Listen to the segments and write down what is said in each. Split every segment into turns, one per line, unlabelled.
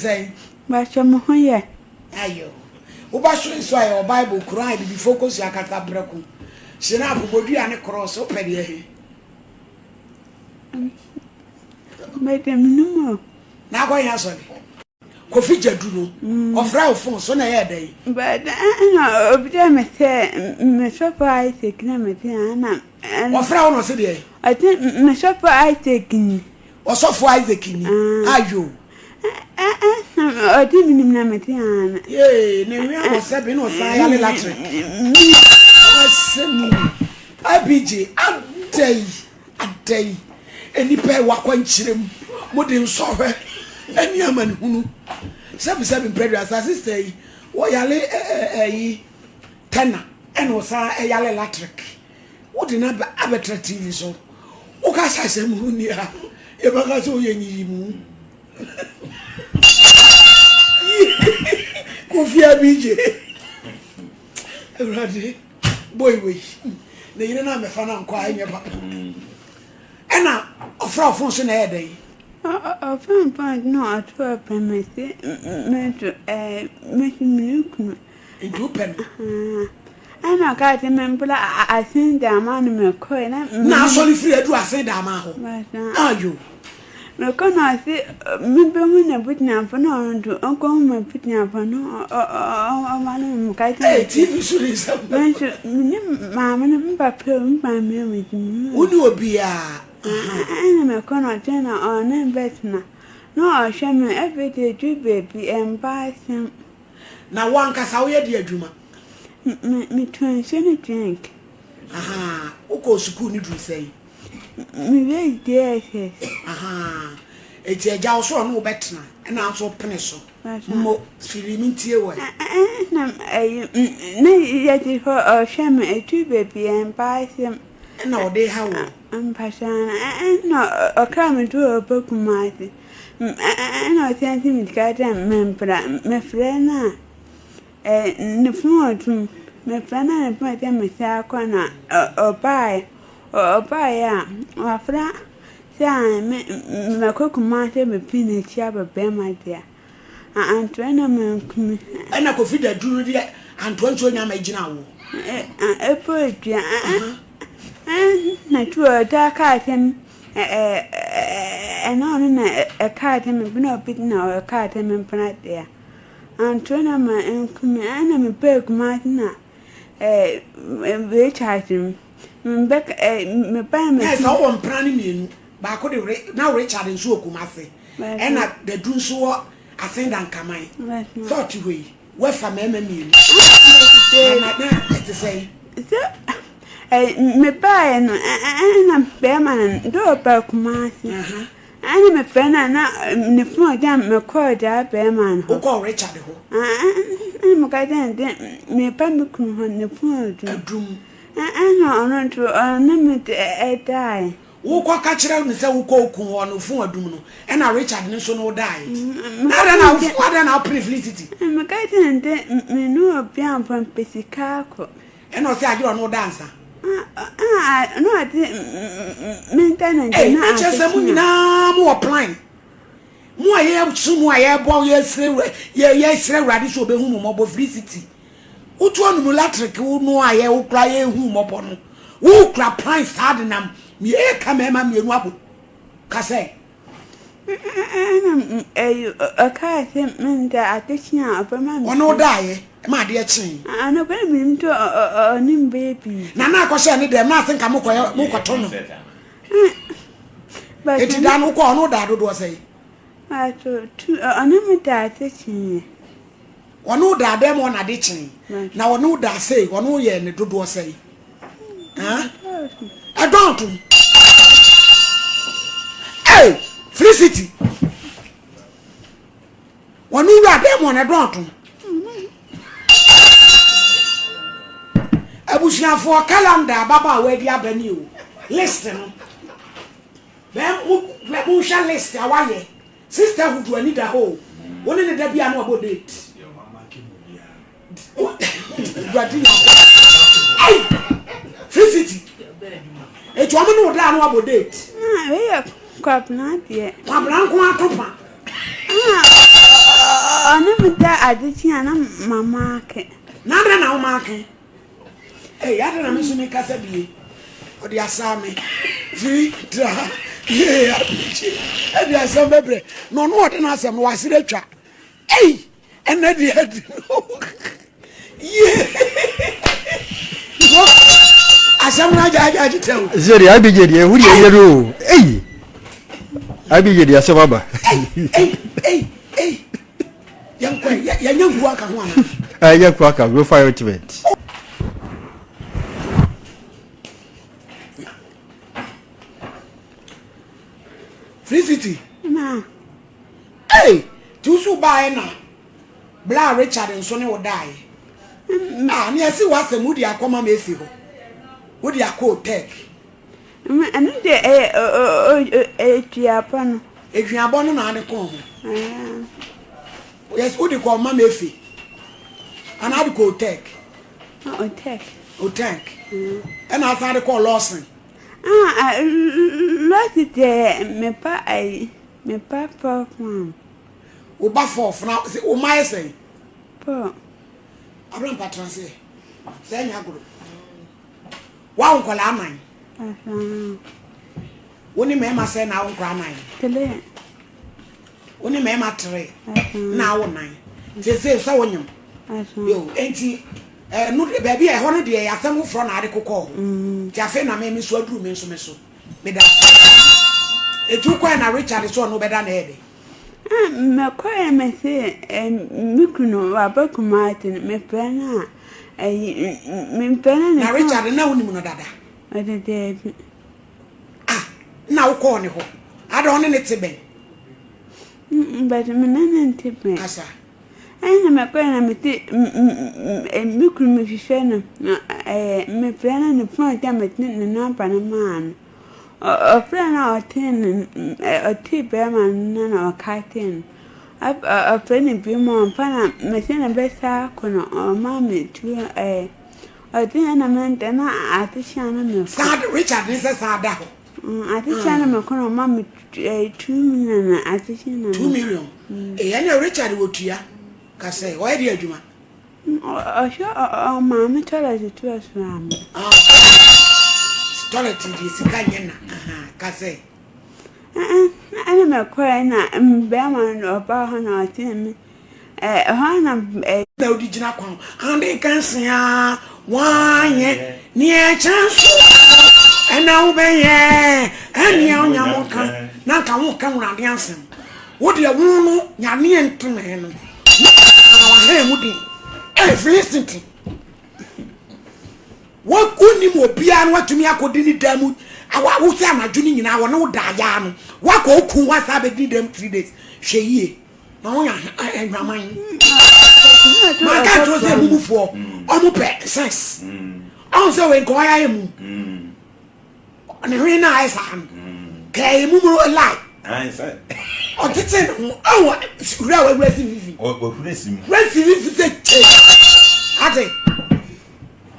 Sɛn?
Mpakyɛ mo ho yɛ?
Ayo. Woba soro nso a yɛwɔ Bible, Quran, Abibifoɔ kosua kasa prɛko, Hyirapo, bodua ne krɔɔs, wopɛ deɛ he?
Mede menim o.
Na akɔ he asɔre? Kofi Gyadu no, ɔfrɛ wo fon so na ɛyɛɛ dɛn?
But ɛna obisa me sɛ me sɔfo Isaac na mete ha na.
Ɔfrɛ wo na ɔse deɛ?
Ɔse me sɔfo Isaac ni.
Ɔsɔfo Isaac ni. Ayo.
Ɔde me nim na mete ha.
Yee, ne nwe abɔ sɛ bi na ɔsan yale latrik. Asɛm Abigye, adɛn, adɛn, nnipa ɛwɔ akwankyerɛ mu, mo de nsɔhwɛ ɛne amanehunu. Sɛbi sɛbi mpɛduasa, sista yi, wɔyale ɛyi, tɛna, ɛna ɔsan ɛyale latrik. Wode no abɛtra TV so. Woka sɛ asɛm ho nni a, yɛbɛka sɛ woyɛ nyiyimu. Kofi Abigye. Awurade, boy wei. Ne yere no amɛfa no ankɔ a ɛnyɛ papa. Ɛna ɔfrɛ ɔfon so na ɛyɛ dɛn?
Ɔfon fon na ɔto ɔpɛ me se me to ɛɛ me so me kunu.
Nti wopɛ no?
Ɛna ɔkaa sɛ membra Asen Dama no mekɔe na.
Na asɔre firi aduru Asen Dama hɔ. Ayo.
Mekɔ na ɔse mebɛhu n'abusuafo na ɔno nso ɔnkɔhu m'abusuafo no ɔma no meka sɛ.
Ee TV so ne nsɛm.
Me nso me ne maame no me papa o me maame o me nso me.
Wo ne obiara.
Ɛna mekɔ na ɔkyerɛ na ɔne bɛtena na ɔhwɛ me afei de ɛduru baabi ɛmba asɛm.
Na wo ankasa woyɛ de adwuma?
Me metɔn nsuo ne drink.
Ahaa, wokɔɔ sukuu no duru sɛn?
Mewie JSS.
Ahaa, eti agya wo so ɔne wo bɛtena ɛna nso wopene so. Mo firi me ntie wɔ.
Ɛna ɛyi ne yɛte hɔ ɔhwɛ me ɛduru baabi ɛmba asɛm.
Ɛna ɔde ha wo.
Mpakyɛ ɛna ɔkra me to ɔba Kumasi. Ɛna ɔsan si me sika sɛ mempra mefrɛ no a ne phone ɔtom mefrɛ no a ne phone sɛ mesan akɔ na ɔbaeɛ ɔbaeɛ a wafra sɛ me mɛkɔ Kumasi abɛpii n'akyi aba bɛrima deɛ a antoa na mankum.
Ɛna Kofi Dadu no deɛ antoa nsuo nya ma gyina wo.
Ɛpɔ dua ɛna tu ɔtaa kaa sɛ ɛna ɔno na ɛkaa sɛ me na ɔbi na ɔkaa sɛ mempena deɛ antoa na ma nkum ɛna mebaa Kumasi na Richard mu mebɛka mebaa
me. Sɛ wowɔ mpena no mmienu baako de na Richard nso wɔ Kumasi ɛna Dadu nso wɔ Asen Dankaman sɛ ɔte hɔ yi woafa mmarima mmienu na na ɛte sɛn?
Sɛ mebaeɛ no ɛna bɛrima no dɛ ɔbaa Kumasi ɛna mefrɛ no a na ne phone gya mekɔɔ gyaa bɛrima no hɔ.
Wokɔɔ Richard hɔ?
Ɛna meka kyerɛ no dɛ mepa me kunu hɔ ne phone
adum.
Ɛna ɔno nso ɔne me ɛdaeɛ.
Wokɔ ka kyerɛ no sɛ wokɔ wo kun hɔ no phone adum no ɛna Richard no nso no wodaeɛ. Na adɛn na adɛn na wopene Felicity?
Meka kyerɛ no dɛ me ne obi amfa mpɛ sika akɔ.
Ɛna ɔsɛ agye ɔno da nsa.
Na ɔde menta ne nkyɛn
na kyerɛ sɛ mo nyinaa mo wɔ plan. Mo a yɛsom mo a yɛbɔ yɛsrɛ yɛsrɛ Awurade sɛ ɔbɛhu mo mmɔbɔ Felicity. Wotu ɔnom electric wo no a yɛ wokura yɛhu mmɔbɔ no. Wokura plan saa de nam yɛka mmarima mmienu abɔ. Ka sɛ.
Ɛna ɔkaa sɛ menda ade kye a ɔbɛma me.
Ɔne wo daeɛ ma adeɛ kyee.
Ano bɛrɛ menim sɛ ɔne me bɛyɛ pii.
Na na akɔhyɛ ne dɛm na ase nka mokɔyɛ mokɔto no. Eti da no wokɔ ɔne wo daa dodoɔ sɛn?
Ato tu ɔne me daa ade kyeeɛ.
Ɔne wo daa dɛm ɔna ade kyee. Na ɔne wo daa sei ɔne wo yɛ ne dodoɔ sɛn? Ɛdɔɔto. Hey, Felicity. Ɔne wura dɛm ɔna ɛdɔɔto. Abusuafoɔ calendar ababaawa adi aba ni o. List no. Bɛn mo monhwɛ list a wayɛ. Sisterhood ani da hɔ o. Wo ne ne da bi a na wabɔ date. Awurade Nyankopɔn. Ei! Felicity. Eti ɔmo ne wo da a na wabɔ date.
Ah, wei yɛ Kwabena deɛ.
Kwabena nko ato pa.
Ah, Ɔne me da ade kye a na mamaake.
Na adɛn na womaake? Ei, adɛn na me nso mekasa bie? Ɔde asaa me firi tra yee abirikyi ɛde asɛm bɛbrɛ na ɔno ɔde n'asɛm no wasere atwa. Ei, ɛnɛ deɛ adi no yie. Asɛm no agya agya agye tɛ o.
Sɛ deɛ abigye deɛ ehu deɛ yɛ no o. Ei, abigye deɛ asɛm aba.
Ei, ei, ei, ei. Yɛnkɔ yɛnyɛ nkuo aka ho anaa?
Ɛyɛ nkuo aka ho fire ointment.
Free City.
Na.
Hey, ti wo so baeɛ na Bla Richard nso ne wo daeɛ. Ah, ne ɛsi w'asɛm wode akɔma ma efi hɔ. Wode akɔ Otec.
Ɛno deɛ ɛyɛ aduabɔ no.
Aduabɔ no na ade kɔɔ ho. Yes, wode kɔɔ Mama Efe. Anaa ade kɔɔ Otek.
Otek.
Otek. Ɛna asan de kɔɔ Lawson.
Ah, Lawson deɛ mepa ayi, mepa fourth one.
Wo ba fourth na wo ma yɛ sɛn?
Four.
Abena mpatra sɛ, sɛ ɛnyɛ agorɔ. Woawo nkwadaa anan. Wo ne mmarima sɛn na awo nkwadaa nan?
Three.
Wo ne mmarima three na awo nan. Seesei sɛ wonyem. Yo, enti ɛno baabi a ɛhɔ no deɛ yɛ asɛm foforɔ na ade kokɔɔ ho. Mm. Nti afei na me me so aduru me nso me so. Meda ase. Eti wokɔɛ na Richard sɛ ɔno bɛda na ɛyɛ dɛ.
Mekɔɛ mese me kunu waba Kumasi no mefrɛ no a ayi mefrɛ no ne
Na Richard na wonim no dada?
Ɔde daabi.
Ah, na wokɔɔ ne hɔ? Ada ɔne ne te bɛn?
But me ne no nte bɛn.
Kasa.
Ɛna mekɔɛ na mete me kunu mehwehwɛ no na mefrɛ no ne phone sɛ mete ne nɔmba no maa no. Ɔfrɛɛ no a ɔtee ne ɔtee bɛrima no nne na ɔkatee no. Ɔfrɛ no bio ma ɔmfa na mese no bɛsa akɔ no ɔma me tuo ɛɛ ɔde na me ntɛ na atekyea no mekɔ.
Saa Richard ne sɛ saa da hɔ.
Atekyea no mekɔ na ɔma me 2 million na atekyea na.
2 million. Ɛyɛ ne Richard wɔ tua ka sɛ ɔyɛ de adwuma.
Ɔhwɛ ɔmaame toilet to ɛso ama.
Ah, toilet deɛ sika nyɛ na ka sɛ.
Ɛna mɛkɔɛ na bɛrima no ɔbaa hɔ na ɔtee me ɛhɔ na.
Na wodi gyina kwan ade nkansia wanyɛ neɛ ɛkyɛn so ɛna wobɛyɛ ɛnea onyamo ka na nka woka wurade asɛm wo deɛ wo no nyaneɛ ntomɛ no na wahɛn mu den ɛyɛ Felicity wonim obiara no watumi akɔdi ne dan mu wo sɛ anadwo no nyinaa wɔne wo daayaa no woakɔ woku ho asa bɛdi ne dan mu 3 days. Hwɛ yie na wonya adwaman. Manka nkyerɛ sɛ mumufoɔ ɔmo pɛ sex. Ɔho sɛ wei nka ɔyɛ ayɛ mu ne hwene no ayɛ saa no kɛɛ mu mu lie ɔtete ne ho. Ɔho wura a wawura si fifi wura si fifi sɛ kye ate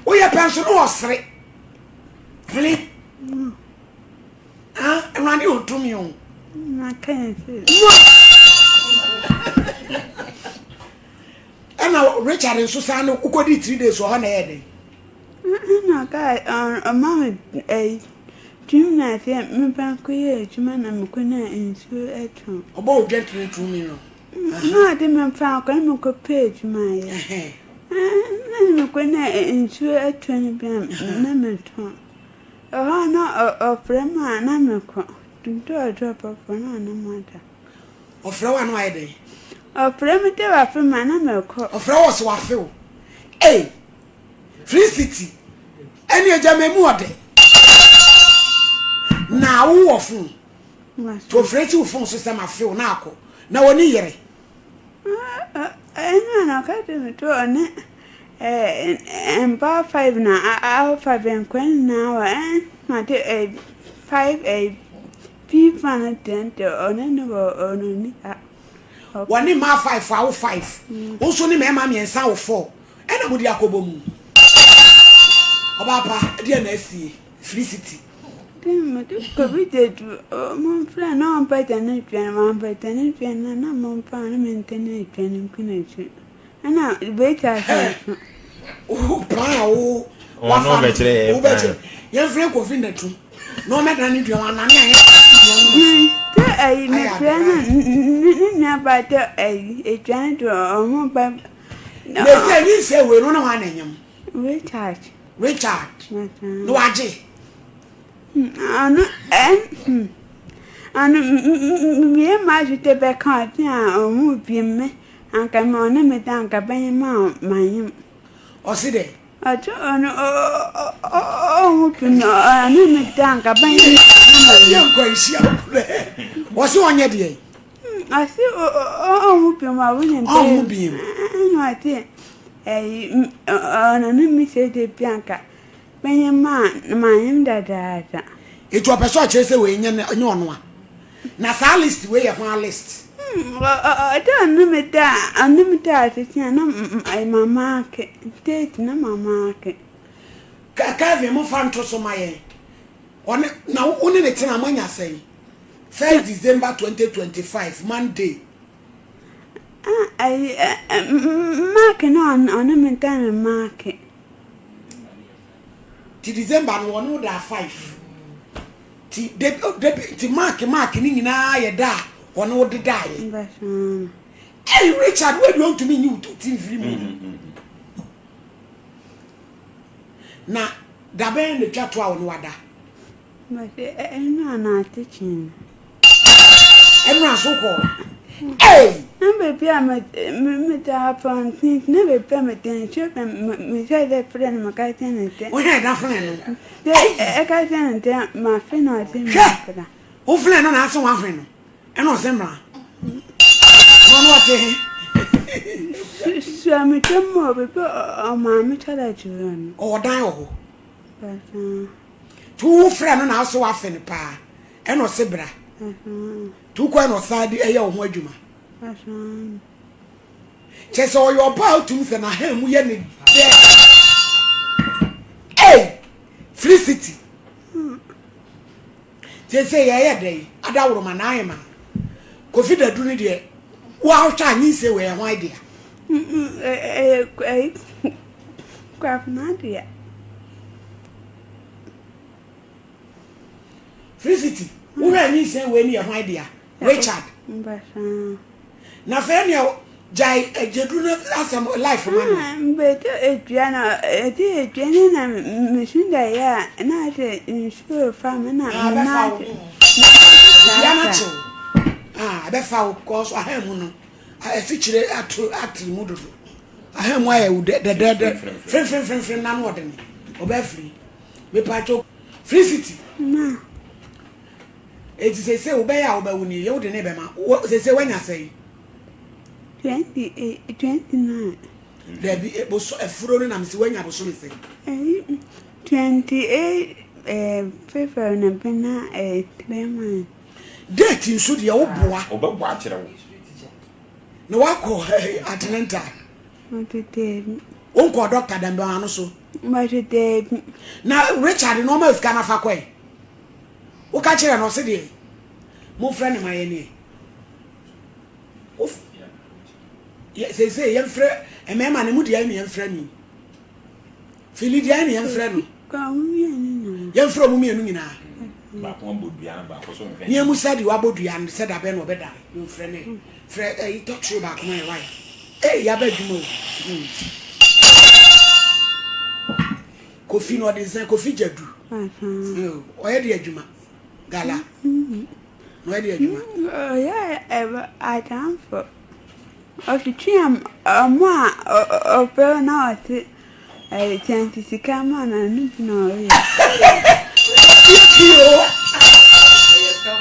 woyɛ pɛ nso ne wɔsere fili. Ah, Awurade ɔtumi o. Ɛna Richard nso san no wokɔdi 3 days wɔ hɔ na ɛyɛ dɛn?
Ɛna ɔkaa ɔma me ɛyi 2 million sɛ memfa nkɔyɛ adwuma na mekɔnya nsuo ɛtɔn.
Ɔbɔ wo dwantene 2 million.
Na ɔde me mfa nkɔ na mekɔpɛ adwuma yɛ. Ɛna mekɔnya nsuo ɛtɔn bi a na metɔn. Ɛhɔ na ɔfrɛ me a na mekɔ. Tuntun pɔpɔ na ɔne me ada.
Ɔfrɛ wo a na wayɛ dɛn?
Ɔfrɛ me dɛ wafe me a na mekɔ.
Ɔfrɛ wo sɛ wafe wo. Ei, Free City, ɛne agya ma mu ɔdɛ. Na wowɔ phone. Nti ɔfrɛ si wo phone so sɛ mafe wo na akɔ. Na wɔne yere.
Ɛno na ɔka kyerɛ me sɛ ɔne mmaa five na awo five nkwa nyinaa wɔ ɛna de five fifa no deɛ ɔne no wɔ ɔno ni ha.
Wɔne mmaa five awo five. Wo nso ne mmarima mmiɛnsa awo four. Ɛna mode akɔbɔ mu. Ɔbaa pa, ɛdeɛ na asie? Free City.
Mede Kofi Gyadu momfrɛ no na ɔmpagya ne dua no, wampagya ne dua no a na momfa no mente ne dua no ngu n'akyi. Ɛna Rachel nso.
Wo plan a wo wafa no wobɛkyerɛ yɛmfrɛ Kofi Nnatu na ɔmɛdane ne dua wanane a yɛmfrɛ dua no.
Sɛ ɛyi mefrɛ no ne nua ba tɛ ɛyi edua no de ɔmo ba.
Na ɛsɛ nyinsɛ wei no ne hwan na ɛnyam?
Richard.
Richard. Na wagye.
Ɔno ɛn hmm ɔno mmea mma ahwete bɛka ɔte a ɔmo bi me anka me ɔne me da anka bɛyɛ ma manyem.
Ɔse dɛ.
Ɔte ɔno ɔmo bi me ɔne me da anka bɛyɛ ma manyem.
Yɛ nkwanhyia korɛ. Ɔse ɔnyɛ deɛ.
Ɔse ɔnwo bio ma wo ne
Ɔnwo bio.
Ɛna ɔse ɛyi ɔno ne me sɛ de bi anka bɛnyɛ ma manyem dadaada.
Eti ɔpɛ sɛ ɔkyerɛ sɛ wei nyɛ nyɛ ɔno a. Na saa list wei yɛ hwan list?
Ɔde ɔne me da ɔne me da atete a na mama ake date na mama ake.
Kevin mo fa nto so ma yɛn. Ɔne na wo ne ne tena moanya sɛn? First December 2025 Monday.
Ah, ayi, Mark na ɔne me da no Mark.
Ti December no ɔne wo da 5. Ti debi ti Mark Mark ne nyinaa yɛ da a ɔne wo dedaeɛ. Hey Richard, wo deɛ ɔntumi nyi wo ti mfiri mu. Na dabɛn na twa to a ɔne wada.
Mese ɛno a na ate kyee no.
Ɛno a so kɔ. Ei!
Na baabi a meda abɔnten na baabi a meda nsuo bɛn mesɛ dɛ frɛ no meka kyerɛ no sɛ.
Wohwɛ da frɛ no.
Sɛ ɛka kyerɛ no sɛ mafe no ɔse
mmra. Hwɛ! Wofrɛ no na ase wafe no ɛna ɔse mmra. Na ɔno ɔte he?
Sua me dwom wɔ baabi a ɔmaame toilet wɔ no.
Ɔwɔ dan wɔ hɔ. Nti wo frɛ no na wose wafe no paa ɛna ɔse bra. Nti wokɔɛ na ɔsan de ɛyɛ wo ho adwuma. Kyɛ sɛ ɔyɛ ɔbaa a wotumi sɛ n'ahan mu yɛ ne dɛ. Ei! Free city. Seesei yɛyɛ dɛ yi adaworoma na ayɛ ma Kofi Dadu no deɛ woahwɛ a nyinsɛ wei ɛho idea.
Ɛyɛ Kwabena dea.
Free city wohwɛ a nyinsɛn wei ne yɛ hwan dea Richard. Na afei nea gyae agyeduru no asɛm life ma no.
Mbɛtɔ edua na ɛde edua no na mesu da yɛ a na asɛ nsuo fa me na
Ah, ɛbɛfa wo. Dua no akyew. Ah, ɛbɛfa wo kɔɔ so ahan mu no. Afikyire ato atiri mu dodo. Ahan mu ayɛ wo dɛdɛɛdɛ. Fremfremfremfrem na no ɔdene. Ɔbɛfiri. Mepatwo Free city.
Ma.
Eti sese wobɛyɛ a wobɛwo ni yɛ wode ne bɛma. Sese wanya sɛn?
28, 29.
Dabi, eh, boso afuro no na mese wanya bosome sɛn?
Ɛyi, 28 eh, February na bɛna eh, 3 months.
Date nso deɛ woboa.
Ɔbɛbɔ akyerɛ wo.
Na wakɔ eh, antenatal.
Mate daabi.
Wonkɔɔ dɔkta dɛm bɛn ano so.
Mate daabi.
Na Richard na ɔma sika no afa kɔe. Woka kyerɛ no ɔse deɛ momfrɛ no ma yɛneɛ. Seesei yɛmfrɛ mmarima no mu deɛ ne yɛmfrɛ no yi. Fili deɛ ne yɛmfrɛ no. Yɛmfrɛ ɔmo mmienu nyinaa.
Baako abɔ dua no baako so nhwɛ.
Nea mu sɛ deɛ wabɔ dua no sɛ dabɛn na ɔbɛdane. Yɛmfrɛ no frɛ ɛyi tɔtoro baako ma yɛ wae. Ee yaba adwuma o. Kofi na ɔde nsa Kofi Gyadu. Ɔyɛ de adwuma. Gala. Na ɔyɛ de adwuma.
Ɔyɛ adamfo. Ɔtwetwe ɔmo a ɔpɛ na ɔte kyɛnse sika ma no ɛno bi na ɔyɛ.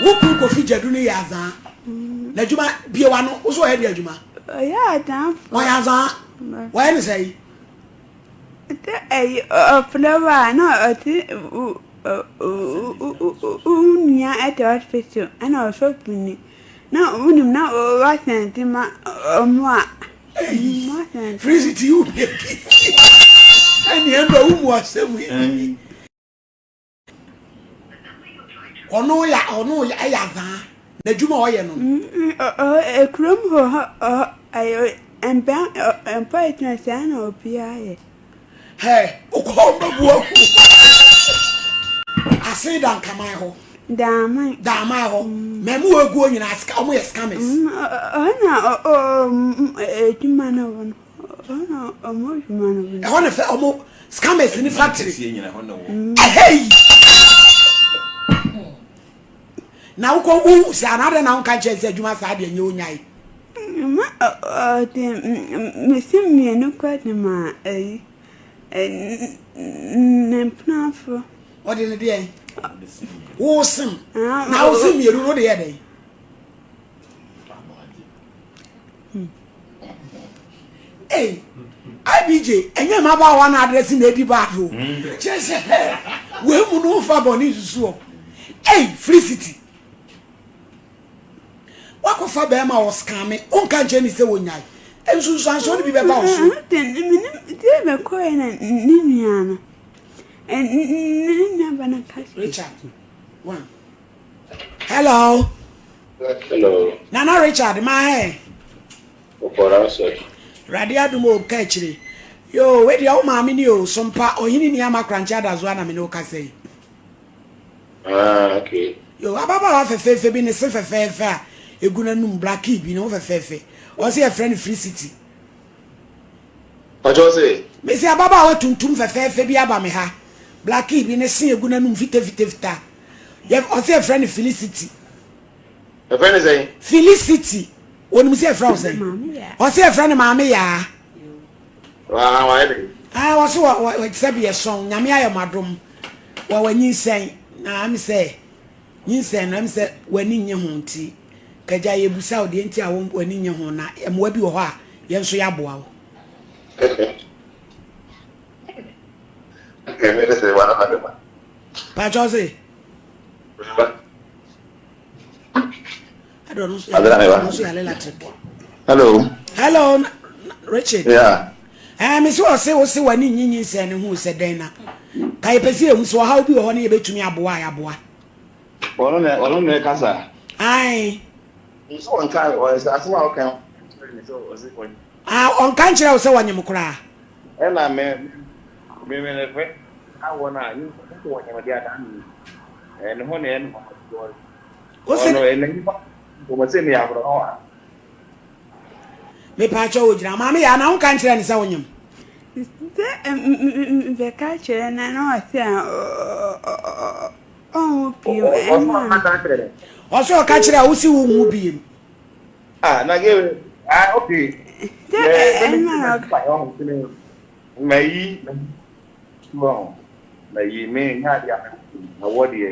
Wo kunu Kofi Gyadu no yɛ azaa. N'adwuma bie w'ano wo so ɔyɛ de adwuma.
Ɔyɛ adamfo.
Ɔyɛ azaa. Wɔyɛ ne sɛn?
Sɛ ɛyi ɔfrɛ wo a na ɔte wo nua ɛte hospital ɛna ɔsɔfo ni na wonim na wasɛnte ma ɔmo a.
Felicity wo bie kisi ɛne ɛnna wo mu asɛm yi. Ɔno yɛ ɔno yɛ ɛyɛ azaa. N'adwuma a ɔyɛ no no.
Kurom hɔ hɔ ɛyɛ mpɛ mpɔ ɛtena saa na obiara yɛ.
Hɛ wokɔ hɔ mbɛbu ahu. Ase da nkaman hɔ.
Daaman.
Daaman hɔ. Mɛmu wɔ eguo nyinaa sika ɔmo yɛ scammers.
Ɔhɔ na adwuma no wɔ no. Ɛhɔ na ɔmo adwuma no wɔ no.
Ɛhɔ na fɛ ɔmo scammers ni factory. Ɛhɛyi. Na wokɔ wohu sɛ anaa dɛn na wonka nkyerɛ sɛ adwuma saa deɛ nyɛ onyae.
Ma ɔde mesi mmienu kɔ de ma ayi ne mpenafo.
Ɔde ne deɛn? Wo sem. Na wo sem mmienu no wode yɛ dɛn? Ei, IBJ, ɛnyɛ mmabaawa na adrɛse na edi bad o. Kyerɛ sɛ, wei mu no wofa bɔne nsusu ɔ. Ei, Free City. Wakɔfa bɛrima a ɔskame, wonka nkyerɛ ne sɛ wɔnyae. Nsunsuansoɔ no bi bɛba wo so.
Deɛ bɛkɔɛ na ne nua no, ne nua ba no ka.
Richard, one. Hello.
Hello.
Nana Richard, ma hɛ.
Ɔkɔra sɛ.
Awurade adom o ka akyire. Yoo, wei deɛ wo maame ni o, Sompa, ɔhene ni ama Korankye Adazoa na me ne wo kasa yi.
Ah, okay.
Yoo, ababaawa fɛfɛɛfɛ bi ne se fɛfɛɛfɛ a egu n'anum, blackie bi, ne ho fɛfɛɛfɛ. Ɔse yɛfrɛ no Free City.
Ɔkyɛ ɔse.
Mese ababaawa tuntum fɛfɛɛfɛ bi aba me ha, blackie bi, ne se egu n'anum fitafitafita. Yɛ, ɔse yɛfrɛ no Felicity.
Yɛfrɛ no sɛn?
Felicity. Onim sɛ yɛfrɛ wo sɛn? Ɔse yɛfrɛ no Maame Yaa.
Waa, wayɛ dɛn?
Ah, ɔse wɔ, wɔ, sɛbi yɛsɔn, Nyame ayɛ mo adom. Wɔ, wanyinsɛn, na ɛm sɛ, nyinsɛn no, ɛm sɛ w'ani nnye ho nti, kagya yɛbusa wo deɛ nti a w'ani nnye ho, na mmoa bi wɔ hɔ a, yɛn nso yɛaboa wo. Pakyɛ ɔse.
Hello.
Hello, Richard.
Yeah.
Eh, me so ɔse wo se w'ani nyi nyinsɛn ne ho sɛ dɛn na ka yɛpɛ sɛ yɛhu sɛ ɔhaw bi wɔ hɔ ne yɛbɛtumi aboa a yɛaboa.
Ɔno na ɔno na ɛkasa.
Ae.
Nso ɔnka ɔsɛ asɛm a ɔka sɛ ɔse ɔnyem.
Ah, ɔnka nkyerɛ wo sɛ wɔnyem koraa.
Ɛna me me me ne fɛ awɔ no a nyimpa sɛ wɔnyem deɛ adaa me ɛne ho na ɛne ho ɔno ɛna nipa nkɔmɔ sɛ meyɛ aborɔhɔ a.
Mepaakyɛ wo gyina maame yɛ ana wonka nkyerɛ ne sɛ wonyem.
Sɛ mbɛka kyerɛ no na ɔsɛ ɔnwo biem ɛna.
Ɔsɛ ɔka kyerɛ a wosi wo nwo biem.
Ah, na ge ah okay.
Sɛ ɛna ɔka.
Mayi mayi mayi me nya adeɛ a awɔ deɛ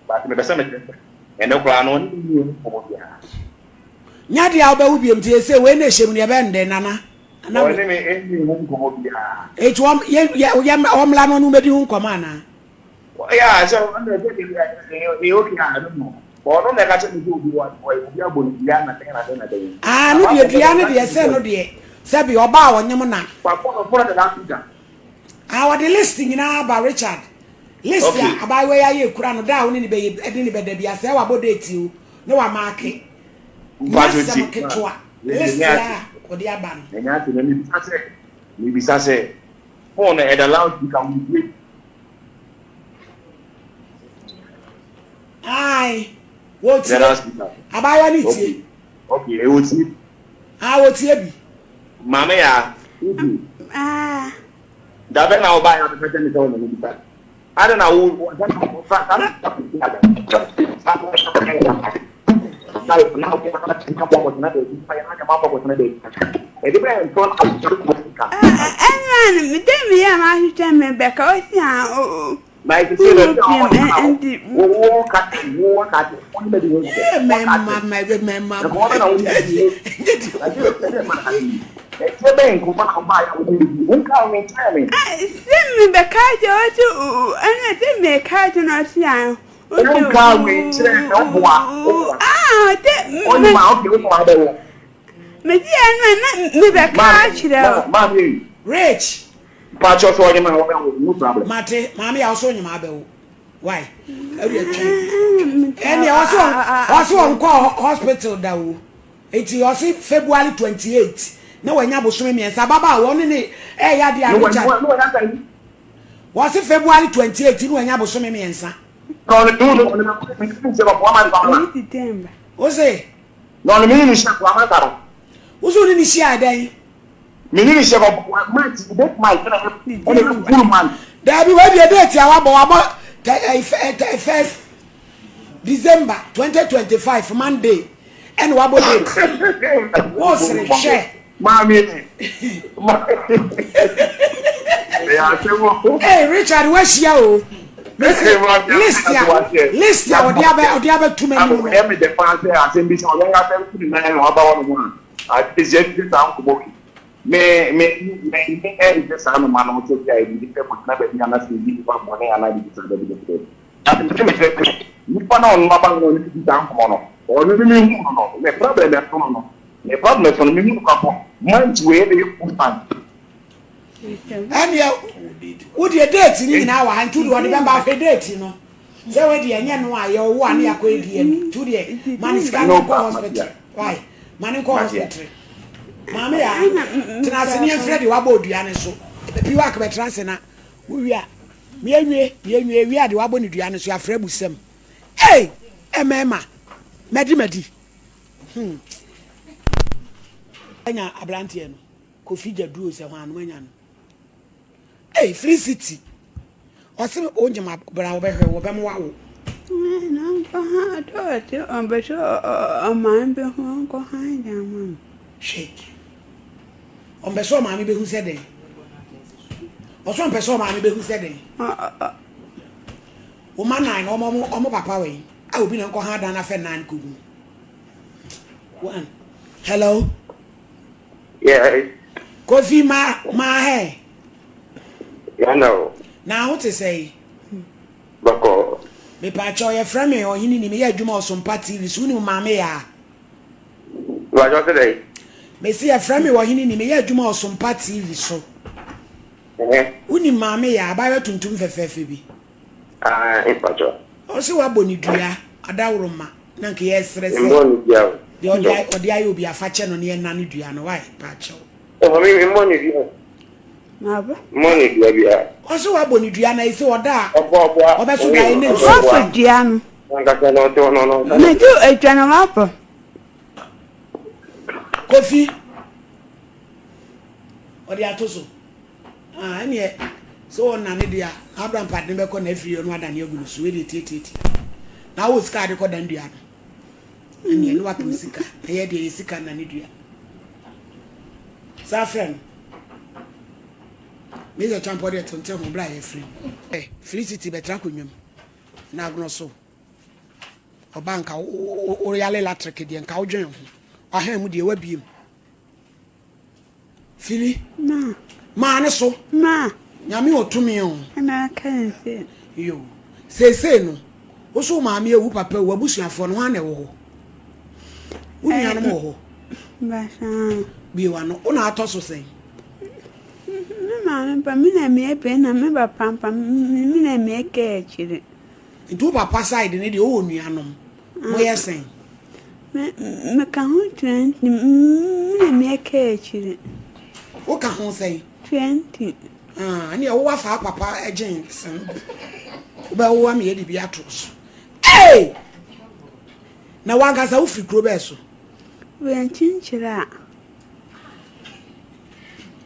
but mepɛ sɛ mekyerɛ sɛ ɛno koraa no ɔne me nni nkɔmmɔ biara.
Nya deɛ a wobɛwo biom nti ɛsɛ wei na ɛhyɛ mu no yɛbɛyɛ no dɛn nana?
Ɔne me nni ho nkɔmmɔ biara.
Eti wɔn yɛ yɛ yɛ ɔmmla no ɔne wobɛdi ho nkɔmmɔ anaa?
Yeah, sɛ ɔno deɛ sɛ deɛ ɛyɛ okay a I don't know. But ɔno na ɛka kyerɛ me sɛ obi wɔ obi abɔ no dua na dɛn na dɛn na dɛn.
Ah no deɛ dua no deɛ sɛ no deɛ sɛbi ɔbaa a ɔnyem na.
Wabɔ no fɔlɔ dada Africa.
Ah ɔde list nyinaa ba Richard. List a abaayewa yi ayɛ ekura no da a wo ne ne bɛyɛ ɛde ne bɛda bi asɛe wabɔ date o ne wamaake. Nyɛ asɛm ketewa list a ɔde aba no.
Ɛnyɛ asɛm na mebisa sɛ mebisa sɛ phone no ɛda loud speaker wo tie.
Ae wɔtie abaayewa no tie.
Okay wɔtie.
Ah wɔtie bi.
Maame ya wotie.
Ah.
Dabɛ na ɔbaa yɛ abɛka kyɛ ne sɛ ɔnyɛ ne bisa. Adɛn na wo wo na wo fa
Ɛnna no mede me yam ahwehwɛ me bɛka ɔsi a wowɔ piem nti. Sɛ mebɛka kyerɛ ɔsi ɛnna sɛ meka kyerɛ no ɔsi a. Medi ɛno a na mebɛka akyerɛ wo.
Rich.
Mpakyɛ sɛ ɔnyem a wɔbɛwo no problem.
Mate maame yɛ ɔso onyem abɛwo. Why? Ɛwɔ twɛn. Ɛnni ɔsi ɔsi wɔn kɔ hospital da o. Eti ɔsi February 28 na wanya bosome mmiɛnsa ababaawa ɔne ne ɛyɛ adeɛ a Richard. Wɔsi February 28 na wanya bosome mmiɛnsa. Ose.
Na ɔne me ne no hyia kɔ amanta no.
Wosɛ ɔne ne hyia dɛn?
Me ne no hyia kɔ month date month ɛna ɛna full month.
Daabi wei deɛ date a wabɔ wabɔ tɛ first December 2025 Monday ɛna wabɔ date. Wosere hwɛ.
Maame. Ɛyɛ asɛm o.
Hey Richard wahyia o. List a list a ɔde abɛ ɔde abɛ tum anim no.
Ɛyɛ mi dɛ paa sɛ asɛm bi sɛ ɔyɛ asɛm fi ne nan na waba hɔ nom a ati sɛ ɛti saa nkɔmɔ wi. Me me me me ɛnhwɛ saa noma no sɛ bi a ebi de sɛ kɔtena baabi anasɛ ebi nipa bɔne anaa bibi saa baabi baabi baabi. Ati sɛ me kyerɛ sɛ nipa na ɔno aba no ɔne bi saa nkɔmɔ no ɔno ne me hu no no me problem ɛso no no me problem ɛso no me hu no kakɔ month wei ɛbɛyɛ full month.
Ɛneɛ wodeɛ date no nyinaa wɔ ha nti wodeɛ ɔde bɛba ahwɛ date no sɛ wodeɛ ɛnyɛ no a yɛwo a ne yɛakɔ ɛdi ɛno nti wodeɛ ma ne sika no nkɔ hospital why ma ne nkɔ hospital maame ya tena ase ne yɛmfrɛ deɛ wabɔ odua no so piwak bɛtena ase na wowie a meɛwie meɛwie wie a deɛ wabɔ ne dua no so yɛafrɛ busɛm ei ɛmɛɛma madi madi hmm anya aberanteɛ no Kofi Gyaduro sɛ hwan no anya no. Ei Free City ɔse wo nyem bra wɔbɛhwɛ wo wɔbɛma wawo.
Na nkɔ ha ɔtɔ ɔte ɔbɛsɛ ɔmaame bɛ hu ɔnkɔ ha gya ama me.
Hwɛ ɔmpɛ sɛ ɔmaame bɛhu sɛ dɛn ɔsɛ ɔmpɛ sɛ ɔmaame bɛhu sɛ dɛn wo ma nan na ɔmo ɔmo papa wɔ yi a obi na nkɔ ha dan afɛ nan kogu one hello.
Yes.
Kofi ma ma hɛ.
Hello.
Na ho te sɛ.
Bɔkɔ.
Mepaakyɛw yɛfrɛ me ɔhene ni meyɛ adwuma Ɔsompa TV so wonim maame yaa.
Mepaakyɛw sɛ dɛn?
Mesi yɛfrɛ me ɔhene ni meyɛ adwuma Ɔsompa TV so. Wonim maame yaa abaayewa tuntum fɛfɛɛfɛ bi.
Ah, mepaakyɛw.
Ɔse wabɔ ne dua adaworoma na nka yɛsrɛ sɛ
Mmɔ ne dua o.
deɛ ɔde ay- ɔde ayɛ obi afakyɛ no ne yɛnna ne dua no wae paakyɛw.
Ɔhɔ me mmɔ ne dua.
Mabɔ.
Mmɔ ne dua biara.
Ɔse wabɔ ne dua na ɛsɛ ɔda a
Ɔbɔ ɔboa.
ɔbɛso daeɛ ne nsuo.
Wabɔ dua no.
Ankasa na ɔte hɔ no no.
Mede adwa no wabɔ.
Kofi ɔde ato so. Ah, ɛneɛ sɛ ɔnane deɛ a, na Abraham pade no bɛkɔ n'afiri no adane agu no so. Wei deɛ tiatiatia. Na wowɔ sika a de kɔdan dua no. Ɛneɛ ne wapɛ sika. Na yɛ deɛ yɛ sika nane dua. Saa frɛ no. Mesa Champɔ deɛ tonte ho bra yɛfrɛ mu. Eh, Felicity bɛtra akonnwa mu. Na agorɔ so. Ɔba nka woyale latrike deɛ nka wodwen ho. Wahan mu deɛ wabiem. Fili.
Ma.
Maa ne so.
Ma.
Nyame wɔ tumi o.
Ɛna aka ne sɛ.
Yo. Seesei no, wo so wo maame awu, papa awu, abusuafoɔ no, hwan na ɛwɔ hɔ? Wo nuanom wɔ hɔ?
Basaa.
Bue w'ano. Wo na atɔ so sɛn?
Me maame ba, me na meyɛ panin na me papa mpa, me na meyɛ kaa akyire.
Nti wo papa side no deɛ wowɔ nuanom? Moyɛ sɛn?
Me meka ho 20, me na meyɛ kaa akyire.
Woka ho sɛn?
20.
Ah, ɛne ɛwowa fa papa gyen sen. Wobɛwowa me yɛde bi ato so. Hey! Na wankasa wofiri kuro bɛɛ so?
Wankyi nkyerɛ a.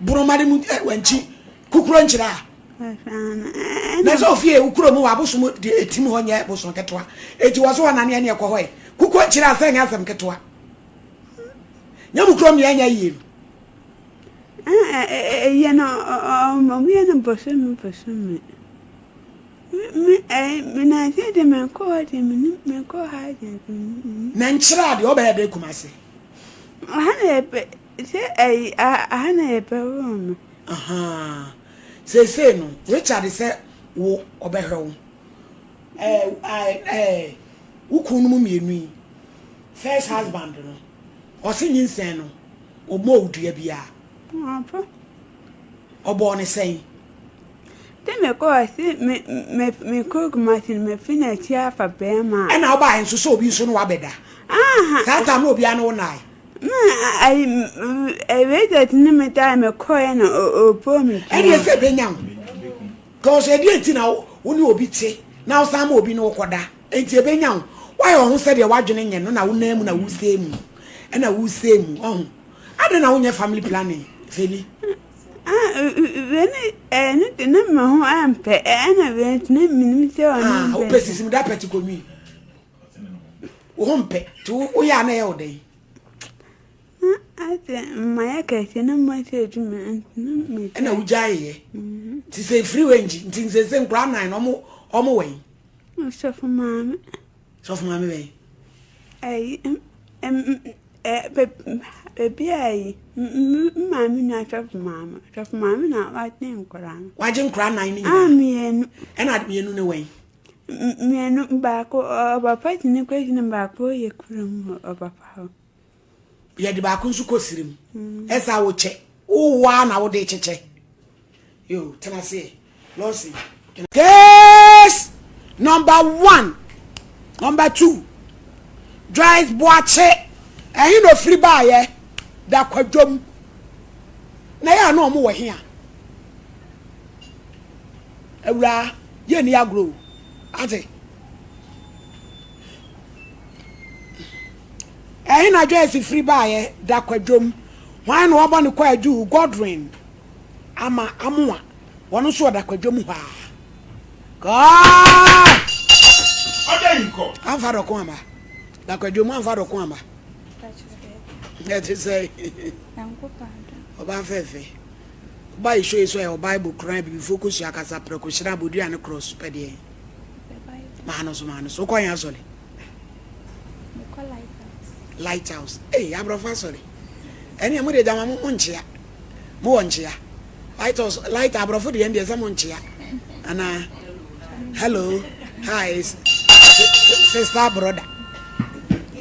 Borɔmade mu eh, wankyi kukuro nkyerɛ a. Na sɛ ofie wo kurom wɔ abosom de etim hɔ nyɛ bosom ketewa. Eti wɔ so wɔ nane ɛne ɛkɔ hɔ yi. Kukuo nkyerɛ a sɛ nyɛ asɛm ketewa. Nyɛ mo kurom deɛ ɛnyɛ yie no.
Ɛyɛ no ɔmo yɛ no bosome bosome. Me me nansi de me nkɔ hɔ de me me nkɔ ha de.
Na nkyerɛ a deɛ ɔbɛyɛ de Kumasi.
Ha na yɛpɛ sɛ ɛyi ha na yɛpɛ wɔ no.
Ahaa. Seesei no, Richard sɛ wo ɔbɛhwɛ wo. Ɛɛ ɛɛ wo kunu no mu mmienu yi, first husband no, ɔse nyinsɛn no, ɔmmɔɔ wo dua biara.
Ɔbɔ.
Ɔbɔɔ ne sɛn?
Sɛ mekɔɔ se me me mekɔ Kumasi no mefi n'akyi afa bɛrima a.
Ɛna wobaeɛ nso sɛ obi nso ne wo abɛda.
Aha.
Saa time no obiara ne wo nnae.
Ma ayi Rachel ne me dae mekɔeɛ na ɔbɔɔ me dua.
Ɛdeɛ sɛ ɛbɛnya wo. Cause ɛdeɛ nti na wo ne obi te na wosan ma obi ne wo kɔda. Enti ɛbɛnya wo. Woayɛ wo ho sɛdeɛ w'adwene nyɛ no na wo nan mu na wosɛe mu. Ɛna wosɛe mu. Ɔho. Adɛn na wonyɛ family planning, Feli?
Ah, wei ne ɛno de na me ho ampɛ ɛna wei nso na menim sɛ ɔno
Ah,
mpɛ.
wopɛ sisim da pɛte kɔnwi. Wo ho mpɛ. Nti woyɛ a na ɛyɛ wo dɛn?
Na asɛ mayɛ kɛse na mahyɛ adwuma nti na megyae.
Ɛna wogyaeeɛ. Nti sɛ free range nti nsese nkora nan no ɔmo ɔmo wɛn.
Sɔfo maame.
Sɔfo maame bɛn?
Ɛyi ɛm ɛ baabi a yi m maame nua sɔfo maame sɔfo maame na wagye nkora no.
Wagye nkora nan no nyinaa?
Ah mmienu.
Ɛna mmienu ne wɛn?
Mmienu baako ɔpapa si ne kwasi na baako yɛ kurom ɔpapa hɔ.
Yɛde baako nso kɔ sirim. Ɛsa wokyɛ wowɔ a na wode kyekyɛ. Yo tena aseɛ Lawson. Case number one, number two, Joyce Boakye, ɛhe na ofiri baayɛ? Da kwadwom. Na yɛ a na ɔmo wɔ he a? Awuraa, yɛ ni agorɔ o. Ate? Ɛhe na Joyce firi baayɛ? Da kwadwom. Hwan na ɔbɔ ne kwaadu? Godwin Ama Amoa. Wɔn nso ɔda kwadwom hɔ a. Kaa!
Ɔda yi nkɔ.
Amfa dɔko ama. Da kwadwom amfa dɔko ama. Ɛte sɛ ɔbaa fɛfɛ. Ɔbaa yi show yi so ɛwɔ Bible koran bibifo kosua kasa prɛko hyerɛn abodua ne cross pɛ deɛ. Maa no so maa no so. Wokɔ yɛn asɔre? Lighthouse. Ee aborɔfo asɔre. Ɛnea mo deɛ gyama mo nkyea. Mo wɔ nkyea. Lighthouse light aborɔfo deɛ ɛndeɛ sɛ mo nkyea. Anaa hello hi sister brother.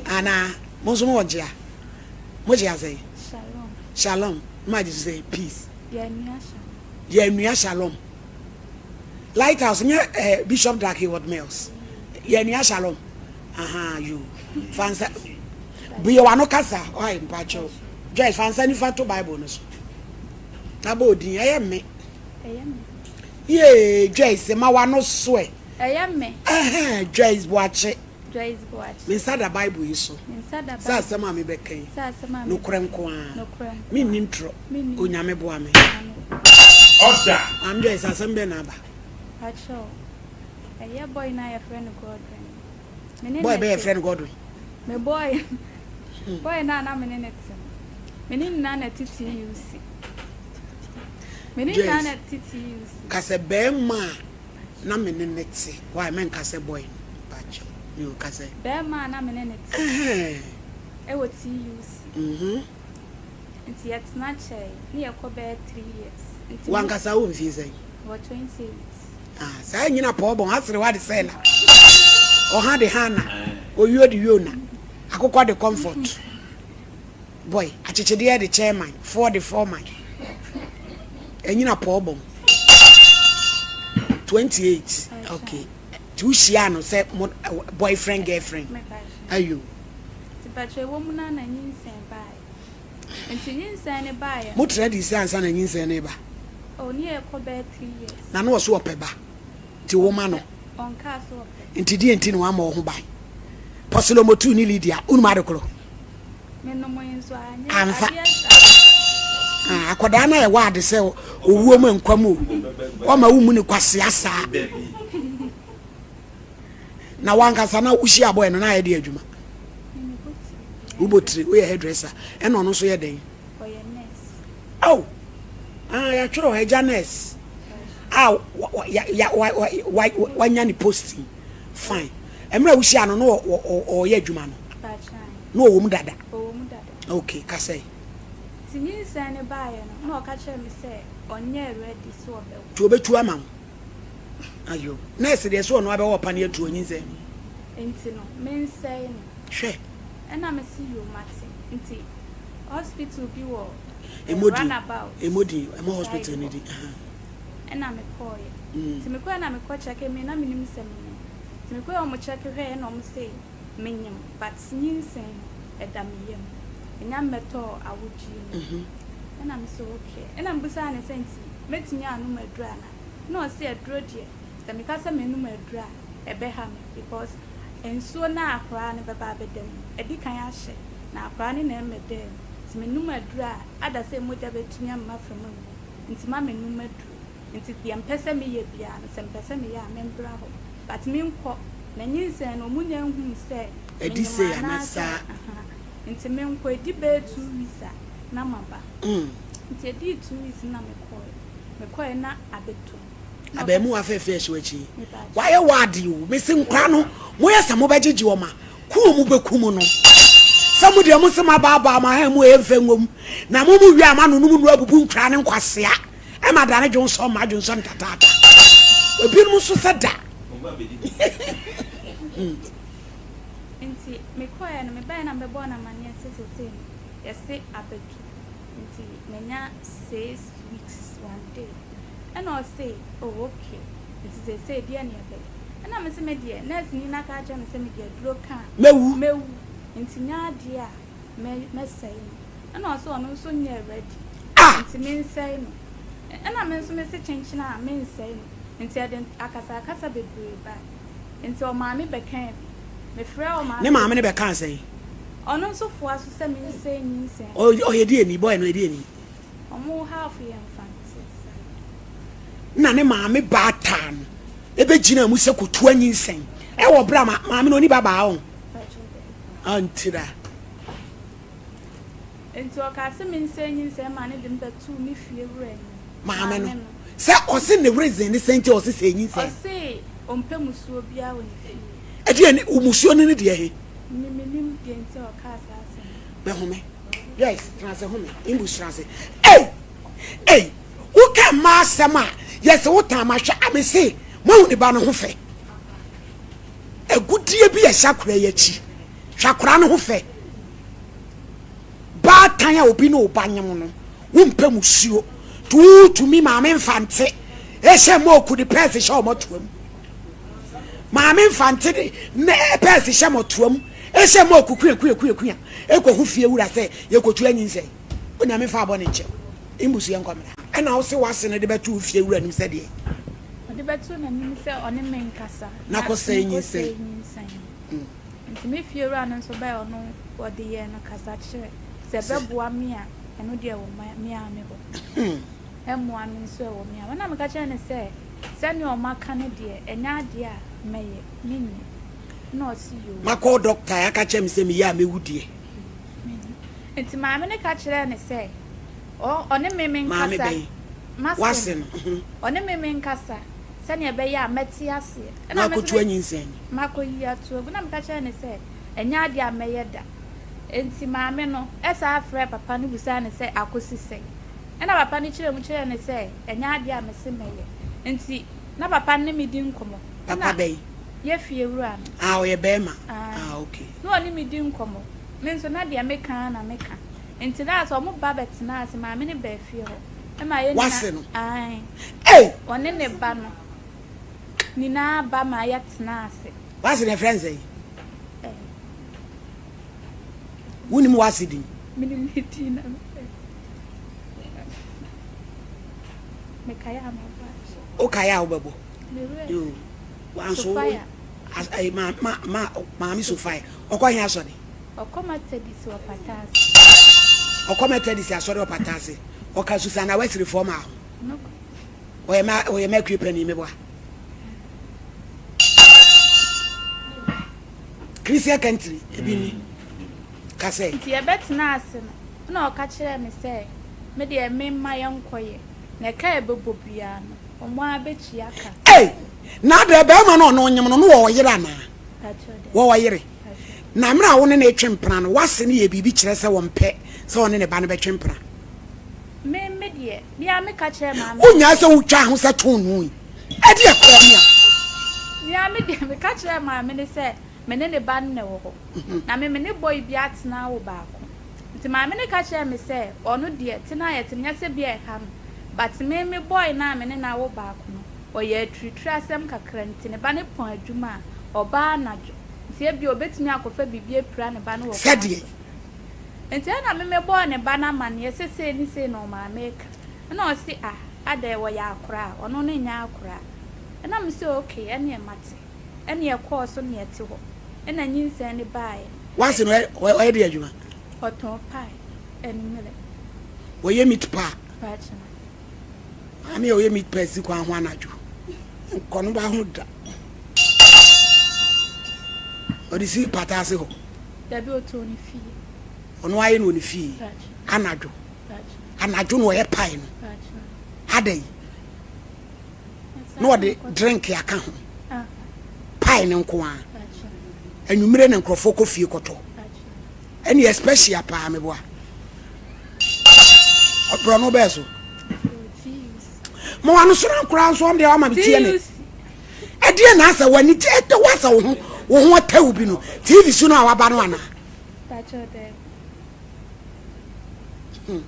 Anaa mo nso mo wɔ nkyea. Mo kyea sɛn?
Shalom.
Shalom. Mo agye so sɛ peace.
Yɛnua shalom.
Yɛnua shalom. Lighthouse nyɛ eh, Bishop Dag Heward Mills. Yɛnua shalom. Aha yo. Fansa bue w'ano kasa. Ɔyɛ mpakyɛw. Joyce fansa nifa to Bible no so. Na bɔ odin ɛyɛ me.
Ɛyɛ me.
Yee Joyce ma w'ano so ɛ.
Ɛyɛ me.
Ɛhɛn Joyce Boakye.
Joyce Boakye.
Me nsa da Bible yi so.
Me nsa da
Sɛ
Bible.
asɛm a mebɛka yi.
Sɛ asɛm a
Nokorɛ
mebɛka yi.
nko ara.
Nokorɛ nko
Menni
ara.
ntorɔ.
Menni
Onyame boa me.
Nyame.
Ɔda.
Maame Joyce asɛm bɛn na aba?
Pakyɛw, ɛyɛ boy no a yɛfrɛ no Godwin no. Me ne
Boy
no
bɛn
te.
yɛfrɛ no Godwin?
Me boy boy no a na me ne no te no. Me ne no nyinaa na ɛte TUC. Me ne no nyinaa
Joyce,
na ɛte TUC.
ka sɛ bɛɛma a na me ne no te. Why mɛnka sɛ boy no? Pakyɛw, me o ka sɛ.
Bɛɛma a na me ne no te.
Ɛhɛn.
Ɛwɔ TUC.
Mhm.
Nti yɛtena kyɛe, ne yɛkɔ bɛyɛ 3 years. Nti mo.
Wankasa wo mfie sɛn?
Mewɔ 28.
Ah, saa nyina pɔɔ bɔn asere wa de sɛ la. Ɔha de hana, owio de yona, akokɔ de comfort. Boy, akyekyedeɛ de chairman, foɔ de foreman. Ɛnyina pɔɔ bɔn. 28. Okay. Ti wo hyia no sɛ mo boyfriend girlfriend. Ayo.
Ti patro ɛwɔ mu na na nyinsɛn bae. Nti nyinsɛn ne baeɛ
Mo tra di sɛ ansa na nyinsɛn ne ba.
Oh, ne yɛ kɔ bɛyɛ 3 years.
Na no ɔso ɔpɛ ba. Nti wo ma no.
Ɔnkaa so ɔpɛ.
Nti deɛ nti na wama wo ho ban. Pɔsolomotu ne Lydia, wonim ade koro? Amfa. Ah, akwadaa no a ɛwɔ ade sɛ owuo mu nkwa mu o. Wɔma wo mu ne kwasea saa. Na wankasa na wohyia abɔɛ no na ayɛ de adwuma. Wobɔ tiri, woyɛ hairdresser. Ɛna ɔno nso yɛ dɛn? Oh, ah, yɛatwerɛ agya nurse. A wanya ne posting. Fine. Mmerɛ a wohyia no na ɔyɛ adwuma no. Na ɔwɔ mu dada. Okay, kasa yi.
Nti nyinsɛn no baeɛ no, na ɔka kyerɛɛ me sɛ ɔnyɛɛ ready sɛ ɔbɛwo.
Nti ɔbɛtu ama wo? Ayo. Nurse deɛ sɛ ɔno abɛwɔ ɔpa ne atu ɔnyinsɛn mu.
Nti no, mensɛe no.
Hwɛ.
Ɛna mese yoo mate. Nti hospital bi wɔ
Ɛmmɔ din,
runabout
ɛmmɔ din, ɛmmɔ
side
hospital no
hɔ.
din. Ahaa.
Ɛna mekɔeɛ. Nti mekɔeɛ na mekɔ kyɛke me na menim sɛ menyem. Nti mekɔeɛ a wɔn kyɛke hwɛeɛ na wɔn se menyem but nyinsɛn no ɛda me yam. Ɛnya mmɛtɔɔ awodie no mu. Ɛna me se okay. Ɛna mebisaa no sɛ nti mɛtumi anom aduro anaa? Ɛna ɔse aduro deɛ sɛ meka sɛ mɛnom aduro a ɛbɛha me because nsuo no a akoraa no bɛba abɛda mu no adi kan ahyɛ na akoraa no na ɛmmɛdaa mu. Nti menom aduro a ada sɛ mogya bɛtumi ama mafa mu awu. Nti ma menum aduro. Nti deɛ mpɛ sɛ meyɛ biara no sɛ mpɛ sɛ meyɛ a membra hɔ but menkɔ na nyinsɛn no ɔmo nya nhuu sɛ
Ɛdi
menyem
sei anaa
anaasɛ
saa.
ahaa nti menkɔ ɛdi bɛyɛ 2 weeks a na maba. Nti ɛdii 2 weeks no na mekɔɛ mekɔɛ na abɛtɔ mu na ɔka
Abaamuwa fɛfɛ ɛhyɛ w'akyi yi
mepaakyɛw.
wayɛ w'ade o mese nkora no moyɛ sɛ mobɛgyegye wɔn a ku wɔn bɛku mo no sɛ mo deɛ mo se mo abaabaa mo ahan mu ɛyɛ mfɛ ngom na mo mo wie a mo anonom nnuro abubu nkora ne nkwasea ɛma dane dwonsɔ ma dwonsɔ no tataata ebinom nso sɛ da.
Nti mekɔɛ no mebaeɛ na mebɛbɔɔ no amaneɛ sɛ sesei no yɛse abɛto nti manya 6 weeks 1 day ɛna ɔse oh okay nti sesei deɛ ne ɛbɛyɛ ɛna mese me deɛ nurse ni na ka kyerɛ me sɛ mede aduro ka a
mɛwu
mɛwu nti nyɛ adeɛ a mɛsɛe no ɛna ɔse ɔno nso nyɛ ready
ah
nti mensɛe no ɛna me nso mese kyenkyene a mensɛe no nti ɛde akasakasa bebree ba nti ɔmaame bɛkaa bi mefrɛ ɔmaame
ne maame ne bɛka sɛn?
Ɔno nso foa so sɛ mensɛe nyinsɛn.
Ɔyɛ di ani boy no ɛdi ani.
Ɔmo half yɛ Mfante side.
Na ne maame baataa no ɛbɛgyina mu sɛ kotu anyinsɛn ɛwɔ berɛ a maame no ɔni babaa ɔ
Pakyɛ dɛ.
Antira.
Nti ɔkaa sɛ mensɛe nyinsɛn ma ne de me bɛtoo me fie wura anim.
Maame no sɛ ɔse ne reason ne sɛ nti ɔse sɛ nyinsɛn.
Ɔse ɔmpɛ musuo biara wɔ ne fie.
Ɛdeɛ ne musuo no ne deɛ he?
Me menim deɛ nti a ɔkaa saa asɛm no.
Bɛhome yes tena ase home mbu tena ase ei ei woka mma asɛm a yɛsɛ wo tan ma hwɛ ame se moahu ne ba no ho fɛ agudie bi ɛhyɛ akora yi akyi hwɛ akora no ho fɛ baatan a obi ne wo ba nyem no wompɛ musuo to wotumi maame Mfante ɛhyɛ ma oku de pɛɛse hyɛ ɔmɔtoa mu maame Mfante de ne pɛɛse hyɛ mɔtoa mu ɛhyɛ ma oku kua kua kua kua ɛkɔhu fie wura sɛ yɛkɔtu anyinsɛn onyame fa abɔ ne nkyɛw mbusu yɛ nkɔmmra ɛna wo se wase no de bɛto wo fie wura nim sɛ deɛ
Ɔde bɛto n'anim sɛ ɔne me nkasa.
Na kɔsɛe nyinsɛn.
Menkɔsɛe nyinsɛn. Nti me fie wura no nso bɛyɛ ɔno ɔde yɛɛ no kasa kyerɛ sɛ ɛbɛboa me a ɛno deɛ wɔ me a me hɔ. Ɛmmoa me nso ɛwɔ me a. Ɛna meka kyerɛ no sɛ sɛnea ɔmo aka no deɛ ɛnyɛ adeɛ a mɛyɛ menyɛ. Na ɔse yoo.
Makɔ doctor aka kyerɛ me sɛ meyɛ a mɛwu deɛ.
Nti maame no ka kyerɛɛ no sɛ ɔne me me
Maame
nkasa.
bɛn?
Mase
Wase
no.
no.
Ɔne me me nkasa sɛnea ɛbɛyɛ a mɛte aseɛ.
Na
Ɛna me nso
akɔtu anyinsɛn.
Makɔyi ato agu na meka kyerɛ no sɛ ɛnyɛ adeɛ a mɛyɛ da. Nti maame no ɛsaa frɛ papa no bisaa no sɛ akɔsi sɛn. Ɛna papa no kyerɛ mu kyerɛ no sɛ ɛnyɛ adeɛ a mese mɛyɛ. Nti na papa no ne me di nkɔmmɔ.
Papa bɛn?
Yɛ fie wura no.
Ah, ɔyɛ bɛrima.
Ah.
Ah, okay.
Na ɔne me di nkɔmmɔ. Me nso na deɛ meka ara na meka. Nti na sɛ ɔmo ba bɛtena ase maame no baa fie hɔ. Ɛma yɛ
Wase no.
Ae.
Ei!
Ɔne ne ba no nyinaa ba ma yɛtena ase.
Wase ne frɛ nsɛn?
Eh.
Wonim wase din?
Menim ne din na mekae a mabɔ akyɛ.
Wokae a wobɛbɔ?
Mewerɛ.
Yo. Wanso
Sophia.
Ma ma ma maame Sophia. Ɔkɔ he asɔre?
Ɔkɔ Methodist wɔ Pataase.
Ɔkɔ Methodist asɔre wɔ Pataase. Ɔka Susanna Wesleyfoɔ maa ho.
No.
Ɔyɛ ma ɔyɛ Mercury panin meboa. Christian country ebi ni. Ka sɛ.
Nti yɛbɛtena ase no na ɔka kyerɛɛ me sɛ me deɛ memma yɛnkɔyɛ na ɛka a ɛbɛbɔ biara no ɔmo ara bɛtua ka.
Ei! Na adɛ bɛrima no ɔno onyem no no wɔ ɔyere anaa?
Pakyɛ dɛ.
Wɔ ɔyere.
Pakyɛ.
Na mmerɛ a wo ne no retwe mpena no wase no yɛ biribi kyerɛ sɛ wɔmpɛ sɛ ɔne ne ba no bɛtwe mpena.
Me me deɛ me a meka kyerɛ maame.
Wonyaa sɛ wotwa ho sɛ toonoo yi. Ɛdeɛ koraa ni a.
Me a me deɛ meka kyerɛ maame ne sɛ me ne ne ba no na ɛwɔ hɔ. Na me me ne boy bi atena wo baako. Nti maame no ka kyerɛ me sɛ ɔno deɛ tena a yɛte no nyɛ sɛ bi a ɛha no. But me me boy no a me ne no awo baako no, ɔyɛ atiritiri asɛm kakra nti ne ba no pɔn adwuma a, ɔba anadwo. Nti ebia obetumi akɔfa biribi apira ne ba no wɔ kwan
Sɛdeɛ.
so. Nti ɛna me mebɔɔ ne ba no amaneɛ sɛ sei ne sei na ɔmaame reka. Ɛna ɔse ah adɛn ɔyɛ akoraa? Ɔno no nyɛ akoraa. Ɛna mese okay ɛneɛ mate. Ɛne ɛkɔɔ so ne ɛte hɔ. Ɛna nyinsɛn no baeɛ.
W'ase no ɔyɛ deɛ adwuma?
Ɔtɔn pie ɛne milk.
Ɔyɛ meat pie?
Pakyɛ.
Maame a ɔyɛ meat pie si kwan ho anadwo. Nkɔ no ba ho da. Ɔde si pata ase hɔ.
Dabi ɔtɔn ne fie.
Ɔno ayɛ no wɔ ne fie. Anadwo. Anadwo na ɔyɛ pie no. Adɛn? Na ɔde drink aka ho. Pie no nko ara. Anwummere na nkurɔfoɔ kɔ fie kɔtɔ. Ɛne yɛ special paa meboa. Ɔbrɔ no bɛɛ so. Ma wano soro koraa nso ɔm deɛ wama me tie ne. Ɛdeɛ na asɛ w'ani gye ɛtɛ w'asɛ wo ho wo ho atɛw bi no TV so no a waba no anaa. Hmm.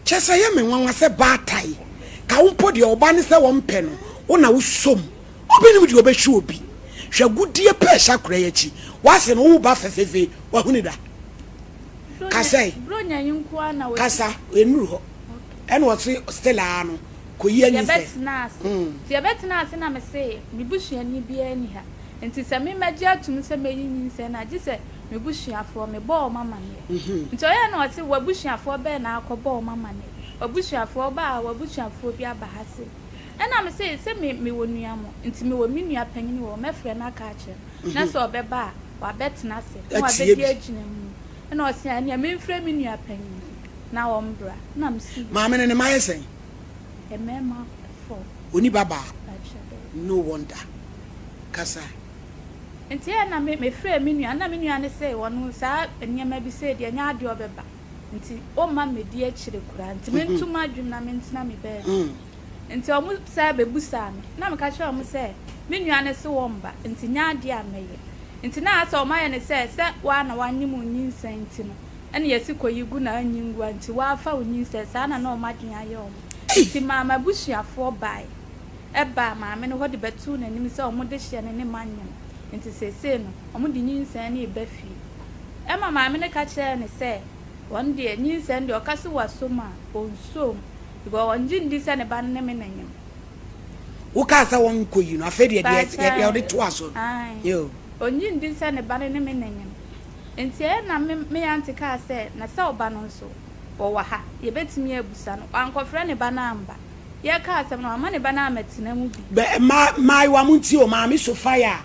Kyɛ sɛ ɛyɛ me nwanwa sɛ baatae ka wo mpo deɛ ɔba ne sɛ wɔmpɛ no wo na wosɔ mu. Obi nim deɛ ɔbɛhwe obi. Hwɛ agudeɛ pɛ ɛhyɛ akora yi akyi. W'ase no wo ba fɛfɛɛfɛ wahunu da. Kasa yi. Kasa ɛnuru hɔ. Ɛna ɔse still aa no kɔyi anyi sɛ.
Yɛbɛtena ase. Nti yɛbɛtena ase na mese me busuani biara nni ha. Nti sɛ me mɛgye atum sɛ mɛyi nyinsɛn no a gye sɛ me busuafoɔ mebɔ wɔn amaneɛ. Nti ɔyɛɛ na ɔse w'abusuafoɔ bɛn na akɔbɔ wɔn amaneɛ? W'abusuafoɔ ba a w'abusuafoɔ bi aba ha sei. Ɛna me se sɛ me mewɔ nua mo nti mewɔ me nua panyini wɔ hɔ mɛfrɛ no aka akyerɛ no na sɛ ɔbɛba a wabɛtena ase na wabɛdi agyina mu. Ɛna ɔse ɛneɛ memfrɛ me nua panyini na ɔmbra. Ɛna me se yoo.
Maame no ne mma yɛ sɛn?
Mmarima four.
Ɔni ba baa? No wonder. Kasa.
Nti ɛna me mefrɛɛ me nua na me nua no se ɔno saa nneɛma bi sei deɛ ɛnyɛ adeɛ ɔbɛba nti ɔmma mmɛdi akyire koraa nti mentu m'adwene na mentena me baabi. Nti ɔmo san bɛbusaa me na meka kyerɛɛ ɔmo sɛ me nua no se wɔmba nti nyɛ adeɛ a mɛyɛ. Nti na asɛ ɔmo ayɛ no sɛ sɛ woa na wanyem wo nyinsɛn nti no ɛna yɛse kɔyi gu na anyi ngu a nti woafa wo nyinsɛn saa na na ɔmo adwene ayɛ ɔmo. Nti maa m'abusuafoɔ bae baa maame no hɔ de bɛtoo n'anim sɛ ɔmo dehyeɛ no ne manyem nti seesei no ɔmo de nyinsɛn no reba fie. Ɛma maame no ka kyerɛɛ no sɛ wɔn deɛ nyinsɛn deɛ ɔka se wasɔ mu a ɔnsɔɔ mu because ɔngye ndi sɛ ne ba no ne me na nyem.
Wokaa sɛ wɔnkɔyi no afei deɛ deɛ deɛ ɔde toa so no.
Ae.
Yoo.
Ɔnnye ndi sɛ ne ba no ne me na nyem. Nti ɛyɛ na me me aunty kaa sɛ na sɛ ɔba no nso wɔwɔ ha yɛbɛtumi abusa no. Wankɔfrɛ ne ba no amba. Yɛreka asɛm no wamma ne ba no ammɛtena mu bi.
Bɛ mma mmaayewa montie o, Maame Sophia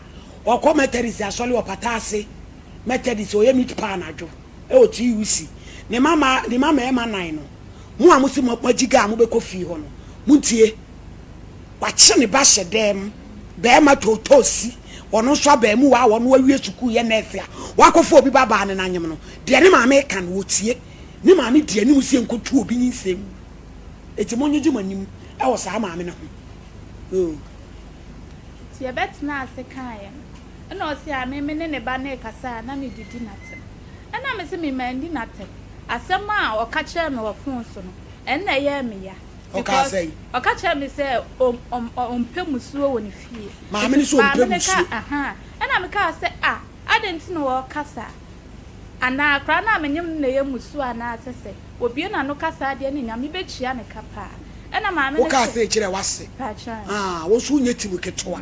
a ɔkɔ Methodist asɔre wɔ Pata ase Methodist, ɔyɛ meat pie anadwo wɔ TUC. Ne mma mmaa, ne mma mmarima nan no, mo a mose mo moagyiga a mobɛkɔ fie hɔ no, montie. Wakye ne ba hyɛ dɛm, barima tootoosi, ɔno nso abaamuwa a ɔno awie sukuu yɛ nɛɛse a wakɔfa obi ba baa ne nanyem no, deɛ ne maame reka no ɔtie. Ne maame di anim sɛ yɛnkɔtu obi nyinsɛn mu. Enti monnyegye mo anim wɔ saa maame no ho. Yoo.
Nti yɛbɛtenaa ase kaeɛ no, ɛna ɔse a me me ne ne ba no rekasa a na medidi no atɛm. Ɛna mese me mandi no atɛm. Asɛm a ɔka kyerɛɛ me wɔ phone so no, ɛno na ɛyɛɛ me ya.
Ɔkaa
Because
sɛn?
ɔka kyerɛɛ me sɛ ɔmpɛ musuo wɔ ne fie.
Maame no
Nti
sɛ ɔmpɛ
maame no ka
musuo.
ahaa. Ɛna mekaa sɛ ah adɛn nti na ɔreka saa? Anaa akwadaa no a menyem no na ɛyɛ mmusuo anaa sɛ sɛ wɔbue n'ano ka saa deɛ ne Nyame bɛtua ne ka paa. Ɛna maame no
Wokaa
se.
sei kyerɛ w'ase.
Pakyɛ.
Ah, wo nso wonyɛ tim ketewa.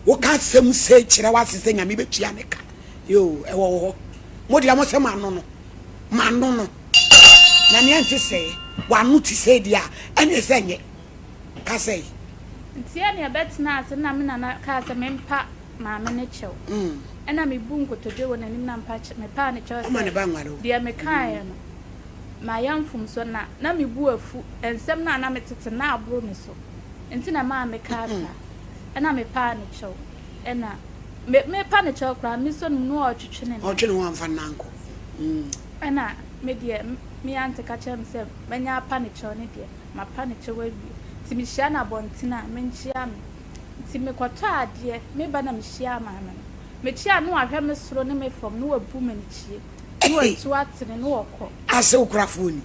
Woka asɛm sei kyerɛ w'ase sɛ Nyame bɛtua ne ka. Yoo, ɛwɔ wo hɔ. Mo deɛ mo sɛ m'ano no, m'ano no. Na nea ɛnte sɛɛ, w'ano te sei deɛ a, ɛneɛ sɛ nyɛ. Ka sɛe.
Nti ɛne ɛbɛtenaa ase na me nana kaa sɛ mempa maame no kyɛw. Ɛna mebuu nkotodwe wɔ n'anim na mpa mepaa no kyɛw
Ɔma
sɛ
ne ba nware wo.
deɛ mekaeɛ no, mayɛ mfomsoɔ na na me bo afu, nsɛm no a na metete no na aboro me so nti na ɛmaa mekaa saa. Ɛna mepaa no kyɛw. Ɛna me mepa no kyɛw koraa mesɔ no mu na ɔretwetwe ne nan.
Ɔretwe ne ho amfa ne nan ankɔ.
Ɛna me deɛ me aunty ka kyerɛɛ me sɛ manya apa no kyɛw no deɛ, mapa no kyɛw awie. Nti mehyia no abɔnten a, menkyea no. Nti mekɔtɔɔ adeɛ, meba na mehyiaa maame no. Mekyiaa no na wahwɛ me soro ne me fam na wabu m'anikyie, na watu atene na wakɔ.
Ase wo korafoɔ ni.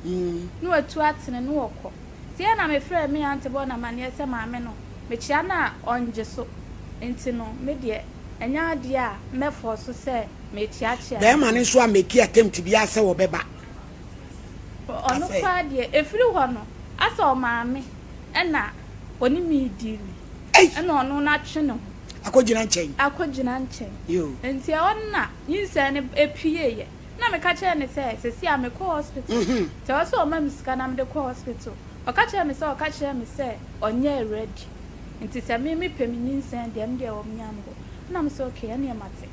Na watu atene na ɔkɔ. Nti ɛna mefrɛɛ me aunty bɔɔ no amaneɛ sɛ maame no mekyea no a ɔngye so nti no me deɛ ɛnyɛ adeɛ a mɛfɔɔso sɛ mekyeakyea no
Bɛɛma no
bio.
nso ammeki attempt biara sɛ ɔbɛba. Ka
Ɔno
sɛ.
koraa deɛ ɛfiri hɔ no asɛ ɔmaame ɛna ɔne me rediili
Ei!
ɛna ɔno no atwe ne ho.
Akɔgyina nkyɛn.
Akɔgyina nkyɛn.
Yoo.
Nti ɛhɔ no na nyinsɛn no pieeɛ. Ɛna meka kyerɛɛ no sɛ seesei a mekɔ hospital nti ɛwɔ sɛ ɔma me sika na mede kɔ hospital. Ɔka kyerɛɛ me sɛ ɔka kyerɛɛ me sɛ ɔnyɛɛ ready nti sɛ me mepɛ me nyinsɛn deɛ ɛno deɛ ɔnnya me hɔ. Ɛna mese okay ɛneɛ mate.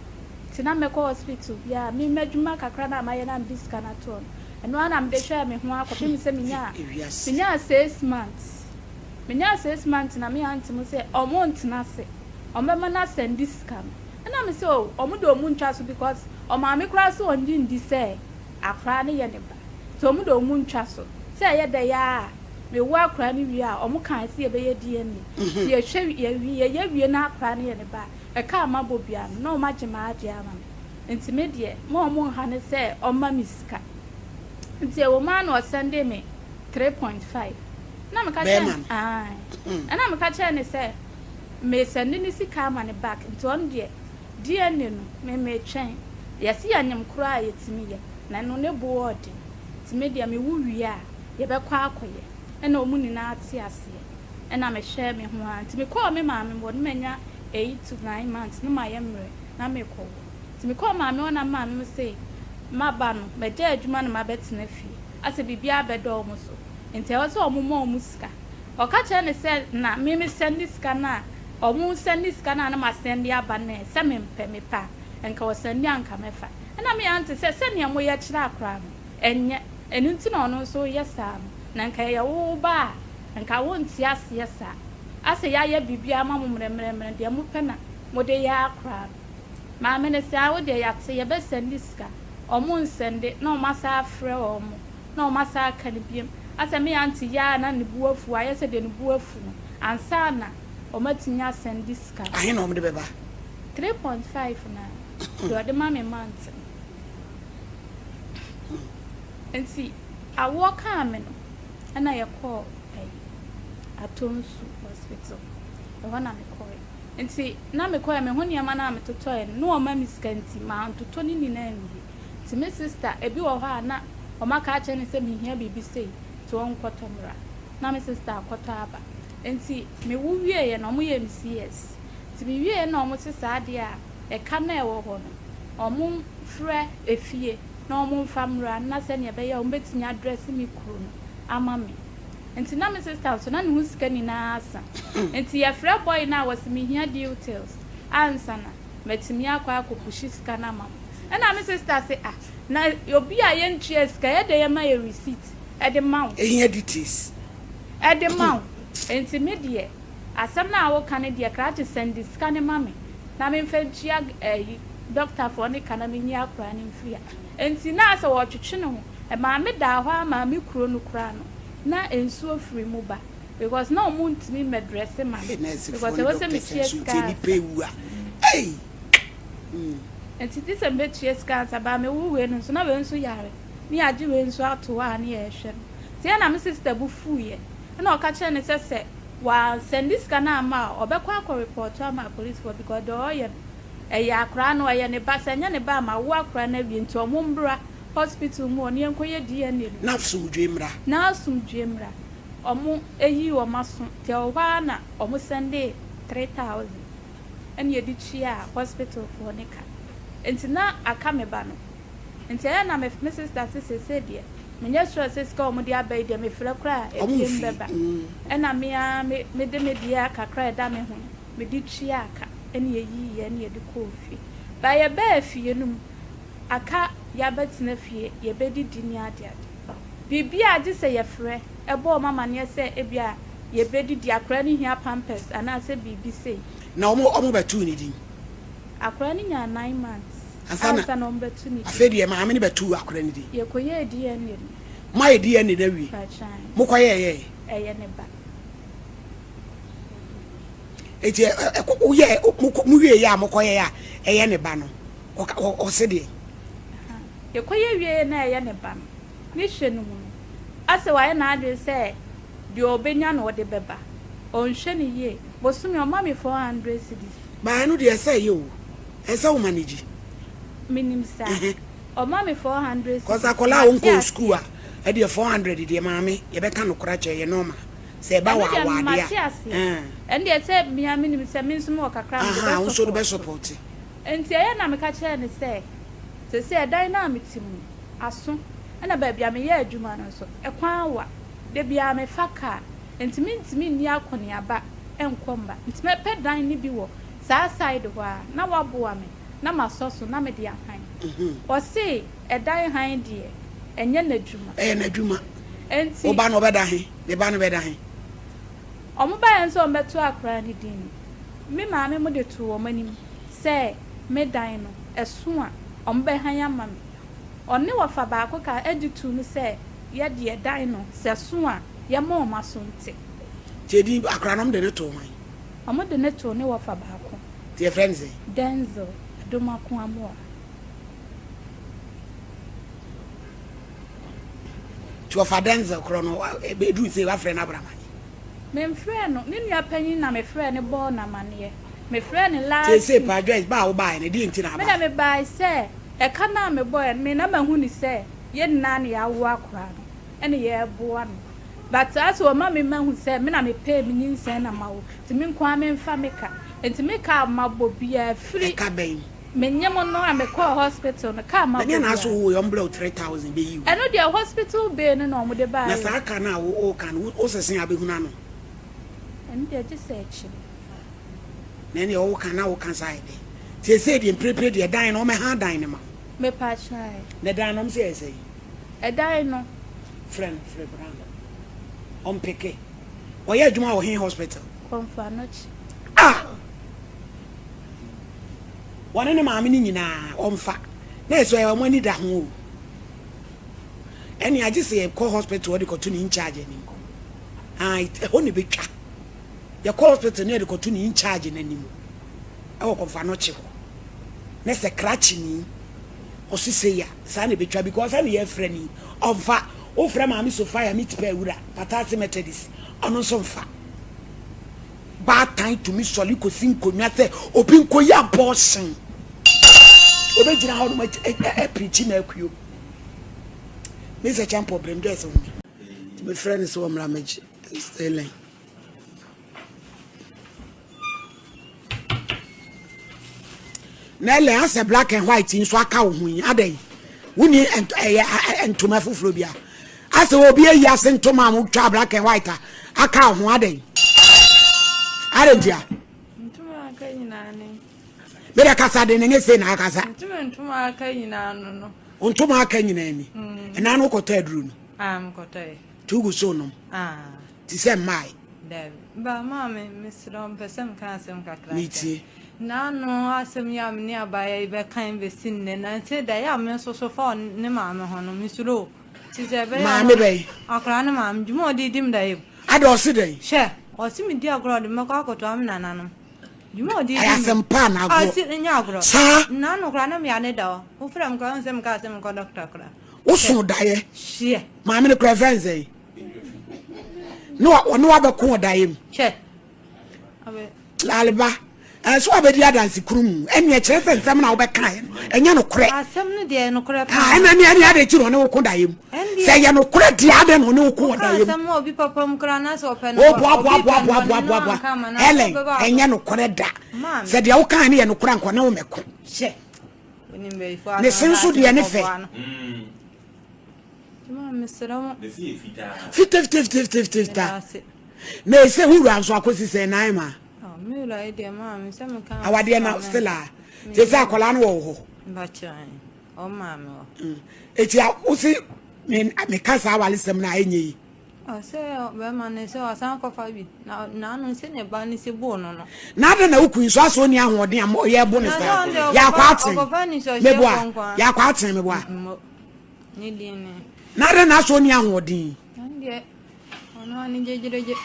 Nti na mɛkɔ hospital biara me m'adwuma kakra no a mayɛ no a mede sika no atoɔ no ɛno ara na mede hwɛɛ me ho ara kɔpem sɛ menyaa menyaa 6 months. Menyaa 6 months na me aunty mo sɛ ɔmo ntena ase ɔmo bɛma no asɛnde sika no. Ɛna mese oh ɔmo de ɔmo ntwa so because ɔmaame koraa se ɔngye ndi sɛ akwaraa no yɛ ne ba nti ɔmo de ɔmo ntwa so. Sɛ ɛyɛ dɛ aa a mewo akwaraa no wie a ɔmo kae sɛ yɛbɛyɛ DNA nti yɛhwɛ yɛwie yɛyɛ wie na akwaraa no yɛ ne ba a ɛka a mabɔ biara no na ɔmo agye m'adeɛ ama me nti me deɛ ma ɔmo nha ne sɛ ɔmma me sika. Nti ɛwɔ mu ara na ɔsɛndee me 3.5 na meka kyerɛɛ
Bɛɛma
no
no.
ae ɛna meka kyerɛɛ no sɛ mesɛnde ne sika ama no back nti ɔno deɛ DNA no me metwɛn yɛse yɛnyem koraa a yɛtumi yɛ na ɛno ne bo ɔɔden nti me deɛ mewo wie a yɛbɛkɔ akɔyɛ ɛna ɔmo nyinaa te aseɛ ɛna mehwɛɛ me ho ara nti mekɔɔ me maame hɔ no manya 8 to 9 months no mayɛ mmerɛ na mekɔwo nti mekɔɔ maame hɔ na maame mo se maba no magya adwuma no mabɛtena fie asɛ biribiara bɛdɔ ɔmo so nti ɛwɔ sɛ ɔmo ma ɔmo sika. Ɔka kyerɛ ne sɛ na me me sɛnde sika no a ɔmo sɛnde sika no a na ma sɛnde aba no sɛ mempɛ mepɛ a nka ɔsɛnde a nka mɛfa. Ɛna me aunty sɛ sɛnea moyɛ kyerɛ akora no ɛnyɛ ɛno nti na ɔno nso yɛ saa no na nka ɛyɛ wo ba a nka wonte aseɛ saa asɛ yɛayɛ biribiara ma mo mmerɛmmerɛmmerɛ deɛ mopɛ na mode yɛ akora no. Maame no sɛ a wo deɛ yɛate yɛbɛsɛnde sika ɔmo nsɛnde na ɔmo asa afrɛ ɔmo na ɔmo asa aka no biom asɛ me aunty yɛ a na ne bu afu ayɛ sɛ deɛ ne bu afu no ansa na ɔmo atumi asɛnde sika no.
Ahe na ɔmo de bɛba?
3.5 na deɛ ɔde ma me month no. Nti awoɔ kaa me no ɛna yɛkɔɔ ɛyi Atonsu Hospital ɛhɔ na mekɔɛ. Nti na mekɔɛ me ho nneɛma no a metotɔɛ no na ɔma me sika nti mantotɔ ne nyinaa nwie. Nti me sister ebi wɔ hɔ a na ɔma aka akyerɛ no sɛ mehia biribi sei nti ɔnkɔtɔ mmra na me sister akɔtɔ aba. Nti mewo wieɛ no ɔmo yɛ me CS. Nti mewieɛ na ɔmo se saa adeɛ a ɛka na ɛwɔ hɔ no ɔmo frɛ efie na ɔmo mfa mmra na sɛnea ɛbɛyɛ a ɔmo bɛtumi adrɛse me kuro no ama me. Nti na me sister nso na ne ho sika nyinaa asa. Nti yɛfrɛ boy no a wɔse mehia details ansa na matumi akɔ akɔpushi sika no ama mo. Ɛna me sister se ah na obi a yɛntua sika yɛde yɛma yɛ receipt ɛde ma wo.
Ehia details.
Ɛde ma wo. Nti me deɛ asɛm no a woka no deɛ krakye sɛnde sika no ma me na memfa ntua ɛyi doctorfoɔ ne ka na menyi akwaraa no mfiri ha. Nti na asɛ wɔtwetwe ne ho. Maame daa hɔ a maame kuro no koraa no na nsuo firi mu ba because na ɔmo ntumi mmɛdrɛse ma me because
ɛwɔ
ɛwɔ sɛ metua sika
ansa. Ewu a ei.
Nti gye sɛ mbɛtua sika ansa baa mewo wei no nso na wei nso yare ne yɛagye wei nso ato hɔ a ne yɛrehwɛ no. Nti ɛna me sister bu fuiɛ ɛna ɔka kyerɛ ne sɛ sɛ wansɛnde sika no ama a ɔbɛkɔ akɔ report ama apolicefoɔ because deɛ ɔyɛ no ɛyɛ akwaraa no ɔyɛ ne ba sɛ ɛnyɛ ne ba a ma wo akwaraa no awie nti ɔmo mbra hospital mu hɔ ne yɛnkɔyɛ DNA no.
Na asomdwe mmra.
Na asomdwe mmra. Ɔmo eyi ɔmo aso nti ɛwɔ hɔ ara na ɔmo sɛnde 3000 ɛna yɛde tua hospital foɔ ne ka. Nti na aka me ba no. Nti ɛyɛ na me sister se sese deɛ menyɛ sure sɛ sika a ɔmo de aba yi deɛ mefrɛ koraa
Ɔmo
ebiem
mfi.
bɛba. Ɛna me ara me mede me deɛ kakra a ɛda me ho no mede tua aka ɛna yɛyiiɛ ɛna yɛde kɔɔ fie. Ba yɛbaa fie no mu aka yɛabɛtena fie yɛbɛdidi ne adeade. Biribi a gye sɛ yɛfrɛ ɛbɔ ɔmo amanneɛ sɛ ebia yɛbɛdidi akwaraa no hia pampers anaasɛ biribi sei.
Na ɔmo bɛtoo ne din.
Akwaraa no nyaa 9 months
Ansa na
ansa na ɔmo bɛto ne din.
Afei deɛ maame no bɛtoo akwaraa no din.
Yɛkɔyɛɛ DNA no.
Moayɛ DNA no awie.
Pakyan.
Mokɔyɛɛyɛ.
Ɛyɛ ne ba.
Eti ɛ ɛ woyɛ mokɔ mowie yɛ a mokɔyɛ a ɛyɛ ne ba no ɔka ɔse deɛ.
Yɛkɔyɛ wie na ɛyɛ ne ba no ne hwɛ no mu no. Asɛ wayɛ n'adwene sɛ deɛ ɔbɛnya na ɔde bɛba. Ɔnhwɛ no yie. Bosome ɔma me 400 cedis.
Ba ɛno deɛ ɛsɛ ɛyɛ o. Ɛsɛ wo manage.
Menim saa. Ɔma me 400 cedis.
Cause akwadaa a
Mate
ɔnkɔɔ sukuu
aseɛ.
a ɛdeɛ 400 deɛ maame yɛbɛka nokorɛ akyerɛ ɛyɛ normal. Sɛ ɛba
Ɛno
wɔ
deɛ
awadeɛ
mate
a.
aseɛ.
Ɛɛn.
Ɛno deɛ sɛ me ara menim sɛ me nso mewɔ kakra a mede
Ahaa
bɛ
wo nso wode bɛ
support.
support.
Nti ɛyɛ na meka kyerɛɛ no sɛ seesei ɛdan no a mete mu no aso ɛna baabi a meyɛ adwuma no nso ɛkwan awa. Da biara mefa kaa nti mentumi nni akɔneaba nkɔ mma. Nti mɛpɛ dan no bi wɔ saa side hɔ ara na waboa me na masɔ so na mede ahan. Ɔse ɛdan han deɛ ɛnyɛ n'adwuma.
Ɛyɛ n'adwuma.
Nti.
Wo ba no ɔbɛda he? Ne ba no bɛda he?
Wɔn baeɛ nso a wɔbɛto akwadaa no din no, me maame mo de too wɔn anim sɛ me dan no ɛso a wɔbɛhan ama me. Ɔne wɔfa baako ka gye too mu sɛ yɛ deɛ dan no sɛ ɛso a yɛma wɔn aso nte.
Nti edin akwadaa no wɔde no too hwan?
Wɔde no too ne wɔfa baako.
Nti yɛfrɛ no sɛn?
Denzel Adomako Amoah.
Nti wɔfa Denzel korɔ no ɛduru sei wafrɛ no abra amaneɛ?
Memfrɛɛ no, ne nua panyin na mefrɛɛ no bɔɔ no amaneɛ. Mefrɛɛ no last
Seesei
week.
paa Joyce ba a wobaeɛ no ɛdeɛn nti na
Me na
abaeɛ?
mebae sɛ ɛka no a mebɔeɛ no me na mahu no sɛ yɛn nyinaa na yɛawo akwadaa no ɛna yɛreboa no but asɛ ɔma me mahu sɛ me na mepɛɛ me nyinsɛn na mawo nti me nko ara memfa me ka nti me ka a mabɔ biara firi
Ɛka bɛn?
Me nyem no a mekɔɔ hospital no car
Na
mabɔ
nea na aso
biara.
wo yɛ ɔmbrɛ wo 3000 bɛyi wo.
Ɛno deɛ hospital bill no na wɔde
Na
baeɛ o.
saa car no a wo woka no wo sese a wobɛhunu ano?
Ɛno deɛ gye sɛ akyire.
Na ɛneɛ wo ka na wo ka saa yɛ dɛn? Seesei deɛ mprepre deɛ dan no ɔmɛha dan no ma wo.
Mepakyɛ ae.
Na dan no ɔmo sɛ ɛyɛ sɛn?
Ɛdan no.
Frɛ no frɛ bra no ɔmpeke. Ɔyɛ adwuma wɔ he hospital?
Komfo Anokye.
Ah! Wɔne ne maame no nyinaa ɔmfa na ɛsɛ wɔn ani da ho o. Ɛne agye sɛ yɛkɔ hospital ɔde kɔto ne in charge anim. Ah, ɛhɔ na ɛbɛtwa. Yɛkɔ hospital ne yɛde kɔto ne in charge n'anim ɛwɔ kɔmfa no kye hɔ. Ne sɛ krakye ni ɔse sei a saa na ɛbɛtwa because ɛne yɛfrɛ ni ɔmfa. Wofrɛ maame Sophia meat pie wura Patase Methodist ɔno nso mfa. Baatan tumi sɔre kɔsi nkonnwa sɛ obi nkɔyi abortion. Obɛgyina hɔ nom apirikyi ma akuo. Mr. Champo brem Joyce ho. Nti mefrɛ no sɛ ɔmmra mɛgye Sterling. Na ɛlɛ asɛ black and white nso aka wo ho yi adɛn wonni ɛyɛ ntoma foforɔ bi a asɛ obi ayi ase ntoma a motwa black and white a aka wo ho adɛn adɛn ntia
Ntoma aka nyinaa ne.
mede kasa de ne ne sei na akasa
Ntoma aka nyinaa no no.
ntoma aka nyinaa ni ɛna no wokɔtɔ aduru no
Ah, mekɔtɔ yɛ.
tugu so nom
Ah.
te sɛ mmae
Dabi. Ba maame, mesrɛ wo, mepɛ sɛ meka asɛm kakra kyerɛ.
Metie.
N'ano asɛm yi a me ne abaayewa yi bɛkan bɛsi nnɛ, nansa da yɛ a me nso so fa ne maame ho no, mesuro o. Nti sɛ ɛbɛyɛ a
Maame bɛn?
Akwadaa no maame, dwuma a ɔde di me da yɛ mu.
Ada ɔse dɛn?
Hwɛ, ɔse medi agorɔ a ɔde me bɛkɔ akɔtoa me nananom. Dwuma a ɔde di
Ɛyɛ
me.
asɛm pa anaa agorɔ?
Ɔse ɛnyɛ agorɔ.
Saa?
N'ano koraa na meyare da hɔ. Wofrɛ me koraa, wohu sɛ mekaa sɛ menkɔ dɔkta koraa.
Woso daeɛ?
Hwɛ.
Maame no koraa ɛfrɛ no sɛn? Ne wa ɔne wabɛko wɔ daeɛ mu.
Hwɛ.
Laleba, ɛnso wabɛdi adanse kuru mu. Ɛnneɛ kyerɛ sɛ nsɛm na wobɛkaeɛ no, ɛnyɛ nokorɛ.
Asɛm no deɛ ɛyɛ nokorɛ paa.
Ɛna ne ɛne adɛn nti na ɔne wo ko daeɛ mu? Sɛ ɛyɛ nokorɛ deɛ adɛn na ɔne wo ko wɔ daeɛ mu?
Asɛm a obi papa mu koraa na sɛ ɔpɛ no
O boa boa boa boa boa boa boa. Helen, ɛnyɛ nokorɛ da. Sɛ deɛ wokaeɛ no yɛ nokorɛ anka ɔne wo mɛko.
Hwɛ.
Ne se nso deɛ ne fɛ. Fitafitafitafitafita. Na ese wo wura nso akosi sɛ nan ma. Awadeɛ na still a. Te sɛ akwadaa no wɔ wo hɔ. Eti a wosi me meka saa awalesɛm no a ɛnyɛ yi.
Ɔsɛ bɛrima no sɛ ɔsan kɔfa bi na n'ano sɛ ne ba no si boo no no.
Na adɛn na wo kun nso asɛ ɔnni ahoɔden a ɔyɛ bo ne saa? Yɛakɔ aten meboa yɛakɔ aten meboa.
Ne din ne.
Na adɛn na asɛ ɔnni ahoɔden?
Ɛndeɛ ɔno ani gyegyeregye.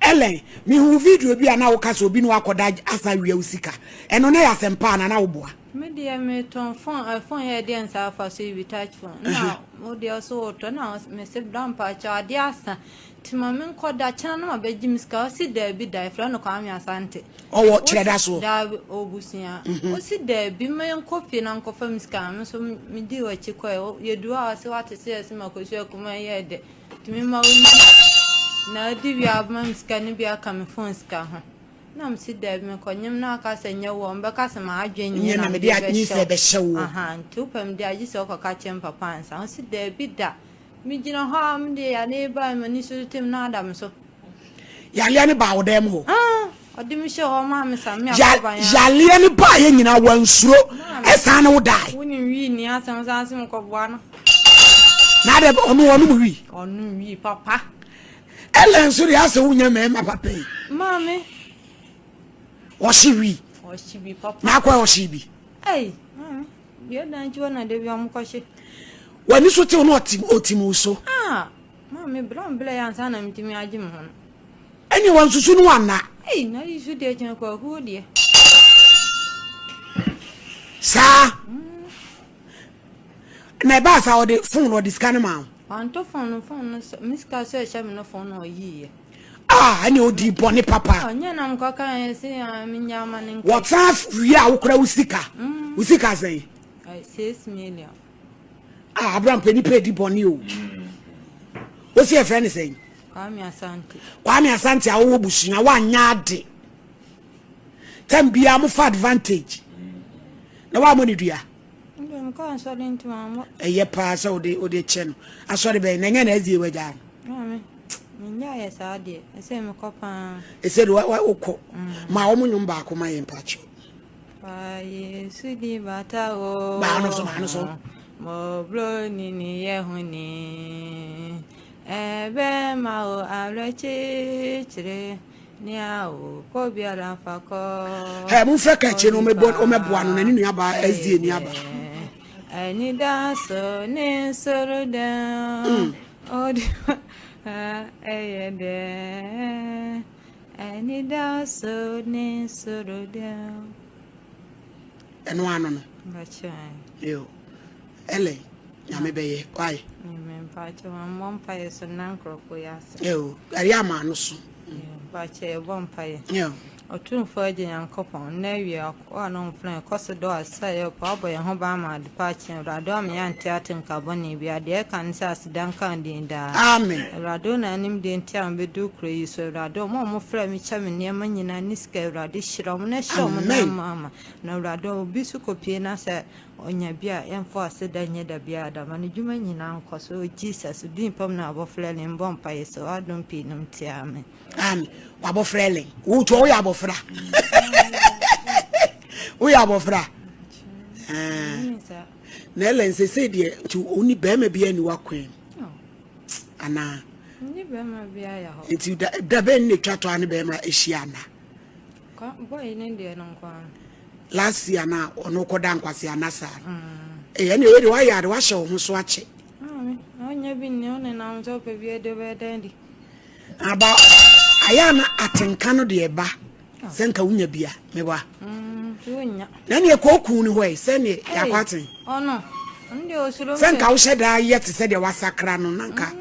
Ellen, mehu video bi a na woka sɛ obi ne wakɔda asa awia wo sika. Ɛno na ɛyɛ asɛmpa anaa na woboa?
Me deɛ metɔn phone, eh, phone yɛ deɛ nsa afa so yi bi touch phone. Na wo deɛ ɔso wotɔ na mese bra mpakyɛw adeɛ asa. Nti ma menkɔ da kyena na mabɛgye me sika. Ɔse daabi da, yɛfrɛ no Kwame Asante.
Ɔwɔ kyerɛ da soɔ?
Daabi, ɔbusua. Ɔse daabi ma yɛnkɔ fie na nkɔfa me sika. Me nso medii w'akyi kɔɛ. Yɛduru hɔ a ɔse wate sɛ yɛse makɔsua kuma yɛ dɛ. Nti mema wo yi na ɔdi wie a wobɛma me sika no bi aka me phone sika ho. Na mese daabi mekɔnyem na aka sɛ nyɛ wo a ɔmbɛka sɛ m'adwen nye
na
na
mede
mede
nyinsɛn
bɛhyɛ
bɛhyɛ
wo.
woɔ.
Aha, nti wopɛ me de a gye sɛ wokɔka kyerɛ me papa ansa. Ɔse daabi da. Megyina hɔ a mede yareɛ bae m'ani so tem na ada me so.
Yareɛ no baa wo dan mu hɔ?
Ah, ɔde me hyɛ hɔ maa me sa me
Ya
akɔban a.
yareɛ no baeɛ nyinaa wansuro
Maame,
ɛsan ne wo dae.
wonim wii ni asɛm san se mekɔboa no.
Na adɛ ɔno ɔnom wii?
Ɔnom wii papa.
Ellen nso deɛ asɛ wonya mmarima papa yi.
Maame.
Ɔhye wi.
Ɔhye bi papa.
Na akɔ ɔhye bi.
Ei, maame. Deɛ dan akyi hɔ na da bi ɔmo kɔhye.
W'ani so tew na ɔte ɔtim wo so.
Ah, maame bra mbla yɛ ansa na metumi agye me ho no.
Ɛne wansusu no anna.
Ei, na yi so deɛ kyɛn kwakuo deɛ.
Saa. Na ɛbaa saa ɔde fon ɔde sika no maa wo.
Wanto fon no fon no sɛ me sika sɛ ɛhyɛ me no fon na ɔyiiɛ.
Ah, ɛne ɔdi bɔne papa.
Ɔnyɛ na mekɔka ɛ sɛ ah, menya ama ne nka.
Wɔsan wie a wokora wo sika. Wo sika sɛn?
6 million.
Ah, Abraham pɛ nipa edi bɔne o. Wosi ɛfrɛ ne sɛn?
Kwame Asante.
Kwame Asante a wowɔ busua woanyɛ ade. Tam biara mofa advantage. Na woammɔ ne dua. Ɛyɛ paa sɛ wode wode kyɛ no. Asɔre bɛn na ɛnyɛ na ɛdie wagyaa
no. Menyaeɛ saa deɛ, ɛsɛ mekɔ paa.
Ɛsɛ de wokɔ. Ma wɔn nnwom baako ma yɛn mpakyɛw.
Fa Yesu di bata o.
Maa no so, maa no so.
Mɔblo nini yɛ ho ni. Ɛbɛ ma o awerɛkyekyere. Nea o kɔ biara fa kɔ.
Ɛ momfrɛ ka akyi no ɔmɛboa no na ne nuabaa SDA ni aba.
Anidaso ne nsoro dɛn. Ɔde ɛyɛ dɛn. Anidaso ne nsoro dɛn.
Ɛno ano no.
Bakyɛ.
Yo. Ellen, nyame bɛyɛ. Why?
Mpakyɛ wɔmmɔ mpaeɛ so na nkurɔfoɔ yɛ ase.
Yo, ɛyɛ ama no so.
Mpakyɛ yɛbɔ mpaeɛ.
Yo.
Ɔtumfoɔ Agya Nyankopɔn, nnɛ awia wo a na ɔmfrɛ yɛn, kɔ so dɔ ase a yɛwɔ pa, wabɔ yɛn ho ban ama ade pa akye yɛn. Awurade woama yɛante ate nka bɔne biara. Deɛ ɛka ne sɛ aseda nka wo din daa.
Amen.
Awurade wo na anim deɛ nti a mebɛduru kuro yi so. Awurade wɔn a wɔfrɛ me kyɛ me nneɛma nyinaa ne sika Awurade hyira wɔn na hyɛ wɔn
Amen.
nan ma ama. Na Awurade obi so kɔpie na sɛ ɔnya bi a yɛmfa aseda nyɛ da biara da ma ne dwuma nyinaa nkɔ so. O Jesus, din pam na abɔfra ni mbɔ mpaeɛ sɛ w'adom pii nom nti amen.
Amen. Wabɔfra Ellen. Wotu woyɛ abɔfra. Woyɛ abɔfra.
Menim saa.
Na Ellen sese deɛ nti oni bɛrima bi ani wakwan mu. Anaa.
Nye bɛrima biara yɛ hɔ.
Nti da da bɛn na etwa to a ne bɛrima ahyia ana?
Boy ne deɛ no nko ara.
Last year na ɔno kɔda nkwasi ana saa. Eh ɛne ɛyɛ de wayɛ ade wahyɛ wo ho so akyɛ.
Maame, ɔnyɛ bi nni wo nenam sɛ wopɛ bi adi wobɛyɛ dɛn di.
Aba ayɛ na atenka no deɛ ɛba sɛ nka wonya bi a meboa.
Nti wonya.
Na neɛ kɔɔku ne hɔ ɛ sɛ neɛ yɛakɔ aten.
Ɔno, ɔno deɛ osuro
Sɛ nka wohyɛ daa yɛ te sɛ deɛ wasakra no na nka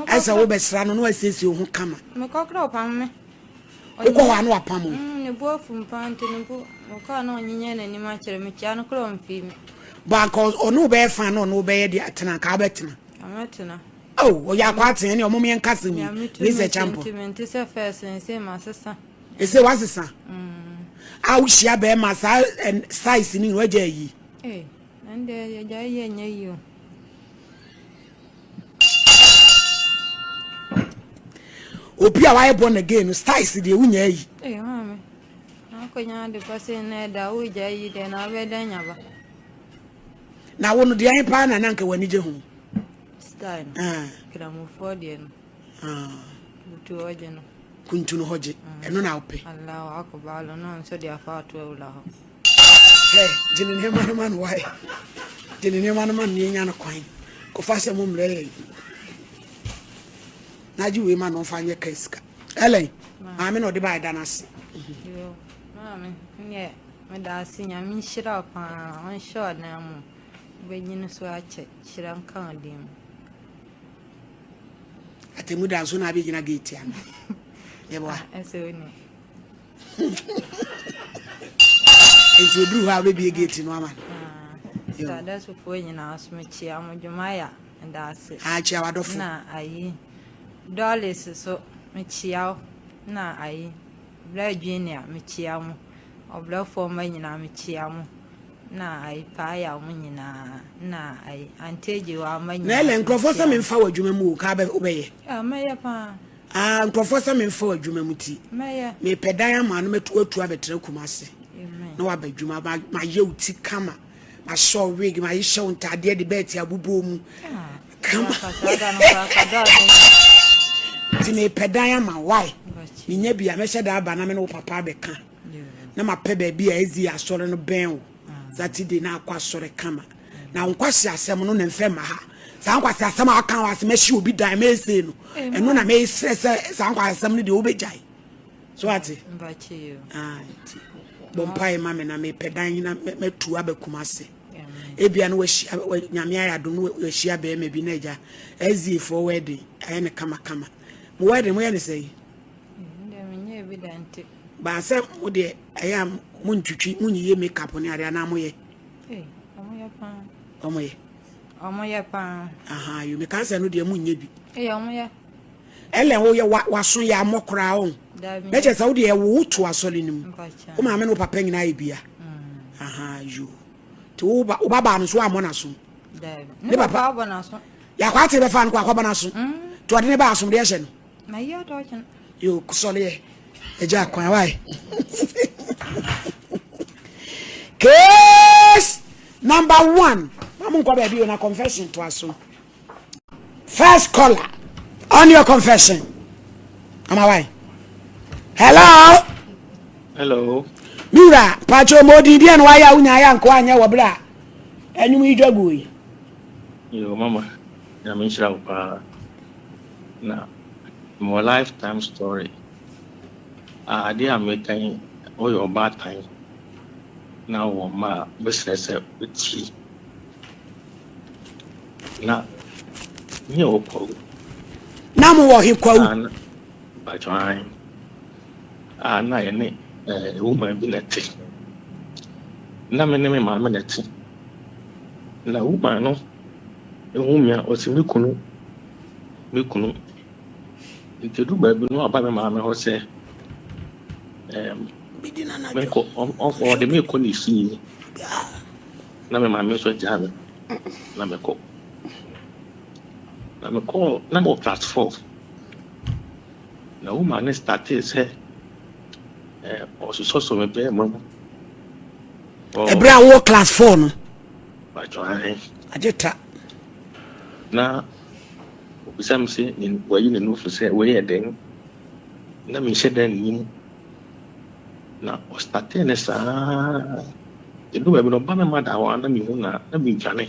ɛsɛ wobɛsra no na wasiesie wo ho kama.
Mekɔkora ɔpam me.
Wokɔ hɔ a na wapam wo.
Ne bo afu mpa nti ne bo mekɔ a na ɔnyenyɛ n'anim akyerɛ me kyia no kora ɔmfii me.
Ba nka ɔne wo bɛyɛ fan na ɔne wo bɛyɛ deɛ atena nka wobɛtena.
Amɛtena.
Oh, ɔyɛ akɔ atena ne ɔmo yɛn kasa mu.
Nyame
Lisa
tumi
Champo.
nti mente sɛ fɛs nse masesa.
Ɛsɛ wasesa. A wohyia bɛrima saa size ni wagya ayi.
Ee, ɛnde yɛgya yi ɛnyɛ yi o.
Obi a wayɛ born again no styles deɛ wonya ayi.
Ee, maame. Akɔnya ade pa sɛ na ɛda wogya yi deɛ na wobɛda nyaba.
Na wo no deɛ ɛhe paa na na nka w'ani gye ho?
Style no.
Ah.
Kramofoɔ deɛ no.
Ah.
Butu hɔ gye no.
Kuntu no hɔ gye. Ɛno na wopɛ.
Allahu akbar no nso de afa ato awura hɔ.
Hɛ, gye ne nneɛma no ma no wae. Gye ne nneɛma no ma no na yɛnya no kwan. Kɔfa sɛ mo mmerɛ yɛn. Na gye wei ma no ɔmfa nyɛ ka sika. Ellen, maame na ɔde ba ɛda no ase.
Yo, maame, nyɛ. Meda ase Nyame nhyira wo paa ɔnhyɛ wo anan mu wobɛnyini so akyɛ nhyira nka wo din mu.
Atemu da nso na abɛgyina gate ano. Yɛboa.
Ah, ɛsɛ woni.
Nti oduru hɔ a wobɛbie gate no ama no.
Ah, Stardustfoɔ nyinaa so mekyia mo dwumaya meda ase.
Ah, kyia w'adɔfo.
Na ayi Doris so mekyia wo na ayi Bra Junior mekyia mo. Ɔbrɛfoɔ mma nyinaa mekyia mo. Na ayi Paaya mo nyinaa na ayi Auntie Agyewa mma
Na
nyinaa
ɛlɛ
so
nkurɔfoɔ sɛ
mekyia mo.
memfa wɔ adwuma mu o ka bɛ wobɛyɛ.
Ah, mɛyɛ paa.
Ah, nkurɔfoɔ sɛ memfa wɔ adwuma mu ti.
Mɛyɛ.
Mepɛ dan ama no mɛtu atu abɛtena Kumase.
Amen.
Na waba adwuma ma mayɛ wo ti kama. Mahyɛ wo wig, mahyehyɛ wo ntaadeɛ de bɛɛte abobɔ mu.
Ah,
Kama.
Ka saa da no koraa ka da no.
Nti mepɛ dan ama wo, why?
Bɛkyi.
Menya bi a mɛhyɛ da aba na me ne wo papa abɛka. Na mapɛ baabi a ɛzi asɔre no bɛn wo. Saturday na akɔ asɔre kama. Na wo nkwasi asɛm no na mfɛ ma ha. Saa nkwasi asɛm a aka wɔ ase mɛhye obi dan mɛsei no. Ɛno na mɛsrɛ sɛ saa nkwasi asɛm no deɛ wobɛgyae. So ate?
Bɛkyi yo.
Ah, nti bɔ mpaeɛ ma me na mepɛ dan na mɛtu aba Kumase. Ebia na wahyia Nyame ayɛ adom na wahyia bɛrima bi na agya SDA foɔ wedding ayɛ ne kama kama. Mo wedding moyɛ ne sɛn?
Ndɛ menyɛɛ bi da nti.
Baa sɛ mo deɛ ɛyɛ a montwitwi monyiyi makeup ne adeɛ anaa moyɛ?
Ee, ɔmo yɛ paa.
Ɔmo yɛ?
Ɔmo yɛ paa.
Aha, yo meka sɛ no deɛ monyɛ bi.
Ee, ɔmo yɛ.
Ellen woyɛ wa waso yɛ amɔ koraa o.
Dabi.
Na kyerɛ sɛ wo deɛ ɛwo wo to asɔre no mu.
Mpakyɛ.
Wo maame ne wo papa nyinaa yɛ bia. Aha, yo. Nti wo ba wo ba baa no so ammɔ n'aso.
Dabi.
Ne
Ne
papa
papa abɔ n'aso.
Yɛakɔ ate bɛfa no kɔ akɔbɔ n'aso. Nti ɔde ne ba asomdeɛ hyɛ no.
Na yi ɔdɔ ɔkyɛ no.
Yo, sɔre yɛ. Ɛgya kwan wae. Case number 1. Mamu nkɔ baabi o na confession to aso. First caller on your confession. Ama wae. Hello.
Hello.
Miwura, pacho mo din deɛ na wayɛ a wonya ayɛ anko anyɛ wɔ berɛ a ɛnwom yi dwa guo yi.
Yo, mama, nyame nhyira wo paa. Na mewɔ lifetime story. Ah, adeɛ a meka yi, woyɛ ɔbaatan na wowɔ mma a, mɛsrɛ sɛ wotie. Na me wɔ Kwawu.
Na mo wɔ he Kwawu?
Ah, na, mpakyɛ ae. Ah, na yɛne eh, woman bi na ɛte. Na me ne me maame na ɛte. Na woman no ehu me a ɔse me kunu, me kunu. Nti edu baabi no aba me maame hɔ sɛ ɛɛm menkɔ ɔde me kɔ ne fie. Na me maame nso agyaa me na mekɔ. Na mekɔɔ na mewɔ class 4. Na woman no startee sɛ ɛɛ ɔsosɔsɔ me bɛrima mu.
Ɛberɛ a wowɔ class 4 no.
Mpakyɛ ahe.
Agye ta.
Na obisa me sɛ wayi ne nufu sɛ wei yɛ dɛn. Na menhyɛ da nnim. Na ɔstartee ne saa. Ɛdu baabi no ɔba me ma da hɔ a na mehu na na medwane.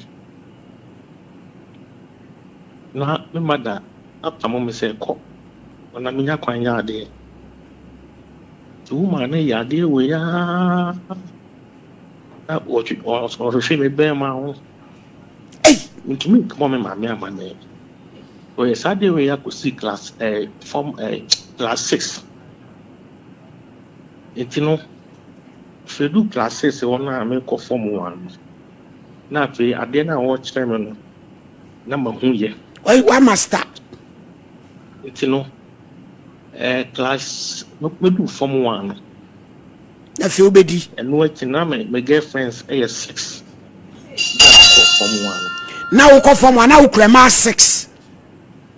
Na me ma da apamo me sɛ kɔ. Na menya kwan nyɛ adeɛ. Nti woman no yɛ adeɛ wei ara. Na ɔhwehwɛ me bɛrima ho. Mentumi nkɔbɔ me maame amanneɛ. Ɔyɛ saa adeɛ wei akɔsi class form class 6. Nti no, afei du class 6 hɔ no a mekɔ form 1 no, na afei adeɛ no a wɔrekyerɛ me no, na mahu yɛ.
Wa master.
Nti no, class medu form 1 no.
Na afei wobɛdi.
Ɛno akyi na me girlfriends yɛ 6. Na mekɔ form 1 no.
Na wokɔ form 1 na wokura mmaa 6.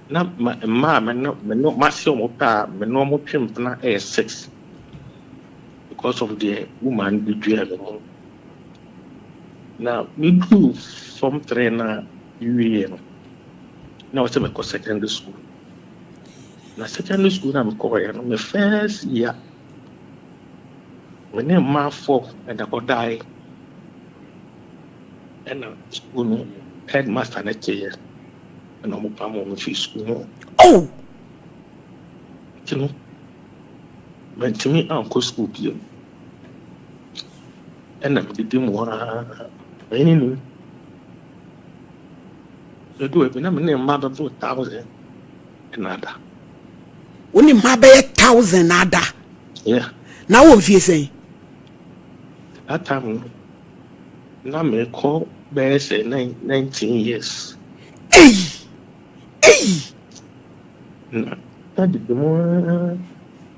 Na mmaa a me ne mase wɔn pɛ a me ne wɔn twe mpena yɛ 6. Because of deɛ woman bi dua me mu. Na meduru form 3 na mewieɛ no, na wɔsɛ mekɔ secondary school. Na secondary school na mekɔɔeɛ no, me first year, me ne mmaa 4 ɛna kɔdaeɛ. Ɛna school no headmaster no teeɛ. Ɛna ɔmo pamoo me fii school hɔ.
Oh!
Nti no, mantumi ankɔ school bio. Ɛna medidi mu ara. Ɔhene nim. Edu baabi na me ne mmaa bɛboro thousand na ada.
Wo ne mmaa bɛyɛ thousand na ada?
Yeah.
Na wɔ mfie sɛn?
That time no, na mekɔ bɛyɛ sɛ 19 years.
Ei! Ei!
Na na didi mu ara,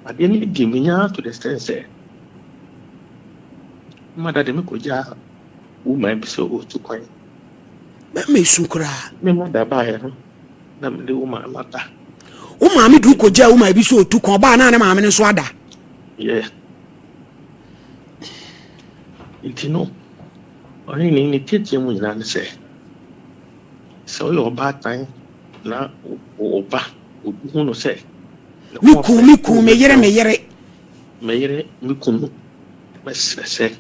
adeɛ no di me nya to the extent sɛ, mma dade mekɔgyaa woman bi sɛ ɔretu kwan.
Mɛma esu koraa.
Me mother baeɛ no, na mede wo maame aba.
Wo maame de wo kɔgyaa wo maame bi sɛ ɔtu kwan, ɔbaa na ne maame no nso ada.
Yeah. Nti no, ɔne ne ne tiatia mu nyinaa ne sɛ, sɛ woyɛ ɔbaatan na wo ba, obi hu no sɛ,
Me kun, me kun, me yere, me yere.
Me yere, me kunu, mɛsrɛ sɛ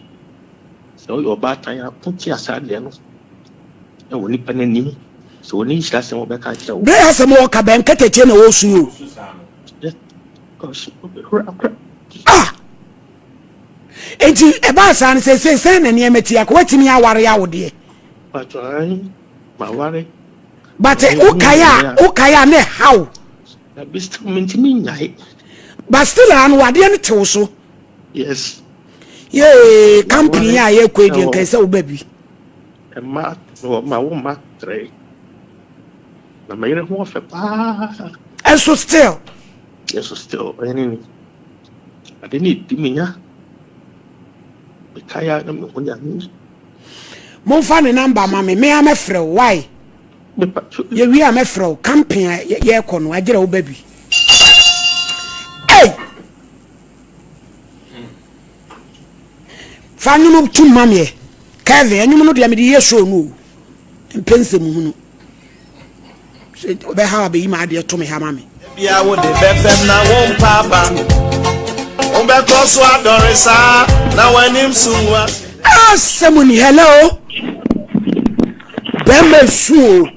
Sɛ woyɛ ɔbaatan a, ko tia saa adeɛ no wɔ nipa no anim. Sɛ ɔni nhyira asɛm a ɔbɛka akyerɛ wo.
Berɛ a asɛm a ɔka bɛn katakyie na ɔresu o. Ah! Enti ɛbaa saa no seesei sɛn na nneɛma ti akɔ? Woatumi aware awo deɛ?
Maware.
But wokae a wokae a na ɛhaw.
Mentumi nnyae.
But still a no adeɛ no te wo so.
Yes.
Yee, camping a yɛkɔ yi deɛ nka sɛ woba bi.
Mma ma wo mma trɛ. Na me yere ho ɔfɛ paa.
Ɛnso still.
Ɛnso still ɔyɛ ne ni. Ade ne di me nya. Mekae a na me ho nya me.
Momfa ne namba ma me, me a mɛfrɛ wo, why? Yɛwie a mɛfrɛ wo, camping a yɛkɔ no, agyerɛ woba bi. Hey! Fa nnwom tum ma meɛ. Kevin, ɛnwom no deɛ mede yɛ show no o. Mpɛ nsɛm hunu. Sɛ ɔbɛha abɛyi ma adeɛ to me ha ma me.
Bia wo de bɛfɛm na wo mpaaba. Wobɛkɔ so adɔre saa na w'anim so ngu ase.
Asɛm ni hello. Bɛrima su o.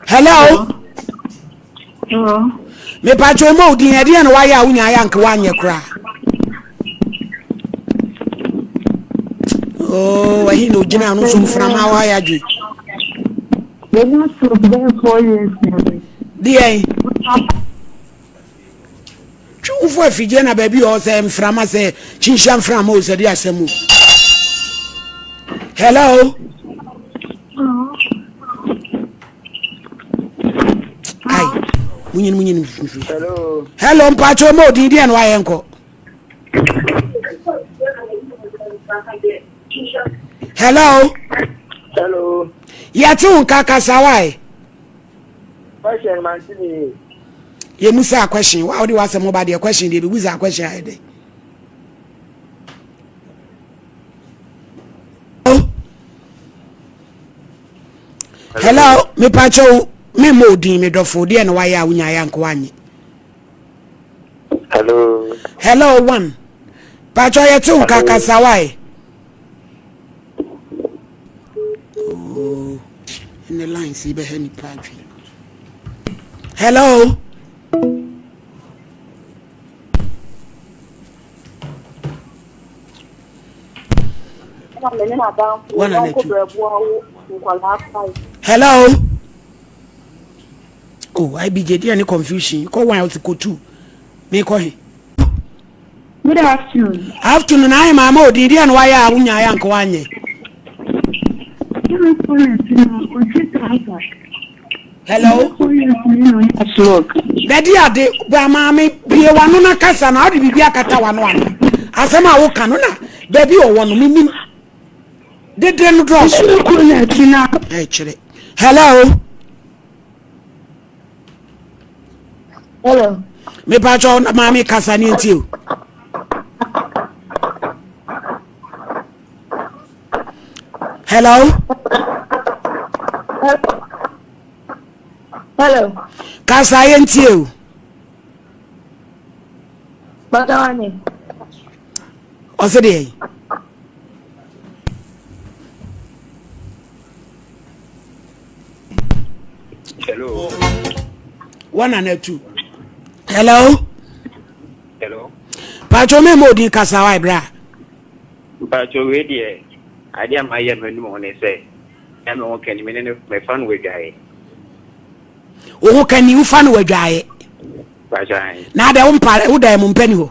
Hello. Mepatwa ɔma odin ɛdeɛ na wayɛ a wonya ayɛ anka woanyɛ koraa. Oh, ɛhe na ogyina no nso mframa hɔ ayɛ adwe. Deɛ twe wofo afidie na baabi ɔ sɛ mframa sɛ kyinhyia mframa o sɛ de asɛm o. Hello. Ai, munyin munyin.
Hello.
Hello, mpacho mo odin deɛ no ayɛ nkɔ. Hello.
Hello.
Yɛte wo nka kasa wae.
Question mante ne.
Yɛmu saa question wa wode w'asɛm ba deɛ question deɛ bɛbu saa question ayɛ dɛ. Hello, mepakyɛw memmɔ odin me dɔfo deɛ na wayɛ a wonyaeɛ anka wanyɛ.
Hello.
Hello one. Pakyɛw yɛte wo nka kasa wae. Oh, ne lines yi bɛhɛ nipa adwene. Hello. Hello. Oh, IBJ, deɛ ne confusion. Kɔ one ɔsi kɔ two. Me kɔ he.
Good afternoon.
Afternoon, ayɛ maama odin deɛ na wayɛ a wonya ayɛ anka wanyɛ. Hello. Bɛdi ade bra maame bie wano na kasa na wode biribi akata wano ana asɛm a woka no na baabi ɔwɔ no menim dede no dɔɔso ɛkyerɛ hello.
Hello.
Mepakyɛ maame kasa ne ntie o. Hello.
Hello.
Kasa yɛ ntie o.
Bàtàwani.
Ɔsɛ deɛ yi.
Hello.
One and two. Hello.
Hello.
Pacho me mo din kasa wa bra.
Mpakyɛw wei deɛ adeɛ a mayɛ m'anum ho ne sɛ na me ho kani me ne no mefa no wadwaeɛ.
Wo ho kani wofa no wadwaeɛ.
Mpakyɛw ahe.
Na adɛ wo mpa wo dan mu mpa ni hɔ.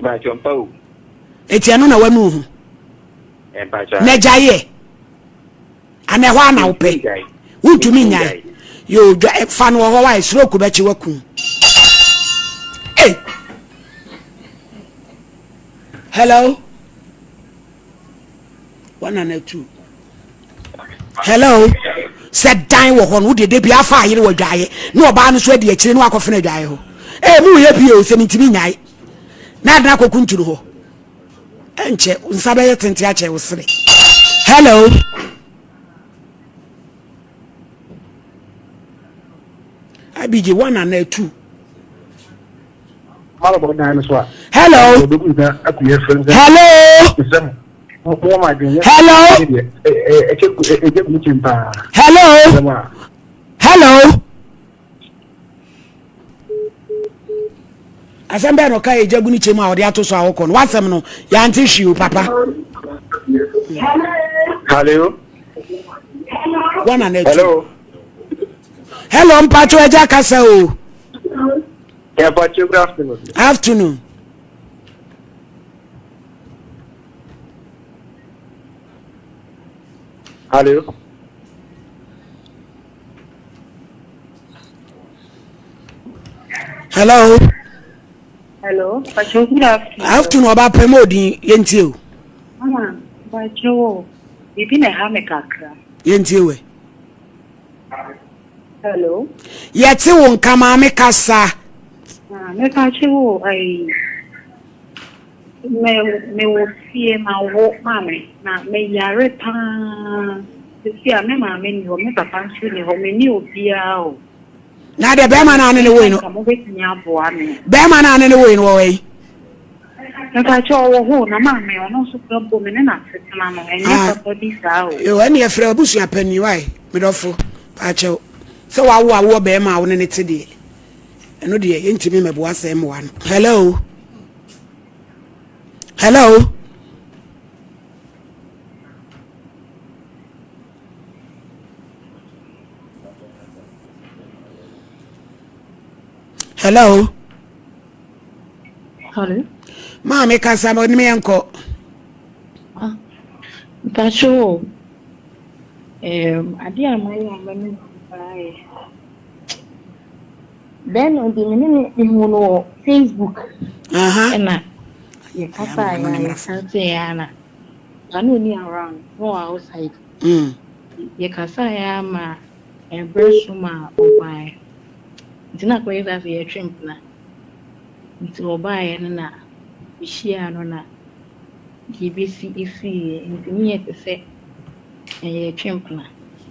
Mpakyɛw mpa o.
Eti ɛno na wanu ho.
Mpakyɛw.
Na gyaeɛ. Ana ɛhɔ ana wopɛ. Wontumi nyae. Yo dwa eh, fa no wɔ hɔ wae stroke bɛkye waku. Hey. Hello. 102. Hello. Sɛ dan wɔ hɔ no wode de bi afa ayere wɔ dwaeɛ na ɔbaa no so adi akyire na wakɔfena dwaeɛ hɔ. Ee mu yɛ pie o sɛ mentumi nyae. Na adena akɔku nturu hɔ. Ɛnkyɛ nsa bɛyɛ tente akyɛ wo sere. Hello. Abigye one and two. Hello. Hello. Hello. Hello. Hello. Asɛm bɛɛ na ɔka yɛ gya gu ne kyɛm a ɔde ato so a ɔkɔ no wasɛm no yɛante hwee o papa.
Hello.
One and two.
Hello.
Hello mpacho agya kasa o.
Yeah, mpacho good afternoon.
Afternoon.
Hello.
Hello.
Hello. Mpacho good afternoon.
Afternoon ọba pẹ mọ odin yẹn tie o.
Mama mpacho o biribi na ɛha me kakra.
Yɛn tie wɛ.
Hello.
Yɛte wo nka maame kasa.
Ah, mepa kyɛw o ayi. Me me wɔ fie ma wo maame na me yare paa. Sisi a me maame ni hɔ, me papa nso ni hɔ, me ni obiara o.
Na deɛ bɛrima no ane ne woi no.
Mo betumi aboa me.
Bɛrima no ane ne woi no wɔ yi.
Mepakyɛ ɔwɔ hɔ o, na maame ɔno nso kura mpo me ne no asetena no ɛnyɛ ah. papa bi saa o.
Yo, ɛne ɛfrɛ abusua panyin wae, medɔfo, pakyɛw. Sɛ wawo awoɔ bɛrima a wo ne ne te deɛ, ɛno deɛ yɛntumi mmɛboa sɛ mmoa no. Hello. Hello. Hello.
Hello.
Maame kasa ma onim yɛn kɔ.
Ah, mpacho o. Um, ade a mayɛ a m'ani gye paa yɛ. Bɛn de me ne ne mehu no wɔ Facebook.
Aha.
Ɛna yɛkasa a yɛkasa yɛ na na na ɔni around na ɔwɔ outside.
Mm.
Yɛkasa yɛ ama ɛberɛ so ma ɔbaeɛ. Nti na akɔyɛ sɛ afei yɛtwe mpena. Nti ɔbaeɛ no na mehyiaa no na deɛ ɛbɛsi ɛsiiɛ. Nti ne yɛ te sɛ yɛretwe mpena.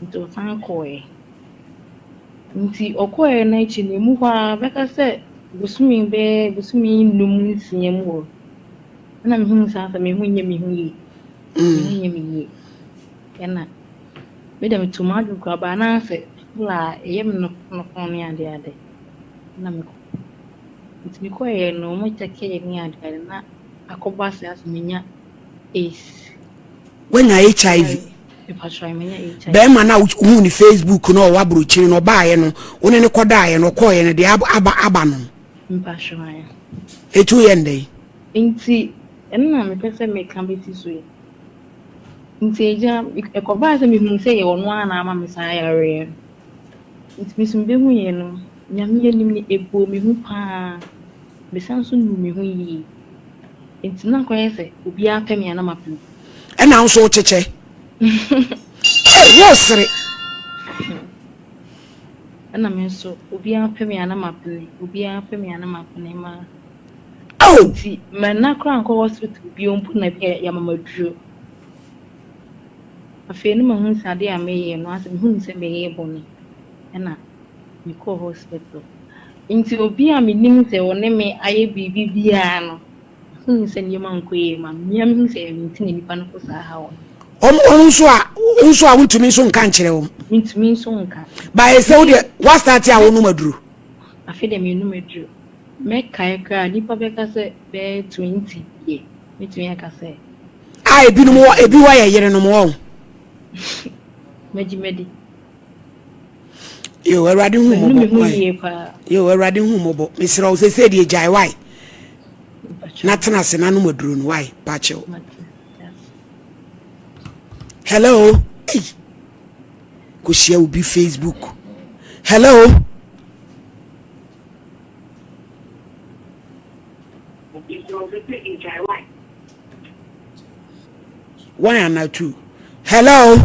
Nti ɔsan kɔeɛ. Nti ɔkɔeɛ no akyi no ɛmu hɔ ara bɛka sɛ bosome bɛyɛ bosome nnum nsia mu hɔ ɛna mehuu saa sɛ me ho nyɛ me ho yie. Me ho nyɛ me yie. Ɛna me deɛ meto m'adwene koraa baa na sɛ la ɛyɛ me nofo ne adeade. Ɛna mekɔ Nti mekɔeɛ no ɔmo kyɛkee ne adeade na akɔba sɛ asɛ menya AIDS.
Woanya HIV?
Mepakyɛw menya HIV.
Bɛrima no a wohuu ne Facebook no a ɔwɔ aburokyire no ɔbaeɛ no wo ne no kɔdaeɛ no ɔkɔeɛ no deɛ aba aba no.
Mepakyɛw ae.
Eti woyɛ no dɛn?
Nti ɛno na mepɛ sɛ meka bɛsi so yi. Nti agya ɛkɔbaa sɛ mehuu sɛ ɛyɛ ɔno ara na ama me saa yareɛ no. Nti me nso mebehuiɛ no, Nyame anim no, ɛbɔɔ me hu paa. Mesan nso nuu me ho yie. Nti na akɔyɛ sɛ obiara pɛ me a na mapɛ no.
Ɛna wo nso wokyekyɛ. Ei, wosere.
Ɛna me nso, obiara pɛ me a na mapene, obiara pɛ me a na mapene ma.
Oh!
Nti manna koraa ankɔ hospital bio mpo na bi a yɛama me aduro. Afei no mahunu sɛ adeɛ a meyɛ no asɛ mehunu sɛ meyɛ bɔne ɛna mekɔɔ hospital. Nti obi a menim sɛ ɔne me ayɛ biribi biara no, mehunu sɛ nneɛma nkɔ yie ma me. Mea mehunu sɛ ɛyɛ me nti na nipa no kɔ saa haw no.
Wɔn wɔn nso a wo nso a wontumi nso nka nkyerɛ wɔn.
Mentumi nso nka.
Ba ɛsɛ wo deɛ woastarte a wonom aduro.
Afei deɛ menom aduro. Mɛkae koraa nipa bɛka sɛ bɛyɛ 20 deɛ mɛtumi aka sɛ.
A ebinom wɔ ebi wɔ yɛ yerenom wɔ.
Mɛgye mɛdi.
Yo, Awurade hu mmɔbɔ. Yo, Awurade hu mmɔbɔ. Mesrɛ wo sɛ sɛ deɛ gyae wae. Na tena ase na nom aduro no wae. Pakyɛw. Hello. Hey. Kɔhyia obi Facebook. Hello. One and two. Hello.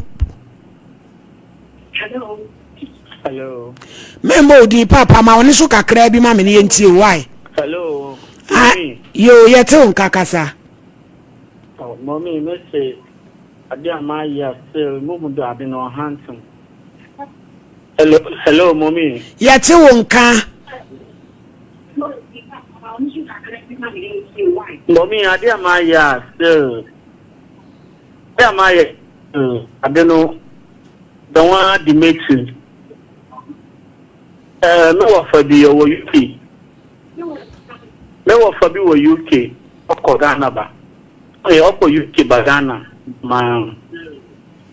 Hello.
Mɛmbɔ odin papa ma ɔne so kakraa bi ma me ne yɛntie why.
Hello.
Ah, yo yɛte wo nka kasa.
Oh, mommy, mese ade a mayɛ a still muhu do ade no ɔhantom. Hello, hello, mommy.
Yɛte wo nka.
Mommy, ade a mayɛ a still ade a mayɛ ade no dɔn ara di m'ekyir. Ɛɛ, me wɔfa bi ɔwɔ UK. Me wɔfa bi wɔ UK, ɔkɔ Ghana ba. Ɔyɛ ɔkɔ UK ba Ghana ma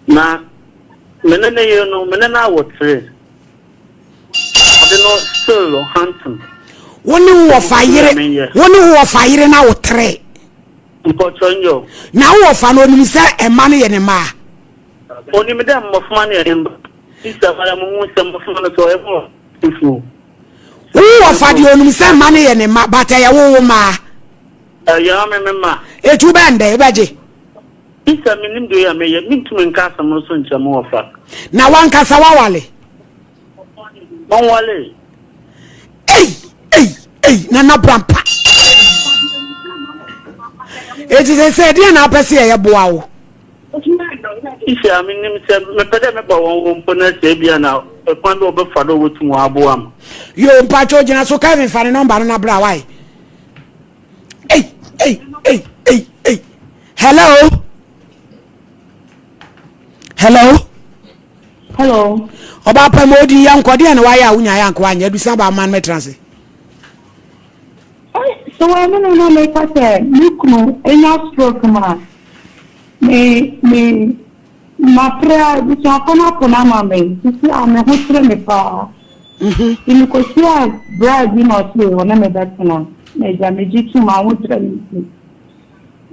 na me ne ne yere no, me ne no awo tere. Ade no still hunting.
Wo ne wo wɔfa yere, wo ne wo wɔfa yere na wo tere.
Mpɔtɔ nyɛ.
Na wo wɔfa no onim sɛ ɛma no yɛ ne mmaa.
Onim dɛ mboframba no yɛ ne mba. Sista mara muhun sɛ mboframba no so ɔyɛ hɔn fufuw.
Wo wɔfa deɛ onim sɛ mma no yɛ ne mma but ɛyɛ wo wo mmaa.
Ɛyɛ ame me mma.
Etu bɛn dɛ ebɛgye.
Sista menim deɛ ɔyɛ a meyɛ mentumi nka asɛm no so nkyerɛ me wɔfa.
Na wankasa wawale.
Monwale.
Ei ei ei nana brampa. Eti sɛ sɛ ɛdeɛ na apɛ sɛ yɛyɛ boa wo.
Sisi a minyim sɛ mepɛ dɛ meba hɔn hɔ mpo na sɛ ebia na kwan bi a wɔbɛfa do a wobotum wɔaboa me.
Yoo mpakyɛw gyina so Kevin fa ne number no na bra wai. Ei ei ei ei ei hello hello.
Hello.
Ɔbaa pɛ ma odi yɛ nkɔ deɛ na wayɛ a wonya yɛ anka wanyɛ adusa ba man mɛtena ase.
So ɛno na na meka sɛ me kunu anya stroke ma me me mapere a abusuafo no apo no ama me sisi a me ho kyere me paa. Nti mekɔhyiaa braa bi na ɔse ɔne me bɛtena na agya megye tom ahokyerɛ no nti.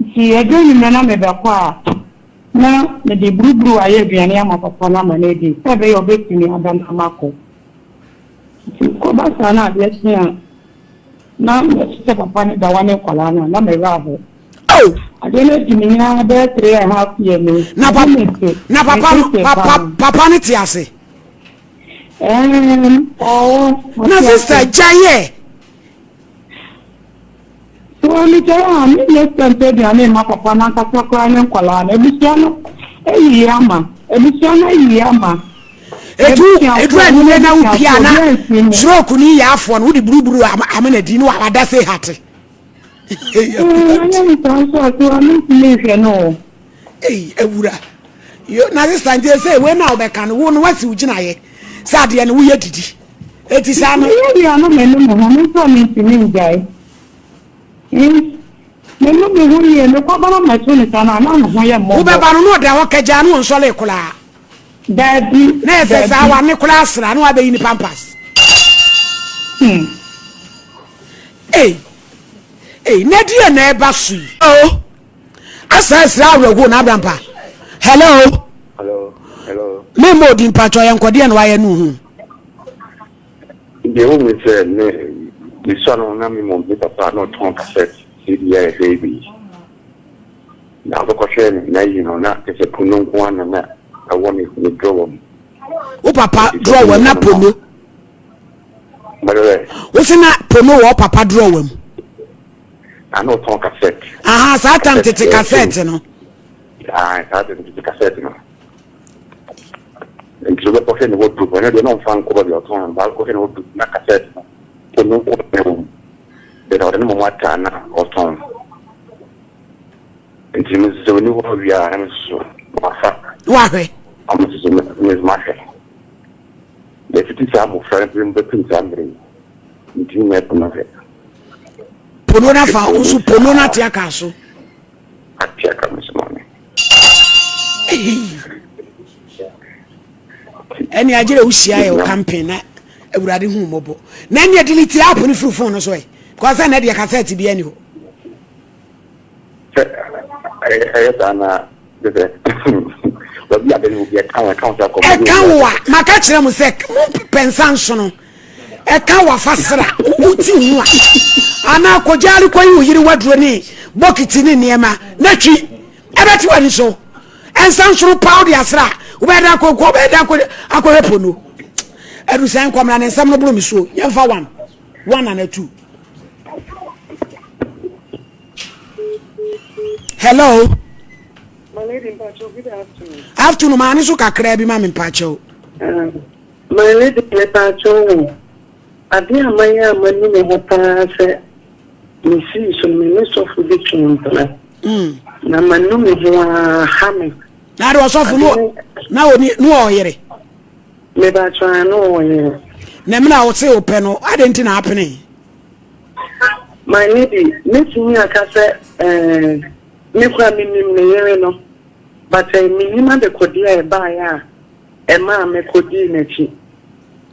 Nti ɛduru anwummerɛ na mebɛkɔ a na mede buruburu ayɛ aduane ama papa no ama no adi sɛ ɛbɛyɛ ɔbɛtumi ada no ama kɔ. Nti kɔba saa na adeɛ kye a na mɛte sɛ papa no da hɔ ne nkwadaa no a, na me werɛ ahow.
Oh!
Adeɛ no adi me nyinaa bɛyɛ 3½ year ni.
Na
Me
papa,
ne te,
na
me
papa no,
te
papa,
paa.
papa no te ase.
Ɛɛm, ɔwɔ,
Na
ɔte
sister
ase.
gya yɛ.
So megyae a, menyɛ sika ntɔ aduane mma papa no ankasa koraa ne nkwadaa no. Abusua no ayiyi ama. Abusua no ayiyi ama.
Edu edu
M'abusuafoɔ, me
anwummerɛ na wopie
m'abusuafoɔ,
a na
obiara ntie me.
stroke no yɛ afoɔ no wode buruburu amena di no wada se hate.
Ɛɛ, anyɛ ne saa nso a, so a mentumi nhwɛ no o.
Ei, awura. Yo, na sista nti sɛ wei na wobɛka no, wo no wasi wo gyinaeɛ sɛ adeɛ no woyɛ didi. Eti saa no.
Meyɛ deɛ ano manu me ho, me nso a mentumi ngyae. Hmm, manu me ho yie, mekɔba na mɛto ne saa no a, na me ho yɛ mmɔbɔ.
Wobɛba no na ɔda hɔ kagyaa no ɔnsɔlee koraa.
Daabi,
Na ɛsɛ saa
daabi.
wane koraa asra na wabɛyi ne pampas.
Hmm.
Ei, ei, na deɛ na ɛba so yi. Oh. Asa asira awerɛhoɔ na abrampa. Hello.
Hello. Hello.
Me mo di mpatsɔ yɛn kɔdeɛ na wayɛ no ho.
Deɛ wo mi sɛ me mesua no na me mom me papa na ɔtɔn cassette CD a yɛhwɛ bi na ɔbɛkɔhwɛ no na yi no na kyɛ sɛ pono nko ara na na ɛwɔ ne ne drawer mu.
Wo papa drawer na pono.
Bɛrɛ.
Wo se na pono wɔ papa drawer mu.
Na na ɔtɔn cassette.
Aha saa tam tete cassette no.
Ah saa tete cassette no. Nti wobɛkɔhwɛ ne wardrobe ɛno deɛ na ɔmfa nkɔ baabi a ɔtɔn no ba wobɛkɔhwɛ ne wardrobe na cassette no pono nko na ɛwɔ mu. Then ɔde ne mom ataa na ɔtɔn. Nti me nso sɛ ɔni hɔ wie a na me nso so mafa.
Wahwɛ.
Ɔmo nso so me nso mahwɛ. Na ɛfiti saa mmɔfra no bere mu bɛpem saa mmerɛ yi mentumi nyɛ pono hwɛ.
Pono no afa wo so pono no ate aka so.
Ate aka me so maame.
Ɛne agyerɛ wohyia yɛ wo campaign na awurade hu mmɔbɔ. Na ɛne delete app no firi phone no so ɛ. Because ɛnɛ deɛ cassette bi ani hɔ.
Sɛ ɛyɛ saa na sɛ baabi a bɛne obi ɛka wo ɛka wo sɛ akɔmɔ.
Ɛka wo a maka kyerɛ mo sɛ mo pɛ nsa nsono. Ɛka wafa sra woti ho a anaa kɔgyaare kɔyi wo yere waduro ne bɔkiti ne nneɛma na twi ɛbɛte w'ani so. Ɛnsa nsono paa wode asra a wobɛyɛ dɛ akɔ wobɛyɛ dɛ akɔ akɔhwɛ po no. Adusan nkɔmra ne nsɛm no boro me so yɛmfa one one and two. Hello.
My lady mpakyɛw good afternoon.
Afternoon maa ne so kakraa bi ma me mpakyɛw.
My lady mepakyɛw o ade a mayɛ a manu me ho paa sɛ mesii so no me ne sɔfo bi twee mpena mm. na manu me ho ara ha me.
Na ade ɔsɔfo no na oni no ɔyere.
Mepakyɛw a na ɔyere.
Na mena a ɔse wopɛ no ade nti na apene.
My lady mɛtumi aka sɛ eh, me koraa menim ne yere no but eh, menim adekodeɛ a ɛbaeɛ a ɛmaa mekɔdii n'akyi.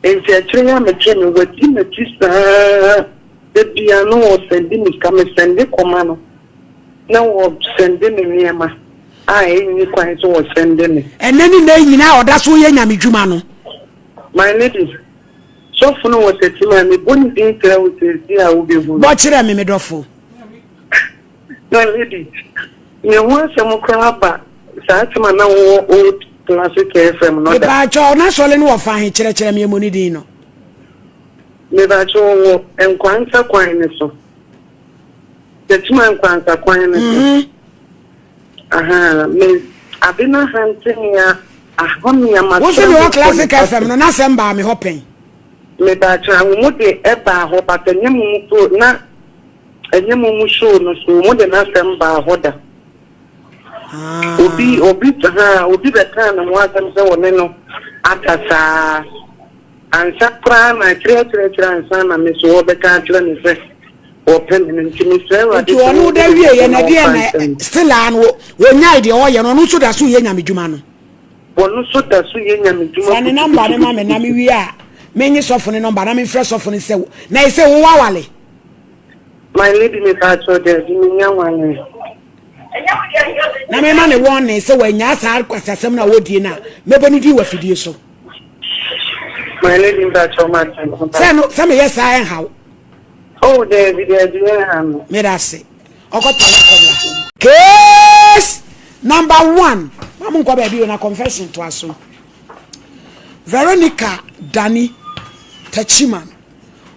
Enti akyire yi a metwee no, wadi m'akyi saa da biara na ɔsɛnde me sika, mesɛnde kɔma no na ɔsɛnde me nneɛma a ɛnni kwan sɛ ɔsɛnde me.
Ɛnnɛ ne nnɛ yi nyinaa ɔda so yɛ nyamedwuma no.
My lady, sɔfo no wɔ Techiman, mebɔ ne din kyerɛ wo seesei a wobɛhu no.
Bɔ kyerɛ me, me dɔfo.
My lady, me ho asɛm koraa ba saa asɛm a na wowɔ old classic FM no da.
Mepaakyɛw, n'asɔre no wɔ fa he? Kyerɛkyerɛ me emu ne din no.
Mepaakyɛw, ɔwɔ Nkwansa kwan no so. Techiman Nkwansa kwan no so. Mm-hmm. Aha, me ade no ahante me a, aha me a
Wo nso mewɔ classic FM no, n'asɛm baa me hɔ pɛn.
Mepaakyɛw, mo de ɛbaa hɔ, but ɛnyɛ mo mu pro na Ɛnyɛ mo mo show no so mo de n'asɛm baa hɔ da. Ah. Obi obi ha obi bɛkaa ne ho asɛm sɛ wɔne no ada saa. Ansa koraa na akyerɛ akyerɛ akyerɛ ansa na me so wɔbɛka akyerɛ me sɛ wɔpɛ me no nti mesrɛ Awurade
Nti ɔno da wie yɛ na deɛ na still a no wɔnyae deɛ ɔyɛ no ɔno nso da so yɛ nyame dwuma no.
Wɔno nso da so yɛ nyame dwuma
Fa ne nɔmba no ma me na me wie a menye sɔfo ne nɔmba na memfrɛ sɔfo no sɛ na ɛsɛ wowɔ awale.
My lady me pakyɛw daabi me nya wale.
Na mema ne wɔn ne sɛ wɔanyaa saa kwasasɛm no a wɔdie no a mɛbɔ ne din wɔ afidie so.
My lady mpakyɛw ma kyɛn.
Sɛ no sɛ meyɛ saa ɛnhaw.
Oh daabi daabi ɛnha no.
Meda ase. Ɔkɔtɔ yɛ kɔbla. Case number one. Ma mo nkɔ baabi o na confession to aso. Veronica Dani Tachiman.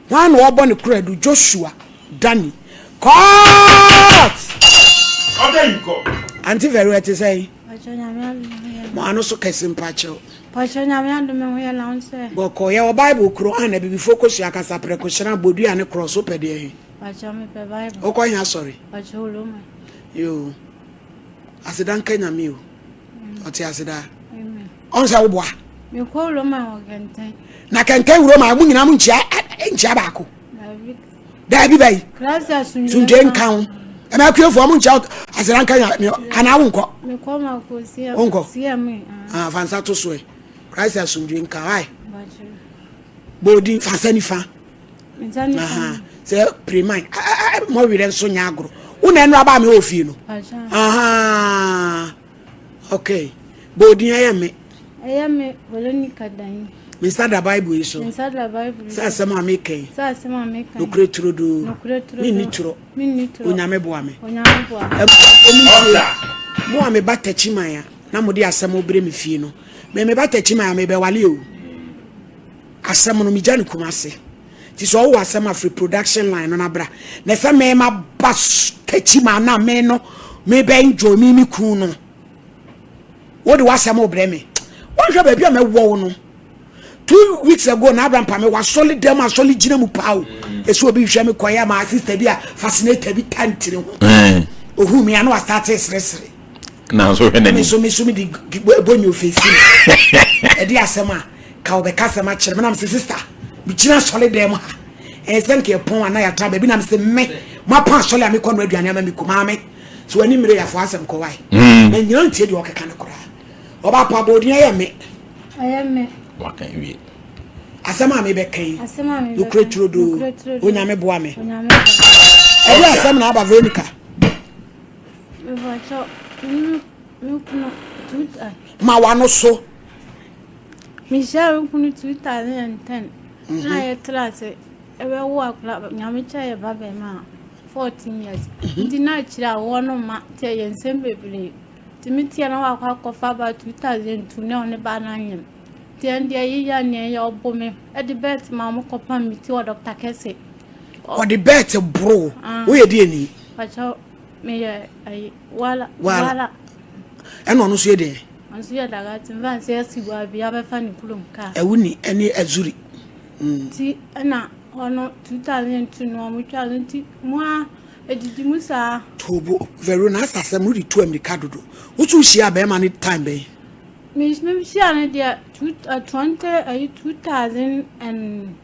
Hwan na ɔbɔ ne kora du? Joshua, Danny. Court!
Order in court.
Auntie Vero, ɛte sɛ? Mo ano so kɛse mpakyɛw.
Pakyɛ nyame adom ho yɛ na wo sɛ.
Bɔkɔ yɛ wɔ Bible kuro a na bibifo kosua kasa prɛko hyerɛn bodua ne korɔ so pɛ deɛ he.
Pakyɛ mepɛ Bible.
Wokɔ he asɔre?
Pakyɛ Oloma.
Yoo. Aseda nka nyame o. Ɔte aseda. Amen. Ɔn sɛ woboa.
Mekɔ Roma wɔ kɛntɛn.
Na kɛntɛn Roma mo nyinaa mo nkyia nkyia baako. Daabi bɛyi. Sundwe nka ho. Ɛmɛ akuafoɔ mo nkyia asira nka nya anaa wo nkɔ.
Mekɔ ma kɔ CM.
Wo nkɔ.
CM.
Ah fansa to so ɛ. Christ asundwe nka ai. Bodi fansa nifa.
Aha.
Sɛ preman mo werɛ nso nya agorɔ. Wo na ɛnura ba me wɔ fie no. Aha. Okay. Bɔ odin ɛyɛ me.
Ɛyɛ me Veronica Dan.
Me nsa da Bible yi so.
Me nsa da Bible yi
so. Sɛ asɛm a meka yi.
Sɛ asɛm a meka yi.
Nokorɛ turodoo.
Nokorɛ turodoo.
Menni torɔ.
Menni torɔ.
Onyame boa me.
Onyame boa me.
Abusuafoɔ mo ntie. Mo a meba Takyiman a na mode asɛm brɛ me fie no. Me meba Takyiman a mebɛwale o. Asɛm no megya no Kumase. Nti sɛ ɔwɔ asɛm a firi production line no na bra. Na sɛ me ma ba Takyiman na me no me bɛ enjoy me me kun no. Wo de w'asɛm wo brɛ me. Wɔnhwɛ baabi a mɛwɔ wo no. 2 weeks ago na Abraham pa me wasɔle dɛm asɔle gyina mu paa o. Ɛsɛ obi hwɛ me kɔyɛ ma sister bi a fascinator bi ta ntiri ho. Ohun me ano asate seresere.
Nanso hwɛ n'anim.
Me so me so me de bɔ nyo fesi. Ɛde asɛm a ka wɔbɛka asɛm akyerɛ me na mesɛ sister megyina asɔre dɛm ha ɛyɛ sɛ nka ɛpɔn ana yɛatra baabi na mesɛ me mapa asɔre a mekɔ no aduane ama me ku maame so w'ani mmere yɛafo asɛm kɔwae na nyina ntie deɛ ɔkeka no koraa. Ɔba pa bɔ odin ɛyɛ me.
Ɛyɛ me.
Waka wie.
Asɛm a mebɛka yi.
Asɛm a mebɛka.
Nokorɛ turodoo.
Nokorɛ turodoo.
Onyame boa me.
Onyame boa me.
Ɛdeɛ asɛm na aba Veronica.
Mepakyɛw, me me kunu two.
Ma w'ano so.
Mehyia me kunu 2010 na yɛtra ase ɛbɛwo akora nyame kyɛ yɛ ba bɛrima a 14 years nti na akyire a wɔn no ma nti ɛyɛ nsɛm bebree nti me teɛ na wakɔ akɔfa ba 2002 na ɔne ba no anyem nti ɛn deɛ yeyɛ nea ɛyɛ ɔbo me ɛde bɛɛte ma wɔn kɔpam me ti wɔ dɔkta kɛse
Ɔde bɛɛte boro woyɛ deɛ ni.
Pakyɛw meyɛ ayi wala wala.
Ɛna ɔno nso yɛ deɛ.
Ɔno nso yɛ dagati nfa nsɛ asi wa bi abɛfa ne kurom kaa.
Ɛwo ni ɛne azuri.
Ti ɛna ɔno 2002 no ɔmo twa no nti mo a edidi mu saa.
Tobo Verona asasɛm no de tu amirika dodo. Wotu hyia bɛrima ne time bɛn?
Me me hyia no deɛ two 20 ayi 2000 and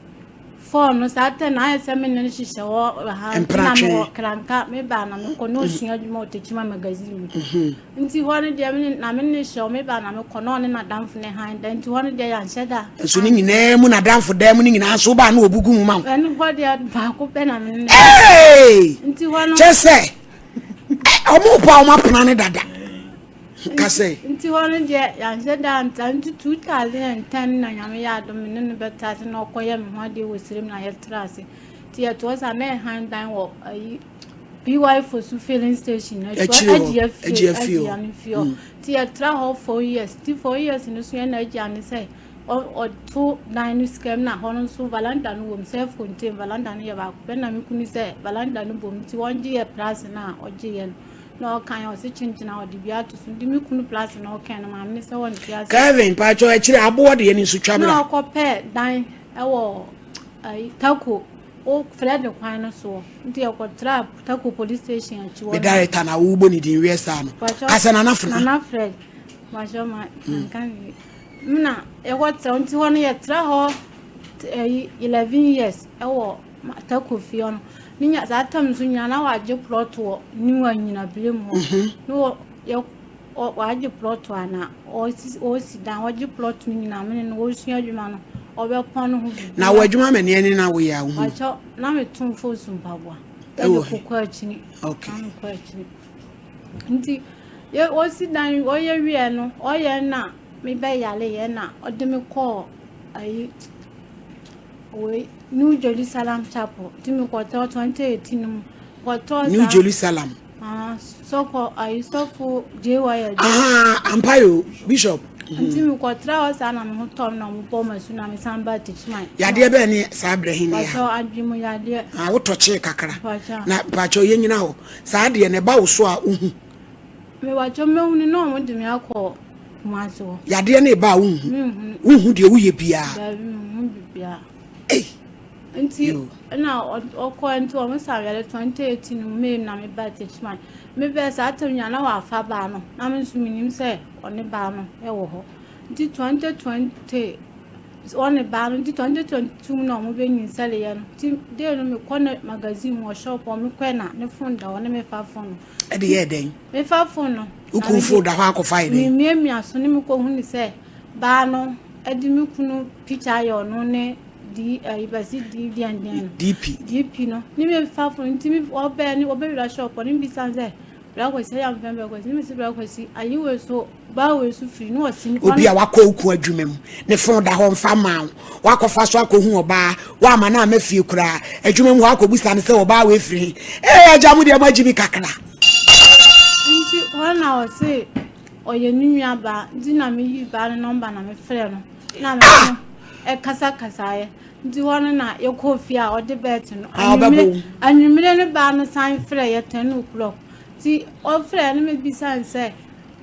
Fɔɔ no saa tɛ na ayɛ sɛ me ne no hyehyɛ hɔ ha nti na mewɔ kranka me ba na mekɔ na ɔsua adwuma wɔ Tekyima magazine mu mhm. nti hɔ no deɛ me na me ne hyɛ hɔ me ba na mekɔ na ɔne n'adamfo ne han da nti hɔ no deɛ yɛanhyɛ da
nso ne nyinaa mu n'adamfo dan mu ne nyinaa nso wobaa na ɔbugu mu ma wo
ɛno hɔ deɛ baako pɛ na me ne nti hɔ no
kyɛ sɛ ɔmo pa ɔmo apena ne dada Ka sɛ.
Nti hɔ no deɛ yɛanhyɛ da antra nti 2010 na Nyame yɛ adom me ne no bɛtra ase na ɔkɔyɛ me ho adeɛ wɔ serem na yɛtra ase nti yɛtoɔ saa na ɛhan dan wɔ ayi BY Fosu filling station
akyire hɔ agye afie
hɔ fie hɔ nti yɛtra hɔ 4 years nti 4 years no so yɛn na agya ne sɛ ɔto dan no sika mu na hɔ no nso valanda no wɔ mu self contained valanda no yɛ baako pɛ na me kunu sɛ valanda no bɔ mu nti wɔngye yɛ price no a ɔgye yɛ no Na ɔkan ɔse kyenkyen a ɔde bi ato so nti me kunu plus na ɔkan no maame ne sɛ wɔnte ase.
Kevin pakyɛw akyire aboɔ deɛ ne nso twa bra.
Na ɔkɔ pɛ dan ɛwɔ ayi tako o frɛ de kwan no soɔ nti ɛkɔ tra tako police station akyi hɔ.
Me director na wo bɔ ne din wiɛ saa no kasa nana fena.
Nana Fred pakyɛw ma nka ne na ɛkɔ tra nti hɔ no yɛ tra hɔ ɛyi 11 years ɛwɔ Tako fie hɔ no. Ne nya saa tam nso nyinaa na wagye plɔt wɔ New Anyinabile mu hɔ. Mhm. Ne wɔ yɛ wagye plɔt a na ɔsi ɔsi dan ɔgye plɔt no nyinaa mene no ɔsua adwuma no ɔbɛpɔn ne ho biribi.
Na wɔ adwuma mɛ neɛ ne na woyɛ a wohu.
Wakyɛ na meto mfo so mpaboa. Ɛwɔ he? Ɛde kɔkɔ akyini.
Okay.
Na mekɔ akyini. Nti yɛ ɔsi dan ɔyɛ wie no ɔyɛ na mebɛyare yɛ na ɔde me kɔɔ ayi Wei New Jerusalem Chapel nti mekɔtɔ 2018 mu kɔtɔ
New Jerusalem.
Ah, sɔkɔ ayi sɔfo JY.
Ah, ampa yo bishop.
Nti mekɔtra hɔ saa na me ho tɔ na ɔmo bɔ m'asu na mesan ba Techiman.
Yadeɛ bɛɛ ne saa berɛ he ne ya.
Pakyɛ adwene mu yadeɛ.
Ah, wotɔ kyee kakra. Pakyɛ. Na pakyɛ yɛ nyina hɔ. Saa deɛ na ɛba wo so a wohu.
Mepakyɛ mehunu na ɔmo de me akɔ Kumasi hɔ.
Yadeɛ no reba a wonhu.
Menhunu.
Wonhu deɛ woyɛ biara.
Daabi menhu biribiara.
Ei.
Nti ɛna ɔkɔ nti wɔn sa yare 2018 mu May na me ba Techiman. Me bɛɛ saa tam nyinaa na wafa baa no na me nso menim sɛ ɔne baa no ɛwɔ hɔ. Nti 2020 ɔne baa no nti 2022 mu na wɔn bɛ nyinsɛleɛ no. Nti day no mekɔ ne magazine mu wɔ shop hɔ mekɔɛ na ne phone da hɔ ne mefa phone no.
Ɛde yɛɛ dɛn?
Mefa phone no.
Wo kunu phone da hɔ akɔfa yɛ dɛn?
Memiamia so ne mekɔhu ne sɛ baa no de me kunu picture ayɛ ɔno ne D ɛyi bɛsi D deɛn deɛn no.
DP.
DP no ne mefa phone nti me ɔbɛɛ ne ɔbɛwura shop ne mbisa sɛ bra kwasi ayɛ amfɛn bra kwasi ne mesi bra kwasi ayi wei so baa wei so firi ne ɔsi
ne. Obi a wakɔ wo kun adwuma mu ne phone da hɔ mfa mmaa wo wakɔfa so akɔhu ɔbaa woama no ama fie koraa adwuma mu hɔ akɔbusa no sɛ ɔbaa wei firi he ee agya mo deɛ moagye mi kakra.
Nti hɔ na ɔse ɔyɛ ne nua baa nti na meyi baa no nɔmba na mefrɛ no na me no ɛkasakasaeɛ nti hɔ no na yɛkɔɔ fie a ɔde bɛɛte no anwummere no baa no san frɛ yɛ 10 o'clock nti ɔfrɛ no mebisa no sɛ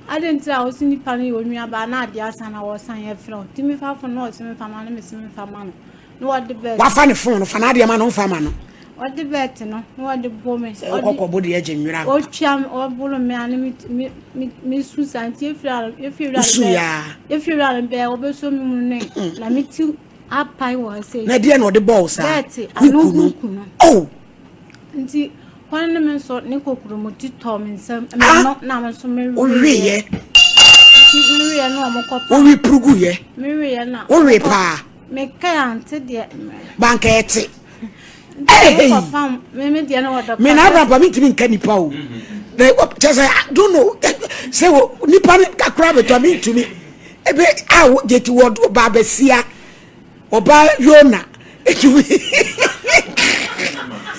adɛn nti a ɔse nipa no yɛ onua baa na adeɛ asa na wɔsan yɛfrɛ wo nti mefa fo no ɔse mefa ma no mese mefa ma no na wɔde bɛɛte.
Wafa ne fon no fa n'adeɛ ma no nfa ma no.
Ɔde bɛɛte no na wɔde bɔ me.
Sɛ wokɔ kɔbo deɛ gye nwera.
Ɔtwa me ɔboro me a ne me me me me su saa nti efiri a efiri wura no
Wosu
bɛɛ
yaa.
efiri wura no bɛɛ ɔbɛsɔ me mu ne na me ti apae wɔ ha sei.
Na deɛ na ɔde bɔɔ wo saa.
Bɛɛte ano
Huku no.
huku no.
Oh.
Nti hɔ ne me nso ne kokuromoti tɔɔ me nsam.
Ah.
Me no na me nso me
Woweeɛ.
Nti me weeɛ. Meweeɛ na ɔmo kɔ
Wowe purugu yɛ?
Meweeɛ na.
Wowe paa?
Mekae ante deɛ.
Banka ɛte.
Me
na abrabɔ mi ntumi nka nipa o. Na kyɛ sɛ I don't know sɛ wɔ nipa no kakra bɛtɔ mi ntumi. Ebe a gye ti wɔ ɔbaa bɛsia ɔbaa yona etumi.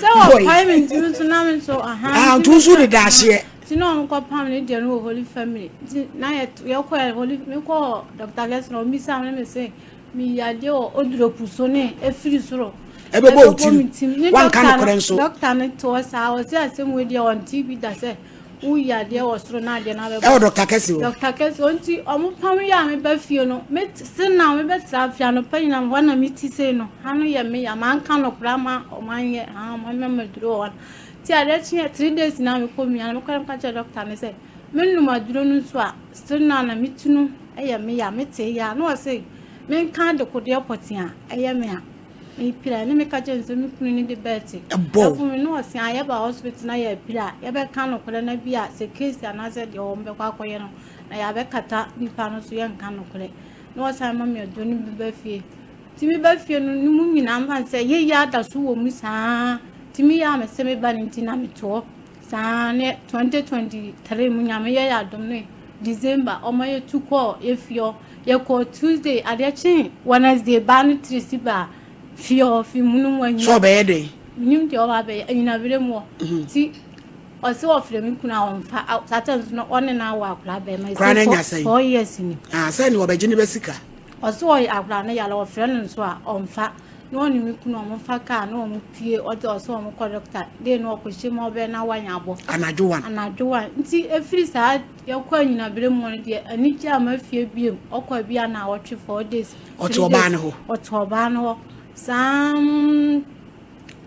Sɛ wɔpae mi ntumi nso na mi nso aha.
Ah nti nso de da ahyeɛ.
Nti na wɔn kɔ pam ne deɛ no wɔ Holy Family nti na yɛ yɛ kɔ Holy mi kɔ Dr. Lɛsina wɔn bisa mi mi se. Meyi adeɛ wɔ oduro so ne efiri soro.
Ɛbɛbɔ wo tirim. Wanka nokorɛ nso.
Dɔkta no te hɔ saa ɔse asɛm wei deɛ ɔnte bi da sɛ woyi adeɛ wɔ soro na adeɛ no abɛbɔ.
Ɛwɔ dɔkta kɛse hɔ.
Dɔkta kɛse hɔ nti ɔmo pam yɛ a meba fie no me se na mebɛtra fie anɔpa nyina hɔ na me ti sei no ha no yɛ me ya manka nokorɛ ama ɔmo anyɛ ha ɔmo ama maduro wɔ hɔ nti adeɛ kyeɛ 3 days na mekɔ mia no mekɔ na meka kyerɛ dɔkta no sɛ Menom aduro no nso a, still no a na me ti no yɛ me ya, me tee ya. Na ɔse menka adekodeɛ pɔtee a ɛyɛ me a mepira. Ne meka kyerɛ no sɛ me kunu no de bɛɛte ɛbo me. Na ɔse a yɛba hospital na yɛapira a, yɛbɛka nokorɛ na bi a sɛ case anaasɛ deɛ wɔn bɛkɔ akɔyɛ no na yɛabɛkata nipa no so yɛnka nokorɛ. Na ɔsan ma me aduro no bi ba fie. Nti meba fie no, ne mu nyinaa mfa no sɛ yɛyɛ ada so wɔ mu saa. Nti meyɛ a mese meba no nti na metoɔ. Saa ne 2023 mu Nyame yɛ yɛ adom ne December ɔma yɛ tu kɔɔ yɛ fie hɔ. Yɛ kɔɔ Tuesday adeɛ kyee Wednesday baa no tiri si baa fie hɔ fi mu no mu anyina.
Sɛ ɔbɛyɛ dɛn?
Menim deɛ ɔba abɛyɛ anyina berɛ mu hɔ. Ti ɔse ɔfrɛ me kunu a ɔmfa saa time so no ɔne no awo akwadaa bɛrima.
Koraa no anya sɛn?
4 years ni.
Ah sɛ ne ɔbɛgye ne bɛ sika.
Ɔse ɔyɛ akwadaa no yare ɔfrɛ no nso a ɔmfa. Na ɔne me kunu ɔmo fa kaa na ɔmo pue ɔde ɔsɛ ɔmo kɔ dɔkta dee na ɔkɔ hyɛ mu ɔbɛn na wanya abɔ.
Anadwo wan.
Anadwo wan nti efiri saa yɛkɔ anyinabere mu no deɛ anigye ama fie biem ɔkɔ bi a na ɔtwe 4 days.
Ɔte ɔbaa no hɔ.
Ɔte ɔbaa no hɔ saa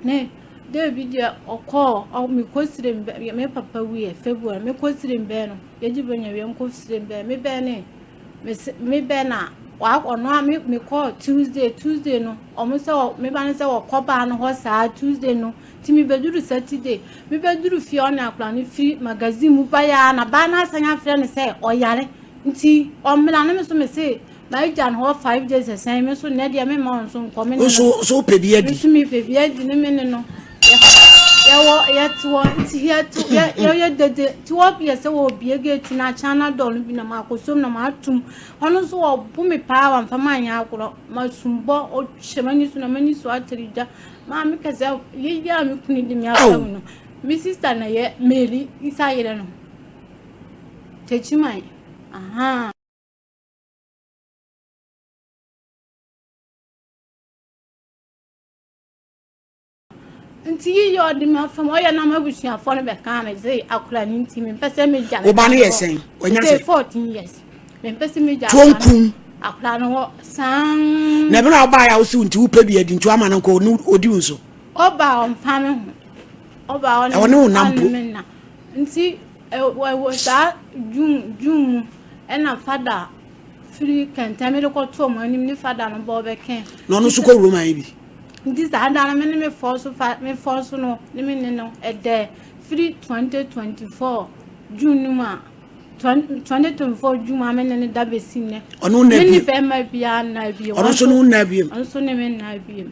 ne dee bi deɛ ɔkɔɔ ɔ mekɔ sire mbɛ me papa wuiɛ February mekɔ sire mbɛn no yɛgye bɛ nya wie mekɔ sire mbɛn me bɛn ne. Mese me bɛ na wa ɔno a me mekɔɔ Tuesday Tuesday no ɔmo sɛ wɔ me ba no sɛ wɔkɔ baa no hɔ saa Tuesday no ti me bɛduru Saturday me bɛduru fie ɔne akora no firi magazine mu ba ya na baa no asan afrɛ no sɛ ɔyare nti ɔmmra ne me so me se magya no hɔ 5 days ɛsɛn me so nnɛ deɛ me mma ɔnso nkɔ me ne no
nso so wopɛ bi adi
nso mepɛ bi adi ne me ne no yɛwɔ yɛte hɔ nti yɛte yɛ yɛyɛ dede nti wɔyɛ sɛ wɔbie gate no akyɛn na dɔɔ no bi na makɔsom na matom ɔno nso wɔbo me paa wamfa manyɛ agorɔ masumbɔ ɔhyɛ m'ani so na m'ani so atere gya maa meka sɛ yɛyɛ a me kunu de me aba mu no me sister na yɛ Mary isa yerɛ no Techiman aha. Nti yi yɛ ɔde me afam ɔyɛ na m'abusuafoɔ no bɛkaa me sɛ akora no nti mempɛ sɛ megya
wo ba no yɛ sɛn wanya sɛ
14 years mempɛ sɛ megya
tuonkum
akora no hɔ saa
na ɛberɛ a wobaeɛ a wosi wo nti wopɛ bi adi nti woama no nkɔ ɔdi wo nso
ɔba ɔmfa me ho ɔba
ɔne wo nam po
nti ɛwɔ saa June June mu ɛna fada firi kɛntɛn mede kɔto ɔmo anim ne fada no bɔ ɔbɛkɛn
na ɔno nso kɔ Roma yi bi
Nti saa da no me ne me fɔɔso fa me fɔɔso no ne me ne no ɛdɛ firi 2024 June no mu a 2024 June a me ne no da bɛsi nnɛ.
Ɔno nna
Me ne
biem.
bɛrima biara nna biem.
Ɔno nso ne wo nna biem.
Ɔno nso ne me nna biem.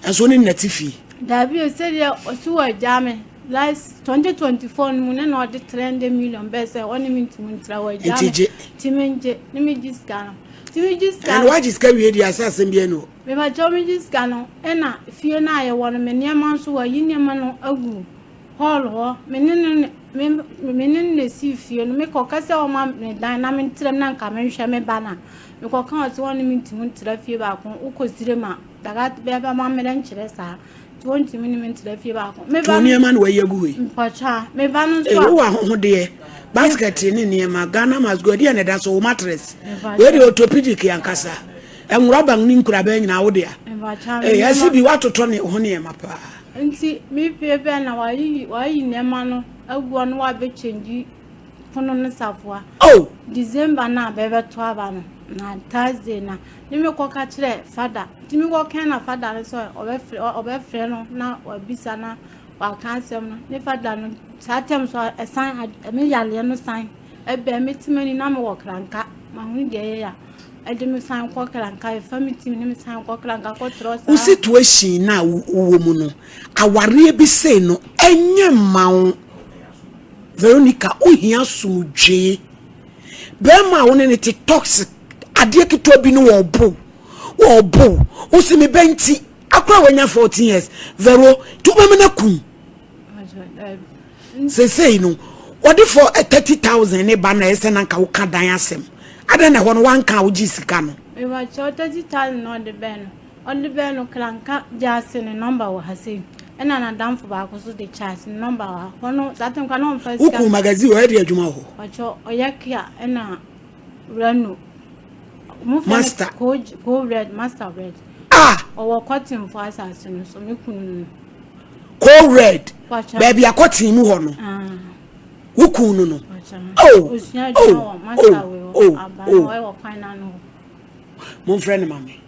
Ɛnso ne nna te fie.
Daabi o sɛdeɛ ɔsi wɔ agya me last 2024 no mu ne na ɔde 300 million bɛɛ sɛ ɔne me ntumi ntra wɔ agya
Nti
me.
gye.
Nti me ngye ne me gye sika no. Nti me gye sika
Ɛna
no.
wagye sika wie deɛ asɛ asɛm biara ni hɔ.
Mepakyɛw megye sika no ɛna fie no a yɛwɔ no me nneɛma nso wayi nneɛma no agu hall hɔ me ne no me me ne no na esii fie no mekɔka sɛ ɔma me dan na mentra mu na nka menhwɛ me ba no a mekɔka ɔsɛ ɔne me ntumi ntra fie baako wokɔ sire ma daga bɛba ma mmerɛ nkyerɛ saa nti wɔntumi ne me ntra fie baako me
To
ba no
nneɛma na wayi agu hɔ yi.
mpɔkyɛ me ba no nso
Ee
a
wowɔ ahohodeɛ basket ne nneɛma Ghana must go ɛdeɛ na ɛda so wo mattress wei deɛ orthopedic ankasa. Nwuraban ne nkurabɛn nyinaa wo dea. Ee, ɛsi bi woatotɔ ne ho nneɛma paa.
Nti me fie bɛn na wayi wayi nneɛma no agu hɔ na wabɛkyɛngyi pono no safoa.
Oh!
December na bɛbɛto aba no na Thursday na ne me kɔka kyerɛ fada nti me kɔkɛn na fada no sɛ ɔbɛfrɛ ɔbɛfrɛ no na wabisa na waka asɛm no ne fada no saa tɛm so ɛsan me yareɛ no san ɛbɛn me te m'ani na mewɔ kranka. Mahunu deɛ ɛyɛ a ɛde me san kɔ Kranka, ɛfa me tim ne me san kɔ Kranka kɔtrɔ saa.
Wo situation no a wowɔ mu no, awareɛ bi sei no, ɛnyɛ mma wo. Veronica, wohia asomdwoe. Bɛrima a wo ne no te toxic, adeɛ ketewa bi no wɔbo, wɔbo. Wo se me ba nti, akora wanya 14 years. Vero, nti wobɛma no akum. Seesei no, wɔde fɔ 30,000 ne ba na ɛsɛ na nka woka dan asɛm. Adɛn na ɛhɔ no wanka a wogyee sika no?
Mebakyɛw 30,000 na ɔde bɛɛ no. Ɔde bɛɛ no kra nka gyaase ne nɔmba wɔ ha sei. Ɛna n'adamfo baako so de Charles ne nɔmba wɔ ha. Hɔ no saa tem kora na ɔmfa sika.
Wokun magazine ɔyɛ de adwuma wɔ hɔ?
Ɔkyɛ ɔyɛ kia ɛna Reno.
Master.
Ko ko red master red.
Ah!
Ɔwɔ kɔtenfo asase no so me kunu no.
Ko red. Baabi akɔten mu hɔ no.
Ah.
Wo kun no no. Oh. Oh. Oh. Oh. Oh. Momfrɛ no ma me.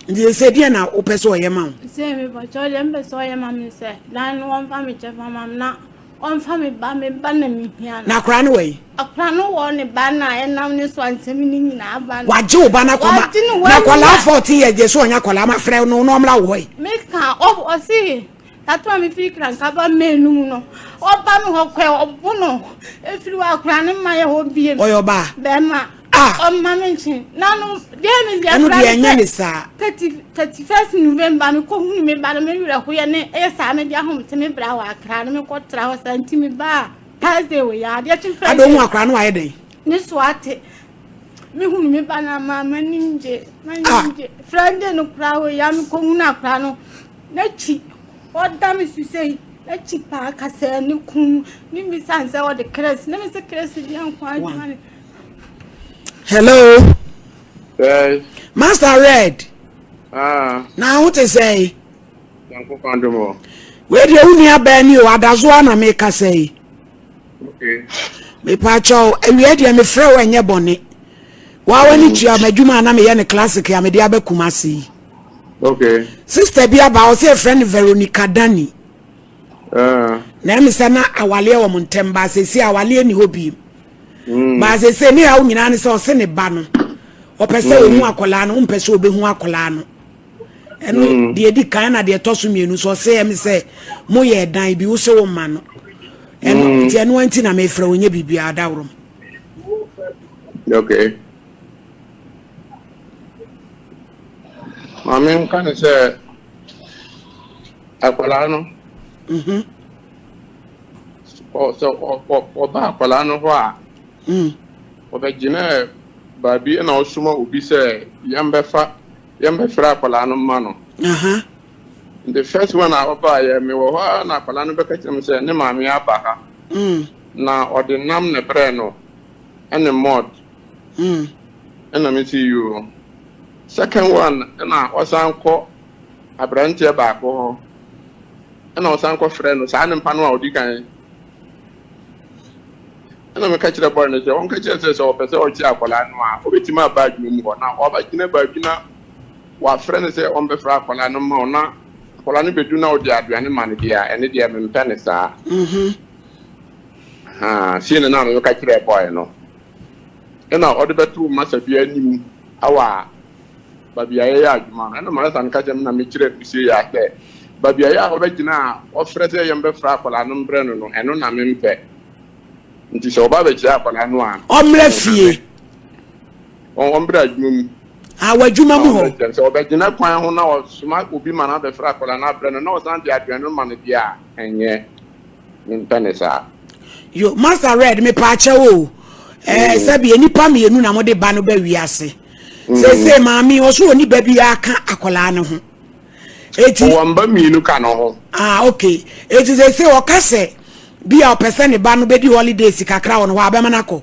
Nti sɛ deɛ na wopɛ sɛ ɔyɛ ma wo?
Sɛ mepɔkyɛ deɛ mpɛ sɛ ɔyɛ ma me sɛ dan no wɔmfa me kyɛfa ma me na ɔmfa me ba me ba na mehia no.
Na akora no wɔ yi?
Akora no wɔ ne ba na ɛnam ne so a nsɛm no nyinaa ba no.
Wagye wo ba no akɔma na akwadaa 14 years deɛ sɛ ɔnyɛ akwadaa ma frɛ no na ɔmmra wo hɔ yi.
Meka ɔse Tato a mefiri Krankaba mmienu mu no, ɔba me hɔ kɔɛ, ɔbo no, efiri hɔ akora ne mma yɛ hɔ biem.
Ɔyɛ ɔbaa?
Bɛrima.
Ah.
Ɔmma me nkye. Na no, deɛ me deɛ
Ɛno deɛ ɛnyɛ ne saa.
31st November me kɔ hunu me ba no me werɛ hoyɛ ne ɛyɛ saa me de ahomte me bra wɔ akra no me kɔ tra hɔ saa nti me ba Thursday wɔ yɛ adeɛ kye Friday.
Adɔ hu akora no wayɛ dɛn?
Ne so ate. Me hunu me ba no ama m'anim gye. M'anim gye. Friday no kora wɔ yɛ me kɔ hunu akora no. N'akyi, ɔda me so sei, n'akyi paa kasɛɛ ne kun ne mmisa nsɛ ɔde krɛs ne me se krɛs deɛ nko adwuma ne.
Hello.
Yes.
Master Red.
Ah.
Na ho te sɛ.
Nyankopɔn adom o.
Wei deɛ wo nua bɛn ni o adazoa na meka sɛ yi.
Okay.
Mepa kyɛw awia deɛ mefrɛ wo ɛnyɛ bɔne. Waa w'ani tua m'adwuma a na meyɛ no classic a mede aba Kumasi yi.
Okay.
Sister bi aba ɔsɛ yɛfrɛ no Veronica Dani. Na ɛmi sɛ na awaleɛ wɔ mo ntɛm ba sɛsi awaleɛ ni hɔ biem. Ba sɛsi ne yaw nyinaa ne sɛ ɔse ne ba no ɔpɛ sɛ ɔhu akwadaa no ɔmpɛ sɛ ɔbɛhu akwadaa no. Ɛno deɛ ɛdi kan na deɛ ɛtɔ so mmienu so ɔse ɛmi sɛ moyɛ ɛdan bi wo se wo ma no. Ɛno nti ɛno nti na mefrɛ wo nyɛ biribiara daworo.
Okay. Maame nka ne sɛ akwadaa no
mhm.
sɛ ɔba akwadaa no hɔ a
mm.
ɔbɛgyina baabi na ɔsoma obi sɛ yɛmbɛfa yɛmbɛfrɛ akwadaa no mma no. The first one a ɔbaeɛ mewɔ hɔ a na akwadaa no bɛka kyerɛ me sɛ ne maame aba ha
mm.
na ɔde nam na brɛ no ɛne mɔd.
Mm.
Ɛna me si yoo. Second one ɛna ɔsan kɔ aberanteɛ baako hɔ. Ɛna ɔsan kɔ frɛ no saa nipa no a ɔdi kan. Ɛna meka kyerɛ bɔyɛ no sɛ ɔnka kyerɛ sɛ sɛ ɔpɛ sɛ ɔkye akwadaa no a ɔbɛtumi aba adwuma mu hɔ na ɔbɛgyina baabi na wafrɛ no sɛ ɔmbɛfrɛ akwadaa no ma ɔna akwadaa no bɛdu na ɔde aduane ma no deɛ a ɛne deɛ mempɛ ne saa.
Mm-hmm.
Ahaa, sei na na meka kyerɛɛ boy no. Ɛna ɔde bɛtoo masa bi anim wɔ baabi a yɛyɛ adwuma no. Ɛna masa no ka kyerɛ me na mekyerɛɛ no sei a sɛ baabi a yɛ a ɔbɛgyina a ɔfrɛ sɛ yɛmbɛfrɛ akwadaa no mbrɛ no no, ɛno na mempɛ. Nti sɛ ɔba bɛkyerɛ akwadaa no a,
Ɔmmra fie.
Ɔmmra adwuma mu.
Ah, w'adwuma mu hɔ.
Sɛ ɔbɛgyina kwan ho na ɔsoma obi ma no abɛfrɛ akwadaa no abrɛ no na ɔsan de aduane no ma no deɛ a, ɛnyɛ. Mempɛ ne saa.
Yo, Master Red, mepaakyɛw o. Eh, mm. sɛbi nnipa mmienu na mode ba no ba wiase. Mm. Seesei maame ɔso wɔ nipa bi aka akwadaa no ho.
Eti. Ɔwɔ mba mmienu ka no ho.
Ah, okay. Eti seesei ɔka sɛ bi a ɔpɛ sɛ ne ba no bɛdi holidays kakra wɔ no hɔ abɛma no akɔ.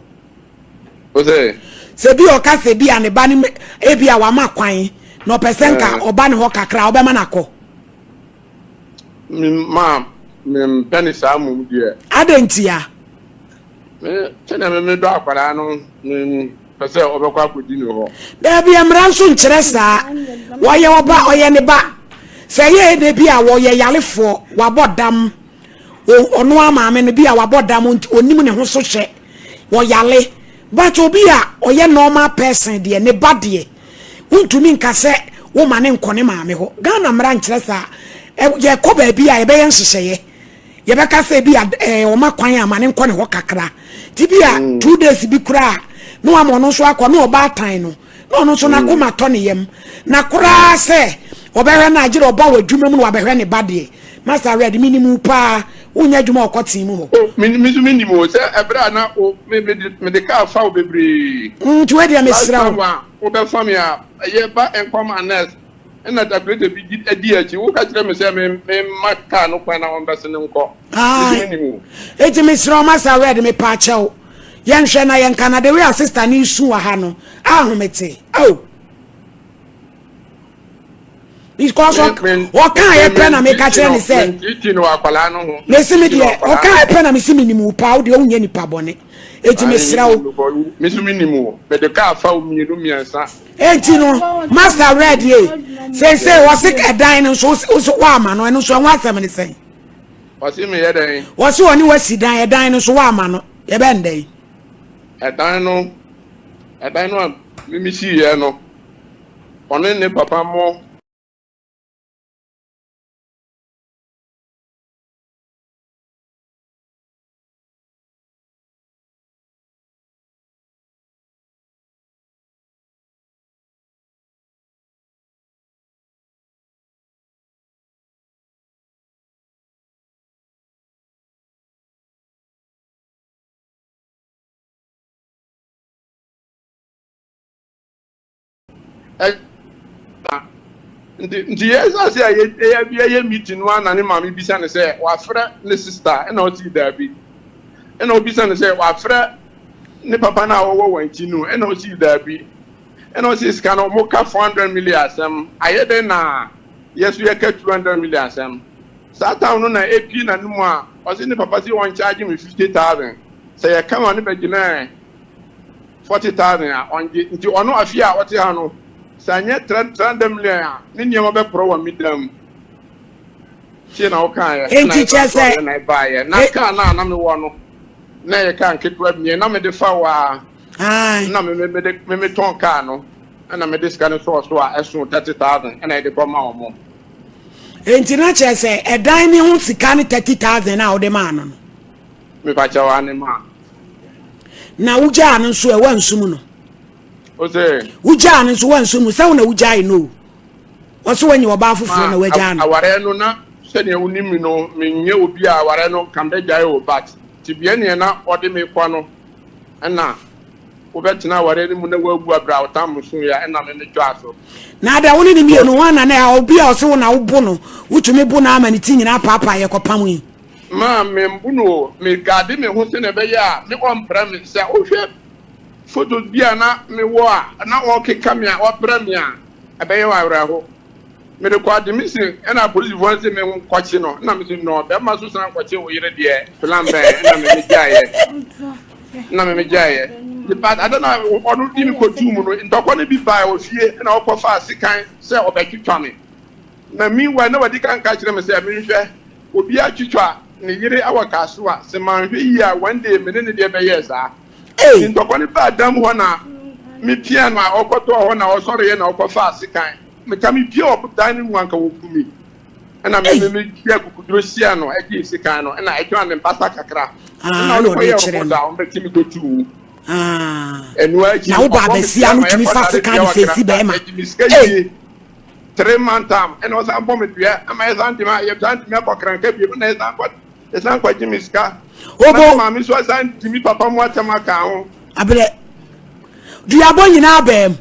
Ose.
Sɛ bi ɔka sɛ bi a ne ba no ebi a wama kwan na ɔpɛ sɛ nka eh. ɔba ne hɔ kakra ɔbɛma no akɔ.
Me ma mempɛ ne saa mmom deɛ.
Adɛn ntia?
Me sɛdeɛ me medɔ akwadaa no mempɛ sɛ ɔbɛkɔ akɔdi ne hɔ.
Daabi mmara nso nkyerɛ saa. Wɔyɛ ɔba ɔyɛ ne ba. Sɛ ɛyɛ ɛnɛ bi a wɔyɛ yarefoɔ wabɔ dam ɔno ara maame no bi a wabɔ dam onim ne ho so hwɛ wɔyale. But obi a ɔyɛ normal person deɛ ne ba deɛ wontumi nka sɛ woma ne nkɔ ne maame hɔ. Ghana mmara nkyerɛ saa. Yɛkɔ baabi a yɛbɛyɛ nhyehyɛeɛ. Yɛbɛka sɛ bi a ɛɛ ɔma kwan a ma ne nkɔ ne hɔ kakra. Ti bi a mm. two days bi koraa na wama ɔno nso akɔ na ɔbaatan no na ɔno nso n'akoma tɔ ne yam. Na koraa sɛ ɔbɛhwɛ no agyere ɔba wɔ adwuma mu na wabɛhwɛ ne ba deɛ. Master Red, menim wo paa. Wonyɛ adwuma wɔ kɔtee mu hɔ.
O, me me nso menim o, sɛ ɛberɛ a na o, me mede mede kaa fa wo bebree.
Mm, nti wei deɛ
Last
mesrɛ
time
wo.
a wobɛfa me a, ɛyɛ ba Nkwam Anes, ɛna calculator bi di adi akyi, woka kyerɛ me sɛ me memma kaa no kwan na wɔmbɛse no nkɔ. Me nso
Ae.
menim o.
Enti mesrɛ wo, Master Red, mepaakyɛw. Yɛnhwɛ na yɛnka na the way a sister no resu wɔ ha no, ahomete. Oh. because ɔka yɛ pɛ na meka kyerɛ ne sɛ mesi me deɛ ɔka yɛ pɛ na mesi me nim wo paa wo deɛ wonyɛ nipa bɔne eti mesrɛ wo. Eti no master red ye sese wɔsi ɛdan no nso wosi wɔama no ɛno nso ɛho asɛm ne sɛn.
Wɔsi mi yɛ dɛn.
Wɔsi wɔne wasi dan ɛdan no nso wɔama no yɛbɛn dɛn.
Ɛdan no ɛdan no a mimi si yɛ no. Ɔne ne papa mo. Nti nti yɛ sase a yɛ yɛ yɛyɛ meeting no a na ne maame bisa no sɛ wafrɛ ne sister ɛna ɔsi daabi ɛna obisa no sɛ wafrɛ ne papa no a ɔwɔ wɔn akyi no ɛna ɔsi daabi ɛna ɔsi sika no wɔn ka 400 million asɛm ayɛ dɛn na yɛ so yɛka 200 million asɛm saa town no na epie na no mu a ɔsi ne papa si wɔn charge me 50,000 sɛ yɛka ma ne bɛgyina 40,000 a ɔngye nti ɔno afie a ɔte ha no sɛ anyɛ 300 million a ne nneɛma bɛporɔ wɔ me dan mu tie na wokaeɛ na
Enti kyerɛ sɛ
ɛbaeɛ na ɛbaeɛ na
e
kaa no a na mewɔ no na ɛyɛ kaa nketewa mmiɛ na mede fa wɔ a
ae
na me mede me metɔn kaa no ɛna mede sika no sɔɔ so a ɛso 30,000 ɛna yɛde kɔma wɔn.
Enti na kyerɛ sɛ ɛdan ne ho sika ne 30,000 a wode maa no no.
Mepa kyɛw ane maa.
Na wogyaa no nso ɛ wansum no.
Ose.
Wogyaa no nso wansum no sɛ wo na wogyae no o. Ɔsɛ wanya ɔbaa foforɔ na wagyaa no.
Awareɛ no na sɛdeɛ wonim me no menyɛ obi a awareɛ no nka mɛgyae o but tebea neɛ na ɔde me kɔ no ɛna wobɛtena awareɛ no mu na woawu abrɛ a wotam so yɛ ɛna me metwaa so.
Na ada wo ne ne mmienu ho ana na obi a ɔsɛ wo na wobo no wotumi bo no ama ne ti nyinaa paapaa yɛkɔpam yi.
Ma membu no o, me guarde me ho sɛnea ɛbɛyɛ a me ɔmpra me. Sɛ wohwɛ photos bi a na mewɔ a na ɔrekeka me a ɔpra me a, ɛbɛyɛ wo awerɛho. Mede kɔ admission ɛna apolisifoɔ no se me nkɔkye no, ɛna mese no, bɛrima so san kɔkye wo yere deɛ plan bɛn, ɛna me megyaeɛ. Ɛna me megyaeɛ. But ada na ɔno di me kɔtuu mu no, ntɔkwa no bi baa wɔ fie ɛna ɔkɔfaa sekan sɛ ɔbɛtwitwa me. Na meanwhile na wadi kan ka kyerɛ me sɛ menhwɛ obi atwitwa ne yere wɔ Kasoa, sɛ manhwɛ yie a one day me ne ne deɛ bɛyɛɛ saa. Nti ntɔkwa no baa dan mu hɔ na me pia no a ɔkɔtɔɔ hɔ na ɔsɔreeɛ na ɔkɔfaa sekan. Meka me pia wɔ dan no mu anka wɔku me. Ɛna me me me pia kukuduro hyia no ɛgyee sekan no ɛna ɛtwaa ne basa kakra. Ɛna ɔde kɔyɛɛ report a wɔbɛkye me kɔtuu mu. Ɛno akyi
na wo
ɔbɔ me
baabasia
dua
no
ma
tumi fa
yɛkɔdare
sekan
dua
de
wɔ
fesi
Akranta
bɛrima.
ɛgye me sika
Ei!
yie. Tre mantam ɛna ɔsan bɔ me dua ama yɛsan de ma yɛsan de me akɔ kranka bio na yɛsan kɔ yɛsan kɔ gye me sika na me
Obo.
maame nso asan di me papa mu atɛm aka ho.
Abrɛ. Duabɔ nyinaa bɛm.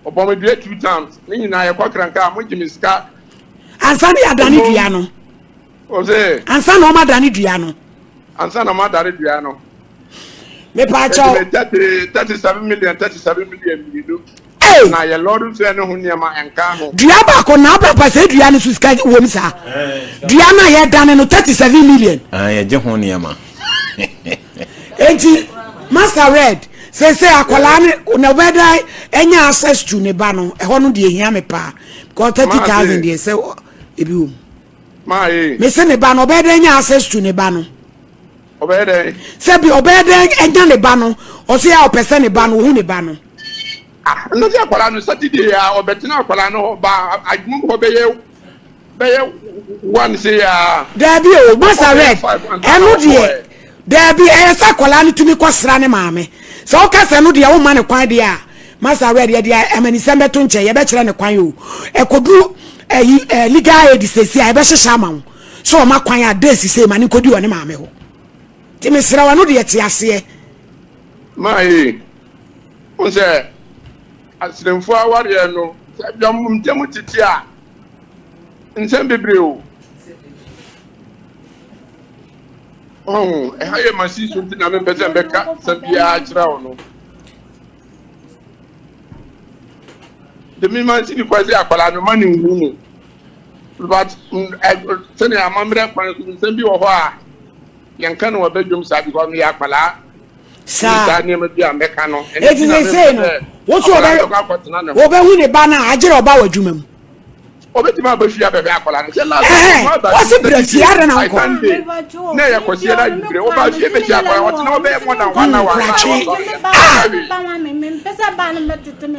Ɔbɔ me dua two times ne nyinaa yɛkɔ kranka a mo gye me sika.
Ansa na yɛadane dua no.
Ɔse.
Ansa na ɔma dane dua no.
Ansa na ɔma dane dua no.
Mepa kyɛw.
37 million 37 million mmienu. Na yɛ lɔɔre fɛ ne ho nneɛma nka ho.
Dua baako na abrapa sɛ dua no so sika wɔ mu saa. Dua no a yɛdane no 37 million.
Ah, yɛgye ho nneɛma.
Enti Master Red sese akwadaa no na ɔbɛda anya access to ne ba no ɛhɔ no deɛ ehia me paa because 30,000 deɛ sɛ ebi wɔ mu.
Maa ye.
Mese ne ba no ɔbɛda anya access to ne ba no.
Ɔbɛyɛ dɛn?
Sɛbi ɔbɛyɛ dɛn anya ne ba no? Ɔse a ɔpɛ sɛ ne ba no, ohu ne ba no.
Ah, ɛno sɛ akwadaa no Saturday a ɔbɛtena akwadaa no hɔ ba adwuma mu hɔ bɛyɛ bɛyɛ one se ya.
Daabi o, Masa Red, ɛno deɛ daabi ɛyɛ sɛ akwadaa no tumi kɔsra ne maame. Sɛ woka sɛ ɛno deɛ womma ne kwan deɛ a, Masa Red yɛde amanisɛm bɛto nkyɛn, yɛbɛkyerɛ ne kwan o. Ɛkɔduru ɛyi ɛ legal aid sɛsi a yɛbɛhyehyɛ ama wo sɛ ɔma kwan a days sei ma ne nkɔdi wɔ ne maame hɔ. Nti mesrɛ wo ɛno deɛ te aseɛ.
Maa ee, wohu sɛ aseremfoɔ awareɛ no sɛ dwam ntam tete a nsɛm bebree o. Ɔho, ɛha yɛ machine so nti na mempɛ sɛ mbɛka sɛm biara kyerɛ wo no. De me mansi ne kwan sɛ akwadaa no ma ne nhu no. But sɛnea amammerɛ kwan so nsɛm bi wɔ hɔ a yɛnka no wɔ badwam saa because meyɛ akwadaa.
Saa.
Saa nneɛma bi a mɛka no.
Eti seesei no, woso ɔbɛ ɔbɛhu ne ba no a agyere ɔba wɔ adwuma mu.
Ɔbɛtumi aba fie abɛhwɛ akwadaa no. Sɛ last
Ɛhɛn,
ɔmo aba
ɔsi brɛ fie ada na nkɔ.
Sunday na ɛyɛ kɔsi ɛda adwibire ɔba fie bɛhyia akwadaa ɔtena hɔ bɛyɛ more than one hour.
Nkratwe. Ah!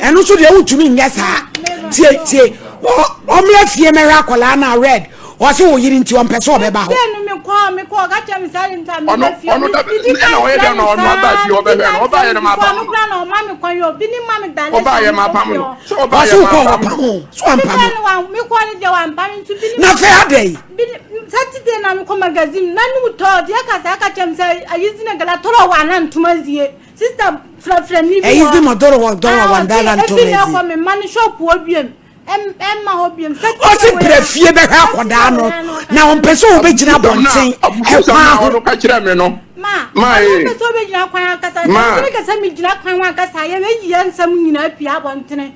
Ɛno nso deɛ wontumi nyɛ saa. Tie tie ɔmmra fie mɛhwɛ akwadaa no a red ɔse wo yere nti ɔmpɛ sɛ ɔbɛba hɔ.
Ɔno ɔno da ɛna ɔyɛ dɛ na ɔno aba fie ɔbɛhwɛ no ɔba yɛ no ma apam no. Ɔba yɛ ma apam no. Sɛ ɔba
Ɔse
yɛ ma
wokɔ
apam
ɔpam
no.
o so ampam na afei adɛn.
Saturday na mekɔ magazine na ne wotɔ deɛ kasa aka kyɛm sɛ ayi zina gala tɔrɔ wɔ ana ntoma zie sister frɛfrɛ ni bi
Ɛyi zi ma dɔrɔ wɔ dɔrɔ wɔ ndala ntoma
zie. Ebi na
zie.
ɛkɔ me ma ne shop wɔ biem ɛmma hɔ biem.
Ɔsi brɛ fie bɛhwɛ akɔdaa no na ɔmpɛ sɛ ɔbɛgyina abɔnten ɛkwan ho.
Ɔno ka kyerɛ me no.
Ma
Ma ee.
ɔno pɛ sɛ ɔbɛgyina kwan ankasa.
Ma.
Sɛ ɔbɛka sɛ megyina kwan ho ankasa yɛ bɛyi yɛn nsɛm nyinaa pie abɔntene.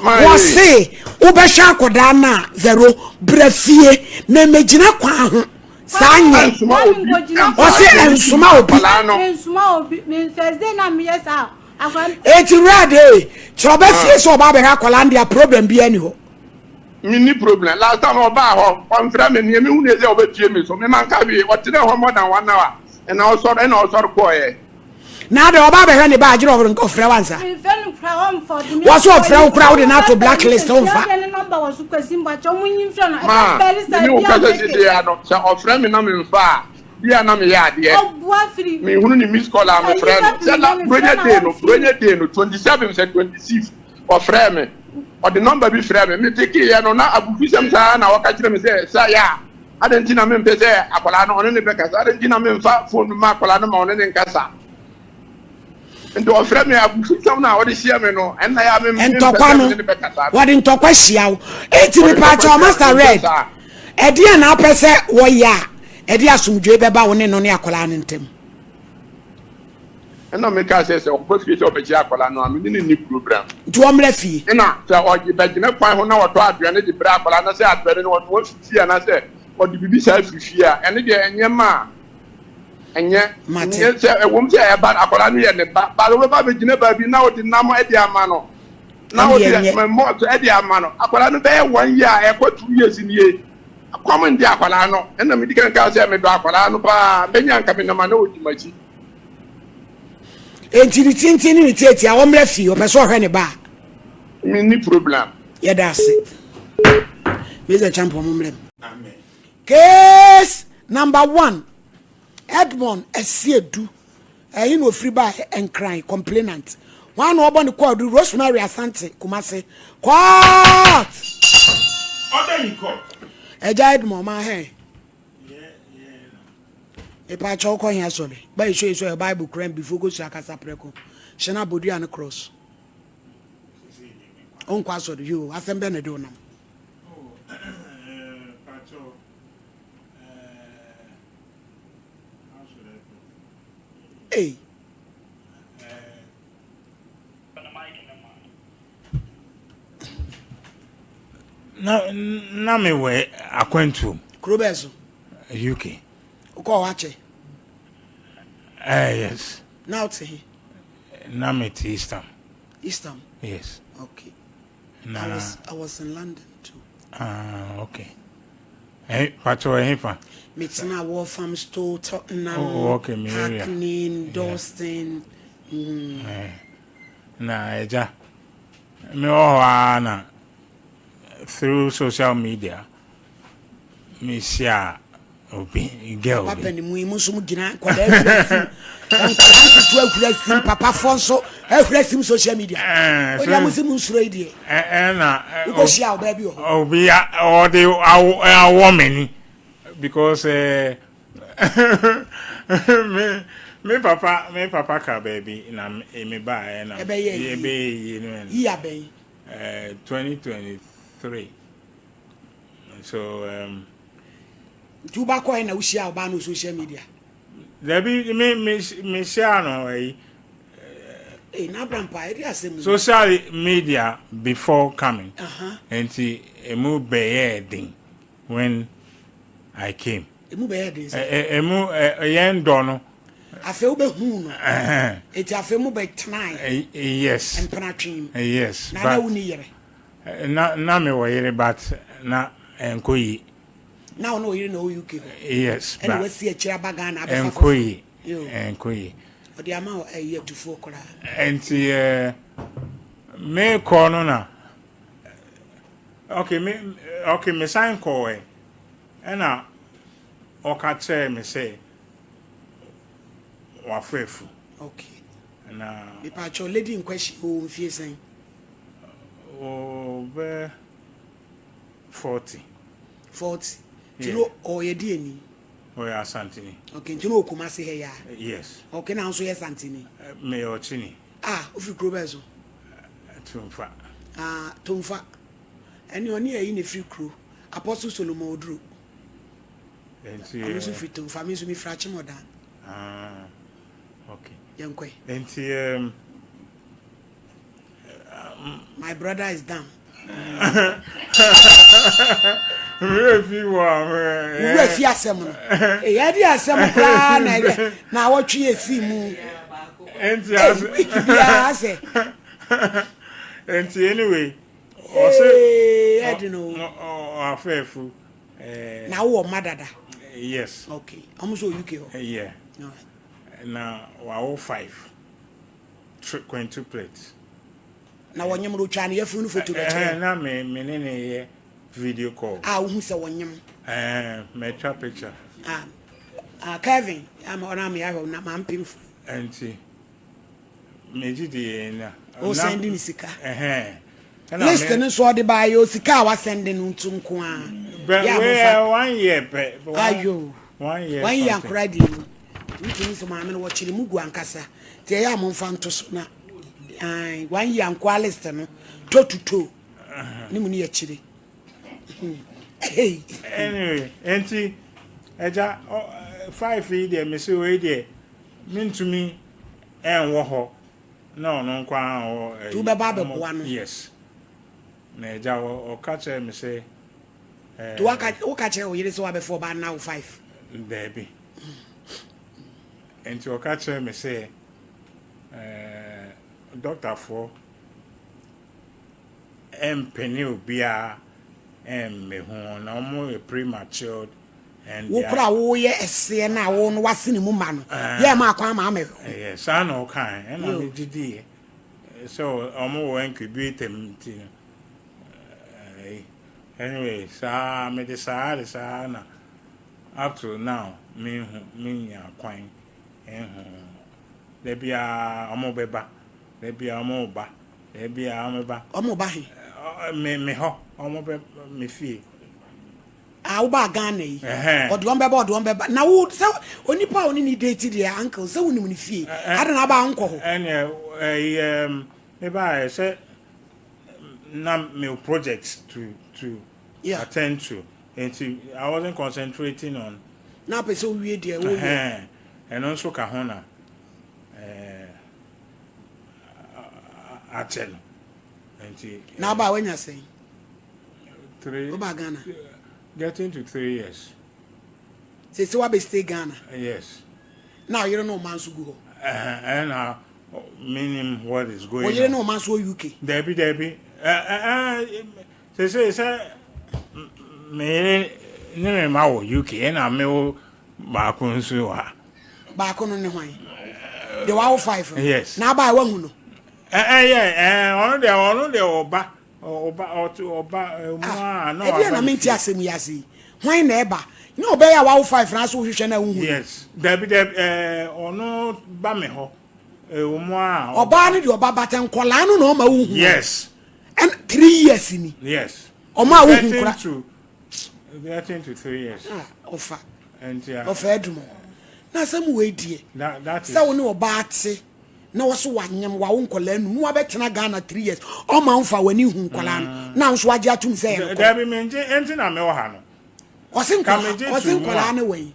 Ma ee.
Wɔse wobɛhwɛ akɔdaa no a Vero brɛ fie na mmɛgyina kwan ho saa nyɛ.
Ɛnsoma obi.
Ɔse ɛnsoma obi.
Akwadaa no.
Mensoma obi. Me first day na meyɛ saa.
Eti wura de kyerɛ ɔbɛ fie sɛ ɔba abɛhwɛ akwadaa no deɛ problem biara ni hɔ.
Menni problem. Last time ɔbaa hɔ, ɔmfrɛ me. Nea mehu ne sɛ ɔbɛpie me so. Me manka hwee. Ɔtenaa hɔ more than one hour. Ɛna ɔsɔre ɛna ɔsɔre kɔɔɛ.
Na adɛ ɔba abɛhwɛ ne ba agyerɛ ɔhoro nka ɔfrɛ wansa.
Mfrɛ no kura ɔmfa ɔde me.
Wɔso ɔfrɛ wo kura wode no ato black list ɔmfa.
Ma, me ne wo kasa sisi ano. Sɛ ɔfrɛ me na memfa a, bi a na meyɛ adeɛ. Mehunu ne miss call a mefrɛ no. Sɛ la Buronya day no, Buronya day no, 27 sɛ 26, ɔfrɛɛ me. Ɔde nɔmba bi frɛɛ me. Mepekeeɛ no, na abufusɛm saa na ɔka kyerɛ me sɛ, sɛ ayɛ a, adɛn nti na mempɛ sɛ akwadaa no ɔne ne bɛkasa? Adɛn nti na memfa phone no mma akwadaa no ma ɔne ne nkasa? Nti ɔfrɛ me abufusɛm no a ɔde hyia me no, ɛnna yɛ a mempɛ
Ntɔkwa
sɛ
no,
mene ne bɛkasa no.
wɔde ntɔkwa hyia wo. Enti
Ɔde
mepaakyɛw
ntɔkwa hyia me,
Master
mempɛ
Red,
saa.
ɛdeɛn na wopɛ sɛ wɔyɛ a ɛde asomdwoe bɛba wo ne no ne akwadaa no ntam?
Ɛna meka sɛ sɛ ɔba fie sɛ ɔbɛgye akwadaa no a, me ne no nni program.
Nti ɔmmra fie.
Ɛna sɛ ɔgye bɛgyina kwan ho na ɔtɔ aduane de brɛ akwadaa no sɛ aduane no ɔnoa firi fie anaasɛ ɔde biribi saa firi fie a, ɛno deɛ ɛnyɛ ma a ɛnyɛ.
Mate.
Nyɛ sɛ ɛwom sɛ ɛba akwadaa no yɛ ne ba, but wobɛba abɛgyina baabi na wode nam de ama no na
Ɛndeɛ
wode
ɛnyɛ.
malt de ama no. Akwadaa no bɛyɛ one year a ɛkɔ 2 years nie. Kɔm nde akwadaa no. Ɛna medi kan kaa sɛ medɔ akwadaa no paa. Mɛnya anka menam a na ɔdi m'akyi.
Enti ne tenten ne ne tiatia ɔmmra fie ɔpɛ sɛ ɔhwɛ ne ba a.
Menni problem.
Yɛda ase. Mr. Champon mo mmrɛ m. Case number one Edmond Asiedu ɛhe na ofiri baa Nkran complainant. Hwan na ɔbɔ ne kɔɔdu Rosemary Asante Kumase court.
Order in court.
Ɛgya Edmond ɔma hɛn. Mepa kyɛw kɔ hɛn asɔre. Ba esu esu ɛ Bible kura before go su akasa prɛko. Hyɛ na bodua ne cross. Onkɔ asɔre yo asɛm bɛ na de onam.
Oh, pacho. Eh, how should I put it?
Hey.
Eh, na na me wɔ akwantuom.
Kuro bɛɛ so.
UK.
Wokɔ hɔ akyɛ?
Eh, yes.
Na wote he?
Na me te Eastham.
Eastham?
Yes.
Okay.
Na
I was in London too.
Ah, okay. Eh, patrɔ ɛhefa?
Metena Walthamstow, Tottenham,
Oh, okay, me area.
Hackney, Dalston. Mm.
Eh, na agya, mewɔ hɔ ara na through social media mehyia obi girl
Papa
bi.
panimu yi mo nso mo gyina nkwadaa ahura sim nkwadaa nketewa ahura sim papafoɔ nso ahura sim social media.
Eh,
O deɛ mo si mo nsuro yi deɛ.
Ɛna
Wokɔhyia ɔbaa bi wɔ hɔ.
Obi a ɔde awɔ awɔ m'ani because eh, me me papa me papa ka baabi na me me baeɛ na
Ɛbɛyɛ yie.
ɛbɛyɛ yie no ɛna
Yi abɛn.
eh, 2023 so um,
Nti woba kɔɛ na wohyia ɔbaa no wɔ social media.
dabi me me me hyia no ɛyi
Ee na abrampa ɛde asɛm ni.
social media before coming
Aha.
nti emu bɛyɛɛ den when I came.
Emu bɛyɛ den sɛ.
Emu yɛn dɔ no.
Afei wobɛhuu no. Eti afei mo bɛtenae.
Yes.
Mpenatwe mu.
Yes.
Na na wo ni yere.
Na na me wɔ yere but na ɛnkɔ yie.
Na wo ne wo yere na ɛwɔ UK hɔ.
Yes.
Ɛna wasi akyire aba Ghana abɛfa
foforɔ. Ɛnkɔ yie. Ɛnkɔ yie.
Ɔde ama wo ɛyi atufoɔ koraa.
Nti ɛɛ mekɔ no na okay me okay me san kɔɛ ɛna ɔka kyerɛɛ me sɛ wafa afu.
Okay.
Na.
Mepaakyɛw lady in question ɔwɔ mfie sɛn?
Ɔbɛ 40.
40. Nti no ɔyɛ deɛ ni?
Ɔyɛ Asanteni.
Okay, nti no wɔ Kumasi ha yi a?
Yes.
Okay, na wo nso yɛ Santeni?
Meyɛ Ɔkyeni.
Ah, wofiri kuro bɛn so?
Tumfa.
Ah, Tumfa. Ɛne ɔne ayi na ɛfiri kuro. Apostle Solomon Oduro.
Nti.
Ɔno nso firi Tumfa, me nso mefiri Akyemɔdan.
Ah, okay.
Yɛnkɔe.
Nti um,
My brother is down.
Wura fi wɔ
Wura fi asɛm no. Ɛyɛ de asɛm koraa na ɛdɛ na awɔtwe esi mu.
Nti ase.
Week biara sɛ.
Nti anyway. Ɔsɛ.
Ɛdi no.
Ɔafɛɛfu.
Na wowɔ mma dada.
Yes.
Okay. Ɔmo nso wɔ UK hɔ.
Yeah. Na wawo five. Quintuplets.
Na wɔnyem no otwaa ne yafunu no foto bɛkyerɛ.
Ɛɛ na me me ne ne yɛ video call.
A wohu sɛ wɔnyem.
Ɛɛ mɛtwa picture.
Ah ah Kevin ama ɔna ama yɛahwɛ na maa mpemfo.
Ɛnti megye di yɛn na.
O sɛnde ne sika.
Ɛhɛn.
List no nso ɔde baayɛ o sika a wasɛnde no nso nko ara.
Bɛ wei one year pɛ.
Ayo.
One year.
One year akora deɛ mu. Wotumi sɛ maame no wɔkyere mu gu ankasa. Nti ɛyɛ a momfa nto so na ae one year nkoa list no toe to toe ne mu ne yɛkyere. Hey.
Anyway, nti ɛgya five yi deɛ mese wei deɛ mentumi ɛnwɔ hɔ na ɔno nko ara wɔ
ɛyi. Wobɛba abɛboa no.
Yes. Na ɛgya ɔka kyerɛ me sɛ.
Nti woka kyerɛ wo yere sɛ wabɛfa ɔbaa no wo five?
Daabi. Nti ɔka kyerɛ me sɛ dɔktafoɔ ɛmpene obiara ɛmmɛhu na wɔn yɛ premature and
wo kora woyɛ ɛseɛ no a wo no wasene mu ma no yɛ ma akwan ma amɛhwɛ
ɛyɛ saa na ɔkae ɛna megye diiɛ sɛ wɔn wɔ incubator mu nti no anyway saa mede saa de saa na up to now menhu menya kwan nhu da biara ɔmo bɛba da biara ɔmo ba da biara ɔmo ba
ɔmo ba he
me me hɔ ɔmo bɛ me fie
a wobaa Ghana yi ɔde wɔn bɛba ɔde wɔn bɛba na wo sɛ onipa a ɔne ne date deɛ uncle sɛ wonim ne fie ada na aba nkɔ hɔ
ɛnna ɛyi mebaeɛ sɛ na me projects to to yeah. attend to nti I wasn't concentrating on.
Na apɛ sɛ owie deɛ woyɛ.
Ɛno nso ka ho na ɛɛ akyɛ no nti.
Na aba a wanya sɛn?
Three.
Woba Ghana?
Getting to 3 years.
Sɛ sɛ wabɛ stay Ghana?
Yes.
Na ɔyere ne ɔma nso gu hɔ?
Ɛna meaning what is going on.
Ɔyere ne ɔma nso wɔ UK?
Dabi dabi. Ɛɛ sɛ sɛ sɛ meyere Ne me ma wɔ UK ɛna me wo baako nso wɔ ha.
Baako no ne hwan? Deɛ wawo five no.
Yes.
Na abaa wahu no.
Ɛ ɛ yɛ ɛ ɔno deɛ ɔno deɛ ɔba ɔba ɔto ɔba mu a na
Ɛdeɛ na mente asɛm yi ase yi. Hwan na ɛba? Nyɛ ɔbɛyɛ a wawo five na so wohwehwɛ na wohu no.
Yes. Dabi dabi ɛɛ ɔno ba me hɔ. Ɛwɔ mu a.
Ɔbaa no deɛ ɔba but nkɔlaa no na ɔma wohu.
Yes.
Ɛn three years ni.
Yes.
Ɔma a wohu kora.
Getting to three years.
Ah, ɔfa. Ɔfa adum. Na asɛm wei deɛ. Sɛ wo ne ɔbaa te na wɔso wanyem wawo nkɔlaa num na wabɛtena Ghana three years ɔma nfa w'ani hu nkɔlaa no mm. na nso agye atum sɛ yɛ no.
Dabi mengye nti na mewɔ ha no.
Ɔse nkɔlaa ɔse nkɔlaa ne wɔ yi.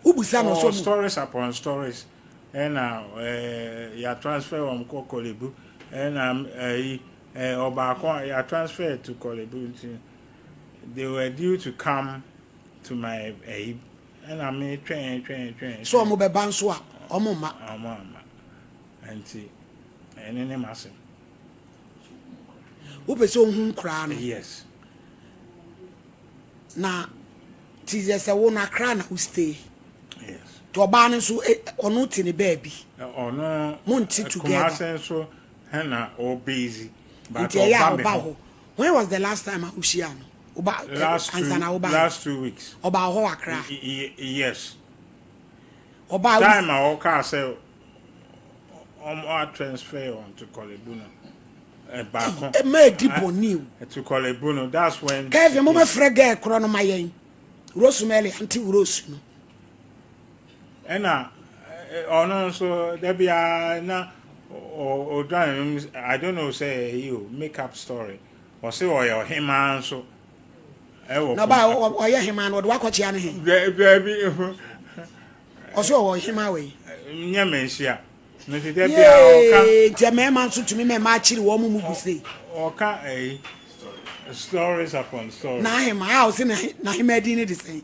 Wobusa no so.
Stories upon stories. Ɛna ɛɛ ya transfer wɔn kɔ Korle Bu ɛna ɛyi ɛɛ ɔbaako ya transfer to Korle Bu nti they were due to come to my ɛyi ɛna me twɛn twɛn twɛn.
So wɔn bɛba nso a wɔn mma.
Wɔn amma nti ɛne ne ma asɛm.
Wopɛ sɛ ohun koraa no.
Yes.
Na ti yɛ sɛ wo no akra na wo stay.
Yes.
Nti ɔbaa no nso eh, ɔno te ne baabi.
Ɔno
mo nte together.
Kumase nso ɛna ɔbezi.
Nti ɛyɛ a ɔba hɔ. When was the last time a wohyia no? Ɔba eh,
last two,
ansa na woba.
Last 2 weeks.
Ɔba hɔ Accra.
Yes.
Ɔba
time a ɔkaa sɛ ɔmo a transfer on to Korle Bu no. Baako.
Ɛma edi bɔnni
o. To Korle Bu no that's when.
Kevin mo mɛfrɛ girl korɔ no ma yɛn. Rosemary auntie Rose no.
Ɛna ɔno nso dabi a na ɔdwan I don't know sɛ ɛyi o make up story ɔsɛ ɔyɛ ɔhemaa nso ɛwɔ.
Na ɔba ɔyɛ hemaa no ɔde wakɔkyea ne he.
Dabi.
Ɔsɛ ɔwɔ hemaa wɔ yi.
Nyɛ mɛ nhyia. Nti dabi a ɔka.
Yee nti mmarima nso tumi mmarima akyiri wɔn mu gu sei.
Ɔka ɛyi stories upon stories.
Na ahemaa a ɔsɛ na ahemaa din ne de sɛn.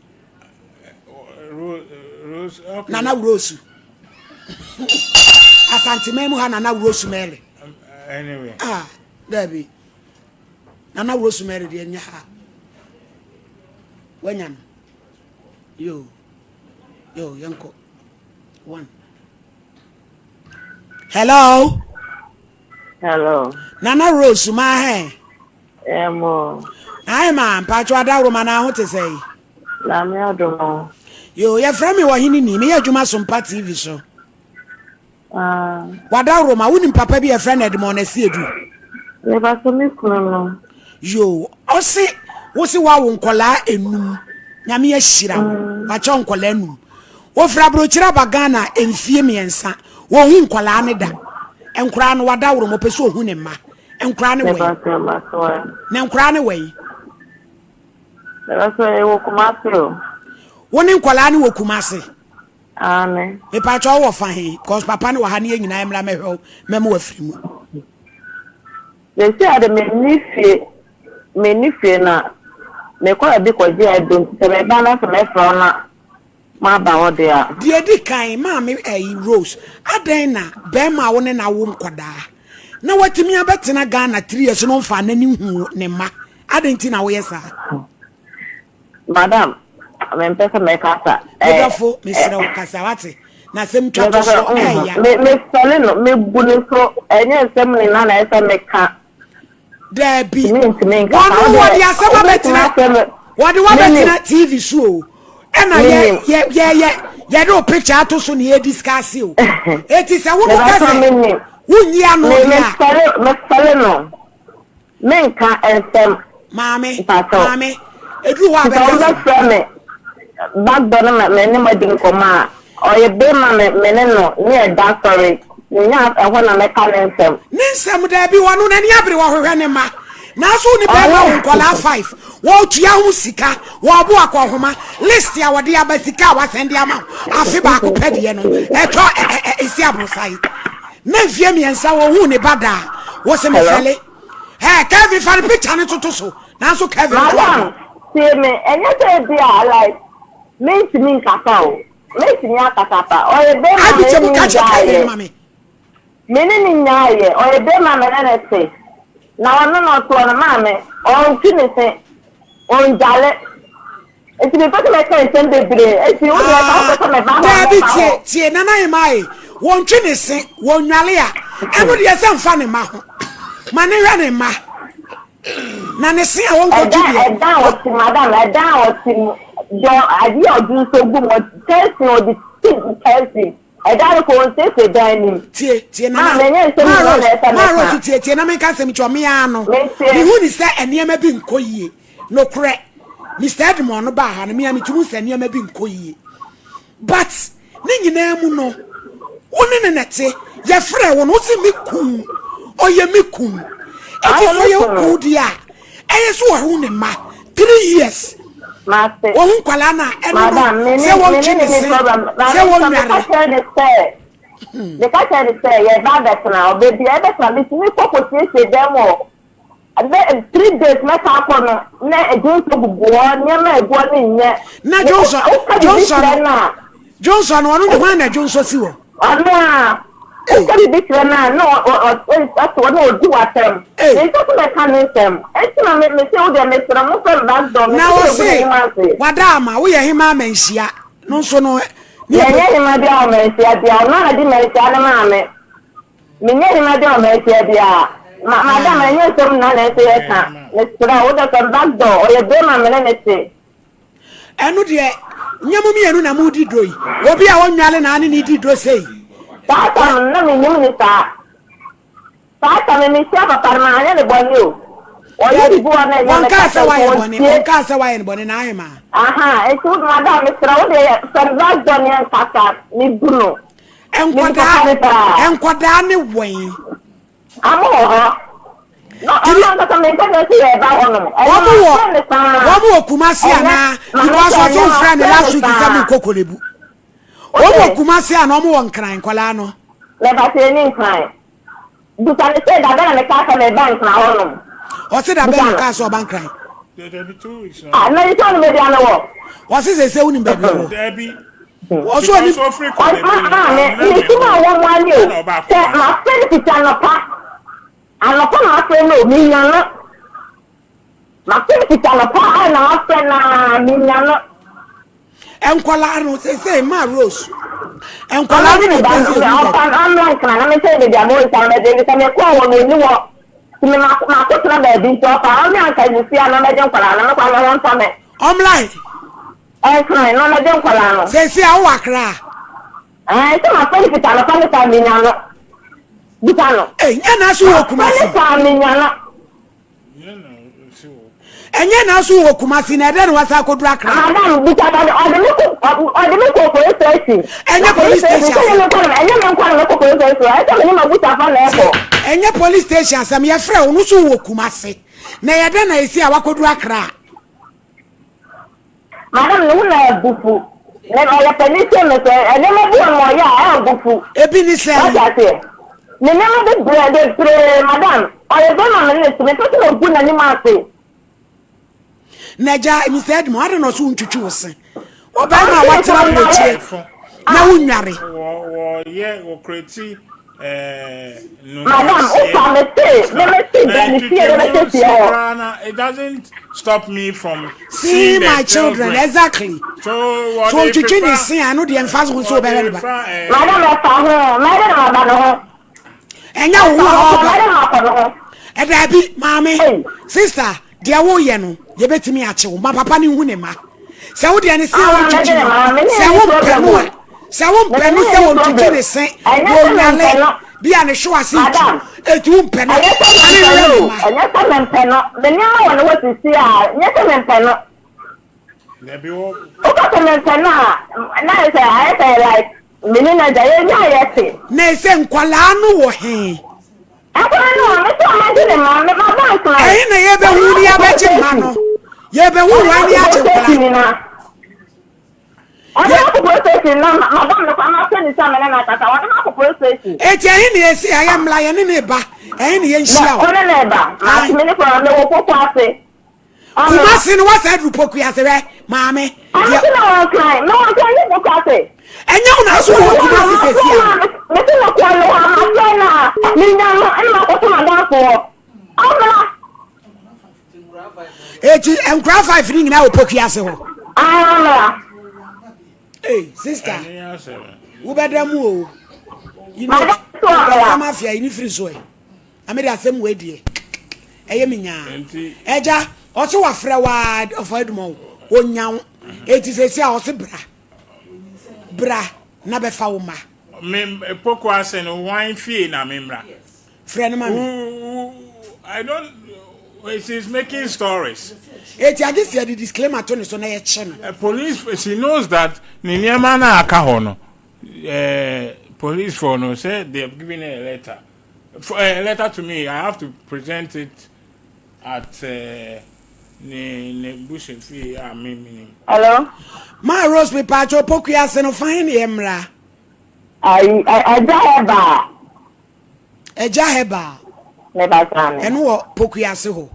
Rose, okay.
Nana Rose. Asanteman mu ha Nana Rose Mary.
Anyway.
Ah, dabi. Nana Rose Mary deɛ nyɛ ha. Wanya no. Yo. Yo, yɛnkɔ. One. Hello.
Hello.
Nana Rose ma hɛ.
Ɛmo.
Ayi ma mpatsɔ adaworo na aho te sɛ yi.
Nyame adom o.
Yo, yɛfrɛ me ɔhene ni, meyɛ adwuma Sompa TV so.
Ah.
Wadaworo ma, wonim papa bi yɛfrɛ no Edmond Asiedu?
Meba so me kunu no.
Yo, ɔse, wo se woawo nkɔlaa enum, Nyame ahyira wo, mm. wakyɛ wo nkɔlaa enum. Wofiri aburokyire aba Ghana mfie mmiɛnsa, wɔnhu nkɔlaa ne da. Nkoraa no wadaworo ma, ɔpɛ sɛ ohu ne mma. Nkoraa ne wɛn? Na nkoraa ne wɛn?
Mebɛsɛ yɛwɔ Kumasi o.
Wo ne nkwadaa no wɔ Kumasi?
Aane.
Mepatwa wowɔ fa he? Because papa no wɔ ha ne yɛn nyinaa mmra mɛhwɛ wo mɛma wafiri mu.
Sɛsi ade menni fie menni fie na mekɔ baabi kɔgye aduro nti sɛ meba na sɛ mɛfrɛ wo na maba hɔ deɛ a.
Deɛ ɛdi kan, maame ɛyi Rose, adɛn na bɛrima a wo ne no awo nkwadaa na watumi abɛtena Ghana 3 years no mfaa n'ani nhuu ne mma? Adɛn nti na woyɛ saa?
Madam, mempɛ sɛ mɛkasa.
Me dɔfo, mesrɛ wo kasa wate. Na asɛm twa to so ɛya.
Mesɔre no, mebu ne so, ɛnyɛ nsɛm nyinaa na ɛsɛ meka.
Daabi. Wɔn wɔde asɛm abɛtena wɔde wabɛtena TV so o. Ɛna yɛ yɛ yɛ yɛ yɛde o picture ato so na yɛ discuss o. Eti sɛ wo no kasa wonyi ano deɛ
a. Mesɔre no. Menka nsɛm.
Maame,
Mpakyɛw.
maame, eduru hɔ a
Nti sɛ
bɛka sɛ.
wobɛfrɛ me back door na me ne mo adi nkɔmmɔ a, ɔyɛ bema me me ne no ne ɛda sɔre. Menya ɛhɔ na mɛka ne nsɛm.
Ne nsɛm daabi ɔno n'ani abere ɔhwehwɛ ne mma. Nanso wo nipa ɛma wo
Ɔno.
nkɔlaa five wɔtua ho sika wɔbo akɔnhoma list a wɔde aba sika a wasɛn de ama wo afe baako pɛ deɛ no ɛtɔ ɛ ɛ ɛ esi aborosae. Na mfie mmiɛnsa wɔhuu ne ba daa wɔsɛ
Hello.
mefɛle. Hey, Kevin, fa ne picture ne toto so. Nanso Kevin to
Madam, tie me, ɛnyɛ sɛ ebi a like mentumi nkasa o, mɛtumi akasa pa. Ɔyɛ bɛrima
Abi
me
kyɛ
ne
mu ka kyerɛ Kevin
nyaayɛ.
ma me.
Me ne ne nyaayɛ, ɔyɛ bɛrima me ne ne te. Na ɔno na ɔtoɔ no maame, ɔntwi ne se, ɔndwale. Nti mepɛ sɛ mɛka nsɛm bebree. Nti wo deɛ sɛ wopɛ sɛ meba hɔ a
Daabi
mɛba
tie
hɔ.
tie Nana Emae wɔntwe ne se wɔnwale a ɛno deɛ sɛ mfa ne mma ho ma ne hwɛ ne mma na ne se a wɔnkɔtwe
Ɛdan
deɛ
ɛdan a ɔte madam ɛdan a ɔte mu dɔ adeɛ a ɔde nso gu mu kyɛnse ɔde ti kyɛnse ɛdan no kɔ ɔnsiesie dan no mu.
Tie tie Nana
Maame ɛnyɛ nsɛm
Ma
nyinaa na
Rose
ɛsɛ
Ma
mɛka.
Rose tie tie na menka asɛm kyerɛ me ara no
Metie.
mehu ne sɛ nneɛma bi nkɔ yie Nokorɛ, Mister Edmond no baa ha no, me a metumi hu sɛ nneɛma bi nkɔ yie. But ne nyinaa mu no, wo ne no na ɛte. Yɛfrɛ wo no, wo se me kun, ɔyɛ me kun. Eti sɛ ɔyɛ wo kun deɛ a, ɛyɛ sɛ ɔho ne mma. 3 years. Wɔho nkwadaa no a, ɛno no, sɛ wɔntwe ne se, sɛ wɔnnware.
Meka kyerɛ ne sɛ yɛba abɛtena, ɔbɛ bi a yɛbɛtena, metumi kɔ kɔsiesie dan mu hɔ. Bɛ 3 days mɛsan akɔ no na dwonsɔ gugu hɔ, nneɛma a egu hɔ no nyɛ.
Na dwonsɔ
Woka biribi
dwonsɔ
kyerɛ
no
no a.
Dwonsɔ no ɔno de hwan na dwonsɔ si hɔ?
Ɔno a. Woka biribi kyerɛ no a na ɔte hɔ na ɔdi w'atɛm. Mempɛ sɛ mɛka ne nsɛm. Enti na me mese wo deɛ mesrɛ mo mfrɛ me back door
Na
mempɛ sɛ megu
ɔse
n'anim ase.
wada ama woyɛ hemaa manhyia no nso no ne
Yɛnyɛ hemaa biara wɔ manhyia biara. Ɔno ara na ɔde manhyia no maa me. Menyɛ hema bi a ɔmanhyia biara. Ma madam ɛnyɛ nsɛm nyinaa na ɛsɛ yɛka. Mesrɛ wo wodɔ sɛ back door ɔyɛ bɛrima me ne ne te.
Ɛno deɛ nyɛ mo mmienu na modi duro yi. Obi a ɔnwale na ane ne di duro sei.
Saa tam no na menim ne saa. Saa tam no mehyia papa no manyɛ ne bɔne o. Ɔyɛ biribi wɔ na ɛnyɛ me
Wɔnkaa sɛ
kasa
wayɛ
nti
bɔne,
wɔntie.
wɔnkaa sɛ wayɛ ne bɔne na ayɛ maa.
Aha, nti wo madam mesrɛ wo deɛ sɛ back door ne yɛnkasa mebu no.
Nkwadaa nkwadaa ne wɔn.
Ɔmo wɔ hɔ. Na ɔmo ankasa mi nka sɛ yɛ ba hɔ nom.
Wɔn wɔ wɔn wɔ Kumasi anaa because ɔsɛ ofura ne last week sɛ mo nkɔ Kolebu. Wɔn wɔ Kumasi anaa wɔn wɔ Nkran nkwadaa no.
Mɛba sɛ ɛni Nkran. Bisa no sɛ da bɛn na mekaa sɛ mereba Nkran hɔ nom.
Ɔse da bɛn na ɔkaa sɛ ɔba Nkran.
Ah, na sɛ ɔnim baabi a mewɔ.
Ɔse sɛ sɛ wonim baabi ɔwɔ.
Dabi.
Ɔse ɔnim.
Maame, mesu ma wɔ mu ani o. Sɛ mafrɛ no fiti anɔpa. Anɔpa na mafrɛ no o, menya no. Mafrɛ no fiti anɔpa a na mafrɛ no a, menya no.
Nkwadaa no sese ma Rose. Nkwadaa no na ɛpɛ sɛ ehu
baabi. Ɔfa ɔmmra nkran na menkyerɛ baabi a mewɔ nti na mɛgye sɛ mekɔɔ hɔ no ɔnni hɔ nti me makɔtena baabi nti ɔfa ɔmmra nka ne fie a na ɔmmɛgye nkwadaa no mekɔ a me ho ntɔ me.
Ɔmmra he?
Nkran na ɔmmɛgye nkwadaa no.
Sese a wowɔ Accra?
Ɛɛ sɛ mafrɛ no fiti anɔpa ne saa menya no. Bisa no.
Ee nyɛ na so wɔ Kumasi.
Mafrɛ ne saa menya no.
Ɛnyɛ na so wɔ Kumasi na ɛdɛ na wasa akɔduru Accra.
Madam bisa ɔde ɔde me kɔ ɔde me kɔ police station.
Ɛnyɛ police station asɛm.
Ɛnyɛ me nkɔ na me kɔ police station ɛsɛ me ne ma busafa na ɛkɔ.
Ɛnyɛ police station asɛm yɛfrɛ wo no so wɔ Kumasi na yɛdɛ na esi a wakɔduru Accra.
Madam ne ho na abufu. Na ɔyɛ panin sɛ me sɛ nneɛma bi wɔ no ɔyɛ a ɛabufu.
Ebi ne sɛn?
Wate aseɛ? Ne nneɛma bi brɛ bebree madam ɔyɛ bɛrima me ne ne te mepɛ sɛ megu n'anim ase.
Na agya Mr. Edmond adɛn na ɔso wontwitwi wo se? Wo bɛrima a watena aburokyire na wonnware.
Wɔyɛ wɔkurati
Madam, wofa me se, me me se bra me fie na bɛhyɛ fie hɔ.
It doesn't stop me from
seeing my children. Exactly.
So
So ntwitwi ne se a ɛno deɛ nfa so nso wobɛhwɛ ne ba.
Madam, ɛfa ho, mɛde na maba ne ho.
Ɛnyɛ wo ho a ɔba.
Mɛde na makɔ ne ho.
Ɛdaabi, maame, sister, Deɛ woreyɛ no, yɛbɛtumi akye wo. Ma papa no nhu ne mma. Sɛ wo deɛ ne se a wontwitwi no, sɛ wompɛ no a, sɛ wompɛ no sɛ wɔntwitwi ne se, wɔnnwale, bi a ne hwewa ase ntu, enti wompɛ no a, ma no nhwɛ ne mma.
Ɛnyɛ sɛ mempɛ no, me nneɛma wɔ ne hɔ sisi a, ɛnyɛ sɛ mempɛ no. Woka sɛ mempɛ no a, na ayɛ sɛ ayɛ sɛ like me ne n'agya yɛnya ayɛ te.
Na ɛsɛ nkwadaa no wɔ he?
Nkwadaa no wɔ me sɛ ɔmɛgye ne mma, me ma ba nkran.
Ɛhe na yɛbɛhu ne yɛabɛgye mma no? Yɛbɛhu hwan ne yɛagye nkwadaa?
Ɔde me akɔ police station na madam no kora ma sɛ ne sɛ me ne no akasa ɔde me akɔ police station.
Eti ɛhe na yɛsi ɛyɛ mmla yɛne ne ba ɛhe na yɛnhyia o.
Ɔne ne ba maa me ne kora me wɔ koko ase.
Kumasi no wasa aduru poku ase hwɛ maame.
Ɔno ti na wɔn kan na wɔn kan ne poku ase.
Ɛnyɛ wɔn aso wɔ Kumasi sɛsi a.
Mesi na kɔ no hɔ ama fɛ na menya no ɛna makɔtɔ madamfo hɔ. Ɔmmra.
Eti nkura 5 ni nyinaa wɔ poku ase hɔ.
Ah,
Hey, sister. Wobɛda mu o. You know, wobɛda mafia yi ne firi so ɛ. Ame de asɛm wei deɛ ɛyɛ me nyaa. Ɛgya ɔse wafrɛ waa ɔfa aduma o. Onya wo. Eti sɛsi a ɔse bra. Bra na bɛfa wo ma.
Me poko ase no wan fie na me mmra.
Frɛ no ma me.
I don't she's making stories.
Eti agye sɛ yɛde disclaimer to ne so na yɛkye
no. Police she knows that ne nneɛma na aka hɔ no. Eh, police for no say they have given her a letter. For, a letter to me, I have to present it at uh, ne ne bush fie a me me.
Hello.
Ma Rose me pacho pokua ase no fine ye mmra.
Ayi ɛgya hɛbaa.
Ɛgya hɛbaa.
Mepa me.
Ɛno wɔ pokua ase hɔ.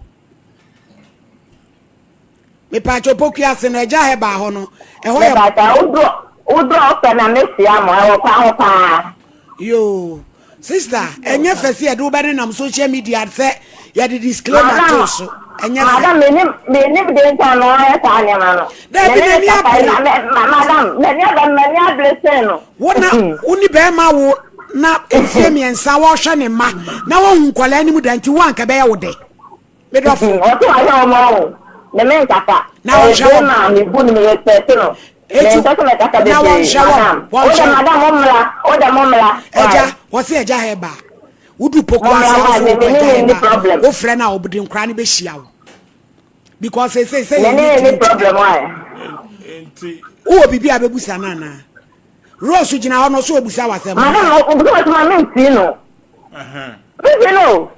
Mepatwa opoku ase no agya hɛbaa hɔ no ɛhɔ yɛ.
Mepatwa woduro woduro ɔfɛ na mehyia mo ɛwɔ kwan ho paa.
Yoo sister ɛnyɛ fɛ sɛ yɛde wo bɛ nenam social media sɛ yɛde disclaimer too so ɛnyɛ fɛ.
Madam menim menim de nta na ɔyɛ saa nneɛma no.
Dabi n'ani abere.
Madam m'ani abere m'ani abere sɛn no.
Wo na wo ne bɛrima wo na mfie mmiɛnsa wɔhwɛ ne mma na wɔhu nkwadaa anim da nti wo anka bɛyɛ wo dɛ. Me dɔfo.
Ɔse wahwɛ wɔn ɔho. Ne me nkasa.
Na wɔnhwɛ wɔn.
Ma me bu no me respect no.
Eti
Me mpɛ sɛ mɛkasa
na
bebree.
wɔnhwɛ wɔn.
Madam.
Wɔnhwɛ
Wode
wɔn.
madam mo mmra. Wode mo mmra.
Agya, wɔse agya hɛba. Wodu poku
Mo
ase
mmra
a
why
wosɛ
me
wokɔ
me
agya
ne ne
hɛba.
problem.
Wofrɛ no a ɔde nkora no bɛhyia wo. Because sɛ sɛ
Me
yɛ
ne ne
ne
problem why.
Nti.
Wowɔ biribi a bɛbusa no anaa? Rose gyina hɔ no so obusa w'asɛm.
Madam, obusa w'asɛm a mentie no. Mentie no.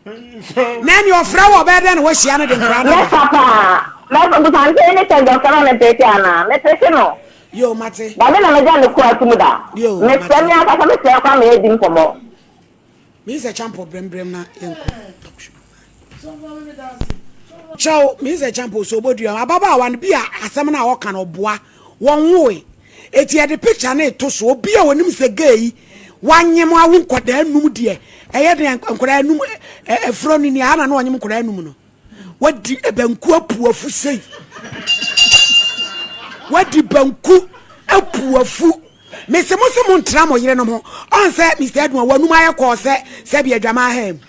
Na ɛne ɔfrɛ wɔ ɔbɛyɛ dɛn na wahyia no de nkora no ba.
Mɛfa paa. Mɛfa busa no sɛ anytime deɛ ɔfrɛ ma mepeke anaa. Mepeke no.
Yo, mate.
Dabi na megya ne kura to mu da.
Yo, mate.
Mefrɛ me ankasa mefrɛ kora ma yɛdi nkɔmmɔ.
Me sɛ champo brɛmbrɛm na yɛnkɔ. Kyɛw, me sɛ champo so obodua ababaawa no bi a asɛm no a ɔka no ɔboa wɔn woe. Eti yɛde picture no eto so obi a onim sɛ gay yi wanyem awo nkwadaa num deɛ ɛyɛ den nkwadaa num ɛfrɛ no ni aha na na ɔnyem nkwadaa num no. Wadi banku apu afu sei. Wadi banku apu afu. Mese mo se mo ntra mo yerenom ho. Ɔn sɛ Mr. Edmond w'anum ayɛ kɔɔ sɛ sɛbi adwaman ham.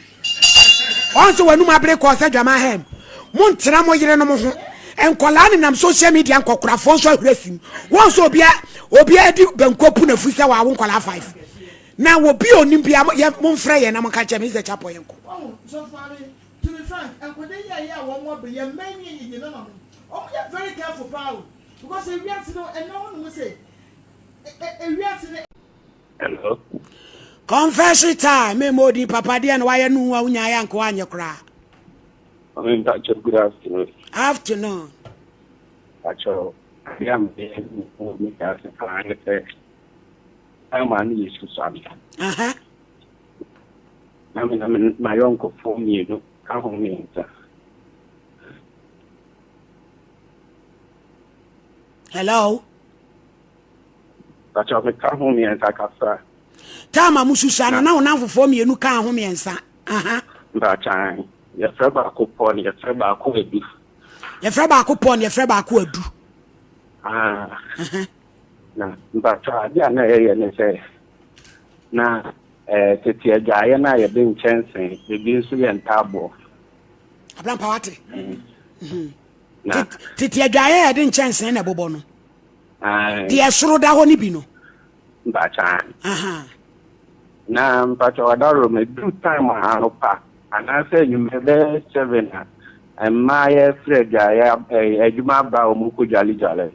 Ɔn sɛ w'anum abere kɔɔ sɛ adwaman ham. Mo ntra mo yerenom ho. Nkɔlaa nenam social media nkɔkorafoɔ nso ahuri asim. Wɔn sɛ obia obia adi banku apu n'afu sɛ wawo nkɔlaa 5. Na obi a onim bia yɛ mo mfrɛ yɛn na mo nka kyerɛ me Mr. Chapo yɛn kɔ.
To be frank, nkwadaa yi a ɛyɛ a wɔn abɛ yɛn mma yi ne yɛn nananom, wɔn yɛ very careful paa o, because ewiase no ɛnɛ hɔ nom sɛ, ewiase no.
Hello.
Confession time, me mo odin papa deɛ na wayɛ no a wonya ayɛ anka wanyɛ koraa.
Mame mpakyɛ good afternoon.
Afternoon.
Mpakyɛ adeɛ a meyɛ wɔ me ase paa ne sɛ ama ne yɛ susua me.
Aha.
Na me na m'ayɔnkofoɔ mmienu ka ho mmiɛnsa.
Hello.
Pakyɛ meka ho mmiɛnsa kasa.
Taama mo susua no na wo namfofoɔ mmienu ka ho mmiɛnsa. Aha.
Mpakyɛ yɛfrɛ baako Paul yɛfrɛ baako Adu.
Yɛfrɛ baako Paul yɛfrɛ baako Adu.
Ah. Na mpakyɛ adeɛ a na yɛyɛ ne sɛ na Eh, tete adwaeɛ no a yɛde nkyɛnse, ebi nso yɛ ntaaboɔ.
Abrampa wate? Mm. Na tete adwaeɛ a yɛde nkyɛnse na ɛbobɔ no. Deɛ soro da hɔ no bi no.
Mpakyɛ. Na mpakyɛ wadaworo ma duru time a anopa anaasɛ anwummerɛ bɛyɛ 7 a mmaa yɛfrɛ adwaeɛ adwuma aba a wɔn kɔ dwale dwale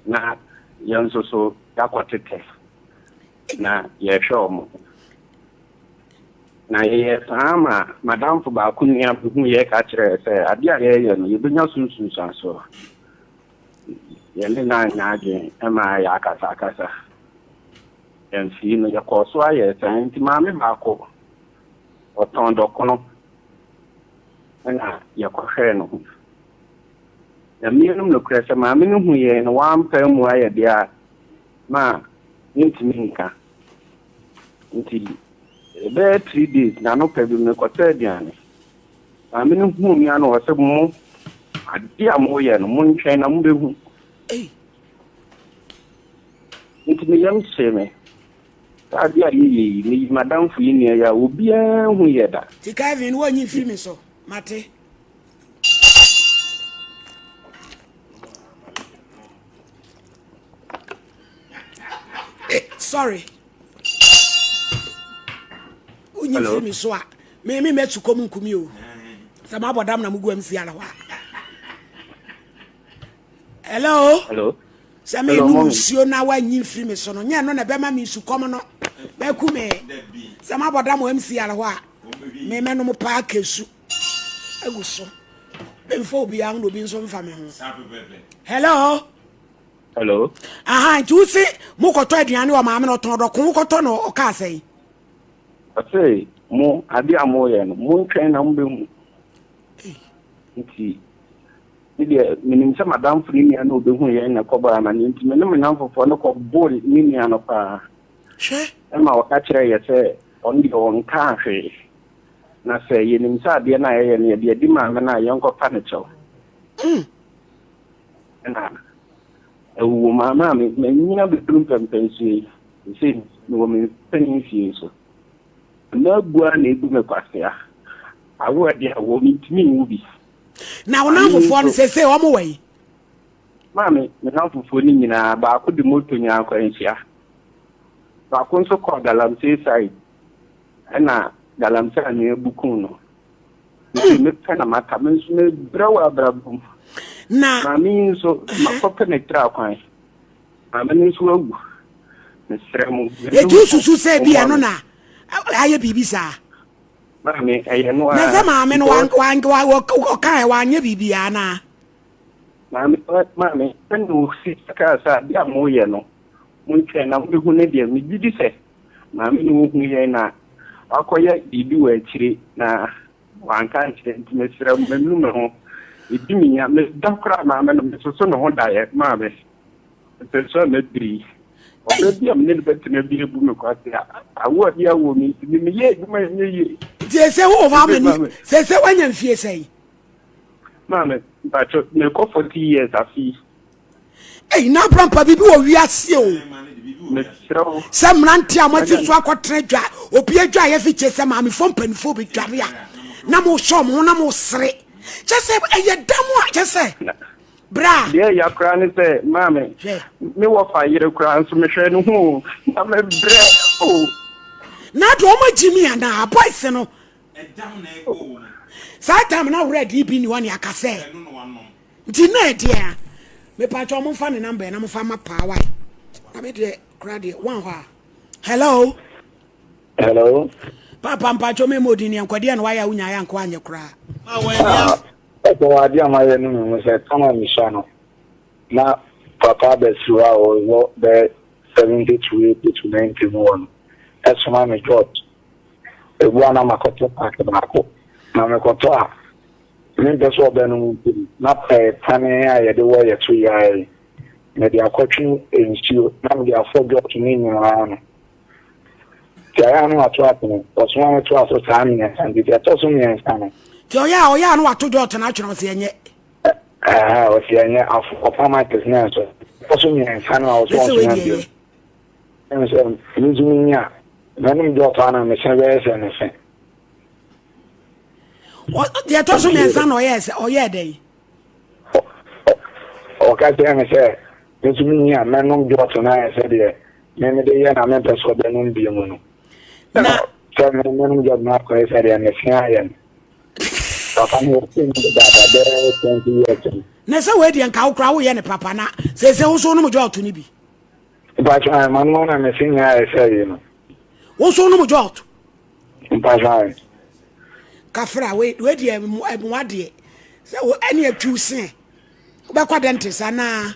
na yɛn nso so yɛakɔ tetɛ. Na yɛhwɛ wɔn. Na yɛyɛɛ saa ma m'adamfo baako nua behuu yɛn ka kyerɛɛ yɛn sɛ ade a yɛreyɛ no, yebenya so nsunsuanso. Yɛne no anyɛ adwene ma yɛakasakasa. Yɛamfii no, yɛkɔɔ so ara yɛɛ saa. Enti maame baako, ɔtɔn dɔkono, ɛnna yɛkɔhwɛɛ no ho. Na mmienu nokorɛ sɛ maame no hu yɛn no, wampa ammua yɛn deɛ a, ma mentumi nka. Nti ɛbɛyɛ 3 days n'anɔpa bi mekɔtɔ aduane. Maame no huu me a na ɔsɛ mo. Adeɛ a moreyɛ no, montwɛn na mobɛhu. Nti me yam hyee me. Saa adeɛ a yɛyɛ yi, meyi m'adamfo yi nua yi a obiara nhu yɛ da.
Nti Kevin, woanyi mfiri me so. Mate. Eh, sorry. Wonyi mfiri me so a, me me mɛtu kɔm nkumi o. Sɛ mabɔ dam na mugu MC ala hɔ a. Hello.
Hello.
Sɛ me num nsuo na wanyi mfiri me so no, nyɛ no na ɛbɛma me nsukɔm no bɛku me. Sɛ mabɔ dam wɔ MC ala hɔ a, me mɛnom paa kesu agu so. Memfa obiara ho na obi nso mfa me ho. Hello.
Hello.
Aha, nti wo se mokɔtɔ aduane wɔ maame no ɔtɔn dɔko wokɔtɔ no ɔkaa sɛn?
Ɔse mo ade a moyɛ no montwɛn na mobɛhu. Nti me deɛ menim sɛ madamfo ne nua no ɔbɛhu yɛn na ɛkɔbɔɔ amaneɛ nti me ne me namfofoɔ no kɔbɔɔ ne nua no paa.
Hwɛ.
Ɛma ɔka kyerɛɛ yɛ sɛ ɔno deɛ ɔnkaa hwee. Na sɛ yɛnim sɛ adeɛ no a yɛyɛ no yɛde adi maame no a yɛnkɔpa no kyɛw. Ɛna ɛwowɔ mu a maame manyin abɛduru mpɛmpɛnsoɔ yi. Seesei mewɔ me mpanin mfie so. M'abu ara na ɛbu me kwasea. Awoɔ deɛ awoɔ mentumi nwo bi.
Na wo namfofoɔ no seesei wɔn wɔ yi?
Maame, me namfofoɔ no nyinaa baako de moto nyaa akwanhyia. Baako nso kɔɔ galamsey side ɛna galamsey anwea bu kuu no. Nti mepɛ na maka, me nso mebrɛ wɔ abrabɔ mu.
Na
maame yi nso makɔpɛ ne tiri akwan. Maame no nso awu. Mesrɛ mo.
Eti wosusu sɛ ebi ɛno na ayɛ biribi saa?
Maame, ɛyɛ no ara.
Na sɛ maame no ɔkae wanyɛ biribi anaa?
Maame, maame, sɛnea osi kaa sɛ ade a moyɛ no, montwɛn na mobɛhu no deɛ, megye di sɛ maame no ohu yɛn na wakɔyɛ biribi wɔ akyire na wanka ankyerɛ nti mesrɛ mo, manu me ho. Ɛdi me nya, meda koraa maame no, mesoso ne ho daeɛ, maame. Mepɛ sɛ mɛbiri. Ɔbɛ bi a me ne no bɛtena bi abu me kwasea. Awo a bi awo me nti, me meyɛ adwuma ɛnyɛ yie.
Nti ɛsɛ wo wɔ hɔ amani, sɛ sɛ woanya mfie sɛn?
Maame, mpakyɛ, mekɔ 40 years afe yi.
Ei, na abrampa biribi wɔ wiase o.
Mesrɛ wo.
Sɛ mmerante a moafi so akɔtena dwa, obi adwa a yɛfi kyɛ sɛ maamefoɔ mpanimfoɔ bɛdware a, na mohyɛ ɔmo ho na mosere. Kyɛ sɛ ɛyɛ da mu a, kyɛ sɛ bra.
Deɛ ɛya koraa ne sɛ, maame, me wɔfa yere koraa nso mehwɛ ne ho o, na mebrɛ o.
Na de ɔmo agyi mi anaa, boys no. Saa time na worɛ de bi ni hɔ ne aka sɛ. Nti na ɛdeɛ a mepakyɛ ɔmo nfa ne number na mo fa ma paa wae na me deɛ kora deɛ wan hɔ a hello.
Hello.
Papa mpakyɛ me mo din ne nkɔdeɛ na wayɛ a wonya ayɛ anka wanyɛ koraa.
Ɛsɛ wɔ adeɛ a mayɛ no mehu sɛ kama mesua no na papa abɛsi hɔ a ɔwɔ bɛyɛ 70 to 80 to 90 mu hɔ no ɛsoma me jot ebu a na makɔtɔ paake baako na mekɔtɔ a Mempɛ sɛ ɔbɛnom nti no, na pane a yɛde wɔ yɛn to yi ara yi, mede akɔtwe nsuo na mede afɔ dwɔto no nyinaa ano. Nti ayɛ a na wato atene, ɔsoma me toa so saa mmiɛnsa, nti deɛ ɛtɔ so mmiɛnsa no.
Nti ɔyɛ a ɔyɛ a na wato dwɔto no atwene ɔse ɛnyɛ.
Ɛhɛ, ɔse ɛnyɛ, afɔ ɔpam ates na ɛnso. Ɛtɔ so mmiɛnsa no a ɔsɛ ɔsoma bio. Ɛne sɛ, me nso menya, mɛnom dwɔto a na mese bɛyɛ sɛ ne se.
Deɛ ɛtɔ so mmiɛnsa na ɔyɛɛ sɛ ɔyɛɛ dɛn?
Ɔka kyerɛ me sɛ me nso menyi a mɛnom dwɔto no ayɛ sɛ deɛ me mede yɛ na mempɛ sɛ ɔbɛnom bio mu no.
Na
sɛ mɛnom dwɔto no akɔyɛ sɛ deɛ mese ayɛ no. Papa no wɔte mu dedaada bɛyɛ 20 years no.
Na sɛ wei deɛ nka wo koraa woyɛ ne papa na seesei wo nso wonom dwɔto no bi.
Mpakyɛ ayɛ ma no na mese nyɛ ayɛ sɛ yi no.
Wo nso wonom dwɔto.
Mpakyɛ.
Kafra wei wei deɛ mmoa deɛ sɛ wo ɛne atwiw se wobɛkɔ dentist anaa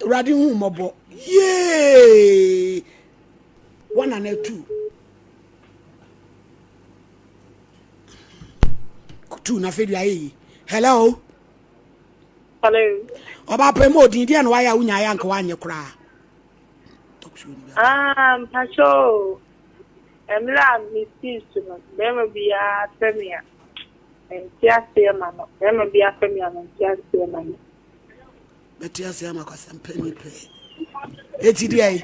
awurade hu mmɔbɔ yee wɔn na atu tu na afei deɛ ayɛ yi hello
hello
ɔba pɛ mu odin deɛ na wayɛ a wonya ayɛ anka wanyɛ koraa
ah mpakyɛ Mmerɛ a mesii so no, barima biara pɛ me a, Mente aseɛ ma no. Bɛrima bi afɛ me a mente aseɛ ma no.
Bɛte aseɛ ama kwasampani pɛɛ. Eti deɛ yi.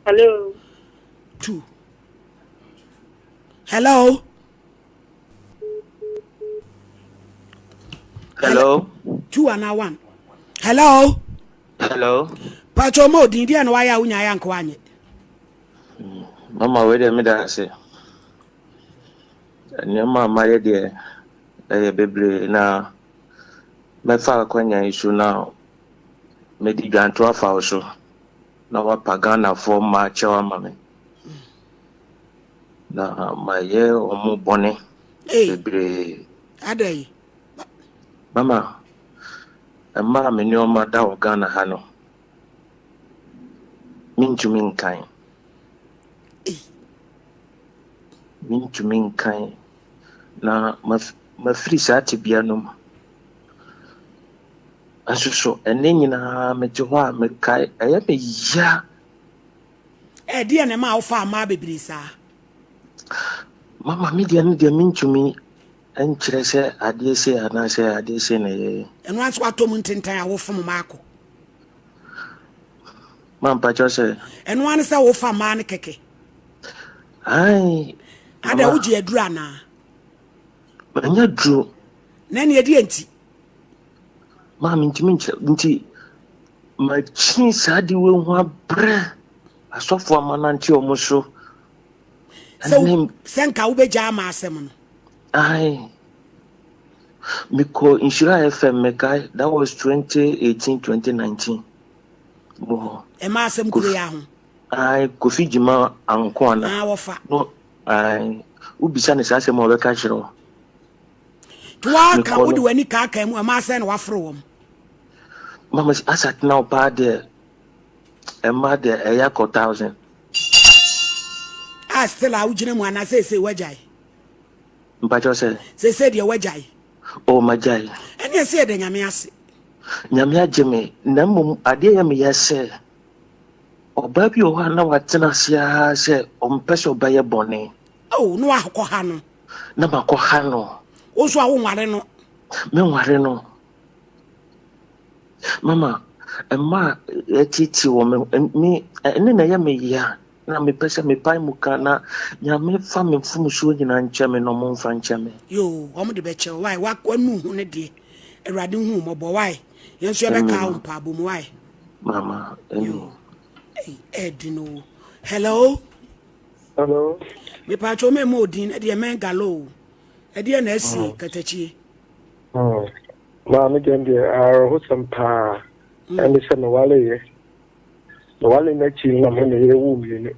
Hello.
Two. Hello.
Hello.
Two and one. Hello.
Hello.
Pacho mo din deɛ na wayɛ a wonya ayɛ anka wanyɛ.
Mama wei deɛ meda ase. Nneɛma a mayɛ deɛ ɛyɛ bebree na mɛfa akwanya yi so na mede dwanto afa wo so na wapa Ghanafoɔ mma kyɛw ama me. Na mayɛ wɔn bɔne bebree.
Adɛn?
Mama, mmaa a me nneɛma da wɔ Ghana ha no, mentumi nkan. Mentumi nkan. Na mafiri saa tebea no mu. Nso so, ɛnɛ nyinaa mete hɔ a mekae, ɛyɛ me ya.
Ɛdeɛn na ɛma wofaa mmaa bebree saa?
Mama, me deɛ no deɛ mentumi nkyerɛ sɛ adeɛ sei anaasɛ adeɛ sei na ɛyɛyɛ.
Ɛno ara nso watɔ mu ntentan a wofom mmaa kɔ.
Ma mpakyɛw sɛ.
Ɛno ara ne sɛ wofa mmaa no kɛkɛ.
Ae.
Ada wogye aduru anaa?
Manya duro.
Na ɛne ɛdeɛ nti?
Maa mentumi nkyerɛ nti makyi saa de wei ho abrɛ asɔfo amanante wɔn so.
Sɛ nka wobɛgya ama asɛm no.
Ae. Mekɔ Nhyira FM mekae that was 2018 2019 mu hɔ.
Ɛma asɛm kuro yɛ ho.
Ae Kofi Gyima anko ana.
Ah wɔfa.
No ae wobisa ne saa asɛm a ɔbɛka kyerɛ wo.
To waka wode w'ani kaakaa mu ɛma asɛn na waforo wɔm.
Mama asa tena wo paa deɛ ɛma deɛ ɛyɛ akɔ thousand.
A still a wogyina mu anaa seesei wagyae?
Mpakyɛw sɛ.
Seesei deɛ wagyae.
Oh magyae.
Ɛne ɛsɛ yɛda Nyame ase.
Nyame agye me na mmom adeɛ yɛ meyɛ sɛ ɔbaa bi wɔ hɔ a na watena ase ara sɛ ɔmpɛ sɛ ɔbɛyɛ bɔne.
Oh na wakɔ ha no.
Na makɔ ha no.
Wo nso a wonware no.
Menware no. Mama mma a ɛteetee wɔ me me ɛne na ɛyɛ me ya. Na mepɛ sɛ mepae mu ka na Nyame fa me mfomsoɔ nyinaa nkyɛ me na ɔmo mfa nkyɛ me.
Yoo wɔn de bɛkyɛ wo wai wanu ho ne deɛ awurade hu wo mmɔbɔ wai yɛn nso yɛbɛkaa wo mpaabɔ mu wai.
Mama amen.
Yoo ei ɛɛden o hello.
Hello.
Mepatwo mɛ mɔ odin ɛdeɛ mɛ galo o ɛdeɛ na asie mm. katakyie.
Mm. Maame deɛ deɛ awerɛhosɛm paa mm. ɛne sɛ mewaleyɛ Meware no akyi no na me ne me yere woo mmienu.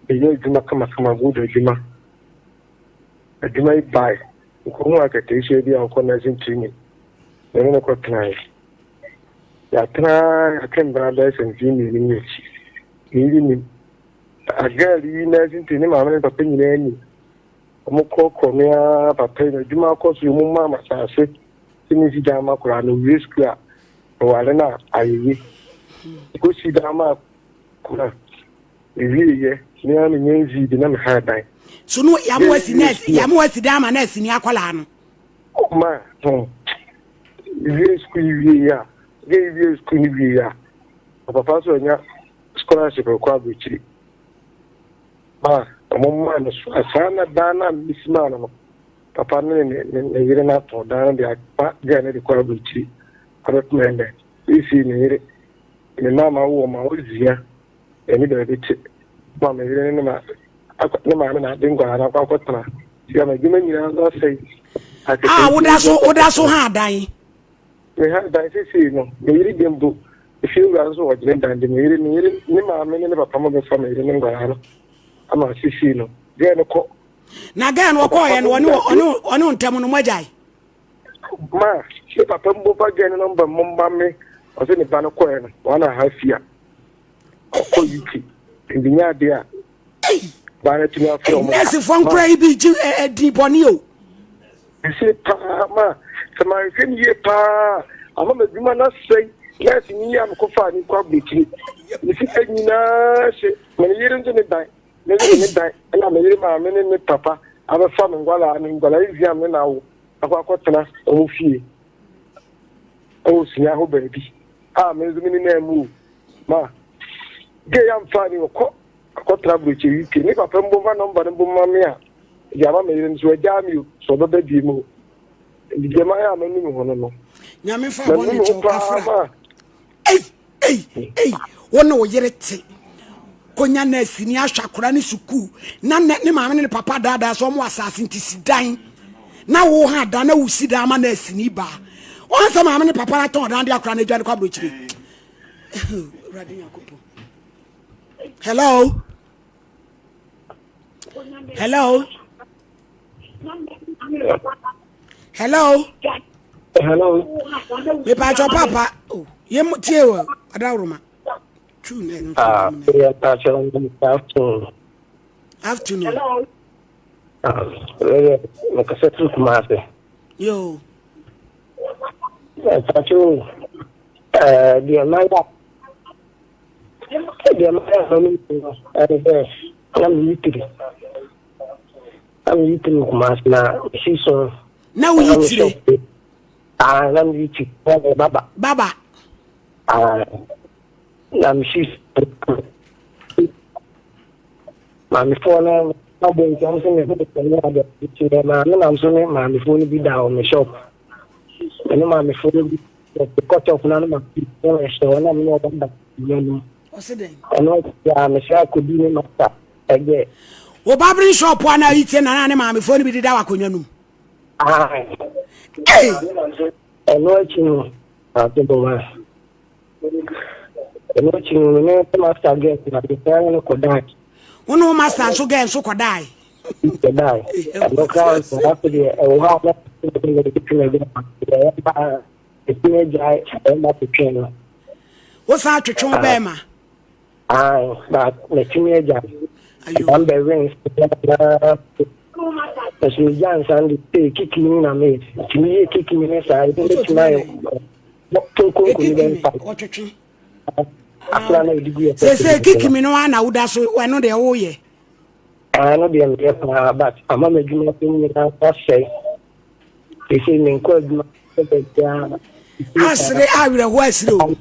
Meyɛ adwuma kamakama, good adwuma. Adwuma yi bae, mekɔhuu akataasia bi a ɔkɔ nursing training. Me ne no kɔtenaeɛ. Yɛatena yɛatwe mpena bɛyɛ sɛ mfeɛ mmienu ne akyi. Me yere nim. A girl yi nursing training, ne maame ne ne papa nyinaa nim. Wɔkorɔkorɔ me ara papa yi na adwuma akɔ so yi, wɔmaa me asase sɛ mensi dan ma koraa no, ɔwie sukuu a meware no a ayeye. Mekɔsii dan maa koraa mewieeɛ, me ara menya nzii bi na mehaa dan.
So no yamu asi nurse yamu asi dan ama nurse ni akwadaa no.
Ma ho wie sukuu yi wie a gye yi wie sukuu ni wie a papa nso anya scholarship kɔ aburokyiri. Ma wɔn maa no so saa na dan no a mesi maa no no papa no ne ne ne yere no atɔn dan no de afa gɛɛ no de kɔ aburokyiri abɛpem ɛnnɛ. Seesei me yere, me mma ma wowɔ ma wozia ɛne baabi te ma me yere ne ma ne maame na ade nkwadaa no akɔ akɔtena. Sika ma adwuma nyinaa nso asɛe.
A woda so woda so ha dan.
Me ha dan seesei no me yere deɛ mpo efie wura nso ɔgyene dan de me yere me yere ne maame ne ne papa mo bɛfa me yere ne nkwadaa no ama seesei no gɛɛ no kɔ.
Na gɛɛ no ɔkɔɔyɛ no ɔne ɔne ɔne ntɛm no mo agyae.
Ma ne papa mpo fa gɛɛ no nɔmba mo mma me ɔsɛ ne ba no kɔɛ no wɔn a ha fia ɔkɔ UK nti nyɛ adeɛ a baa no atumi afrɛ ɔmo.
Nɛɛsefoɔ nkora yi bi gye ɛdi bɔne o.
Ɛsɛ paa ma sɛ manhwɛ no yie paa ama m'adwuma no asɛe. Nɛɛse ni yi a mekɔfaa ne kɔ aburokyire. Ne sika nyinaa hye. Me ne yere nso ne dan. Me nso ne dan. Ɛna me yere maame ne me papa abɛfa me nkwadaa me nkwadaa nsia a me na awo akɔ akɔtena wɔn fie ɛwɔ sua hɔ baabi a me nso me nenam mu o. Ma gay amfa ni ɔkɔ akɔtena aburokyire UK. Ne papa mpo mfa nɔmba no mpo ma me a ɛde ama me yere nso agyaa me o so ɔbɛba bie mu o. Nti deɛ mayɛ a manu me ho no no.
Nyame fa
Manu
bɔne
me ho
kyɛw
paa
kafra.
ma.
Ei, ei, ei, wo ne wo yere te. Konya nurse ni ahwɛ akora ne sukuu. Na ne, ne maame ne ne papa daadaa so ɔmo asase nti si dan. Na wo ha dan na wo si dan ama nurse ni baa. Wɔn sɛ maame ne papa na tɔn dan de akora no adwane kɔ aburokyire. Awurade Nyankopɔn. Hello. Hello. Hello.
Hello.
Mepatwɔ papa. Oh, yɛ mu tie wɔ adaworoma. True na ɛno.
Ah, yɛ patwɔ afternoon.
Afternoon. Hello.
Ah, yɛ mekasa firi Kumasi.
Yo.
Patwɔ ɛɛ deɛ mayɛ deɛ mayɛ ama no no ɛne sɛ na meyi tiri na meyi tiri wɔ Kumasi na mesi so.
Na woyi tire?
Ah, na meyi tiri na meyɛ baba.
Baba.
Ah, na mesi so. Maamefoɔ no abɔ nti wɔn sɛ me ho sɛ ne ade nti me maame nam so ne maamefoɔ no bi da wɔ me shop. Me ne maamefoɔ no bi kɔ shop na no ma na ɛhyɛ hɔ na me ne ɔba da nnwa no mu.
Ɔse dɛn?
Ɛno akyi a mesrɛ akɔdi ne masta ɛgɛ.
Wo barbering shop a na ayi tie na na ne maamefoɔ no bi deda wɔ akonnwa no mu.
Ae.
Ei!
Ɛno akyi no, ate boma. Ɛno akyi no, me ne master girl na mesan ne no kɔdae.
Wo ne wo master nso girl nso kɔdae?
Kɔdae. Ɛno koraa nso, afei deɛ ɛwɔ hɔ a na ɛtumi agya ɛtumi agyae ɛma twetwe no.
Wo san twetwe wo bɛɛma?
Ae, but matumi agyae. Ɛna mbɛwe nsa na ɛso megya nsa no de sɛ kiki ni na meyɛ. Nti meyɛ kiki ni ne saa, ebi bɛtumi ayɛ konkonko ni bɛmfa.
Wɔtwetwe.
Afra na ɛde gu yɛ
sɛ sɛ kiki mi no ana woda so ɛno deɛ woyɛ.
Ɛno deɛ meyɛ paa but ama m'adwuma so nyinaa asɛe. Sɛ menkɔ adwuma sɛ baabiara.
Asere awerɛhoɔ asere o.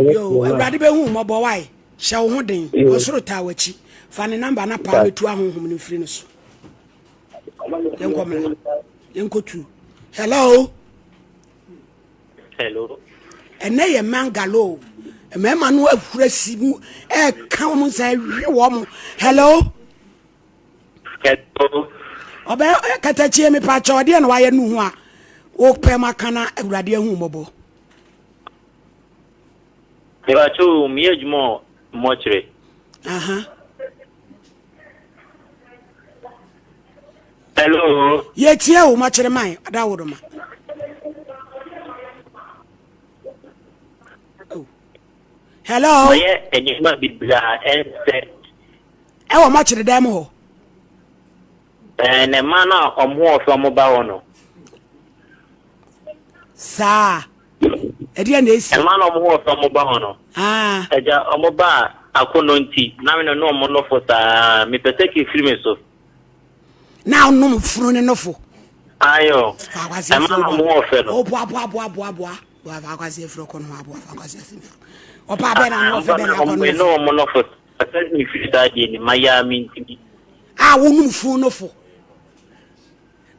Yo, Awurade bɛhu wo mmɔbɔ wae. Hyɛ wo ho den. Ɔsoro taa w'akyi. Fa ne namba na paa bɛtu ahonhom no mfiri no so. Yɛnkɔ mmra. Yɛnkɔ tu. Hello.
Hello.
Ɛnɛ yɛ mangalo. Mmarima no ahura si mu ɛka wɔn nsa ɛhwe wɔn. Hello.
Hello.
Ɔbɛ katakyie mi pa kyɛ ɔdeɛ na wayɛ no ho a wopɛ ma ka na awurade ahu mmɔbɔ.
Mepakyɛ o, meyɛ adwuma wɔ mmɔkyere.
Aha.
Hello.
Yɛtie o mmɔkyere man adawodoma. Oh. Hello.
Mayɛ nneɛma bebree a ɛnsɛ.
Ɛwɔ mɔkyere dan mu hɔ.
Ɛɛ na mmaa no a wɔn ho ɔfɛ wɔn ba hɔ no.
Saa. Ɛdeɛ na esi.
Mmaa no a wɔn ho ɔfɛ wɔn ba hɔ no.
Ah.
Ɛgya wɔn ba a akɔnɔ nti na me no ne wɔn nofo saa mepɛ sɛ kefiri me so.
Na ɔnom funu ne nofo.
Ayo. Mmaa no a wɔn ho ɔfɛ no.
O boa boa boa boa boa. Boa fa akwasi efiri ɔkɔ no ho aboa fa akwasi efiri. Ɔpa abɛn na ano ɔfɛ bɛn na akɔ no.
Ne wɔn nofo Sɛ mefiri saa deɛ ni mayɛ a mentumi.
A wonom funu no fo.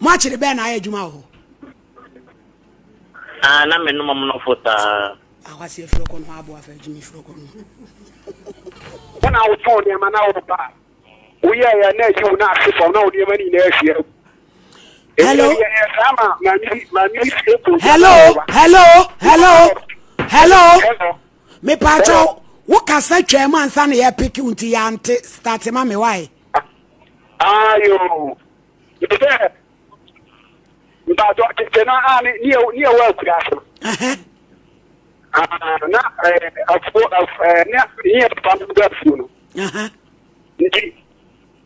Mo akyere bɛn na ayɛ adwuma wɔ hɔ?
Ah, na menom ɔmo no fo saa.
Akwasi efiri ɔkɔ no ho aboa fɛ gyimi firi ɔkɔ no ho.
Wɔn a wotɔn nneɛma na wɔba a, woyɛeɛ na ayi wo na ahwe fam na wo nneɛma no nyinaa ahwie agu.
Hello. Hello, hello, hello, hello. Mepaakyɛw, wo kasa twaa mu ansa na yɛpeke wo nti yɛante start ma me wae.
Ayo, sɛ mpaatɔ tete na a ne ne ne ɛwɔ akura so. Na afuo ne ne yɛ papa no bɛ afuo no. Nti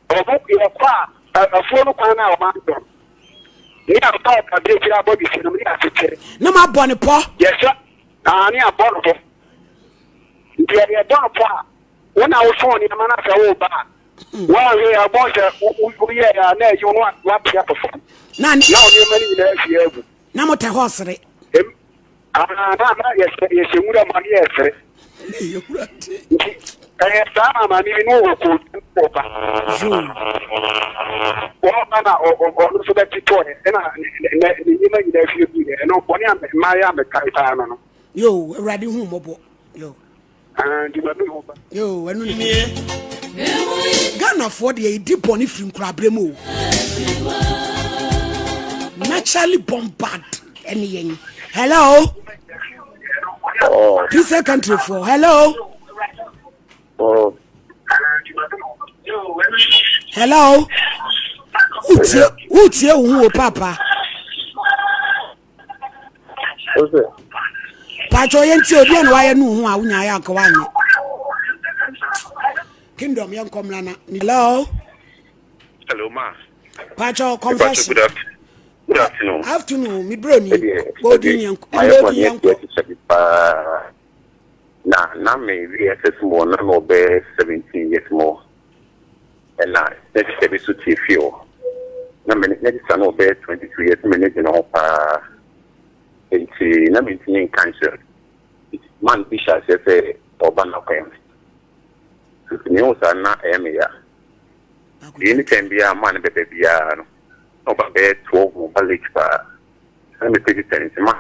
ɔmo yɛkɔ a afuo no kwan na ɔmo antɔ. Ne yɛafa ɔkabirekyiri abɔdwesɛ no mu ne yɛakyekyere.
Na moabɔ no pɔ.
Yɛsɛ, aa, ne yɛabɔ no pɔ. Nti yɛde yɛbɔ no pɔ a, wo na wosɔn nneɛma no sɛ woreba a, woanhwɛ yɛ a, wobɛhu sɛ woyɛɛ a na ayi wo na woapia to fam.
Na
wo nneɛma no nyinaa ahwie agu.
Na motɛ hɔ resere.
Aa, na na yɛhyɛ yɛhyɛ nwura mu a ne yɛresere. Nti ɛyɛ saa na maame bi ne ɔwɔ kootu ɔba. Ɔba na ɔno nso bɛtetɔɛ ɛna ne nneɛma nyinaa hwie gu yɛ ɛno bɔne a mmayɛ a mekae paa no no.
Yo, Awurade hu mmɔbɔ. Yo.
Ah, nti ma mi ho ba.
Yo, ɛno ne. Ghanafoɔ deɛ yɛdi bɔne firi nkoraberɛ mu o. Naturally born bad ɛne yɛn. Hello. Oh. Christian country for hello.
Oh.
Hello. Utie utie wo ho o papa. Pacho yɛn ti obi a na wayɛ no ho a wonya ayɛ anka wanyɛ. Kingdom yɛn kɔmla na. Hello.
Hello ma.
Pacho confession.
Good afternoon. Good afternoon.
Afternoon, mi bro ni. Bodi yɛn kɔ.
Ayɛ bɔ ne ɛti ɛti paa. Na na me VSS mu na me ɔbɛ 17 years mu. Ɛna na sista bi so te fie hɔ. Na me ne sista no ɔbɛyɛ 22 years me ne gyina hɔ paa. Nti na mentumi nka nkyerɛ. Man bi hyɛ aseɛ sɛ ɔba n'akwan mu. Nti mehu saa na ɛyɛ me ya. Nti anytime biara man no bɛba biara no, na ɔba bɛyɛ 12 mu ɔba late paa. Na mepɛ sista no nti ma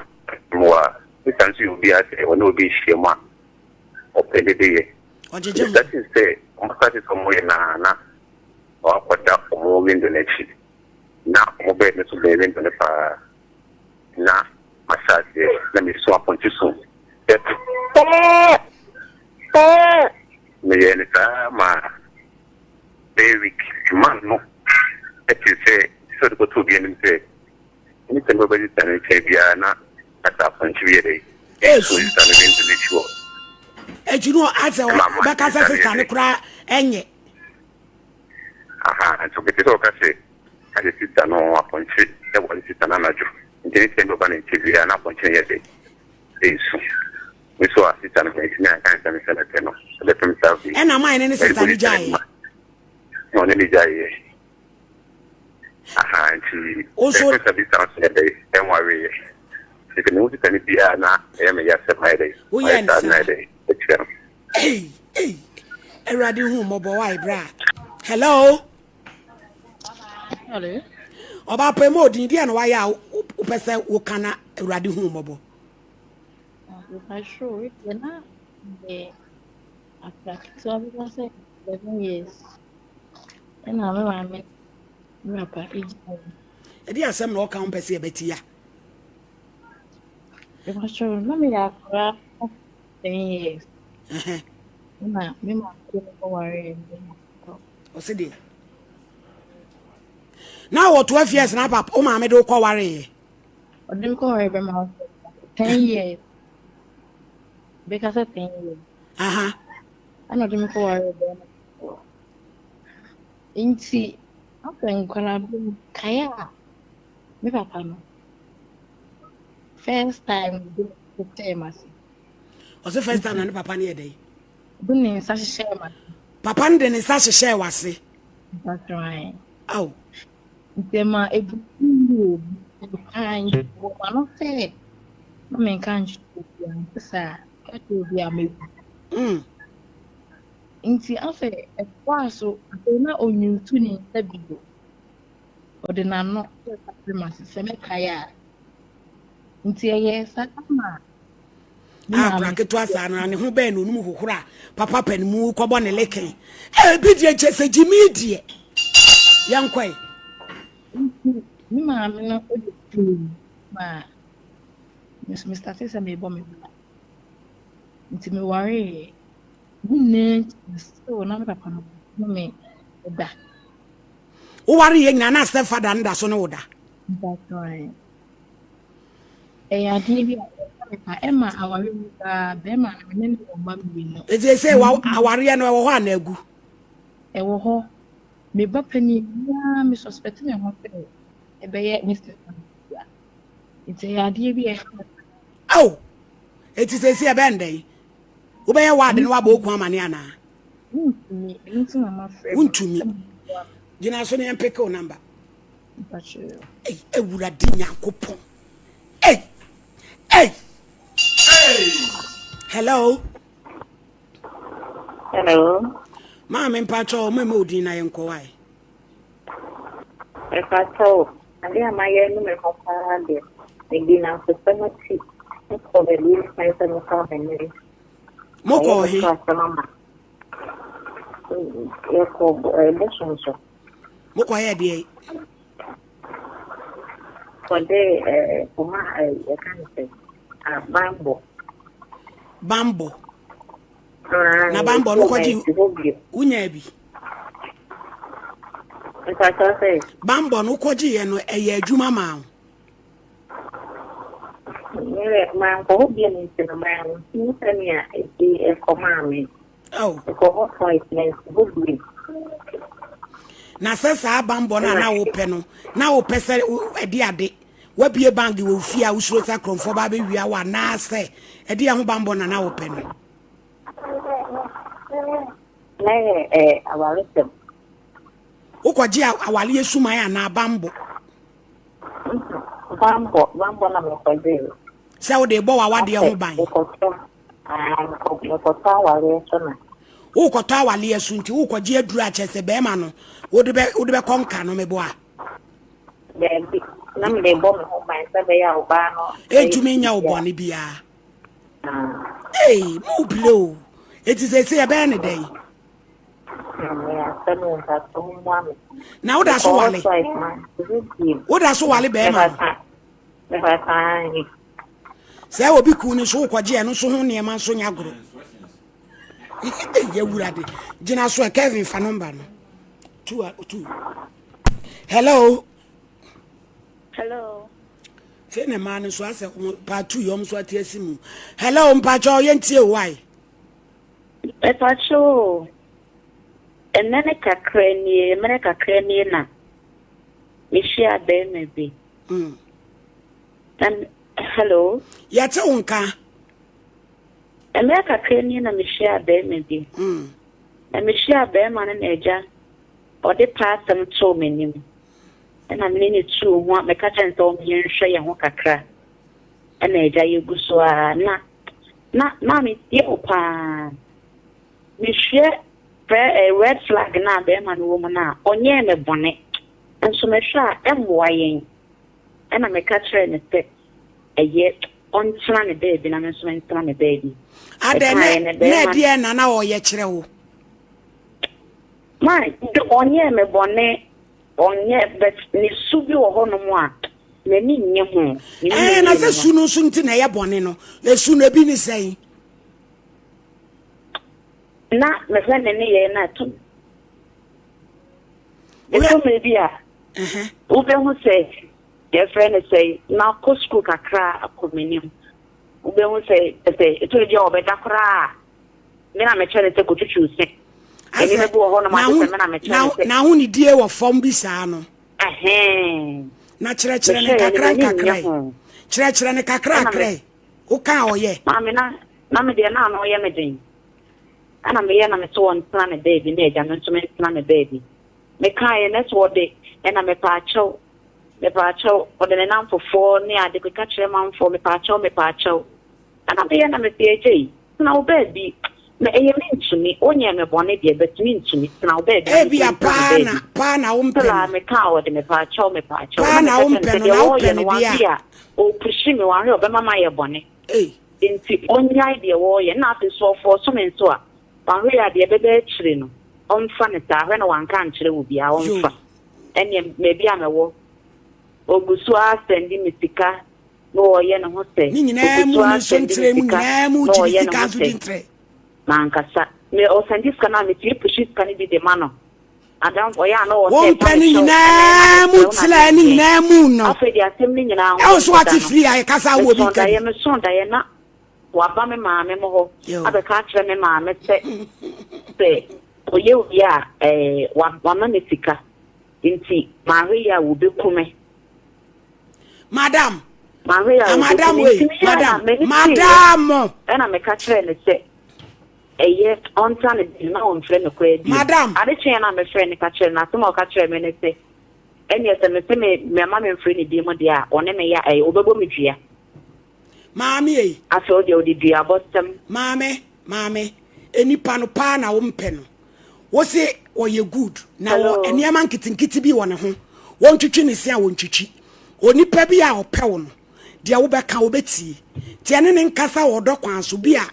mmoa. Sista nso yɛ obi a sɛ ɔne obi hyia mu a ɔpɛ dede yɛ.
Ɔgyegye ho.
That is sɛ ɔmo start sɛ ɔmo yɛ naa na ɔakɔda ɔmo window n'akyi na ɔmo bed no so bɛn window no paa na mahyɛ aseɛ na mesu apɔnkye su sɛ pɛɛ pɛɛ meyɛɛ no saa ma bɛyɛ week man no ɛte sɛ sɛ ɔde kɔto obi anim sɛ Ɛne sɛ mobɛdi sista no nkyɛn biara na kasa apɔnkye bi yɛ dɛ ɛso sista no bi nto n'akyi hɔ.
Akyi no asɛ ɔbɛka sɛ sista no koraa ɛnyɛ.
Aha nti ɔbɛte sɛ ɔka sɛ ade sista no apɔnkye ɛwɔ ne sista no anadwo nti ne sɛ ɔba ne nkyɛn biara na apɔnkye no yɛ dɛ ɛnsu. Me so a sista no mantumi anka nsɛm sɛ mɛpɛ no ɛbɛpem saa bi.
Ɛna maa ne ne sista no gyaeɛ.
Na ɔne ne gyaeɛ. Aha nti ɛfɛ bi san so yɛ dɛ ɛnwareeɛ nti mehu sika no biara na ɛyɛ me ya sɛ mayɛ dɛ mayɛ saa na yɛ dɛ akyerɛ no.
Ei ei Awurade hu mmɔbɔ wae bra. Hello.
Hello.
Ɔbaa pɛ mu odin deɛ na wayɛ a wopɛ sɛ woka na Awurade hu mmɔbɔ.
Mpacho, na akora ketewa bi sɛ 11 years. Ɛna me maame ne me papa gyae me.
Ɛde asɛm na ɔka wompɛ sɛ yɛbɛte ya.
Mepakyɛw, na meyɛ akwadaa ten years. Ɛna me maame de me kɔwaree bɛrima foforɔ.
Ɔse deɛ. Na wɔ 12 years na papa wo maame de wo kɔwareeɛ.
Ɔde me kɔwaree bɛrima foforɔ. 10 years. Bɛka sɛ 10 years.
Aha.
Ɛna ɔde me kɔwaree bɛrima foforɔ. Nti afei nkwadaa bi mu kae a me papa no first time de hyehyɛɛ m'ase.
Ɔsɛ first time na ne papa no yɛ dɛn?
De ne nsa hyehyɛɛ m'ase.
Papa no de ne nsa hyehyɛɛ w'ase.
Mpatwan.
Aw.
Nti ɛma ebu wɔ mu paa nti wɔ ma no sɛ na menka nkyerɛ obi a nte saa ka kyerɛ obi a mɛwu. Nti afei ɛtoaa so, afei na ɔnyuusu ne nsa bio. Ɔde n'ano rekasa ma se sɛ mɛkae a. Nti ɛyɛɛ saa ma
me maame. Akora ketewa saa no ne ho bɛn na onum hohoro a papa pɛ ne mu kɔbɔ ne leken. Ebi deɛ kyɛ sɛ gyimi deɛ. Yɛnkɔe.
Nti me maame no de firi ma me nso me starte sɛ mebɔ me bra. Nti mewareeɛ. Ne nyinaa akyi no, still na me papa no ne me da.
Woware yɛ nyinaa na step father no da so ne wo da?
Mpakyɛw. Ɛyɛ adeɛ bi a ɛka me pa ɛma aware mu koraa bɛrima no me ne no wɔ mma mmienu.
Ɛti sɛ awareɛ no ɛwɔ hɔ anaa agu?
Ɛwɔ hɔ. Me ba panin biara me suspect me ho sɛ. ɛbɛyɛ me sista no dea. Nti ɛyɛ adeɛ bi a ɛha
Ao! Eti seesei ɛbɛyɛ no dɛn? Wobɛyɛ w'ade na woabɔ wo kun amane anaa?
Mentumi, ɛno nti na mafrɛ mo
Wontumi.
sɛ mommoa me.
Gyina so na yɛmpeke wo namba.
Mpakyɛw.
Ei, Awurade Nyankopɔn. Ei! Ei! Hello?
Hello.
Maame mpakyɛw, mɛma odin na yɛnkɔ wae.
Mepakyɛw, ade a mayɛ anu me ho paa deɛ, medi nnamfosɛm akyi kɔ baabi a ɛnsan sɛ mekɔ amannɔne.
Mokɔɔ
Mayɛ
he?
me asɛm ama. Yɛkɔ bosom so.
Mokɔyɛɛ deɛ?
Kɔde kɔma yɛka no sɛ banbɔ.
Banbɔ. Na banbɔ no kɔgye wonyaa bi. Banbɔ no wokɔgye yɛ no ɛyɛ adwuma maa wo.
Mankɔ hɔ bio nti no manhu sɛnea ɛsi ɛkɔ maa me. Mekɔ hɔ twice mansi hɔ bio.
Na sɛ saa banbɔ no a na wopɛ no na wopɛ sɛ ɛde ade wabie bank wɔ fie a wosuro sɛ akorɔmfoɔ ba abɛwia wo anaasɛ ɛde ɛho banbɔ na na wopɛ no.
Na yɛ eh, awaresɛm.
Wokɔgye awareɛ suman anaa banbɔ?
Banbɔ, banbɔ na mekɔgye.
Sɛ wode bɔ w'awadeɛ ho ban.
Mekɔtɔ, mekɔtɔ awareɛ so na.
Wokɔtɔ awareɛ so nti wokɔgye aduru akyɛ sɛ bɛrima no wode bɛkɔ nka no meboa.
Daabi, na mede bɔ me ho ban sɛ ɛbɛyɛ a ɔbaa no.
Ɛntumi nyɛ wo bɔne biara. Ei, mo pire o. Eti sɛ sɛ ɛbɛyɛ ne dɛn? Na woda so wale? Woda so wale bɛrima no? Sɛ obi kun no so wokɔgye ɛno nso ho nneɛma nso nyɛ agorɔ. Yɛ wurade. Gyina so ɛ Kevin fa nɔmba no. Two, two. Hello.
Hello.
Fei na mmaa no nso asɛ wɔn part two yi wɔn nso ate asi mu. Hello mpakyɛw yɛn tie o why?
Mepakyɛw o, ɛnnɛ ne kakra nie, mmerɛ kakra nie na mehyiaa barima bi.
Mm.
Na hello.
Yɛte wo nka.
Mmerɛ kakra nie na mehyiaa barima bi.
Mm.
Na mehyiaa barima no na agya ɔde paasɛm too m'anim. Ɛna me ne no tuu ho a meka kyerɛ no sɛ ɔmo yɛnhwɛ yɛn ho kakra. Ɛna agya yɛgu so ara na na na metie wo paa. Mehwɛ frɛ eh, red flag no a bɛrima no wɔ mu no a, ɔnyɛɛ me bɔne. Nso mehwɛ a ɛmmoa yɛn. Ɛna meka kyerɛɛ no sɛ ɛyɛ ɔntena ne baabi na me nso mentena me baabi.
Adɛn
Ɛkaeɛ
na
no
na
bɛrima
ɛdeɛn na na ɔyɛ kyerɛ wo?
Ma ɔnyɛɛ me bɔne Ɔnyɛ but ne su bi wɔ hɔ nom a m'ani nnye ho. Me ne
Ɛɛ na
mmienu
sɛ
no.
su no nso nti na ɛyɛ bɔne no. Esu no ebi ne sɛn?
Na mehwɛ ne nneyɛe no a ɛtɔ ɛtɔ mmere bi a wobɛhu sɛ yɛfrɛ no sɛ makɔ sukuu kakra akɔ m'anim. Wobɛhu sɛ sɛ ɛtɔ bi a ɔbɛda koraa a Me na mekyerɛ no sɛ kotwitwiw se. Nneɛma bi wɔ hɔnom a gye sɛ me na mekyerɛ no sɛ.
N'ahonidie wɔ fam bi saa no.
Ɛhɛn.
Na kyerɛkyerɛ no nkakra nkakra yi. Kyerɛkyerɛ no kakra kakra yi. Woka a ɔyɛ.
Maame na na me deɛ na ano yɛ me den. Ɛna meyɛ na me so ɔntena ne baabi na agya me nso mentena me baabi. Mekaeɛ na sɛ ɔde ɛna mepaakyɛw mepaakyɛw ɔde ne namfofoɔ ne ade keka kyerɛ manfoɔ mepaakyɛw mepaakyɛw. Ɛna meyɛ na mese agya yi. Tena wo baabi. Na ɛyɛ mentumi. Wonyɛɛ me bɔne deɛ, but mentumi. Tena wo baabi na
Ebia
mentumi ntena me
paa na
baabi.
paa na wompɛ
Still a
no.
mekaa ɔde mepaakyɛw mepaakyɛw.
Paa
Na
na
meka kyerɛɛ no
wompɛ
sɛ
no
deɛ
na wopɛ
wɔreyɛ
no
no
deɛ
wanhwɛ
a.
a ɔrepushi me, wanhwɛ a ɔbɛma mayɛ bɔne.
Ei.
Nti ɔnnyae deɛ wɔreyɛ. Na afei nso ɔfɔɔso me nso a, wanhwɛ a deɛ ɛbɛba akyire no, ɔmfa no saa. Hwɛ na wanka ankyerɛ obiara, ɔmfa.
Yoo.
Ɛnneɛ baabi a mewɔ, ɔgu so ara sɛnde me sika na ɔreyɛ ne ho sɛ
Ne nyinaa
ogu
mu
so
ne
ara
nso
sɛnde me
ntrɛ mu
sika
nyinaa mu
na
gye ne
ɔreyɛ ne
sika
ho
nso di
sɛ
ntrɛ.
mankasa. Me ɔsɛnde sika no a metumi pushi sika no bi de ma no. Adamfo ɔyɛ a na ɔwɔ sɛ
Wompɛ
ɛfa
ne
me kyɛw ɛna ɛma
nyinaa mu
mesrɛ wo na
ntrɛ ne
adeɛ.
nyinaa mu no.
Afei deɛ asɛm no nyinaa ho
Ɛwo so
nkɔda
ate
no.
firi a yɛkasa wɔ obi
Mesɔɔ
nka bi.
daeɛ mesɔɔ daeɛ na waba me maame mo hɔ
Yo.
abɛka akyerɛ me maame sɛ sɛ ɔyɛ wie a ɛɛ wama me sika nti manhwɛ yie a wɔbɛku me.
Madam.
Mahwɛ yɛ
Ah,
a
madam
ɔbɛku me.
wei,
Nti meyɛɛ
madam,
na m'ani teeɛ.
madam.
Ɛna meka kyerɛɛ no sɛ ɛyɛ ɔntra ne baabi na ɔmfrɛ me koraa bio.
Madam.
Ade kyeeɛ no a mefrɛɛ no ka kyerɛɛ no, asɛm a ɔka kyerɛɛ me ne sɛ, ɛnneɛ sɛ mese me mɛma memfrɛ no bio deɛ a, ɔne me yɛ a, ɛyɛ ɔbɛbɔ me dua.
Maame ei.
Afei ɔdeɛ ɔde duabɔsɛm.
Maame, maame, nipa no paa na wompɛ no. Wose ɔyɛ good na wɔ nneɛma nketenkete bi wɔ ne ho. Wɔntwitwi ne se a wɔntwitwi. Onipa bi a ɔpɛ wo no, deɛ wobɛka wɔbɛtie. Nti ɛne ne nkasa wɔ ɔdɔ kwan so. Bi a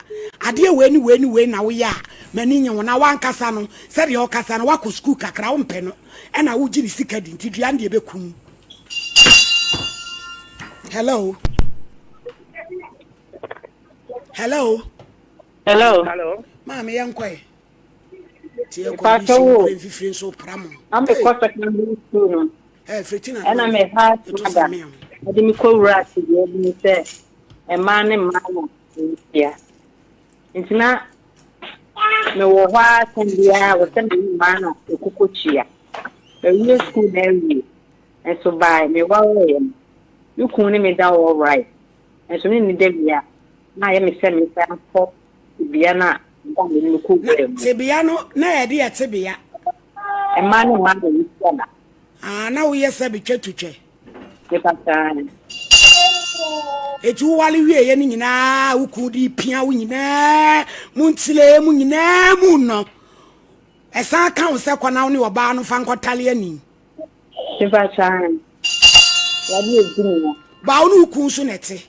adeɛ wei ne wei ne wei na woyɛ a m'ani nye wo. Na wankasa no, sɛdeɛ ɔkasa no, woakɔ sukuu kakra, wompɛ no ɛna wogye ne sika di nti dua no deɛ ɛbɛku wo. Hello. Hello.
Hello.
Hello. Maame yɛn kɔ yɛ. Ti yɛ kɔ
Mpatsɔ
bi si
wo.
nkure mfifiri nso pra mo.
Na me kɔ secondary school no.
Ɛ firiti na
Ɛna me ha mada. Ɛde me kɔ wura tebea bi mu sɛ mmaa ne mmaa na nhyia. Nti na mewɔ hɔ ara sɛn biara wɔ sɛ me ne mmaa na ɛkokɔ kyia. Mawie school na awie. Nso by me wareeɛ no, me kunu ne me da all right. Nso me ne no da wie a, na ayɛ me sɛ mesan kɔ tebea no a da me ne no kɔ
Na
wuraa mu.
tebea no na yɛde yɛ tebea.
Mmaa ne mmaa na yɛhyia da.
Ah, na woyɛ sɛ betwa tu twɛ.
Mepa saa.
Eti wowale wieɛ no nyinaa wo kunu de pia wo nyinaa mu ntile mu nyinaa mu no. Ɛsan ka wo sɛ kɔ na wo ne ɔbaa no fa nkɔtale ani.
Mepa saa. Wade edi me ya.
Ba wo ne wo kunu nso na ɛte.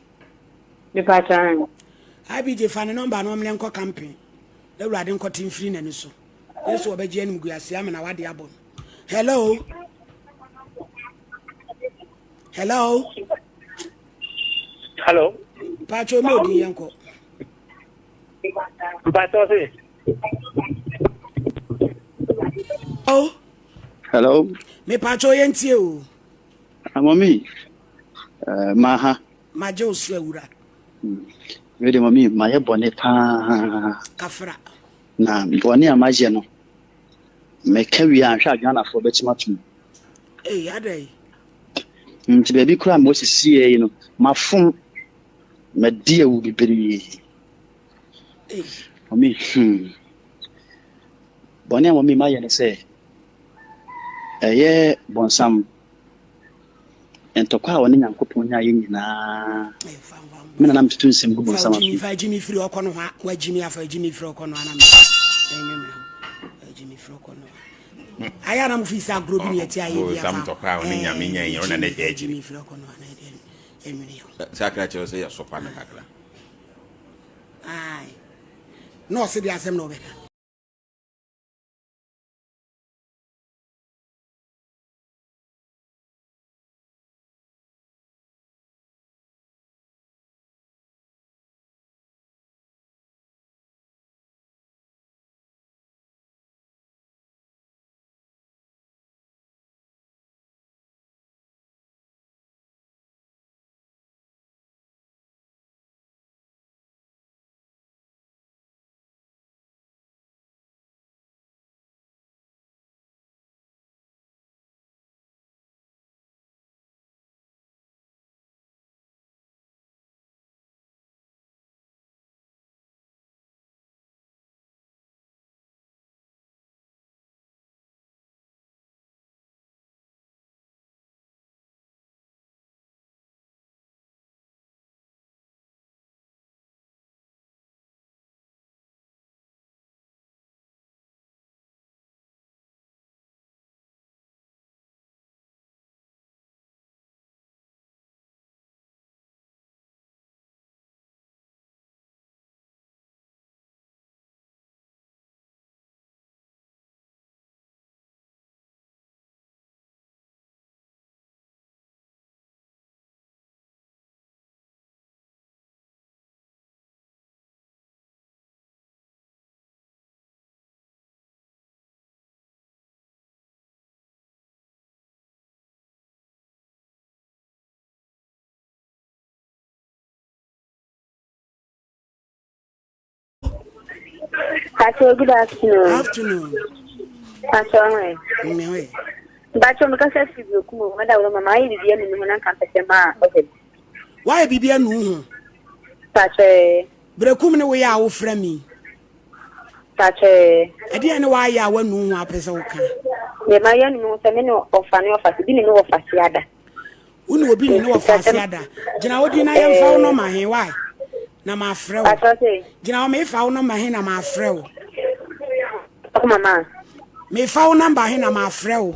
Mepa saa.
IBJ fa ne nɔmba no ɔmlɛ nkɔ camping. Na awurade nkɔte mfiri n'ani so. Yesu ɔbɛgye anim gu ase amena wade abɔ no. Hello. Hello.
Hello.
Pacho mo odin yɛn kɔ.
Mpacho se.
Oh.
Hello.
Me pacho yɛn tie o.
Mami, uh, eh, maha.
Magye wo so awura.
Wei de mami, mayɛ bɔne paa.
Kafra.
Na bɔne a mayɛ no, meka wie a nhwɛ a Ghanafoɔ bɛkyem atom.
Ei, adɛn?
Nti baabi koraa mewɔ sisiɛ yi no, mafom, madi awu bebree. Mami, hmm. Bɔne a mami mayɛ ne sɛ, ɛyɛ bɔnsam. Ntɔkwa a ɔne Nyankopɔn nyaeɛ nyinaa, me na na metutu nsɛm gu bonsam asom.
Fa gyimi firi ɔkɔ no hɔ wa gyimi afa gyimi firi ɔkɔ no anam ɛnyɛ me ho gyimi firi ɔkɔ no ayɛ anam fi sɛ agorɔ bi ne ɛte ayɛ bi
afa ntɔkwa a ɔne Nyame nyaeɛ ɔna na ɛhyɛ akyiri
gyimi firi ɔkɔ no ana ɛdeɛ ɛnwene ho
sɛ akra kyerɛ sɛ yɛsopa no kakra
ae na ɔse de asɛm na ɔbɛka.
Pastor, good afternoon.
Afternoon.
Pastor, hi.
Mme.
Mpakyɛw mekasa firi Berekum o, mada wo ma mayɛ biribi anu me ho na nka mpɛ sɛ maa ɔhwɛ me.
Woayɛ biribi anu wo ho?
Mpakyɛw.
Berekum ne woyɛ a wofrɛ me yi?
Mpakyɛw.
Ɛdeɛn ne woayɛ a woanu wo ho a wopɛ sɛ woka?
Deɛ mayɛ anu me ho sɛ me ne ɔfa ne ɔfase bi ne me wɔfase ada.
Wo ne obi ne ne wɔfase ada. Gyina hɔ din na yɛmfa wo nɔma he, why? Na mafrɛ wo. Gyina hɔ mefa wo nɔma he na mafrɛ wo.
Mama.
Mefa wo nɔmba he na mafrɛ wo.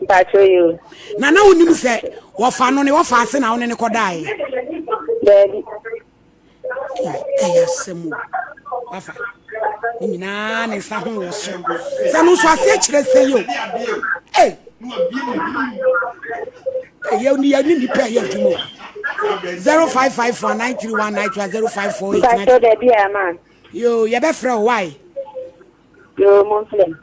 Mpakyɛw yi o.
Na na wonim sɛ wɔfa no ne wɔfa ase na wo ne ne kɔdaeɛ?
Daabi.
Ɛyɛ asɛm o. Wafa. Ne nyinaa ne nsa ho wɔ so. Sɛ no nso aseɛ kyerɛ sɛ yi o. Ei. Ɛyɛ ni yɛ ni nipa ɛyɛ adwuma o. 0554 931 9 0548.
Mpakyɛw daabi a ma.
Yoo, yɛbɛfrɛ wo why?
Yoo, momfrɛ me.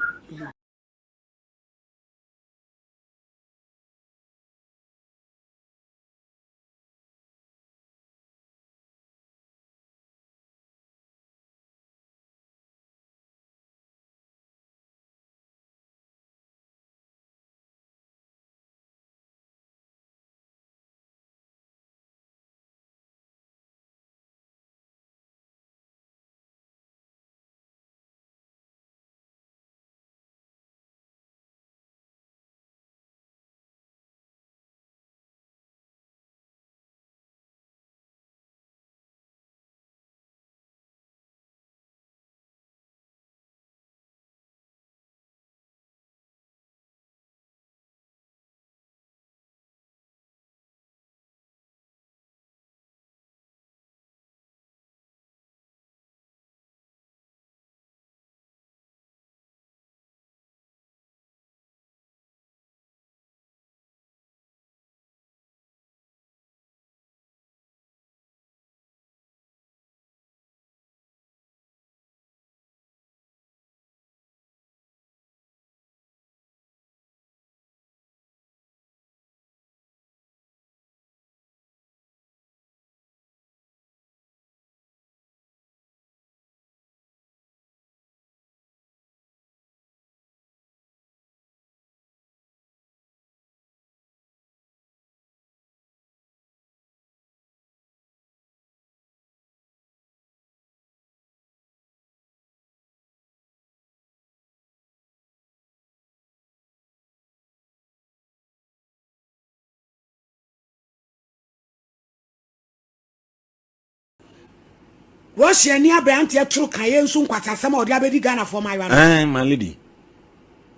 Russia ni aberanteɛ toro ka yɛ nso nkwasasɛm a ɔde abɛdi Ghanafoɔ mmaayewa no.
Ɛn my lady.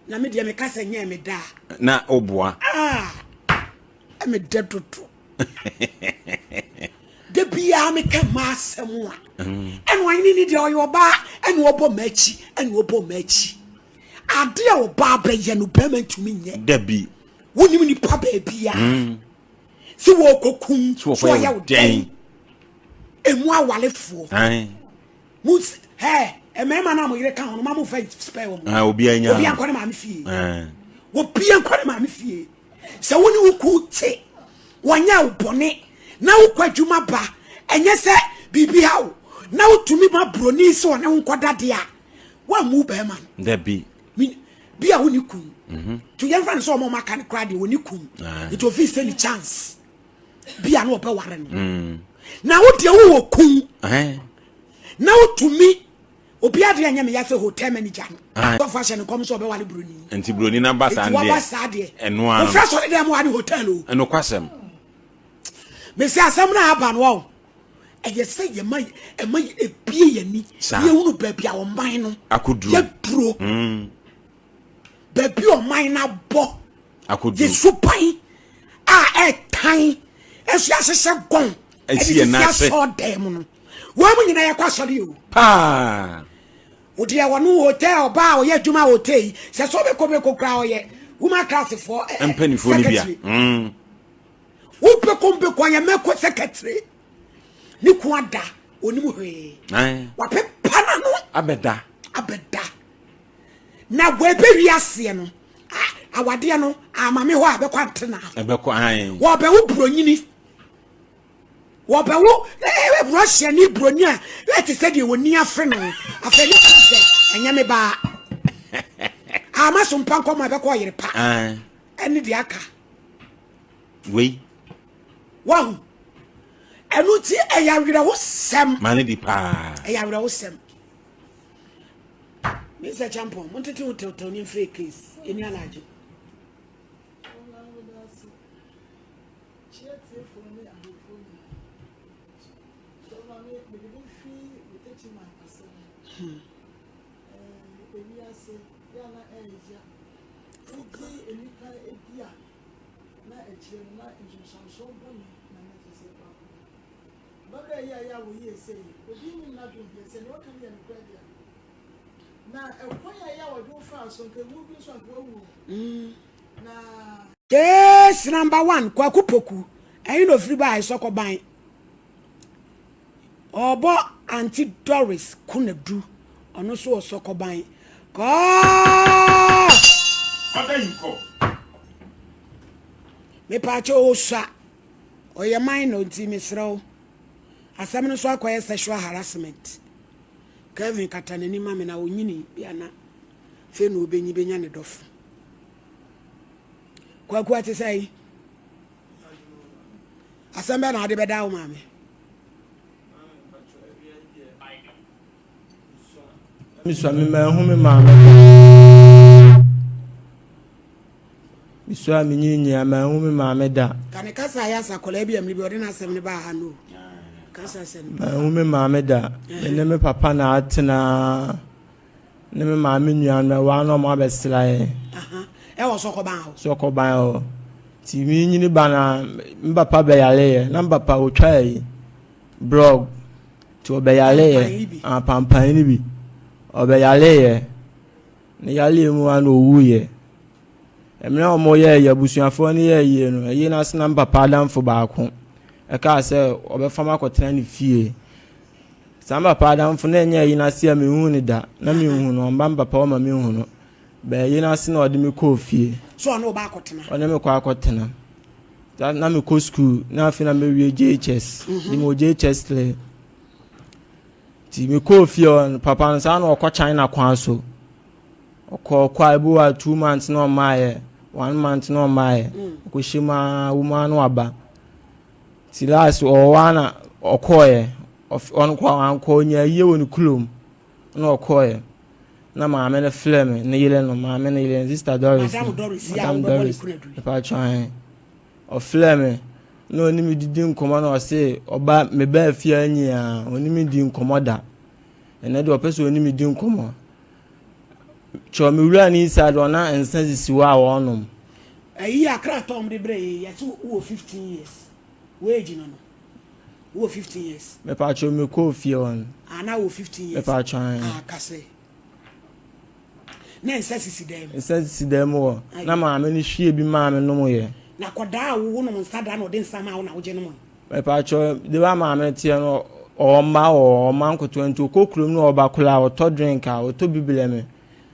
Na me deɛ meka sɛ nyɛ me da.
Na oboa.
Ah, ɛme dɛ dodo. Da biara meka mmaa asɛm a. Mm. Ɛna ɔhene ni deɛ ɔyɛ ɔbaa ɛna ɔbɔ m'akyi ɛna ɔbɔ m'akyi. Ade a ɔbaa bɛyɛ no bɛrima ntumi nyɛ.
Dabi.
Wonim nipa baabi a. Mm. Sɛ wɔkɔkum sɛ ɔyɛ wo dɛn. Emu awalefoɔ. Mo hɛ mmarima no a mo yere ka ho no ma mo nfa spare wɔn.
Ah, obi anya.
Obi ankɔ ne maame fie. Obi ankɔ ne maame fie. Sɛ wo ne wo ku te wɔnyɛ wo bɔne na wokɔ adwuma ba ɛnyɛ sɛ biribi ha wo na wotumi ma buroni sɛ ɔne wo nkɔda deɛ a woammu bɛrima no.
Dabi.
Bi a wo ne kun. Mhm. To yɛmfa no sɛ ɔma ɔma ka no koraa deɛ wɔne kun. Nti ofii sɛ ne chance. Bi a na ɔbɛware no. Mm. Na wo deɛ wowɔ kun. Na wotumi obi adeɛ nyɛ meya sɛ hotel manager no. Sɔfo ahyɛ no nkɔm sɛ ɔbɛware buroni.
Nti buroni na ba saa deɛ. Nti
waba saa deɛ.
Ɛno ano.
Wofrɛ sɔre dɛm wa ne hotel o.
Ɛnokwasɛm.
Mesi asɛm no aba no ɔ. Ɛyɛ sɛ yɛma ɛma ebie yɛn ani. Yɛhunu baabi a ɔman no.
Akoduro.
Yɛduro. Mm. Baabi ɔman no abɔ.
Akoduro.
Yɛsuban a ɛtan ɛso ahyehyɛ gɔn.
Ɛsi yɛn
nan ase. Ɛde sisi asɔɔdan mu no. Wɔn mu nyinaa yɛkɔ asɔre o.
Paa.
Wodeɛ wɔn hotel ɔbaa a ɔyɛ adwuma hotel yi sɛ sɛ ɔbɛkɔ bɛkɔ koraa ɔyɛ woman class foɔ
mpanimfoɔ no bia. Mm.
Wobɛkɔ mbɛkɔ ɔyɛ mɛkɔ secretary ne ko ada onim hwee. Wapepa n'ano.
Abɛda.
Abɛda. Na wɔbɛwi aseɛ no awadeɛ no amame hɔ a ɛbɛkɔ antena.
Ɛbɛkɔ ae.
Wɔbɛwo buronyini. Wɔbɛwo Russia ni buroni a ɛte sɛ deɛ wɔni afe no. Afei ne sɛ ɛnyɛ me baa. Ama so mpa nkɔmɔ ɛbɛkɔ ɔyere pa. Ɛne deɛ aka.
Wei.
Wahu. Ɛno nti ɛyɛ awerɛhosɛm.
Maa ne di paa.
Ɛyɛ awerɛhosɛm. Mr. Champon, mo ntete wo tɛwtɛw ne mfiri case. Ɛni alagye. Hmm.
Ewiase yɛ a na ɛyɛ wogye nnipa di a na akyire no na nsunsuansoɔ bɔne na na kyerɛ sɛ ɛkɔ akɔba. Ababaa yi a ɛyɛ a wɔyɛɛ sei yi, obi nnim n'adwene deɛ, sɛ nea ɔka no yɛ nokorɛ deɛ a, na ɛkwan a ɛyɛ a wɔde wo faa so, nka ɛwu bi nso anka wawu o. Na.
Case number one, Kwaku Poku, ɛhe na ofiri baeɛ? Sɔkɔban. Ɔrebɔ Aunty Doris Konadu, ɔno nso wɔ Sɔkɔban. Kɔɔ!
Ɔda yi kɔ.
Mepaakyɛ osua, ɔyɛ minor nti mesrɛ wo. Asɛm no nso akɔyɛ sexual harassment. Kevin kata n'ani ma me na onyini bi ana afei na obenyi benya ne dɔfo. Kwaku ate sɛ yi. Asɛm bɛn na wode bɛda wo maame?
Mesua me manhu me maame da. Mesua me nyinnyia manhu me maame da.
Ka ne kasa ayɛ asa akwadaa bi a mmere bi ɔde n'asɛm no baa ha no. Kasa sɛm.
Manhu me maame da. Me ne me papa na atena. Ne me maame nua no ɛwɔ ano ɔmo abɛsra yɛn.
Ɛwɔ sɔkɔban hɔ.
Sɔkɔban hɔ. Ti mi nyini ba na me papa bɛyare yɛ na me papa otwa yi blɔg ti ɔbɛyare yɛ apampan no bi ɔbɛyare yɛ ne yare mu a na owu yɛ. Mmerɛ a wɔn yɛ yɛ abusuafoɔ no yɛ yie no ɛyie no ase na me papa adamfo baako ɛkaa sɛ ɔbɛfa me akɔtena ne fie. Saa me papa adamfo no ɛnyɛ ayi n'ase a menhu no da na menhu no ɔmba me papa hɔ ma menhu no bɛɛ ayi n'ase na ɔde me kɔɔ fie.
So ɔne wo ba akɔtena?
Ɔne me kɔ akɔtena na mekɔ sukuu na afei na mewie JHS de mewɔ JHS 3 nti mekɔɔ fie hɔ no papa no saa na ɔkɔ China kwan so ɔkɔ ɔkɔ a ebi wɔ 2 months na ɔmaayɛ 1 month na ɔmaayɛ ɔkɔhyɛ mu a wo mu a na waba Nti last ɔwɔ hɔ ara na ɔkɔɔeɛ. Ɔno kɔ wankɔ ɔnya ayie wɔ ne kurom na ɔkɔɔeɛ. Na maame no frɛ me ne yere no maame no yere no sister Doris.
Madam Doris
yɛ a wobɛbɔ ne kunu aduru. Mepa kyɛw Ɔfrɛ me na ɔne me didi nkɔmmɔ na ɔse ɔba me baa fie ha nyinaa ɔne me di nkɔmmɔ da. Ɛnɛ deɛ ɔpɛ sɛ ɔne me di nkɔmmɔ. Kyerɛ me wura ne inside ɔna nsa sisi hɔ a wɔnom.
Ɛyi akra tɔm de brɛ yɛ yɛse wowɔ 15 years wo age no no wowɔ 15 years.
Mepatwo me kɔɔ fie hɔ no.
Ah na wɔ 15 years.
Mepatwo ahen.
Ah kase. Na nsa sisi dan mu.
Nsa sisi dan mu hɔ. Na maame no hwie bi maa me nom yɛ.
Na kɔdaa a wo nom nsa da na ɔde nsa maa wo na wogye nom.
Mepatwo de ba maame no teɛ no ɔwɔ mma wɔ hɔ ɔma nkotoa nti ɔkɔ kurom na ɔba koraa ɔtɔ drink a ɔtɔ bi brɛ me.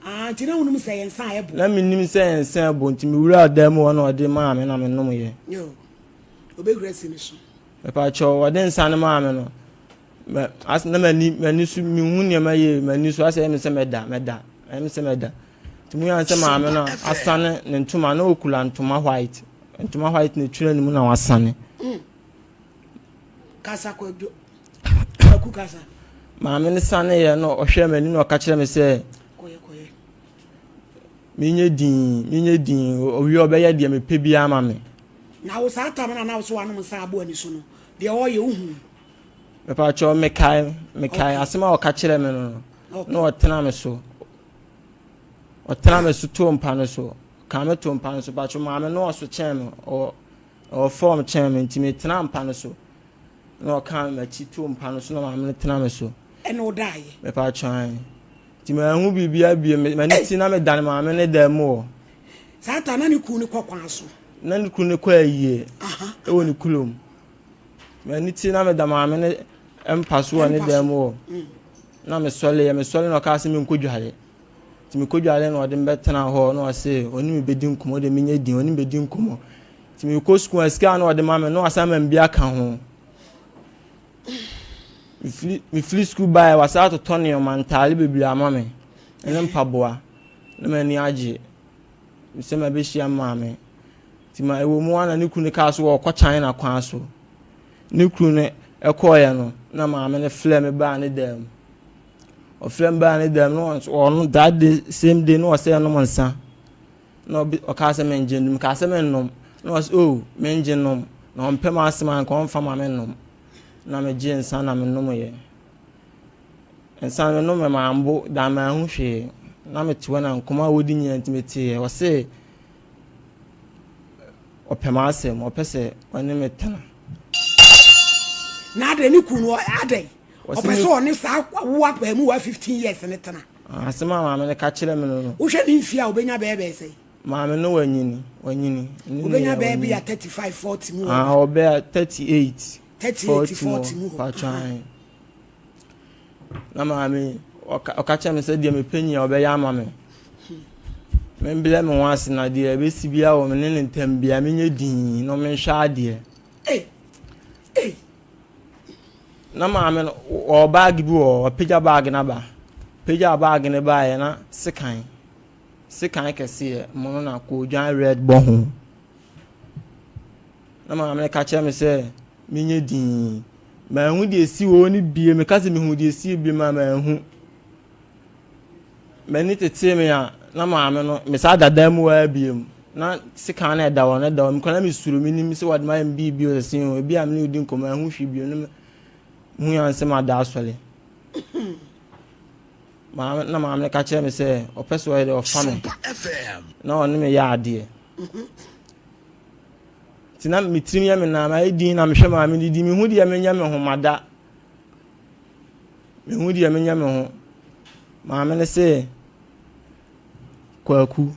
Ah, nti na wonim sɛ ɛyɛ nsa a ɛbo?
Na mennim sɛ ɛyɛ nsa a ɛbo, nti mewuraa dan mu hɔ na ɔde maa me na menomyɛ.
Yo, obɛhura asi ne so.
Mepakyɛw, ɔde nsa no maa me no, mɛ, as, na m'ani, m'ani so, menhu nneɛma yie, m'ani so asɛ ɛyɛ me sɛ mɛda, mɛda, ɛyɛ me sɛ mɛda. Nti mu yɛ sɛ maame no asane ne ntoma, na ɔkura ntoma white, ntoma white na etwira ne mu na wasane.
Mm. Kasa kwadwo. Kwaku kasa.
Maame no saneeɛ na ɔhwɛɛ m'anim na ɔka kyerɛ me sɛ menyɛ din menyɛ din owie ɔbɛyɛ deɛ mepɛ biara ama me.
Na wo saa tam no a na wo so wanom nsa abɔ ani so no deɛ ɔyɛ wohu?
Mepakyɛw mekae mekae asɛm a ɔka kyerɛ me no no na ɔtena me so ɔtena me so too mpa no so kaa me too mpa no so pakyɛw maame no ɔso kyɛn me ɔwɔ ɔwɔ fɔm kyɛn me nti metena mpa no so. Na ɔkaa m'akyi too mpa no so na maame no tena me so.
Ɛna ɔdaeɛ?
Mepa kyɛw. Nti manhu biribiara bio. M'ani ti na medane maame no dan mu hɔ.
Saa ta na ne kunu no kɔ kwan so?
Na ne kunu no kɔ ayie ɛwɔ ne kurom. M'ani ti na meda maame no mpa so wɔ ne dan mu hɔ. Mm. Na mesɔre yɛ mesɔre na ɔkaa sɛ menkɔ dware. Nti mekɔ dware na ɔde me bɛtena hɔ na ɔse ɔne me bɛdi nkɔmmɔ de menyɛ din ɔne me bɛdi nkɔmmɔ. Nti mekɔ sukuu a sika a na ɔde ma me no wasan ma me bi aka ho. Mefiri mefiri sukuu baeɛ wasan atotɔ nneɛma ntaare bebree ama me ɛne mpaboa. Na m'ani agye sɛ mabɛhyia me maame. Nti ma ɛwɔ mu ara na ne kunu no kaa so ɔrekɔ China kwan so. Ne kunu no ɛkɔeɛ no, na maame no frɛ me baa ne dan mu. Ɔfrɛ me baa ne dan mu na ɔno that day same day na ɔsɛ ɛnom nsa. Na ɔbi ɔkaa sɛ mengye nnom, kaa sɛ mennom. Na ɔsɛ oh mengye nnom. Na ɔmpɛ m'asɛm a nka ɔmfa ma mennom. Na megye nsa na menomyɛ. Nsa no menomɛ mambo da manhu hwee. Na mete hɔ na nkɔmmɔ a wɔdi nyinaa nti meteeɛ. Ɔse ɔpɛ m'asɛm, ɔpɛ sɛ ɔne me tena.
Na adɛn ne kunu no adɛn? Ɔpɛ sɛ ɔne saa wo abaamuwa 15 years ne tena.
Asɛm a maame no ka kyerɛ me no no.
Wohwɛ ne mfie a obenya bɛyɛ bɛyɛ sɛn?
Maame no wanyini, wanyini.
Obenya bɛyɛ bi a 35, 40 mu hɔ.
Ah, ɔbɛyɛ 38.
38, 40 mu hɔ.
Patwan. Na maame ɔka kyerɛ me sɛ deɛ mepɛ nyia ɔbɛyɛ ama me. Membrɛ me ho ase na deɛ ɛbɛsi biara wɔ me ne ne ntam biara menyɛ dinn na menhwɛ adeɛ.
Ei, ei.
Na maame no ɔwɔ baage bi wɔ hɔ, ɔpagya baage no aba. Pagya baage no baeɛ na sekan, sekan kɛseɛ mono na koodwan red bɔ ho. Na maame no ka kyerɛ me sɛ menyɛ dinn. Manhu deɛ ɛsi wɔ hɔ no bie, meka sɛ mehu deɛ ɛsi bie ma manhu. M'ani tetee me a, na maame no, mesaa da dan mu ara bio. Na sekan no a ɛda hɔ no, ɛda hɔ. Mekɔ na mesuro, menim sɛ wɔde mayɛ me biribi o, sɛ o, ebi a me ne wo di nkɔmmɔ, ɛho hwee bio no, mehu ya sɛ mada asɔre. Maame, na maame no ka kyerɛ me sɛ ɔpɛ sɛ ɔyɛ dɛ ɔfa me na ɔne me yɛ adeɛ. Nti na me tirim yɛ me naa, mayɛ din na mehwɛ maame no di, mehu deɛ menyɛ me ho mada. Mehu deɛ menyɛ me ho. Maame no se, Kwaku,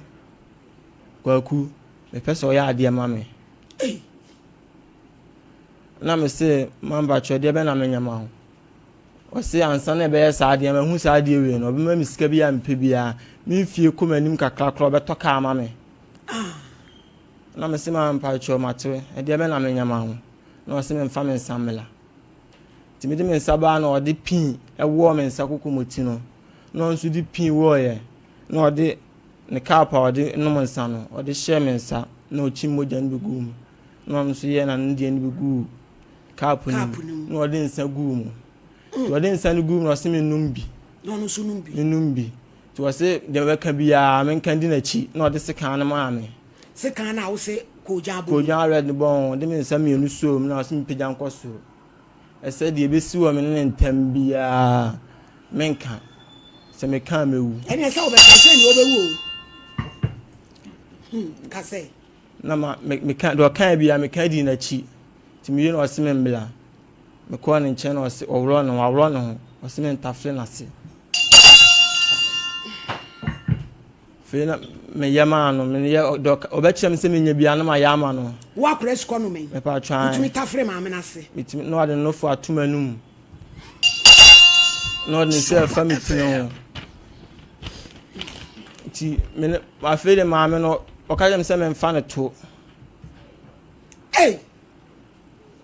Kwaku, mepɛ sɛ ɔyɛ adeɛ ma me. Na me se, mampakyɛ deɛ bɛn na menyɛ ma wo? Ɔse ansa na ɛbɛyɛ saa adeɛ mahu saa adeɛ wei no, ɔbɛma me sika bi a mepɛ biara. Me mfie kɔ m'anim kakra koraa ɔbɛtɔ kaa ma me. Na me se, mampakyɛ mate, ɛdeɛ bɛn na menyɛ ma wo? Na ɔse memfa me nsa mmla. Nti mede me nsa baa na ɔde pii wɔɔ me nsa kokomoti no, na ɔno nso de pii wɔɔeɛ, na ɔde ne cup a ɔde nom nsa no, ɔde hyɛɛ me nsa, na ɔkyim mogya no bi guu mu, na ɔno nso yɛɛ n'ano deɛ no bi guu cup no mu, na ɔde nsa guu mu. Nti ɔde nsa no guu mu na ɔse mennom bi.
Na ɔno nso nom bi.
Mennom bi. Nti ɔse deɛ mɛka biara menka ndi n'akyi, na ɔde sekan no maa me.
Sekan no a wose koogyan abɔ mu.
Koogyan red no bɔ ho, ɔde me nsa mmienu soo mu na ɔse mepagya nkɔ soro. Ɛsɛ deɛ ɛbɛsi wɔ me ne ne ntam biara menka. Sɛ meka a mɛwu.
Ɛneɛ sɛ wobɛka sɛ neɛ wobɛwu o. Hmm, ka sɛ.
Na ma meka deɛ ɔkae biara meka dii n'akyi. Nti mewie na ɔse me mbla. Mekɔɔ ne nkyɛn na ɔse ɔworɔ ne ho, waworɔ ne ho. Ɔse me ntafere n'ase. Afei na meyɛ maa no, meyɛ dɔ ɔbɛkyerɛ me sɛ menyɛ biara na mayɛ ama no.
Wo akora sukɔ no mɛn.
Mepa twan.
Wotumi tafere maame no ase.
Metumi na ɔde nofo ato m'anum. Na ɔde ne nsa afa me tiri ho. Nti me ne afei de maame no ɔka kyerɛ me sɛ memfa no to.
Hey!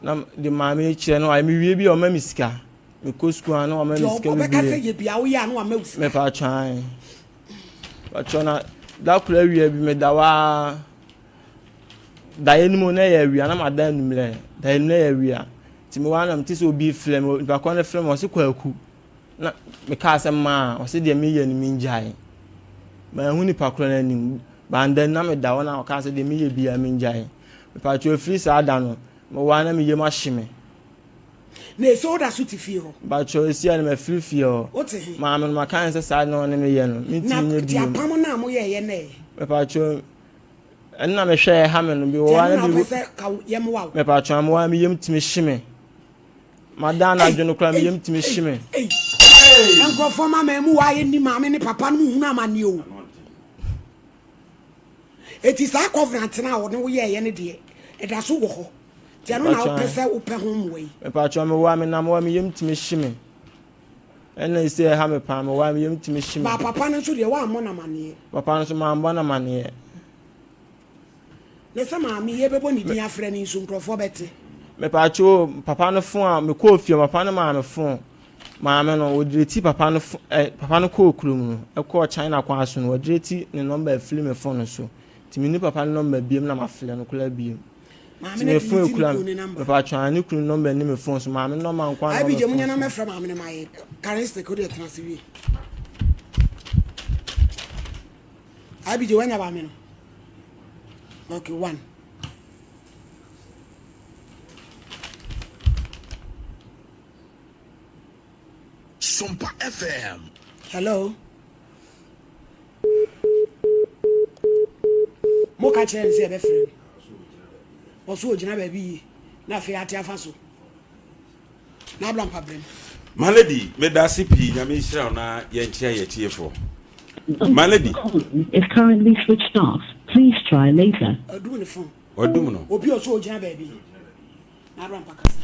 Na de maame no kyerɛ no ayɛ mewie bi a ɔma me sika. Mekɔ sukuu a na ɔma me sika bebree.
Ɔbɛka sɛ yɛ bia woyɛ a na wama wo sika.
Mepa twan. Patrɔ na da koro awia bi meda hɔ ara daeɛ no mu na ɛyɛ awia na mada anwummerɛ daeɛ no na ɛyɛ awia nti mewɔ ara na mete sɛ obi frɛ me nipa korɔ no frɛ me ɔse kwaku na mekaa sɛ maa ɔse deɛ meyɛ no mengyae manhu nipa korɔ no anim banda na meda hɔ na ɔkaa sɛ deɛ meyɛ biara mengyae mepatwɛ afiri saa da no mewɔ ara na meyam ahye me
Na ese woda so te fie hɔ?
Mpakyɛw, esi a na mafiri fie hɔ.
Wote he?
Maame no, maka no sɛ saa na ɔne me yɛ no, mentumi nyɛ bio.
Na nti apam no a moyɛeɛ no ɛ?
Mepakyɛw, ɛno na mehwɛ ɛha me no, bi wɔ hɔ a na
bi. Nti ɛno na wopɛ sɛ ka yɛmmoa wo?
Mepakyɛw, mewɔ a me yam tumi hye me. Mada anadwo no koraa me yam tumi hye me.
Nkurɔfoɔ ma mmamu a yɛnni maame ne papa no mu hunu amanneɛ o. Eti saa covenant no a ɔne wo yɛeɛ no deɛ, ɛda so wɔ hɔ. Nti ɛno na wopɛ sɛ wopɛ ho mmoa yi.
Mepatwɔ mewɔ a menam hɔ a me yam tumi hye me. Ɛna ɛsɛ ɛha me paa mewɔ a me yam tumi hye me.
Ba papa no nso deɛ woammɔ no amaneɛ.
Papa no nso mammɔ no amaneɛ.
Ne sɛ maame yi yɛbɛbɔ ne din afrɛ no nso nkurɔfoɔ bɛte.
Mepatwɔ papa no fon a mekɔɔ fie papa no maa me fon. Maame no, wɔdireti papa no fo ɛ papa no kɔɔ kurom no, ɛkɔɔ China kwan so no, wɔdireti ne nɔmba afiri me fon so. Nti menni papa no nɔmba biom na mafrɛ no koraa biom.
Maame
Nti
no
me fon
delete ne
ekura
kunu
me,
ne nɔmba.
mepatwɔ a ne kunu nɔmba nni me fon so, maame no nɔmba nko ara na ɛwɔ me
IBJ
fon
munya na
so.
mɛfrɛ maame no ma yɛ charistic wode tena ase wie. IBJ wanya maame no. Okay, one.
Sompa FM.
Hello. Mo ka kyerɛ no sɛ yɛbɛfrɛ no. Ɔso ogyina baabi yie na afei ate afa so. Na abla mpa brɛ
My lady, medase pii nyame nhyira wo na yɛnkyerɛ yɛ tiefoɔ. My lady.
Is currently switched off. Please try later.
Ɔdum ne phone.
Ɔdum no.
Obi ɔso ogyina baabi. Na abla mpa kasa.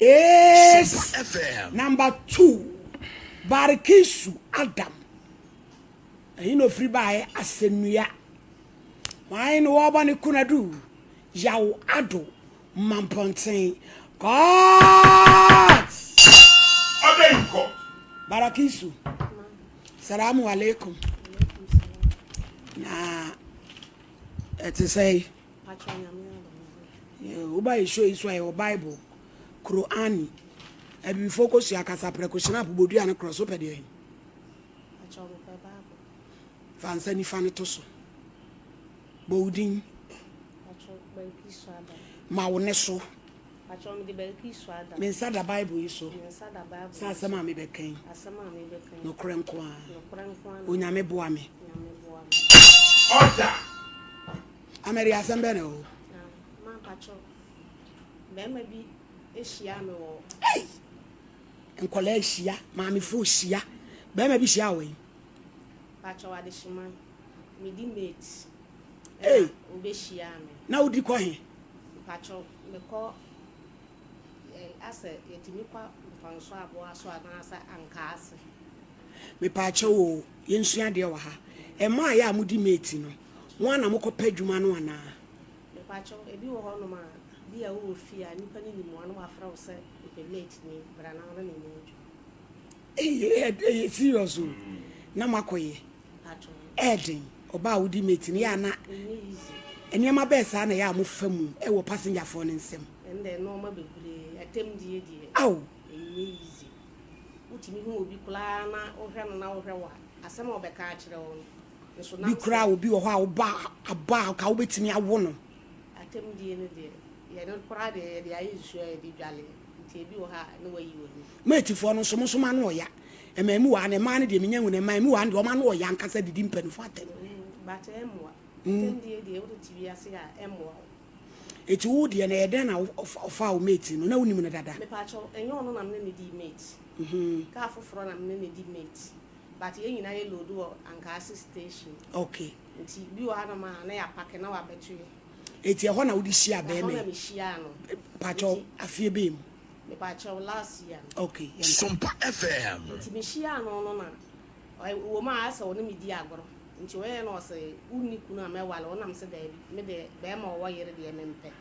Case number 2, Barikisu Adam. Ɛyi na ofiri baeɛ asɛnnua. Hwan na wɔrebɔ ne kunadu? Yaw Ado Mampɔnten. Court!
Order in court.
Barakisu. Salamu alaikum. Na ɛte sɛ woba yɛ show yi so a yɛwɔ Bible, Qur'ani, abibifoɔ kɔsua kasa prɛko hyena apobodua ne korɔ so pɛ deɛ. Fa nsa nifa no to so. Bɔ wo din. Ma wo ne so. Me nsa da Bible yi so. Sɛ asɛm a mebɛka yi. Nokorɛ nko ara. Onyame boa me.
Order.
Amɛri asɛm bɛn na ɛwɔ hɔ?
Bɛrima bi hyia me wɔ.
Hey! Nkwadaa hyia, maamefoɔ hyia. Bɛrima bi hyia wɔ yi.
Pakyɛw Adehyeman, medi mate.
Ei!
Ɛna obehyiaa me.
Na wodi kɔ he?
Mpakyɛw, mekɔ eh, asɛ yɛtumi kɔ Mfɔnso Aboa so anaasɛ Ankaase.
Mepaakyɛw oo, yɛnsua adeɛ wɔ ha. Mmaa yɛ a modi mate no, mo ara na mokɔpɛ adwuma no anaa?
Mepaakyɛw, ebi wɔ hɔnom a, bi a wowɔ fie a, nipa no nim wo a na wafrɛ wo sɛ mepɛ mate ni, bra na wo ne no nyɛ adwuma.
Ei ɛyɛ serious o na makɔ yɛ ɛɛden ɔbaa a wodi mate no yɛ ana nneɛma bɛɛ saa na ɛyɛ a mofa mu ɛwɔ passenger foɔ no nsam.
Ɛndɛ nneɛma bebree ɛtɛm die deɛ.
Aw.
Ɛnyɛ easy wotumi hu obi koraa na wohwɛ no na wohwɛ wo a asɛm a ɔbɛka akyerɛ wo no nso nam
Bi koraa obi wɔ hɔ a woba aba a ka wobɛtumi awo no.
Atɛm die no deɛ yɛno koraa deɛ yɛde ayɛ nsuo a yɛde dwale. Nti ebi wɔ ha a na wayi w'ani.
Matefoɔ no nso, mo nso mo ano ɔya. Mmamuwaa no, mmaa no deɛ menya hu no, mmamuwaa no deɛ wɔn ano ɔya ankasa didi mpanimfoɔ atɛm.
But ɛmmoa. Atɛmdie deɛ wode te wiase a ɛmmoa wo.
Eti wo deɛ no ɛyɛ dɛn na ɔfaa wo mate no? Na wonim no dada?
Mepaakyɛw, ɛnyɛ ɔno na me ne no dii mate. Car foforɔ na me ne no di mate. But yɛn nyinaa yɛ load wɔ Ankaase station.
Okay.
Nti bi wɔ hanom a na yɛapake na wabɛto yɛ.
Eti ɛhɔ na wode hyiaa bɛɛma yi?
Ɛhɔ na me hyiaa no.
Pakyɛw afeɛ bɛn mu?
Mepakyɛw last year no.
Okay, yɛnkɔ.
Sompa FM.
Nti me hyiaa no no na ɛwɔ mu a ayɛ sɛ ɔne me di agorɔ. Nti ɔyɛɛ na ɔse wonni kunu a mɛwale wo na mese daabi me deɛ bɛɛma ɔwɔ yere deɛ mempɛ.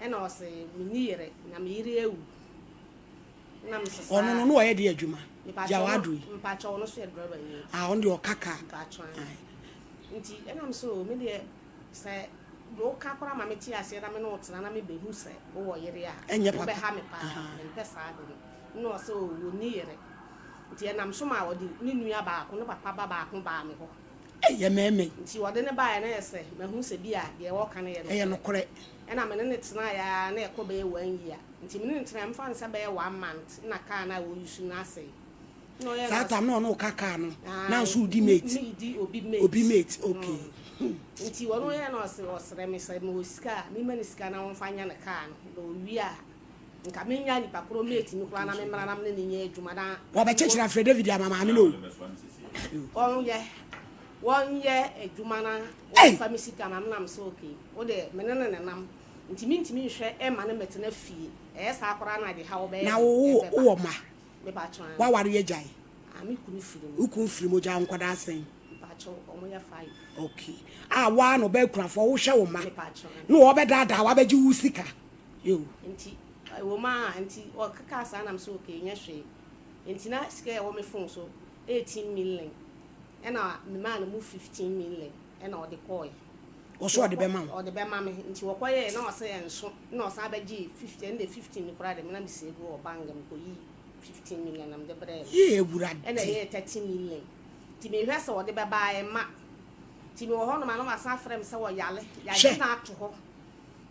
Ɛna ɔse menni yere na me yere awu. Na mese saa.
Ɔno no na ɔyɛ deɛ adwuma?
Mepakyɛw
Gya w'aduro yi.
Mepakyɛw ɔno nso yɛ driver ni.
Ah ɔno deɛ ɔka car.
Mepakyɛw ae. Nti ɛna mese oo me deɛ. Sɛ woka koraa ma mete aseɛ na me ne wo tena na mebɛhu sɛ wowɔ yere a,
Ɛnyɛ papa.
wobɛha me paa. Mempɛ saa ade no. Ɛna ɔse oo, ɔnni yere. Nti ɛnam so maa ɔde ne nua baako, ne papa ba baako baa me hɔ.
Ɛyɛ mɛɛmɛ.
Nti ɔde no baeɛ no ayɛ sɛ mahu sɛ bi a deɛ ɔreka no yɛ
nokorɛ. Ɛyɛ nokorɛ.
Ɛna me ne no tenaeɛ ara na ɛkɔ bɛyɛ one year. Nti me ne no tenaeɛ, mfa no sɛ bɛyɛ one month na kaa no a ɔuse no asɛe.
Saa tam na ɔne wo ka car no na nso wodi mate.
Medi obi mate.
Obi mate okay.
Nti ɔno yɛ na ɔse ɔsrɛ me sɛ mewɔ sika a mema no sika na ɔmfa nyɛ ne car no na ɔwie a nka menya nipa korɔ mate no koraa na memmra na mene no nyɛ adwuma na.
Wɔbɛkyekyere afrɛ David ama maame no o.
Wɔnyɛ wɔnyɛ adwuma na wɔmfa me sika ma me na mese okay wo deɛ me ne no nenam nti mentumi nhwɛ ɛmma no mmɛtena fie ɛyɛ saa koraa na ade haw bɛyɛ
Na
den
wo
ɛbɛba.
wowɔ mma?
Mepakyɛw aane.
W'aware agyae?
Ah me kunu firi mu.
Wo kunu firi mu, ogyaa wo nkwadaa sɛn?
Mepakyɛw ɔmo yɛ five.
Okay. Ah woaa na ɔbaa kunafoɔ wo hwɛ wo mma.
Mepakyɛw aane.
Na ɔbɛdaadaa wo abɛgye wo sika. Yoo.
Nti ɛwɔ mu aa nti ɔkekaa saa na me sɛ okay nyɛ hwee. Nti na sika a ɛwɔ me phone so 18 million ɛna me maa no mu 15 million ɛna ɔde kɔɔɛ.
Ɔsɛ ɔde bɛma wo?
Ɔde bɛma me nti wɔkɔyɛɛ na ɔsɛ ɛnso na ɔsan bɛgyee 15 ɛnna 15 no koraa de me na me save wɔ bank me kɔyii 15 million na mede brɛɛ no.
Yee Awurade.
Ɛna ɛyɛɛ 30 million nti mehwɛ sɛ ɔde bɛba a ɛmma nti mewɔ hɔ nom a na wasan afrɛ me sɛ ɔyale yagye no ato hɔ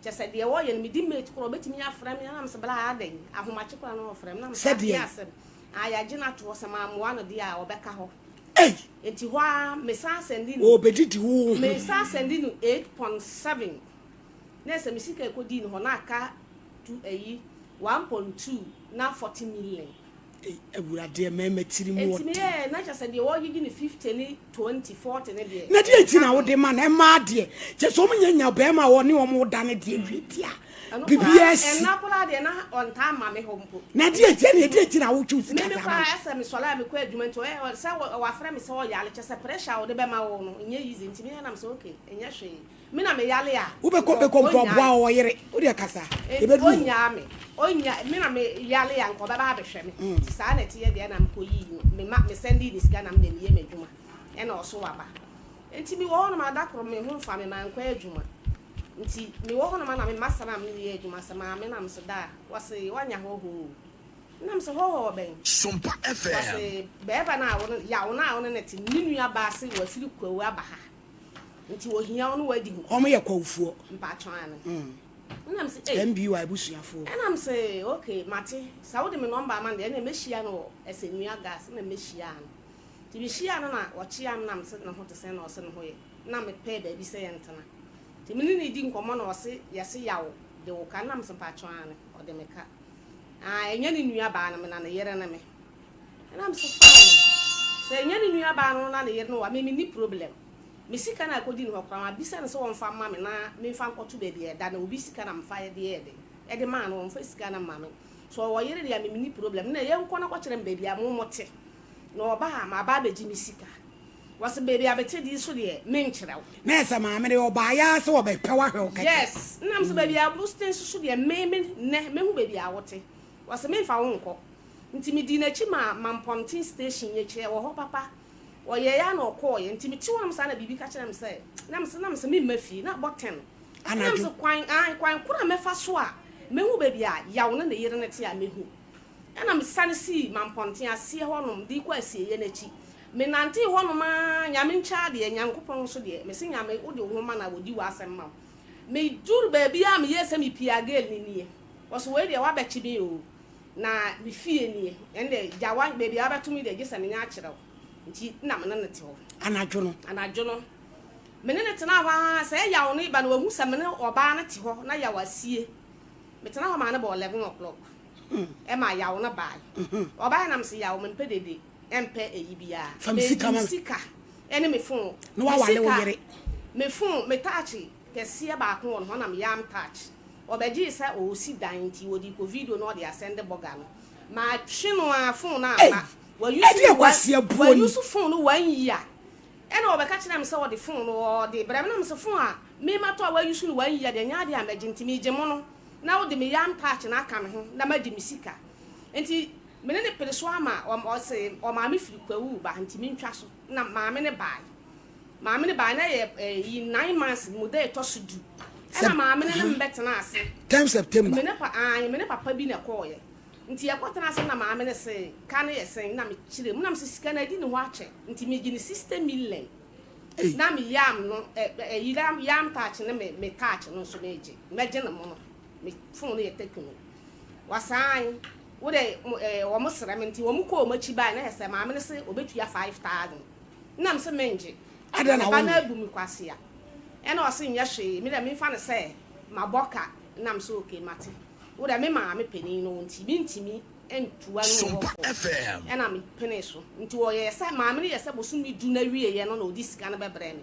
kyɛ sɛ deɛ ɔyɛ no medi mate koraa ɔbɛtumi afrɛ me na mesɛ bla adɛn ahomakye koraa na ɔfrɛ me na mesɛ adeɛ asɛm a yagye no ato hɔ sɛ mammoa no deɛ a ɔbɛka hɔ.
Ei!
Nti hɔ ara me san sɛndi no.
Ɔrebɛdidi wo ho.
Me san sɛndi no 8.7 na ɛsɛ me sika ɛkɔdii no hɔ na aka tu ayi 1.2 na 40 million.
Ei Awurade mmarima tiri mu
Nti me
ɔden.
yɛɛ na kyerɛ sɛ deɛ wɔgyegye no 50 ne. 20, 40 ne deɛ.
Na deɛ nti na wode ma no ɛmaa deɛ kyɛ sɛ wɔn nya nya bɛrima a wɔne wɔn da no deɛ wie deɛ a biribi asi.
Ɛna koraa deɛ na ɔntaa ma me hɔ mpo.
Na deɛ nti ɛna deɛ nti na wotwe sika
saa ma no. Mimi koraa ɛsɛ mesɔre a mekɔ adwuma nti ɔyɛ sɛ wafrɛ me sɛ ɔyare kyɛ sɛ pressure a wɔde bɛma wo no nyɛ easy nti me nam sɛ okay ɛnyɛ hwee. Me na me yale a.
Wo bɛ kɔ bɛ kɔ mpo aboa ɔwɔ yere. Wo deɛ kasa. Yɛ bɛ duru hɔ.
Onyaa me. Onya me na me yale a nka ɔbɛba abɛhwɛ me. Nti saa na ɛteɛ deɛ na me kɔ yii no. Me ma me sɛndii ne sika na me deɛ me yɛ m'adwuma. Ɛna ɔso waba. Nti me wɔ hɔ nom a da koro me ho nfa me mankɔ adwuma. Nti me wɔ hɔ nom a na me masa na me ne yɛ adwuma sɛ maame na me se daa. Wɔse wanya hɔhɔ o. Na me se hɔhɔ bɛn?
Sompa FM.
Wɔse bɛɛba no a wo ne yaw no a wo ne no te no ne nua baa se wafiri kwawu aba ha. Nti ohia wo ne wadi nkɔmmɔ.
Wɔn yɛ Kwawufoɔ.
Mpaatwɔ aane. Ɛna me se ei.
MBY abusuafoɔ.
Ɛna me se okay mate, sɛ wode me number ama no deɛ ɛneɛ mɛhyia no wɔ Ɛsɛnua gas ɛna mɛhyiaa no. Nti mehyiaa no na ɔkyeaa me na me se ne ho te sɛn na ɔse ne ho yɛ. Na me pɛɛ baabi sɛ yɛntena. Nti me ne no redi nkɔmmɔ na ɔse yɛse Yaw de wo ka ɛna me se mpaatwɔ aane ɔde me ka. Ah ɛnyɛ ne nua baa no me na ne yere ne me. Ɛna me se fine sɛ ɛnyɛ ne nua baa no na ne yere no wa me menni problem. Me sika na akɔdi ne hɔ koraa mabisa no sɛ ɔmfa mma me na memfa nkɔto baabi a ɛda na obi sika na mefa de yɛɛ dɛn de maa no ɔmfa sika no mma me sɛ ɔwɔ yere deɛ a me menni problem na yɛnkɔ na kɔkyerɛ me baabi a mo mote na ɔba a maba abɛgye me sika wɔse baabi a mete deɛ so deɛ menkyerɛ wo.
Na ɛsɛ maame no ɔbaeɛ ara sɛ ɔbɛpɛ wo ahwɛ wo kɛkɛ.
Yes na mesɛ baabi a wote nso so deɛ me me nnɛ mɛhu baabi a wote wɔse memfa wo nkɔ nti medii n'akyi maa Mampɔnten station yɛkyerɛ wɔ hɔ papa Ɔyɛeɛ ara na ɔkɔeɛ. Nti mete hɔnom saa na biribi ka kyerɛɛ me sɛ, na mese, na mese memma fie, na abɔ ten. Ɛna mese
Anadwo.
kwan, ae, kwan koro a mɛfa so a mɛhu baabi a Yaw ne ne yere no te a mɛhu. Ɛna mesane sii Mampɔnten aseɛ hɔnom de rekɔ asieeɛ no akyi. Menantee hɔnom ara, Nyame nkyɛ adeɛ, Nyankopɔn nso deɛ, mese Nyame wode wo ho ma no a ɔdi w'asɛm ma wo. Meduru baabi a meyɛɛ sɛ mepie a girl no nie. Ɔse wei deɛ woabɛkye me oo. Na me fie nie, ɛnde gya wa baabi a wabɛto me deɛ gye sɛ menya akyerɛ wo. Nti na me ne no te hɔ.
Anadwo no.
Anadwo no, me ne no tenaa hɔ ara, sɛ yaw no reba no wahu sɛ me ne ɔbaa no te hɔ na yaw asie. Metena hɔ maa no bɔɔ 11 o'clock ɛma yaw no bae. Ɔbae na mese yaw mempɛ dede, ɛmpɛ eyi biara.
Fa me sika
Megye
ma
me
me.
sika ɛne me phone.
Na
Me
wawale wo
sika,
yere.
me phone, me touch kɛseɛ baako wɔ ne hɔ na me yam touch. Ɔbɛgyee sɛ ɔresi dan nti wɔde rekɔ video na ɔde asɛnde bɔga no. Matwe no ara phone no
Ei!
amma. Wayusu
Ɛdeɛ
no one
kwaseabuo ni.
wayusu phone no one year. Ɛna ɔbɛka kyerɛɛ me sɛ ɔde phone no ɔde brɛ me na mese phone a me matɔ a wayusu no one year deɛ ɛnyɛ adeɛ a mɛgye nti megye mo no na wode me yam touch no aka me ho na magye me sika. Nti me ne no pere so ama ɔse ɔmaame firi Kwawu reba nti mentwa so na maame no bae. Maame no bae na ɛyɛ ɛyi nine months mu da ɛtɔ so du. Ɛna maame no ne me bɛtena ase.
Ten September.
Me ne pa ae me ne papa bi na ɛkɔɔyɛ. Nti yɛkɔ tena ase na maame no se ka no yɛ sɛn na me kyerɛ mu na me se sika no adi ne hɔ akyɛ nti me gye no 60 million. Na me yam no ɛ ɛyi yam touch ne me me touch no nso me gye mɛgye no mono me phone no yɛ tekno. Wasan wo de ɛɛ wɔn srɛ me nti wɔn kɔɔ wɔn akyi bae na yɛ sɛ maame no se obetua 5000. Nna mese menngye.
Adɛn
Na
na
me ba no
wonnye?
abu me kwasea. Ɛna ɔse nyɛ hwee, me dɛ memfa no sɛ mabɔ ka. Nna mese okay mate. Wo dɛ me maame panin no wo nti mentumi ntua no wɔ
Sompa
hɔ.
FM.
Ɛna me penee so. Nti ɔyɛɛ sɛ, maame no yɛɛ sɛ bosome du no awieɛ no na ɔde sika no bɛbrɛɛ me.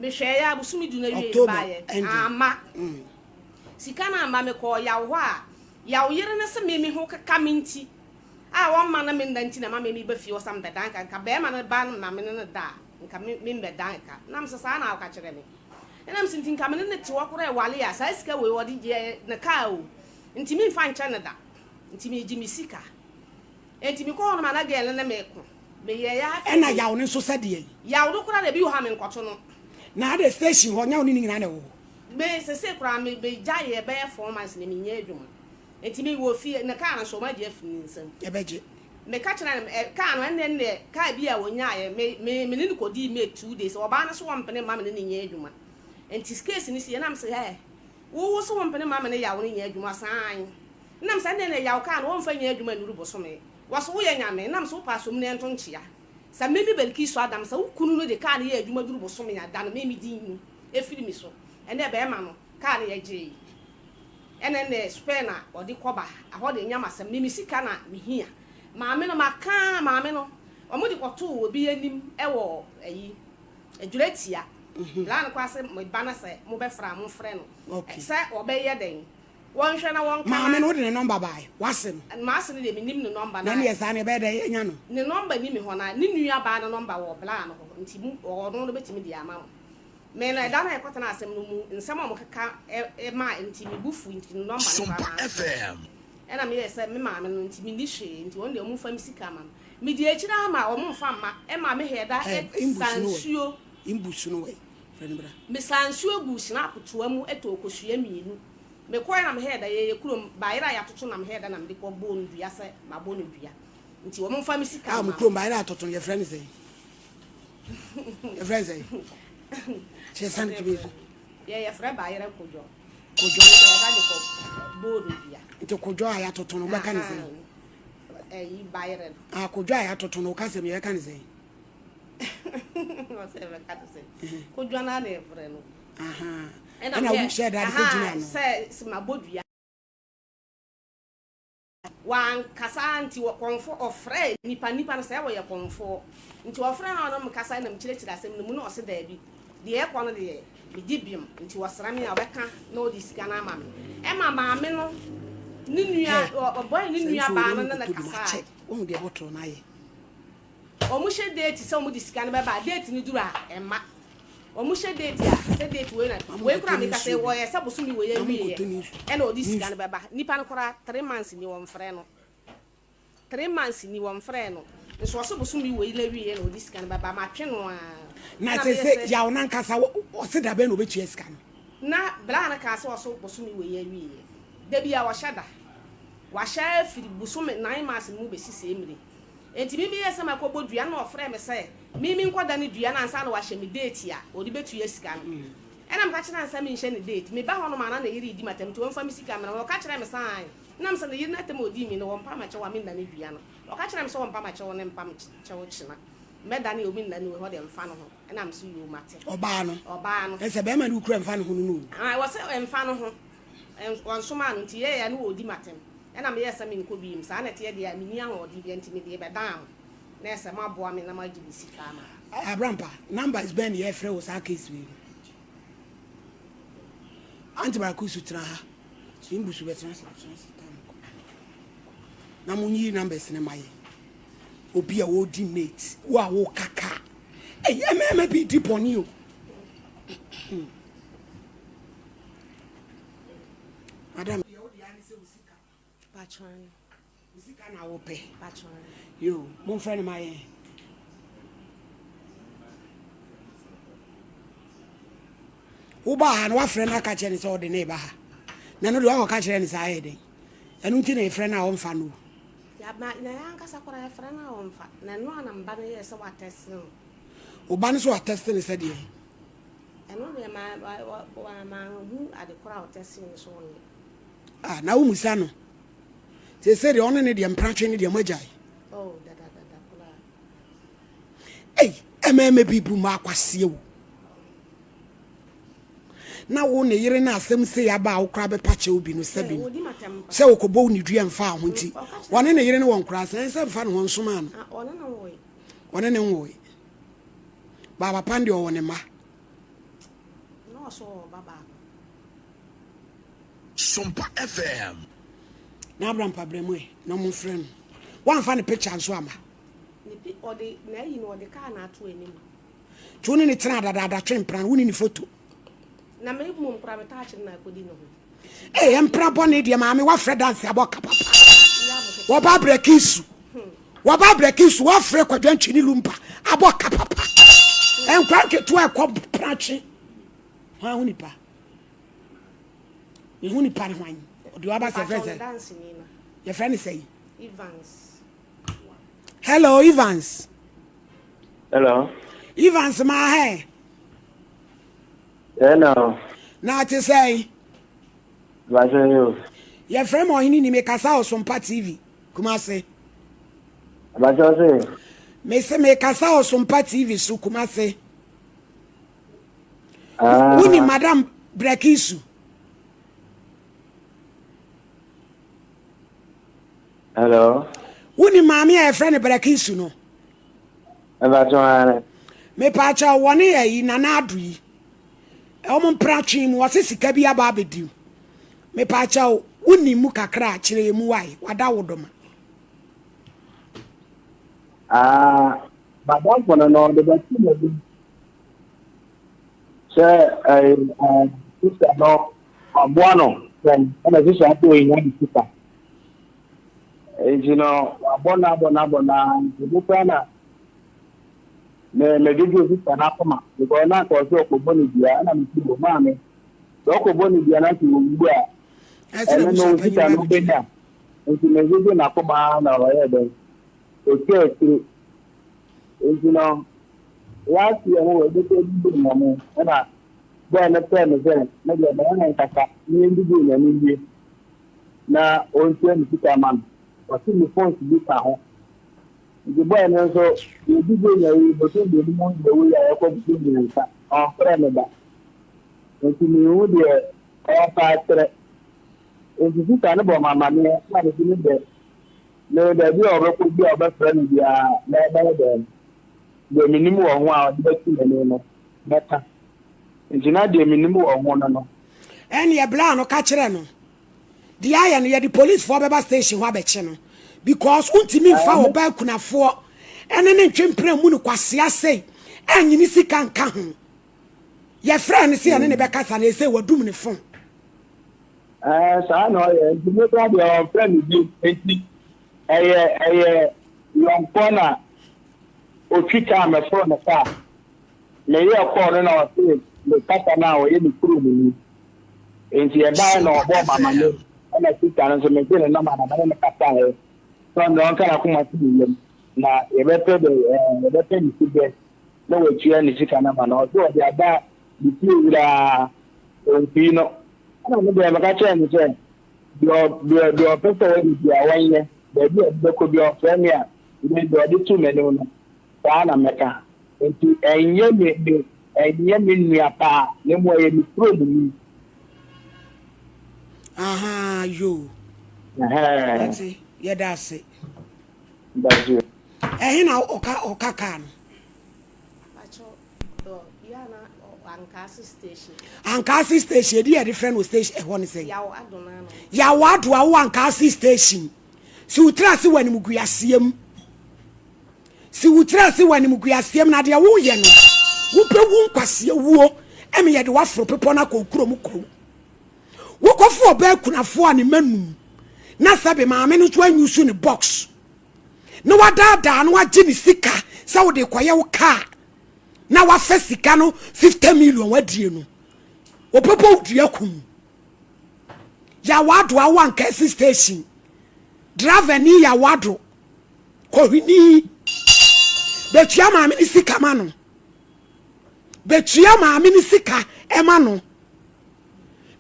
Mehwɛeɛ a bosome du no awieɛ
October
baeɛ,
ending.
amma. Sika no amma, mekɔɔ Yaw hɔ a, Yaw yere no se me me ho keka me nti, a ɔmma no me nna nti na ɛma me meba fie hɔ sɛ mebɛda nka nka bɛɛma no ba no ma me ne no da a nka me memmɛda nka na mesɛ saa na ɔka kyerɛ me ɛna mesɛ nti nka me ne no te hɔ koraa ɛwale a saa sika wei ɔde gye ne kaa o nti memfa nkyɛ no da nti megye me sika nti mekɔ hɔ no ma na gɛl no ne me ko meyɛ ya afei
Ɛna yaw no nso sɛ deɛ.
Yaw no koraa na ebi wɔ hɔ a menkɔto no.
Na ade station hɔ nyɛ wo ne ne nyinaa na ɛwɔ hɔ.
Me sese koraa me megyaeɛ bɛyɛ 4 months na menyɛ adwuma. Enti me wɔ fie, na kaa no nso wɔagye afiri ne nsam.
Yɛbɛgye.
Meka kyerɛɛ no, ɛ, kaa no, ɛnneɛ no deɛ, kaa bi a wɔnyaeɛ, me, me, me ne no kɔdii mate 2 days, ɔbaa no so ɔmpene mma me ne no nyɛ adwuma. Enti case no siiɛ, na mese, hɛ, wo, wo so wompene mma me ne Yaw no nyɛ adwuma? Ɔse, aane. Ɛna mese, ɛnneɛ deɛ Yaw kaa no, wɔmfa nyɛ adwuma nnuru bosome. Wɔse, woyɛ Nyame? Ɛna mese, wopɛ asom no ɛnto nkyea. Sɛ me, me Belkisu Adam, sɛ wo kunu no de kaa no yɛ adwuma duru bosome a, da no me, me din firi me so. Ɛnneɛ bɛɛma no, kaa no yɛgyee. Ɛna ɛnɛ spare na ɔde kɔ ba ahɔ deɛ nyɛ masɛm me me sika na me hia maame no maka maame no Wɔn de kɔtoo obi anim wɔ ayi, Adwiratia. Bra no koraa sɛ me ba no sɛ mobɛfrɛ a momfrɛ no. Sɛ ɔbɛyɛ dɛn? Wɔnhwɛ na wɔnka na.
Maame no wode ne nɔmba bae? W'ase no?
M'ase no deɛ mennim ne nɔmba
na. Na ɛneɛ saa no ɛbɛyɛ dɛn yɛanya no?
Ne nɔmba nni me hɔ na ne nua baa no nɔmba wɔ bra no hɔ nti mo ɔno no bɛtumi de ama mo. Me no ɛda no a yɛkɔtenaa asɛm no mu nsɛm a wɔkeka maa nti me bo fui nti ne nɔmba no koraa manfrɛ. Ɛna meyɛɛ sɛ me maame no nti menni hwee nti wɔn deɛ wɔmfa me sika mma me. Medi akyire ara ma wɔn mfa mma ɛma me hɛɛ da sa nsuo. Me saa nsuo guu snap toa mu tɔɔ kosua mienu. Me kɔɛ na me hɛɛ da yɛyɛ kurom bayerɛ a yatoto na me hɛɛ da na mede kɔ bɔɔ no dua sɛ mabɔ no dua nti wɔn mfa me sika
mma me. Ah mo kurom bayerɛ a atoto no yɛfrɛ no sɛn? Yɛfrɛ no sɛn? Kyerɛ sane tumi so.
Yɛ yɛfrɛ bayerɛ kodwɔ.
Kodwɔ.
Me hɛɛ da de kɔ bɔɔ no dua.
Nti kodwɔ a yatoto no wobɛka no sɛn?
Ɛyi bayerɛ no.
Ah kodwo a yɛatoto no woka sɛm yɛbɛka no sɛn?
Ɔsɛ yɛbɛka no sɛn? Kodwo no ara na yɛfrɛ no.
Ɛna wohyɛ da de kɔgyina ano.
Sɛ mabɔ dua. Wankasa nti kɔmfo ɔfrɛ nipa nipa no sɛ wɔyɛ kɔmfoɔ nti ɔfrɛ no a ɔne me kasa na mekyerɛkyerɛ asɛm no mu na ɔse daabi deɛ ɛkɔ no deɛ Medi bem nti ɔsra me a ɔbɛka na ɔde sika no ama me. Ɛma maame no ne nua ɔbɔe ne nua baa no ne no kasae.
Wohu deɛ bɔtol no ayɛ.
Wɔn hyɛ date sɛ wɔn de sika no bɛba a date no duru a ɛmma. Wɔn hyɛ date a sɛ date wei na wei koraa meka sɛ wɔyɛ sɛ bosome wei awieɛ ɛna ɔde sika no bɛba. Nipa no koraa 3 months ni wɔmfrɛ no. 3 months ni wɔnfrɛɛ no nso ɔse bosome wei na wieɛ na ɔde sika no bɛba matwe no aa
Na
ɛna meyɛ
sese
sɛ.
yaw nankasa ɔse dabɛn na ɔbɛtua sika no.
Na bra no kaa sɛ ɔso bosome wei awieɛ dabia ɔhyɛ da wahyɛ afiri bosome 9 months no mu bɛsi see mmire enti me meyɛɛ sɛ makɔ bɔ dua na ɔfrɛɛ me sɛ me menkɔ da ne dua no ansa na wahyɛ me date a ɔde bɛtua sika no ɛna meka kyerɛɛ no sɛ menhyɛ no date meba hɔ nom a na ne yere redi matam nti ɔmfa me sika mmrɛ me ɔka kyerɛɛ me sɛ aane Nam sɛ ne yere no atam a odii me no, wɔmpa m'akyɛw a menna no dua no. Ɔka kyerɛɛ me sɛ wɔmpa m'akyɛw ne mpa me kyɛw kyena. Mɛdane o, menna no o, ɛhɔ deɛ mfa no ho. Ɛna me so yoo, mate.
Ɔbaa no.
Ɔbaa no.
Ɛsɛ bɛrima no wokura mfa ne ho no no o.
Ae, wɔse ɛmfa no ho. Wɔnsomaa no, nti yɛɛ a ne ɔɔdi m'atɛm. Ɛna meyɛɛ sɛ menkɔ biom. Saa na ɛteɛ deɛ a, menni ahoɔden biara nti mede bɛdaa mo. Na ɛsɛ moaboa me na moagye me sika ama me.
Abrampa, numbers bɛn na yɛfrɛ wɔ saa case wei mu? Auntie Barakusu tena ha. Mbusu bɛtena ase bɛtena ase tam kɔ. Na mo nyi numbers ne ma yɛ. Obi a wɔdi mate, wo a wo kaka. Ɛyɛ mmarima bi di bɔne o. Madam. Wo sika na wopɛ. Yo, momfrɛ no ma yɛn. Wobaa ha no woafrɛ no aka kyerɛ no sɛ ɔde ne ba ha. Na no deɛ wakɔka kyerɛ no saa ayɛ dɛn? Ɛno nti na yɛfrɛ no a ɔmfa no.
Na yɛn ankasa koraa yɛfrɛ no a ɔmfa. Na ɛno a na mba no yɛɛ sɛ watɛste no.
Wo ba no so watɛste no sɛ deɛn?
Ɛno deɛ ma manhu ade koraa a ɔtɛste no so ɔnyɛ.
Ah, na womusa no. Seesei deɛ ɔne ne deɛ mpratwe ne deɛ moagyae.
Oh, dadadada koraa.
Ei, ɛmɛɛmɛ bi bu ma akwaseɛ o. Na wo ne yere no asɛm sei aba a wokora bɛpa kyɛw bi no sɛbi no. Sɛ wokɔbɔ wo ne dua mfa ho nti. Ɔne ne yere no wɔ nkoraa sɛ ɛnsɛ mfa ne ho nsomaa no.
Ah, ɔne ne nwoe.
Ɔne ne nwoe. Ba papa no deɛ ɔwɔ ne mma.
Na ɔso wɔ ba baako.
Sompa FM.
Na Abraham pa brɛ mu ɛ na ɔmo nfrɛ no. Wamfa ne picture nso amma.
Ne pi ɔde n'ayi no ɔde car na ato anim.
Nti wo ne ne tena dadaada twe mpena no wo ni ne photo.
Na me mmom koraa me touch no na akɔdi ne ho.
Ee mpena bɔne deɛ maame wafrɛ dance abɔ ka papa. Wɔba abrɛki nsu. Wɔba abrɛki nsu wafrɛ kwadwantwi ne lumpa abɔ ka papa. Nkwa nketewa ɛkɔ mpena twe. Hwan ho nipa? Ne ho nipa ne hwan? Ɔde waba sɛ fɛ sɛ. Yɛfrɛ ne sɛ.
Evans.
Hello Evans.
Hello.
Evans ma hɛ.
Hello.
Na te sɛ.
Bàtɛ yo.
Yɛfrɛ ma ɔhene ni mekasa wɔ Sompa TV Kumase.
Bàtɛ ɔse.
Mese mekasa wɔ Sompa TV so Kumase. Woni Madam Brekisu.
Hello.
Woni maame a yɛfrɛ no Brekisu no.
Mepakyɛw aane.
Mepakyɛw wɔne ayi Nana Addo yi wɔn mpratwe mu wɔse sika bi aba abɛdi mu. Mepakyɛw wonim mu kakra a kyerɛ yɛ mu wae wada wo doma.
Ah, madamfo no no ɔde bɛto m'anim sɛ ɛyɛ ɛɛ sista no ɔboa no sɛn ɛna sista nso ohia ne sika. Nti no wabɔ no abɔ no abɔ no ara nti bi koraa na me medwedwe sista no akoma because na anka ɔsɛ ɔkɔbɔ ne dua ɛna me si bɔ maame sɛ ɔkɔbɔ ne dua na sɛ ɔwu a ɛno no sista no bɛnya nti medwedwe n'akoma na ɔyɛ dɛn ɔtwa akyire nti no last year no wɔbɛkɔ didi nyame ɛna bɔɔ no frɛ me sɛ me deɛ mɛyɛ ne nkasa ne yɛndidi nyame wie na ɔntua me sika ma no. Ɔse me phones bi ka ho. Nti boy no nso yɛdi Buronya yi bosom mmienu mu deɛ wei a yɛkɔ bosom mmiɛnsa ɔmfrɛ me da. Nti menhu deɛ ɔɔpa akyerɛ. Nti sista no bɔ me amaneɛ na mese me deɛ me baabi a ɔbɛkɔ bi a ɔbɛfrɛ me biara mɛyɛ dɛn. Deɛ menim wɔ ho a ɔde bɛto m'ani no mɛka. Nti na deɛ menim wɔ ho no no.
Ɛneɛ bla no ka kyerɛ no deɛ ayɛ no yɛde police foɔ bɛba station hɔ abɛkye no because wontumi nfa ɔbaa kunafoɔ ɛne ne ntwe mpena mu no kwasea sei ɛnye ne sika nka ho yɛfrɛ no sɛ yɛne ne bɛkasa na ɛsɛ wadum ne phone.
Ɛɛ saa na ɔyɛ nti me kora deɛ ɔmfrɛ me bio nti ɛyɛ ɛyɛ yɔnkoɔ na otwi kaa mɛforo ne kaa Meyɛɛ kɔɔ no na ɔsee me kasa no a ɔyɛ me kurom ni. Enti ɛbaeɛ na ɔbɔɔ me amane ɛna sista no nso megyee ne nɔma na mene no kasaeɛ sɛ ɔno deɛ ɔnka n'akoma to ne yam na yɛbɛpɛ dɛ ɛɛ yɛbɛpɛ ne siberɛ na watua ne sika no ama no. Ɔse ɔde aba ne fie wuraa ɔmfii no. Ɛna me deɛ meka kyerɛɛ no sɛ deɛ deɛ deɛ ɔpɛ sɛ ɔyɛ biara ɔnyɛ, baabi a ɔde bɛkɔ biara ɔfrɛ me a me deɛ ɔde to m'anim no saa na mɛka. Enti ɛnyɛ me me ɛnyɛ me nua paa na mmom ɛyɛ me kurom ni.
Ahaa yoo. Ɛte yɛda ase.
Dazo.
Ɛhe na ɔka ɔka kaa no? Ankaase station edi yɛde frɛ no station ɛhɔ ne sɛn? Yaw Ado awo Ankaase station. Si wo tiri ase wɔ animguaseɛ mu. Si wo tiri ase wɔ animguaseɛ mu na deɛ woyɛ no wobɛwu nkwaseɛ wuo ɛmi yɛde waforo bepɔ no akɔ wo kurom kɔwu. Wokɔfo ɔbaa kunafoɔ a ne mma num na sɛbe maame no nso anyusu ne box na wadaadaa no agye ne sika sɛ wode kɔyɛ wo kaa na wafa sika no 50 million wadie no wɔbɛbɔ wo dua kum. Yawado Awankɛse station driver ni Yawado kɔhwini bɛtua maame ne sika ma no bɛtua maame ne sika ɛma no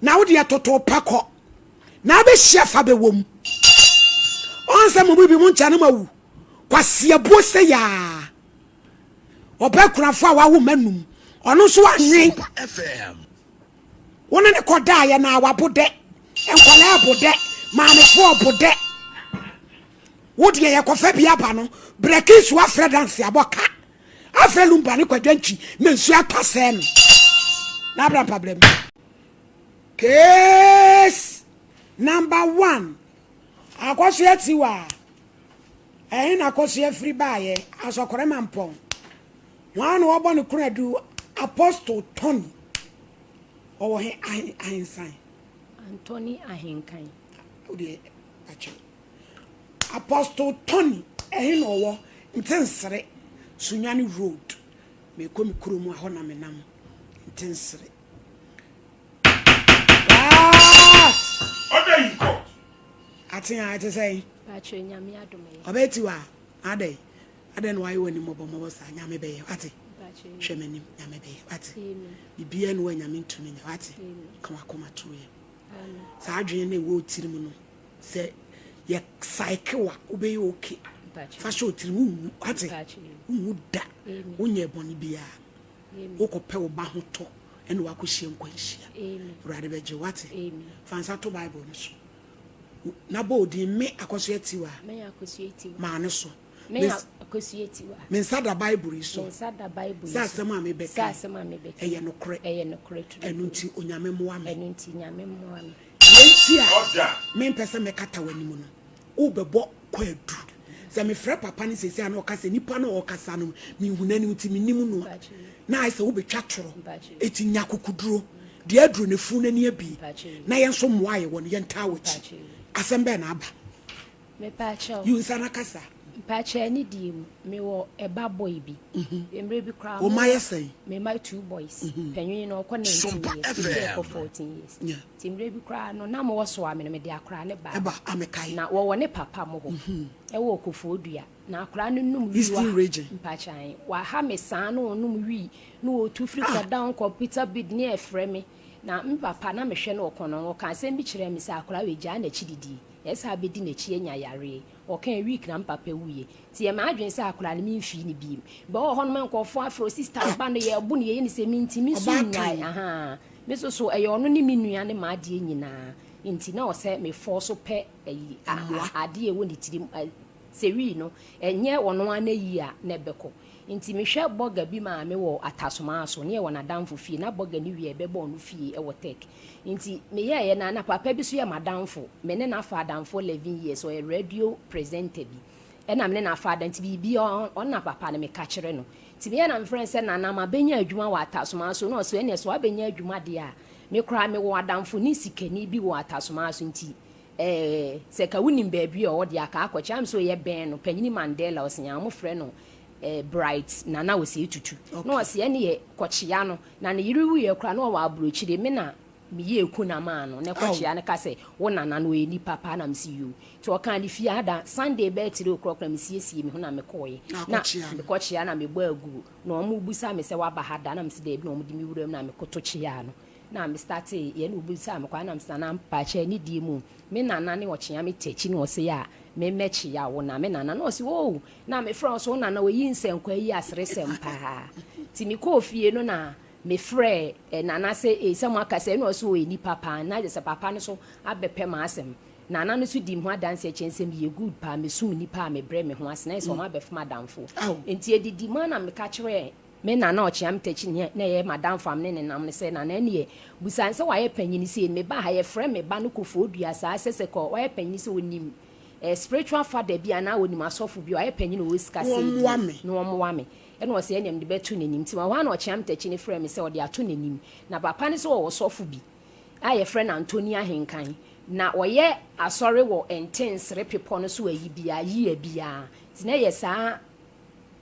na wode ɛtoto pɛ kɔ na abɛhyia fa bɛwɔ mu ɔn sɛ mo bibi mo nkyɛ no ma wu kwasiabuo sɛ yaa ɔbɛ kurafo a wawo ma num ɔno nso anwen Wo ne no kɔdaeɛ na wabo dɛ, nkwadaa bo dɛ, maamefoɔ bo dɛ. Wo deɛ yɛkɔfa bi aba no, brɛki so afrɛ danse abɔ ka. Afrɛ lumba ne kwadwantwi ma nsuo atɔ asɛe no. Na abra mpabrɛ mu. Case number one. Akɔsoɛ tiwa. Ɛhe na akɔsoɛ firi baeɛ? Asɔkɔrɛ mampɔn. Hwan na wɔbɔ no konadu? Apostle Tony. Ɔwɔ he ahe ahensan?
Anthony Ahenkan.
Wo deɛ akyɛ. Apostle Tony ɛhe na ɔwɔ? Ntensere, Sunyani Road. Mekɔ me kurom a hɔ na menam. Ntensere. What?
Order in court.
Ate a ɛte sɛn?
Paatwɛ nyame adom ɛyɛ.
Ɔbɛyɛ tiwa adɛn? Adɛn na wayɛ w'anim mmɔbɔmmɔbɔ saa? Nyame bɛyɛ, wate? Hwɛ m'anim, Nyame bɛyɛ, wate? Biribiara ni hɔ a Nyame ntumi nyɛ, wate? Ka w'akoma to yam. Saa adwene no a ɛwɔ wo tirim no, sɛ yɛ psyche wo a, wobɛyɛ okay. Fa hyɛ wo tirim, wonwu, wate? Wonwu da, wonyɛɛ bɔne biara. Wokɔpɛ wo ba ho tɔ ɛna wakɔhyia nkwanhyia. Awurade bɛgye wo, wate? Fa nsa to Bible no so. Na bɔ wo din, Me Akosua Tiwa, maa no so.
Me Akosua Tiwa.
Me nsa da Bible yi so.
Me nsa da Bible yi
Sɛ
so.
asɛm a mebɛka
Sɛ asɛm a mebɛka
yi, ɛyɛ nokorɛ.
Ɛyɛ nokorɛ turo.
Ɛno nti Onyame mmoa me.
Ɛno nti Nyame mmoa me.
Deɛ nti a mempɛ sɛ mɛkata w'anim no, wobɛbɔ kwaadu. Sɛ mefrɛ papa no seesei a na ɔka sɛ nipa no a ɔrekasa no menhu n'anim nti mennim no a, na ayɛ sɛ wobɛtwa torɔ. Enti nya akokoduro. Deɛ aduro no funu n'ani abie na yɛn nso mmoa a yɛwɔ no yɛntaa w'akyi. Asɛm bɛn na aba?
Mepaakyɛw.
Yi wo nsa na kasa.
Mpaakyɛw ɛne die mu, me wɔ ɛba boy bi. Mmerɛ bi koraa.
Wo mma yɛ sɛn?
Me mma two boys. Panyin no ɔkɔ 19 years, ketewa ɛkɔ 14 years. Nti mmerɛ bi koraa no na mo wɔ soa me no mede akoraa no baa.
Ɛba a mekae.
Na wɔwɔ ne papa mo hɔ. Ɛwɔ Kofoɔ-Dua. Na akoraa no nom wii.
Eastern region.
Mpaakyɛw ae. Waha me saa na ɔnom wii na ɔtu firi kɔ down kɔ Peter Bid ne ɛfrɛ me. Na me papa na mehwɛ no ɔkɔ no ɔka asɛm bi kyerɛɛ me sɛ akoraa wei gyaa n'akyi didie. Ɛyɛ saa bɛdi n'akyi anya yareɛ. Ɔkaa week na me papa wuiɛ. Nti ɛyɛ m'adwene sɛ akwadaa no memfii no biem. Bɛ wɔ hɔ nom nkurɔfoɔ afrɛ wo sister wo ba no yɛbo no yɛyɛ no sɛ mentumi nso nnyae. Ahaa. Me nso so ɛyɛ ɔno ne me nua ne m'adeɛ nyinaa. Nti na ɔsɛ me force pɛ ayi adeɛ ɛwɔ ne tirim. Sɛ wii no ɛnyɛ ɔno ara n'ayi a na ɛbɛkɔ. Nti mehwɛ bɔga bi maame wɔ Atasomaa so ne yɛwɔ n'adamfo fie na bɔga no wie a ɛbɛba ɔno fie wɔ Tech. Nti meyɛeɛ no a na papa bi nso yɛ m'adamfo, me ne no afa adamfo 11 years, ɔyɛ radio presenter bi ɛna me ne no afa ada nti biribiara ɔno na papa no meka kyerɛ no. Nti meyɛ na mefrɛ no sɛ Nana mabɛnya adwuma wɔ Atasomaa so na ɔse ɛneɛ sɛ woabɛnya adwuma deɛ a me koraa mewɔ adamfo ne sikani bi wɔ Atasomaa so nti Ɛɛ, sɛ ka wonim baabi a ɔwɔ deɛ a, ka akɔkyɛ. Am sɛ ɔyɛ bɛn no, Panyini Mandela, ɔse aa, wɔfrɛ no eh, Bright Nana Osei Tutu. Na ɔse ɛneɛ kɔkyea no. Na ne yere wuiɛ koraa na ɔwɔ aburokyire, me na meyɛɛ kuna maa no. Na kɔkyea no ka sɛ, wo nana no ɔyɛ nipa paa, na mese yoo. Nti ɔkaa ne fie ada, Sunday bɛyɛ 3 o'clock na mesiesie me ho na mekɔeɛ. Na mekɔkyea na mebɔ aguo. Na wɔbisa me sɛ woaba ha da, na mese daabi, na wɔde me wuram na mekoto kyeaa no. Na me startee yɛ na obisaa me kwan na mese nana mpakyɛ ne die mu me nana ne ɔkyea me te akyi na ɔse a me mɛ kyea wo na me nana na ɔse oh na me frɛ wo so wo nana oyi nsɛnkwa yi aseresɛm paa ti me kɔɔ fie no na me frɛ eh, nana sɛ eh sɛ mo aka sɛ na ɔse ɔyɛ nipa paa na sɛ papa no so abɛpɛ m'asɛm nana no so di me ho adanse kyɛn sɛ meyɛ good paa mesum nipa a mebrɛ me ho ase na sɛ ɔmo abɛfom adamfo nti edidi mu na meka kyerɛ Me nana ɔkyea me takyi ne na ɛyɛ m'adamfo a me ne no nam no sɛ, Nana ɛneɛ, busa no sɛ wayɛ panyini sei no, mebaa ha yɛfrɛ me ba no Kofoɔdua saa sɛ sɛ kɔ wayɛ panyini sɛ ɔnim eh, spiritual father bi anaa ɔnim asɔfo bi a wayɛ panyini ɔwɔ sika sei
Wɔmmoa me.
na wɔmmoa me. Ɛna ɔsɛ ɛneɛ mede bɛto n'anim. Nti ɛhɔ ara na ɔkyea me takyi no frɛɛ me sɛ ɔde ato n'anim. Na papa no sɛ ɔwɔ sɔfo bi a yɛfrɛ no Anthony Ahenkan. Na ɔyɛ asɔre wɔ Ntensere bepɔ no so ayi biara, year biara. Nti na ɛyɛ saa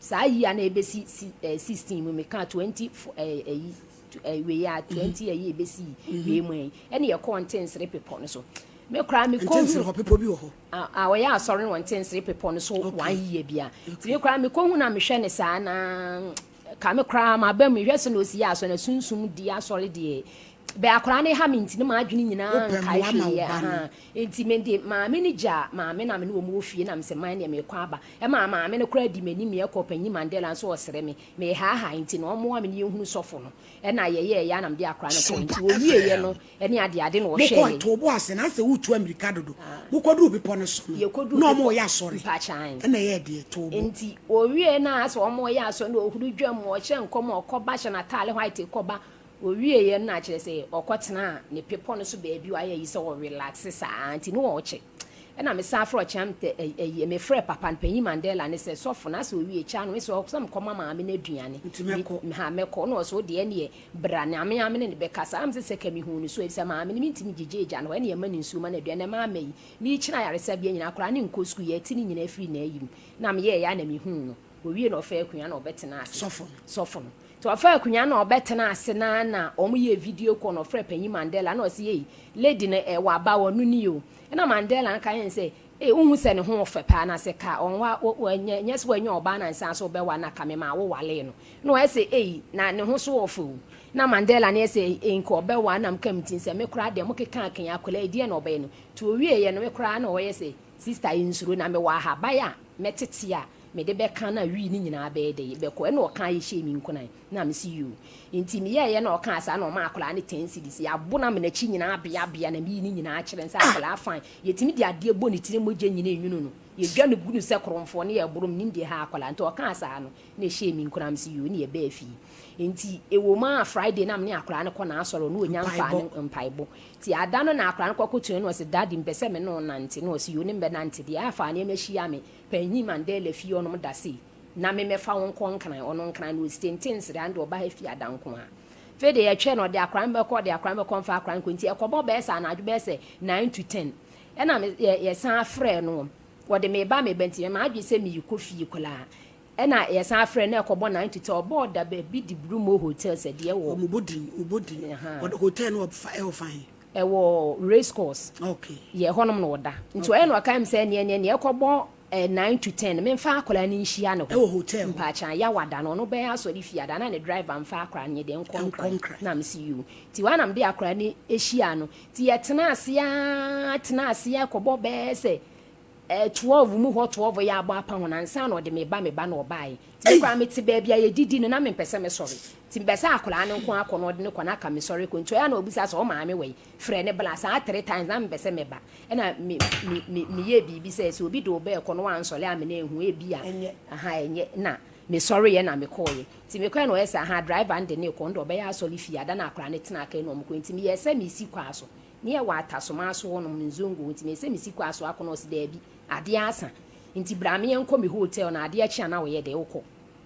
Saa year na ebesi si eh, 16 mu meka 20 eh, ayi eh, wei a 20 mhm. ayi ebesi mhm. wei mu yi ɛne yɛkɔɔ ntensere bepɔ no so me koraa me kɔ
ntensere hɔ bepɔ bi wɔ hɔ
a ɔyɛ asɔre wɔ ntensere bepɔ no so one year bia nti me koraa me kɔ hu na mehwɛ ne saa na ka me koraa ma ba mu hwɛ sɛ na osi yɛ asɔre na sunsum di asɔre deɛ bɛ akwaraa ne ha me nti ne ma adwene nyinaa nkae hwee yɛ nti me de maame ne gya maame na me ne wɔn wɔ fie na me sɛ man deɛ mekɔ aba Ɛmaa maame no koraa dii m'anim yɛkɔɔ Panyin Mandela nso ɔsrɛ me, mehaahae nti na ɔmmoa me na yɛnhunu sɔfo no. Ɛna yɛyɛeɛ ara na mede akwadaa no kɔe. Nti wɔwieeɛ no ne adeade na ɔhwɛɛ
Mokɔe,
yɛn.
too bo ase, na asɛ woretu ammirika dodo. Mokɔduruu bepɔ no so no,
Yɛkɔduruu
na
bepɔ,
wɔreyɛ asɔre.
mpakyɛw.
Ɛna ɛyɛɛ deɛ, too bo.
Nti wɔwieeɛ no a asɛ wɔreyɛ asɔre no, ɔhuru dwam, ɔhyɛ nkɔm, ɔkɔba hyɛ n'ataade white kɔba. Ɔwieeɛ no na kyerɛ sɛ ɔkɔtenaa ne bepɔ no so baabi, wayɛ ayi sɛ ɔrelaxe saa nti na ɔrekyɛ. Ɛna me san frɛ ɔkyeam tɛ ɛyi me frɛ papa no panyin Mandela ne sɛ sɔfo na sɛ owie kya no me sɛ ɔsɛ mekɔ ma maame no aduane.
Nti mɛkɔ.
Me ha mɛkɔ na ɔsɛ odeɛ ɛneɛ bra na me ame ne no bɛkasa am sɛ sɛ ka me hu no so efisɛ maame no mentimi gyegye agya no hɔ ɛne ɛma no nsuo ma no aduane na maama yi mekyina ayaresabea nyinaa koraa ne nkɔ sukuu yɛte ne nyinaa firi n'ayi mu na meyɛɛ ya na mehuu no owie na ɔfaa akonnwa na ɔbɛtena ase.
Sɔfo no.
Sɔfo no. Nti ɔfaa akonnwa na ɔbɛtena ase na na wɔn yɛ video call na ɔfrɛ panyin Mandela na ɔsɛ yei lady no ɛwɔ aba ɔno ni o. Ɛna Mandela no ka yɛn sɛ, Ee, wonhu sɛ ne ho ɔfɛ paa na sɛ ka ɔnwa wo ɛnyɛ nyɛ sɛ wanya ɔbaa na nsan so wobɛwa na ka me maa wo walee no. Na ɔyɛ sɛ, Ei, na ne ho so ɔfɛ o. Na Mandela no yɛ sɛ, Ei, nka ɔbɛwa na meka me ti sɛ me koraa deɛ mokeka kan akwadaa yi deɛ na ɔbɛyɛ no. Nti ɔwieeɛ no me koraa na ɔyɛ sɛ, Sista yi nsuro na mewɔ ahaban a mɛtete a mede bɛka na wii no nyinaa bɛyɛ dɛ bɛkɔ. Ɛna ɔka yɛ hyɛɛ me nkuran. Na mese yoo. Nti meyɛɛyɛ na ɔkaa saa na ɔmaa akwadaa no ten cedis. Yɛabo no ama n'akyi nyinaa abeabea na meyi ne nyinaa kyerɛ no sɛ akwadaa fine. Yɛtumi de adeɛ bɔ ne tiri mogya nyina enwunu no. Yɛdwa no gu no sɛ korɔmfoɔ ne yɛboro menim deɛ ɛha akwadaa. Nti ɔkaa saa no na ɛhyɛɛ me nkuran mese yoo ne yɛbaa fie. Nti ɛwɔ mu ara Friday na mene akwadaa no kɔ n'asɔre ɔno ɔnya mfaa ne mpaebɔ. Nti ada no na akwadaa no kɔkotoe na ɔse daddy mepɛ sɛ me ne wo nante na ɔse yoo ne mbɛnante deɛ a faa nneɛma hyia me panyin Mandela fie hɔnom da sei. Na me mɛfa wo nkɔ Nkran, ɔno Nkran no ɔsi tenten nsere ano deɛ ɔba ha fie ada nko ara. Afei deɛ yɛtwɛn no ɔde akora no bɛkɔ, ɔde akora no bɛkɔ mfa akora no nkɔ nti ɛkɔbɔ bɛyɛ sɛ anadwo bɛyɛ sɛ 9 to 10 ɛna me yɛ yɛsan frɛɛ no ɔde me ba me ba nti m'adwene sɛ merekɔ fie koraa ɛna yɛsan frɛ no ɛkɔbɔ 9 to 10 ɔbɔɔ da baabi de Brumo Hotel sɛ deɛ wɔ.
Ɔmo din ɔbɔ din ɔde hotel no ɔfa ɛwɔ fan.
Ɛwɔ race course.
Okay.
Yɛ hɔnom na ɔda nti ɔyɛ na ɔka mi sɛ neɛ neɛ neɛ ɛkɔbɔ 9 to 10 memfa akwadaa no nhyia ne hɔ.
Ɛwɔ hotel hɔ.
Mpaakyan yawada no ɔno bɛyɛ asɔre fie ada na ne driver mfa akwadaa no yɛ deɛ nkɔ Nkran na mesi yi o nti wɔn anam de akwadaa no ahyia no nti yɛtena ase aa tena ase kɔbɔ bɛyɛ sɛ 12 mu hɔ 12 yɛ abɔ apa ho na nsa na ɔde me ba me ba na ɔbaeɛ nti me koraa mete baabi a yɛdidi no na mempɛ sɛ mesɔre nti mpɛ sɛ akwadaa no nko akɔ na ɔde ne kɔ na aka mesɔre kɔ nti ɔyɛ na ɔbisa sɛ ɔmaame wɔ yi frɛ ne bla saa three times na mempɛ sɛ meba ɛna me me me meyɛ biribi sɛ sɛ obi de wo bɛɛ kɔ no wansɔre amena ehu ebi a aha ɛnyɛ na mesɔre yɛ na mekɔɔyɛ nti mekɔɛ na ɔyɛ sɛ aha driver no de ne kɔ no de ɔbɛyɛ asɔre fie ada na akwadaa no tena aka na ɔmo kɔ nti meyɛ sɛ mesi kɔ aso ne yɛ wɔ atasoma so hɔnom nzongo nti meyɛ sɛ mesi kɔ aso akɔ na ɔsi daabi adeɛ asa nti bra me yɛnkɔ me hotel na adeɛ kye a na wɔyɛ dɛ wokɔ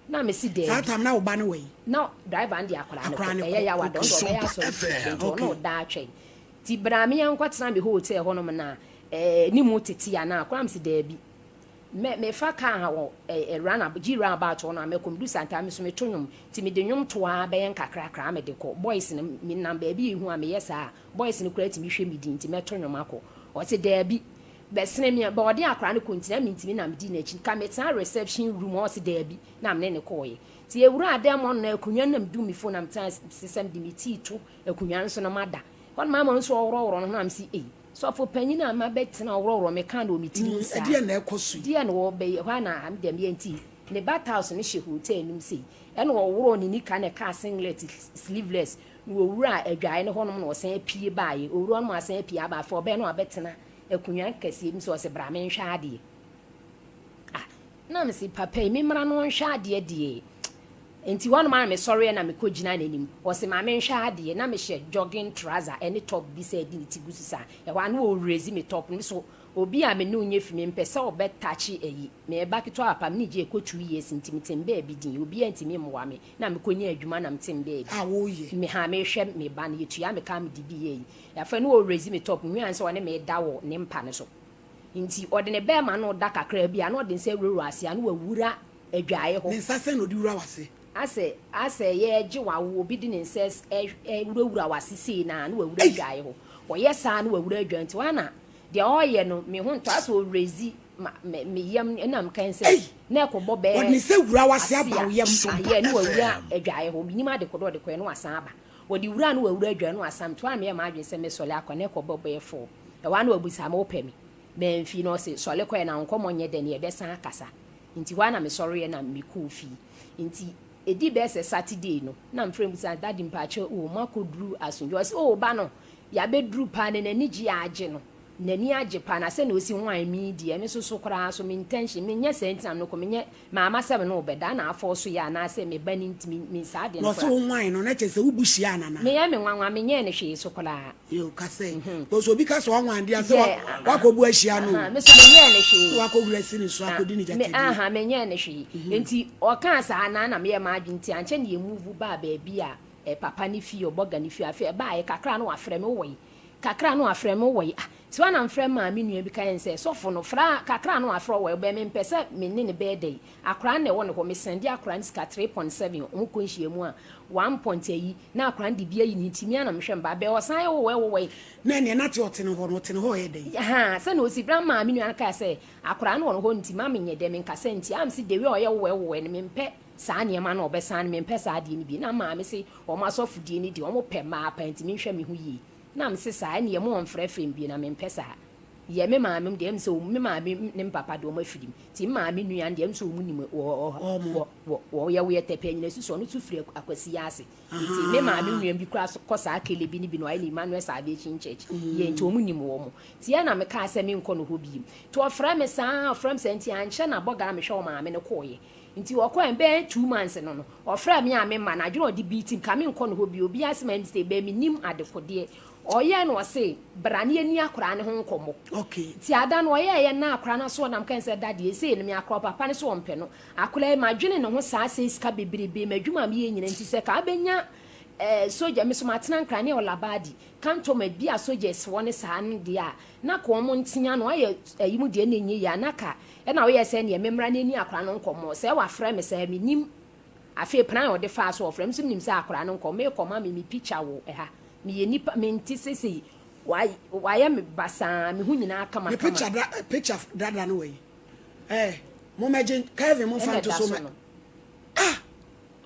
na mesi daabi.
Saa tam na wo ba no wɔ yi.
Na driver no de akwadaa no kɔ ɛyɛ yawa dɔn de ɔbɛyɛ asɔre fie nti ɔno ɔda atwɛn nti bra me yɛnkɔ tena me hotel hɔnom na ne mu tete a na akwadaa mi si daabi mɛ mefa kaa ha wɔ ɛɛ run gyi round about hɔ no a mɛkɔ medu santa mi so meto nwom nti mede nwom to a bɛyɛ nkakrakra mede kɔ boys no mi nam baabi ehu a meyɛ saa boys no kura tumi hwɛ mi di nti mɛto nwom akɔ ɔsi daabi bɛsene mi bɛ ɔde akwadaa no kɔ nti na mi ntumi na mi di n'akyi ka metena reception room ɔsi daabi na mi ne ne kɔɔyɛ nti ewura adan mu ɔno na akonnwa nam du mi fo na mi tena sisɛm de mi tii to akonnwa nso na ma da hɔ nom ama nso ɔworɔworɔ no ho na mi si eyi sɔfo panyin a ma bɛtena ɔworɔworɔ mi ka na omi tiri mu saa
ɛdeɛ na ɛkɔ so
yi deɛ na ɔbɛyɛ hɔ a na am dɛm yɛ nti ne ba house no hyɛ hotel nim sei ɛna ɔworɔ ne nika na ɛka singlet sleeveless na owura adwae no hɔnom na ɔsan apue baayɛ owura no asan apue aba afɔ ɔbɛn no abɛtena akonnwa kɛseɛ bi sɛ ɔsɛ bra menhwɛ adeɛ ah na mesi papa yi memmra no nhwɛ adeɛ deɛ nti hɔnom a mesɔreɛ na mekɔ gyina n'anim ɔsɛ ma menhwɛ adeɛ na mehyɛ jogging trouser ɛne top bi sɛ ɛde ne ti gu so saa ɛhɔ a na ɔrezi me top no so obi a me ne onye fi me mpɛ sɛ ɔbɛtakye ayi meba ketewa papa me ne gye ɛkɔ 2 years nti mete baabi din obi a ntumi mmoa me na mekɔnya adwuma na mete baabi
a woyɛ
me ha mehwɛ me ba no yɛtua me ka me de bi yɛ yi afei no ɔrezi me top nwia sɛ ɔne me da wɔ ne mpa no so nti ɔde ne bɛrima no da kakra bi a na ɔde nsa wurawura ase a na wawura adwaeɛ hɔ
ne nsa sɛn na ɔde wura wase
asɛ asɛ yɛgye wawo obi de ne nsa wurawura wase sei na na wawura adwaeɛ hɔ ɔyɛ saa na wawura adwaeɛ nti wana deɛ ɔyɛ no me ho ntɔ asɛ ɔrezi ma me me yam ɛnam kan sɛ na ɛkɔbɔ bɛɛ
ɔde ne nsa wura wase aba wo yam
ayɛ ne wawura adwaeɛ hɔ minim ade kodo ɔde kɔɛ no wasan aba wɔde wura no wawura adwaeɛ no wasan to a meyɛ maa adwene sɛ mesɔle akɔ na ɛkɔbɔ bɛɛ fo ɛwɔ ano wabusa ma wopɛ me mɛmfi na ɔse sɔle kɔɛ na nkɔmɔ nyɛ dɛ ne yɛbɛsan akasa nti hɔ a na mesɔreɛ na mekɔɔ fie nti ɛdi bɛɛ sɛ Saturday no na mfrɛ mu sɛ daddy mpakyɛ o makɔduru asomdwe ɔse o ba no yɛabɛduru paa ne n'ani gye agye no n'ani agye paa na sɛ na osi hwan mi deɛ me soso koraa so me intention menyɛ sɛ ntina no kɔ menyɛ maama sɛ me no bɛda na afɔ so yɛ anaasɛ me ba ne ntimi me saa deɛ
no koraa. Na ɔsɛ wo hwan no na kyerɛ sɛ wobu hyia anana.
Meyɛ me nwanwa menyɛ ne hwee so koraa.
Yo kasɛ because obi ka sɛ ɔnwan deɛ sɛ wakɔbu ahyia no.
Me so menyɛ ne hwee.
Wakɔ wura si ne so akɔdi ne gyatadi.
Aha menyɛ ne hwee. Nti ɔkaa saa na na meyɛ m'adwene nti ankyɛ ne yɛ move baa baabi a papa ne fie ɔbɔga ne fie afei ɛbaa yɛ kakra no wafrɛ me wɔ yi kakra no afrɛ me wɔ yi ah si wa na mfrɛ maame nua bi ka yɛn sɛ sɔfo no fra kakra no afrɛ wɔ ɛbɛn me mpɛ sɛ me ne ne bɛɛ dɛ akora na ɛwɔ ne hɔ me sɛnde akora ne sika 3.7 ɔmo kɔ nhyia mu a 1 point ayi na akora no de bi ayi ne ti mi anam hwɛ mba bɛɛ ɔsan yɛ wɔ wɔ wɔ
na nea nate ɔte ne hɔ no ɔte ne hɔ ɔyɛ dɛn
ha sɛ na osi bra maame nua no kaa sɛ akora no wɔ ne hɔ nti maame nyɛ dɛ me nkasa nti am si dewi a ɔyɛ wɔ wɔ no me mpɛ saa nneɛma no ɔbɛsan no me mpɛ saa adeɛ no bi na maame se ɔmo asɔfodie no deɛ ɔmo pɛ mmaa pa nti menhwɛ me ho yie na me se saa ɛne mo ɔmfrɛfrɛ m bi na mempɛ saa. Yɛ me maame deɛ ɛm sɛ me maame ne me papa deɛ wɔn afiri mu. Nti me maame nua no deɛ ɛm sɛ wɔn nim wɔ wɔ wɔ wɔ yɛ woyɛ tɛpɛ nyina susu ɔno nso firi akwasi ase. Nti me maame nua bi koraa kɔ saa kele bi ne bi na ɔayɛ ne Emmanuel Salvation Church. Yɛ nti wɔn nim wɔn. Nti yɛ na mekaa sɛ menkɔ no hɔ biem. Nti ɔfrɛ me saa ɔfrɛ me saa nti ankyɛ na bɔga a mehwɛ wɔ maame no kɔɔyɛ. Nti ɔkɔɛ bɛyɛ 2 months no, ɔfrɛ me a memma no adwene a ɔde beat nka menkɔ no hɔ bio. Obiara sɛ my mistake bɛɛ menim adekodeɛ. Ɔyɛɛ no ɔse bra na yɛni akwaraa no ho nkɔmmɔ. Nti ada no ɔyɛɛyɛ na akwaraa no aso ɔnam kan sɛ daddy esei no me akora papa no so ɔmpɛ no. Akwaraa yi madwene ne ho saa sɛ sika bebrebe m'adwuma a meyɛ nyina nti sɛ ka abɛnya eh, soja me so matena nkran ne ɔlabadi cantonment bi a soldiers wɔ ne saa no deɛ a na ka wɔn ntea no ayɛ ayi mu deɛ na ɛnyɛ yie a na ka ɛna woyɛ sɛ neɛ memmra na ɛni akwaraa no nkɔmmɔ sɛ wafrɛ me sɛ menim afei plan a ɔde faa so ɔfrɛ me so menim sɛ akwaraa no nkɔmmɔ mekɔ ma me me picture wɔ ɛha meyɛ nipa mente sesei wayɛ me basaa me ho nyinaa kama
Me
kama.
picture da eh, picture dada no wɔ yi. Eh, mo mɛgye Kevin mo fa
Ɛna
nto
ɛda
so
so
mɛ.
no.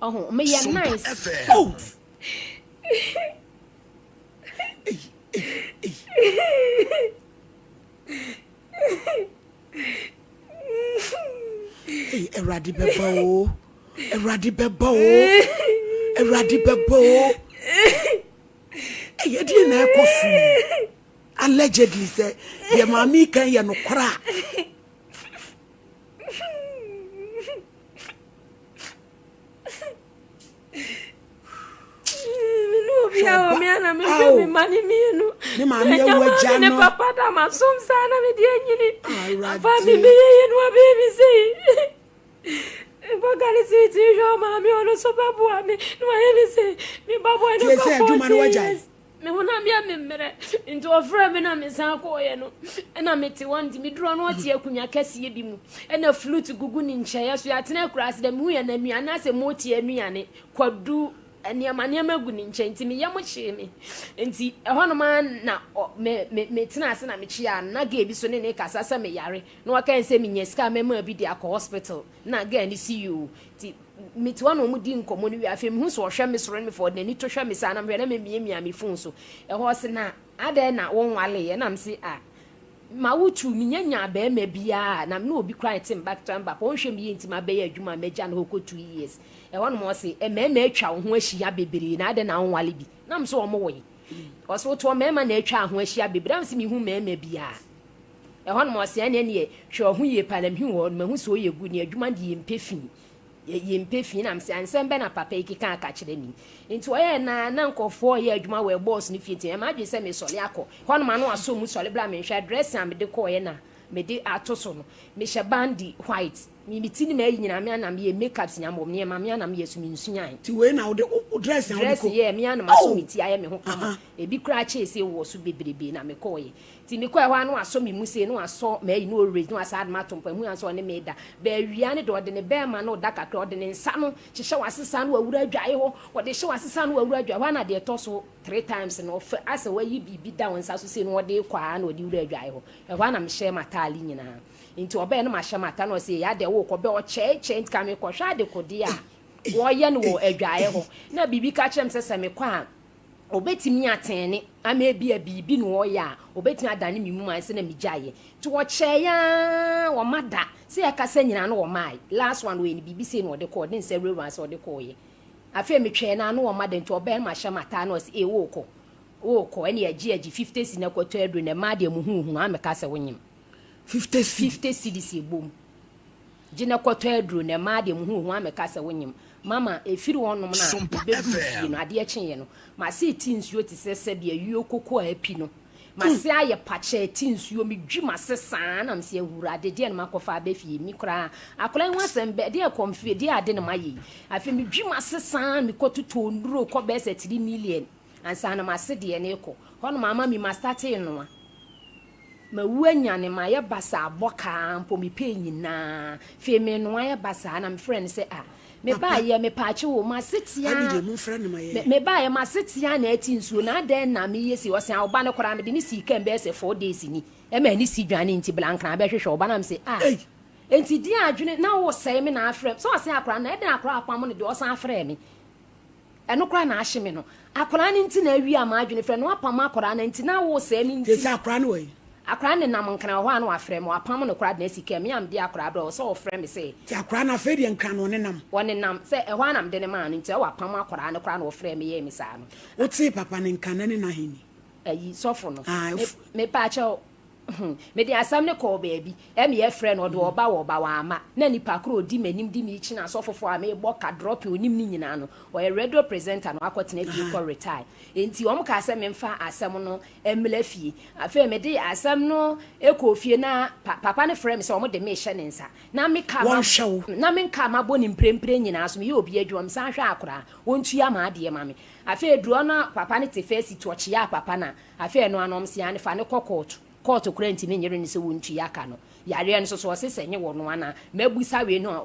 Ɔho meyɛ
Sompa
nice.
FM. Oh. Ei, ei, ei. Ei, Awurade bɛba o. Awurade bɛba o. Awurade bɛba o. Ei, ɛdeɛ na ɛkɔ so yi. Allegedly sɛ deɛ maame yi kan yɛ nokorɛ a.
Me ne obi a wɔ me ana mehwɛ me ma ne mmienu.
Ne maame awu agya
no. Ne
no.
papa da ma som saa na mede anyini.
Awurade.
Afa me bɛyɛ yɛ no abɛyɛ me sei. Bɔga ne sɛ tiri hwɛ ɔmaame ɔno nso bɛboa me na wayɛ me sei. Me ba bɔ ne
Tie sɛ
kɔ
adwuma no
14
wagyae.
years. Me honam yɛ me mmerɛ nti ɔfrɛ me na mesan kɔɔeɛ no ɛna mete hɔ nti meduru hɔ no ɔte akonnwa kɛseɛ bi mu ɛna flute gugu ne nkyɛeɛ so yɛatena akura ase dɛ mehu yɛ n'anuane asɛ moti anuane kwadu nneɛma nneɛma gu ne nkyɛn nti me yam hyee me nti ɛhɔnom ara na me me metena ase na mekyea no na gay bi so ne ne kasa sɛ meyare na waka sɛ menya sika a mɛma bi de akɔ hospital na gay ne si yoo nti mete hɔ na wɔn di nkɔmɔ no wie afei mehu sɛ ɔhwɛ me soro ne me fɔ ɔde n'ani to hwɛ me saa na mehwɛ na memiamia me phone so ɛhɔ ɔse na adɛn na wɔn wale yɛ na mese a ma wotu menya nya bɛrima biara na me ne obi kora te mba ketewa mba kɔ ɔnhwɛ me yie nti ma bɛyɛ adwuma a mɛgya no hɔ kɔ 2 years ɛhɔ nom ɔse mmarima atwa wo ho ahyia bebree na adɛn na wɔn wale bi na me so wɔn wɔ yi ɔse wotoɔ mmarima na atwa ho ahyia bebree na me se mehu mmarima biara ɛhɔ nom ɔse ɛne ɛneɛ hwɛ ɔho yie pa na mehu hɔ no mahu sɛ ɔyɛ gu ne adwuma de yɛmpɛ fi yɛmpɛ fi na mesɛ ansɛm bɛ na papa yi keka aka kyerɛ me nti ɔyɛ na na nkɔfoɔ yɛ adwuma wɔ ɛbɔɔs no fie nti ɛma adwene sɛ mesɔre akɔ hɔ nom ano asɔ mu sɔre bla menhwɛ dressing a mede kɔɔyɛ na mede ato so no mehyɛ bandi white me me ti ne ma ayi nyinaa me anam yɛ makeup nyinaa wɔ nneɛma me anam yɛ so me nsuae
Ti wei na wode wo dress na wode
dress
kɔ.
yɛ me anam asɔ
Oh.
me ti ayɛ me ho kama ebi koraa kyee sɛ wɔ so bebrebe na mekɔɔyɛ nti mekɔɛ hɔ a na wasɔ me mu sei na wasɔ m'ayi na ɔraise na wasa adoma ato mpa mu ansa ɔne me da baawia ne de ɔde ne bɛrima no da kakra ɔde ne nsa no hyehyɛ w'asesa no wawura adwae hɔ ɔde hyɛ w'asesa no wawura adwae hɔ a na deɛ ɛtɔ so three times no ɔfɛ asɛ wayi biribi da wɔn nsa so sei na ɔde kɔ a na ɔde wura adwae hɔ ɛhɔ a na mehyɛ m'ataale nyinaa nti ɔbɛn no mahyɛ m'ata na ɔsɛ yɛ adeɛ wokɔ bɛ ɔkyɛɛkyɛɛ nti ka mekɔhwɛ adekodeɛ a wɔyɛ no wɔ adwaeɛ hɔ na biribi ka kyerɛ me sɛ sɛ mekɔ a obetumi atɛne ama ebi a biribi na ɔyɛ a obetumi adane me mu ma sɛ na megyaeɛ nti wɔkyɛɛ yaa wɔma da sɛ yɛkasa nyinaa no wɔmae last one wɔyɛ no biribi sei na ɔde kɔɔ ɔde nsa wurawura sɛ ɔde kɔɔyɛ afei metwɛn na ano wɔma da nti ɔbɛn ma hyɛ m'ataa na ɔsɛ ee wokɔ wokɔ ɛne agye agye 50 cedis na kɔtɔ aduro na mmaa deɛ mu huhunu ameka sɛ wonyim
50 cedis
50 cedis ebom gye na kɔtɔ aduro na mmaa deɛ mu huhu ameka sɛ wonyim mama efiri hɔnom na ebeduru fie no adeɛ kyeeɛ no mase ti nsuo te sɛ sɛbi ayuo koko a api no mase ayɛ pakyɛ ti nsuo medwi mase saa na mese awurade deɛ no makɔfa abɛ fie mi koraa akwadaa yi ho asɛm bɛ deɛ kɔmfie deɛ ade no mayɛ yi afei medwi mase saa mekɔtotɔ nnuro kɔ bɛyɛ sɛ 3 million ansa na mase deɛ ne kɔ hɔnom ama mi ma starte noa mawu anya ne ma yɛ basa abɔ kaa mpo mepɛ nyinaa fei menoa yɛ basaa na mefrɛ no sɛ a mebaayɛ mepaakye wo masetea
Abigye mo mfrɛ no ma yɛ.
mebaayɛ masetea na ɛte nsuo na adɛn na meyɛ si ɔsɛn a ɔba no koraa mede ne sii kam bɛyɛ sɛ 4 days ni ɛma ani si dwane nti blankran bɛhwehwɛ ɔba nam sɛ a enti deɛ adwene na wosɛe me na afrɛ sɛ ɔsɛn akora na ɛdɛn akora apam no deɛ ɔsan afrɛ me ɛno koraa na ahye me no akwaraa no nti na awie ama adwene frɛ no apam akwaraa no nti na wosɛe me
Te
nti
sɛ akora no wɔ yi.
Akwadaa no nenam Nkran hɔ a na wafrɛ me, wapam no koraa de no asi kaa mu. Me a mede akwadaa brɛ wo sɛ ɔfrɛ me sɛ.
Nti akwadaa no afei deɛ Nkran na ɔnenam?
Ɔnenam, sɛ ɛhɔ ara na mede no maa no nti sɛ wapam akwadaa no koraa na ɔfrɛɛ me yɛɛ me saa no.
Wotee papa no nka na ne n'ahenni?
Ayi, sɔfo no.
Ah,
Me, mepaakyɛw, hmm, mede asɛm no kɔɔ baabi, ɛme yɛfrɛ no, ɔde ɔba wɔ ɔba, wamma. Na nipa koro a ɔdi m'anim de me rekyini asɔfofoɔ a mebɔ ka, dropping, ɔnim ne nyinaa no, ɔyɛ radio presenter na wakɔtena fie kɔ retire. Enti wɔn kaa sɛ memfa asɛm no mmra fie. Afei mede asɛm no kɔɔ fie na pa, papa no frɛɛ me sɛ wɔde me rehyɛ ne nsa. Na me kaa ma,
Wɔnhwɛ wo.
na me nkaa mabɔ no mprempren nyinaa so, meyɛ obi adwuma, mesan hwɛ akwadaa, wɔntua m'adeɛ ma me. Afei eduru hɔ na papa no te first seat, ɔkyeaa papa no a, afei ɛno ara no wɔse aane fa no kɔ kɔɔto. Kɔɔto koraa ntumi nyere no sɛ wɔntua ka no. Yareɛ no nso so ɔse sɛ ɛnyɛ wɔn a na mabusa wei no a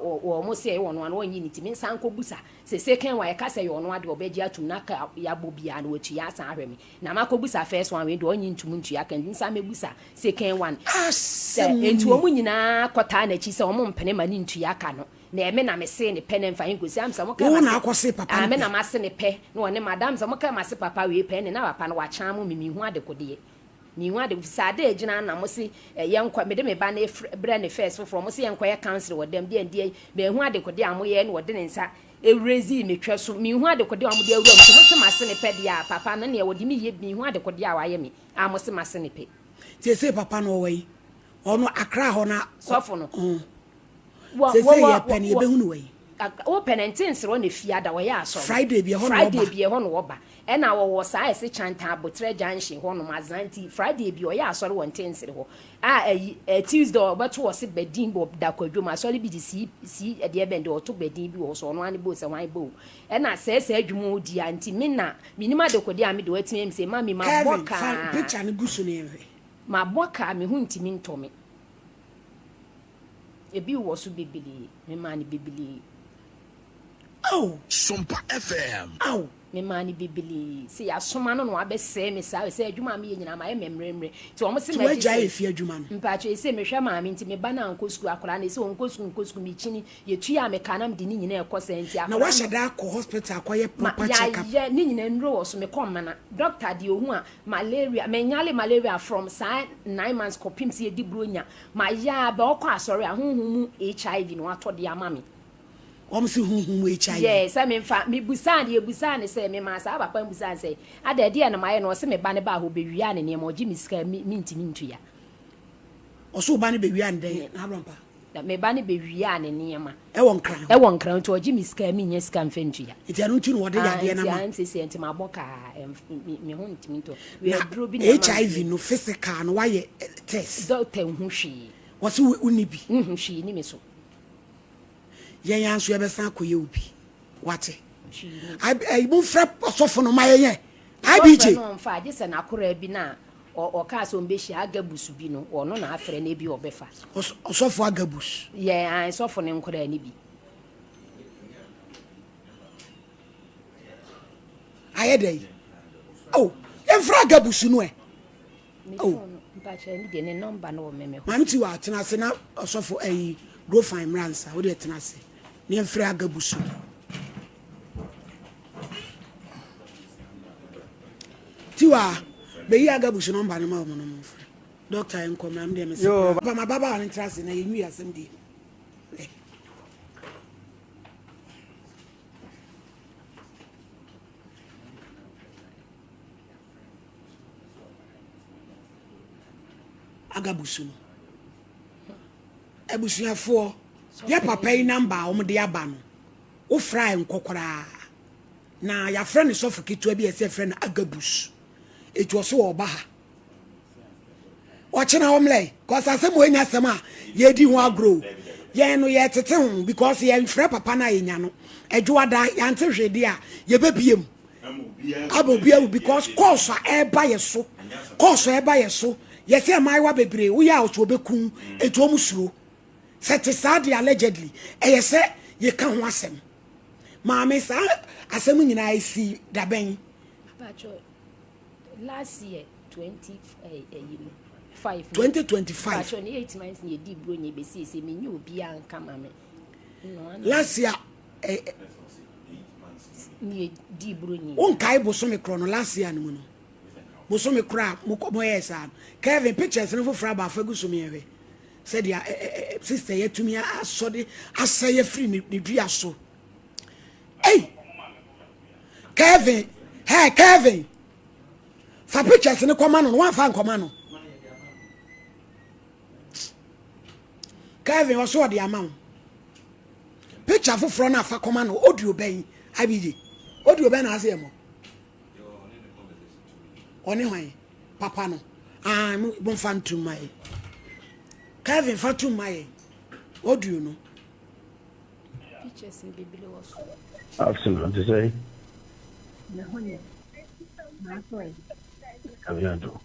wɔn se ɛyɛ wɔn a na wɔnnye no nti mensan nkɔbusa. Sɛ second one yɛka sɛ ɛyɛ ɔno a deɛ ɔbɛgye atum na ka yɛabɔ biara no watua asan ahwɛ me. Na makɔbusa first one wei deɛ ɔnnye ntum ntua ka nti mensan mɛbusa second one. Sɛ
Asɛm
enti
nie.
wɔn nyinaa kɔtaa n'akyi sɛ wɔn mpene ma no ntua ka no. Na ɛme na mesee no pɛ na ɛmfa he nkosi am sɛ mokaa
Wo na
mase
akɔse papa
ah
no
me
pɛ.
na mase no pɛ na ɔne madam sɛ mokaa mase papa wei pɛ ɛne na papa no wakyaa mo me menhu adekodeɛ menhu ade sɛ ade agyina na mo se eh, yɛnkɔ mede me ba no efrɛ brɛ ne first foforɔ mo se yɛnkɔyɛ council wɔ dɛm deɛ ndeɛ menhu adekodeɛ a moyɛ na ɔde ne nsa erezi me twɛ so menhu adekodeɛ a wɔde awura mu sɛ mo se mase no pɛ deɛ a papa no neɛ wɔde me yɛ menhu adekodeɛ a wayɛ me a mo se mase no pɛ.
Seesei papa no ɔwɔ he? Ɔno Accra hɔ na.
Sɔfo no.
Ɔn.
Wɔ
Seesei
wɔ
yɛpɛ no
wɔ
yɛbɛhu no wɔ he?
Wopɛ no nte nserɛ na fiada ɔyɛ asɔre.
Friday bi ɛhɔ na
Friday
ɔba.
bi ɛhɔ na ɔba. Ɛna wɔwɔ saa ɛse Chantan Aboterɛ junction hɔ nom Azan nti Friday bi ɔyɛ asɔre wɔ Nte Nsere hɔ. A ɛyi ɛ Tuesday ɔbɛto ɔse badin bɔ da kwadwom asɔre bi de sii sii ɛdeɛ bɛn deɛ ɔto badin bi wɔ hɔ so ɔno ara ne boo sɛ hwan boo. Ɛna sɛɛ saa adwuma ɔdi a nti me na menim adekodeɛ a me deɛ watumi ayɛ me sei mummy mabɔ
Kevin fa
kaa.
picture no gu so na yɛnhwɛ.
Mabɔ kaa me ho ntumi ntɔ me. Ebi wɔ so bebree. Memaa no bebree.
Ao!
Sompa FM.
Ao!
Memaa no bebree. Sɛ yɛasoma no na wabɛsɛe me saa, sɛ adwuma a meyɛ nyinaa mayɛ me mmerɛmmerɛ. Nti wɔn se
Nti
magye
woagyae
sɛ.
efie adwuma no?
Mpakyɛ ese mehwɛ maame nti me ba no ankɔ sukuu, akwadaa no ese ɔnkɔ sukuu nkɔ sukuu, mekyini, yɛtua me ka na mede ne nyinaa ɛkɔ saa nti
Na
akwadaa no.
woahyɛ da akɔ hospital akɔyɛ
Ma
proper check up?
yɛayɛ ne nyinaa nnuro wɔ so, mekɔ Mmana, doctor deɛ ohu a malaria, menyale malaria from saa 9 months kɔpem sɛ yɛdi buronya. Mayɛ a bɛ ɔkɔ asɔre a honhom mu HIV na watɔ de ama me.
Wɔn se honhom mu HIV.
Yeah, sɛ me nfa, me busaa no, yɛ busaa no sɛ, me maa saa papa no busaa no sɛ, adɛn ɛdeɛn na mayɛ no, ɔse me ba no baa hɔ, ɔbɛwiaa ne nneɛma, ɔgye me sika a me, me ntumi ntua.
Ɔse wo ba no bɛwiaa no dɛn, n'abrɔmpa?
Na me ba no bɛwiaa ne nneɛma.
Ɛwɔ Nkran hɔ?
Ɛwɔ Nkran, nti ɔgye me sika a mennya sika mfa ntua.
Nti ɛno nti na wɔde yadeɛ no ama?
Ah, nti, ah, nti mabɔ kaa, me, me ho ntumi ntɔ.
Na
Aduro bi na ɛma
HIV no physical no wayɛ test?
Doctor nhu hwee.
Wɔse wo wonni bi?
Nhu hwee ni me so.
Yɛn ara nso yɛbɛsan akɔyɛ wo bi. Wate? Ayi momfrɛ ɔsɔfo no ma yɛnyɛ. IBJ.
Ɔfrɛ no ɔmfa agye sɛ n'akoraa bi na ɔkaa sɛ ɔmbɛhyia Agabus bi no ɔno na afrɛ no ebi ɔbɛfa.
Ɔsɔfo Agabus.
Yɛ sɔfo ne nkoraa no bi.
Ayɛ dɛ yi. Oh, yɛmfrɛ Agabus no ɛ. Oh. Maame Tiwa tena ase na ɔsɔfo ayi Grofan mmra nsa. Wo deɛ tena ase. Ne yɛmfrɛ Agabus no. Tiwa, bɛyi Agabus nɔmba no ma wɔn no mfrɛ. Dɔkta yɛnkɔ mmra me deɛ mese. Papa ma babaawa no ntena ase na yɛnwi asɛm die. Agabus no. Abusuafoɔ, yɛ papa yi namba a wɔde aba no, wofra a nkɔ koraa. Na yɛafrɛ no sɔfo ketewa bi a ɛsɛ yɛfrɛ no Agabus. Eti ɔso ɔba ha. Ɔkyena ɔmlɛ, cause asɛm wɔ enya asɛm a yɛdi ho agorɔ. Yɛn no yɛtete ho because yɛnfrɛ papa no a yɛnya no. Adwoada yɛante hwee deɛ a yɛbɛbie mu. Ama obi awu because course a ɛreba yɛ so. Course a ɛreba yɛ so. Yɛsɛ mmaayewa bebree woyɛ a ɔso ɔbɛku eti wɔn suro. Sɛ te saa deɛ allegedly ɛyɛ sɛ yɛka ho asɛm. Maame saa asɛm nyinaa esi dabɛn?
Last year 20 eh, eh, 5
2025.
Pacho ne 8 months ne yɛdi buro nye bɛsiesie menye obiara nka ma me.
Last year eh, eh,
ne yɛdi buro nye.
Wonkae bosome korɔ no last year no mu no. Bosome koro a mokɔ moyɛɛ saa no. Kevin, pictures no foforɔ aba afa gu so meɛhwɛ sɛdeɛ sister yi atumi asɔ de asɛe afiri ne ne dua so. Ei! Kevin, hey Kevin, fa pictures no kɔma no no wamfa nkɔma no. Kevin ɔso ɔde ama wo. Picture foforɔ no afa kɔma no audio bɛn abigye audio bɛn na ase yɛ mɔ. Ɔne hwan? Papa no. Ah, momfa ntom ma yɛn. Kevin fa tom ma yɛn. Audio no.
Pictures no bebree wɔ so.
Afternoon, te sɛ.
Me ho yɛ. Maso ɛ.
Nyame adom.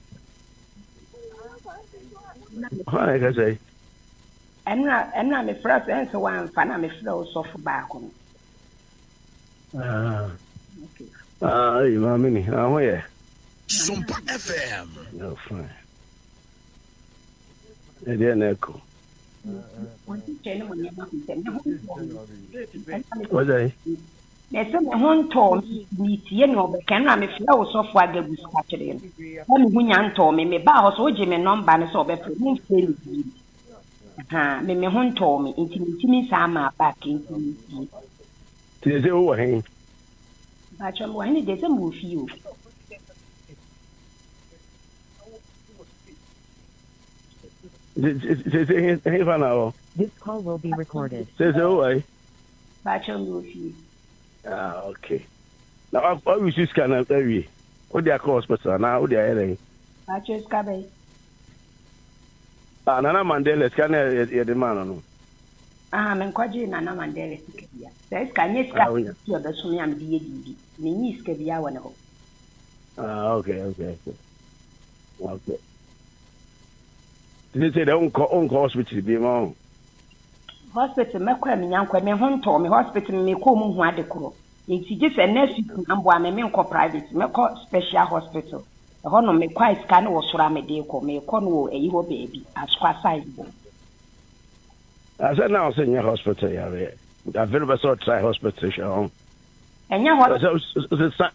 Hwan na ɛkasa yi?
Ɛnna ɛnna mefrɛ sɛ ɛnsɛ wamfa na mefrɛ wo sɔfo baako no.
Ah, ah, hey, maame ni, ah, ho yɛ.
Sompa FM.
No, fine. Ɛdeɛ na ɛkɔ. Wɔsɛ.
Mese me ho ntɔɔ me metie nea ɔbɛka no na mefrɛ wo sɔfo agabu sika kyerɛ no na me ho nya ntɔɔ me mebaa hɔ sɛ wogye me nɔmba no sɛ ɔbɛfrɛ momfrɛ me bio ha me me ho ntɔɔ me nti mentumi nsan maa back nti metie.
Nti sɛ wowɔ he?
Mpakyɛ mewɔ he deɛ sɛ mewɔ fie o.
Sese he fa na wɔ?
This call will be recorded.
Sese wowɔ he?
Mpakyɛ mewɔ fie.
Ah okay. Na wawi si sika na awie. Wode akɔ hospital anaa wode ayɛ dɛn?
Mpakyɛ sika bɛn?
Ah, Nana Mandela sika na yɛde maa no no.
Ah, menkɔgyee Nana Mandela sika bia. Saa sika nyɛ sika ah, a ɛbɛso me a mede yɛ biribi. Menyii sika bia wɔ ne hɔ.
Ah, okay, okay, okay. Okay. Sɛ sɛ dɛ wonkɔ wonkɔ hospital bi ma wo.
Hospital mɛkɔ a menya nkɔ me ho ntɔɔ me hospital mekɔ mu hu ade korɔ. Nti gye sɛ nurse na mboa me menkɔ private mɛkɔ special hospital. Ɛhɔ nom mekɔ a sika no wɔ soro a mede rekɔ, merekɔ no wɔ ayi hɔ baabi, Asokwa side hɔ.
Na sɛ na ɔsɛ nyɛ hospital yareɛ, afei no bɛ sɛ ɔtry hospital hwɛ ho.
Ɛnyɛ
hospital.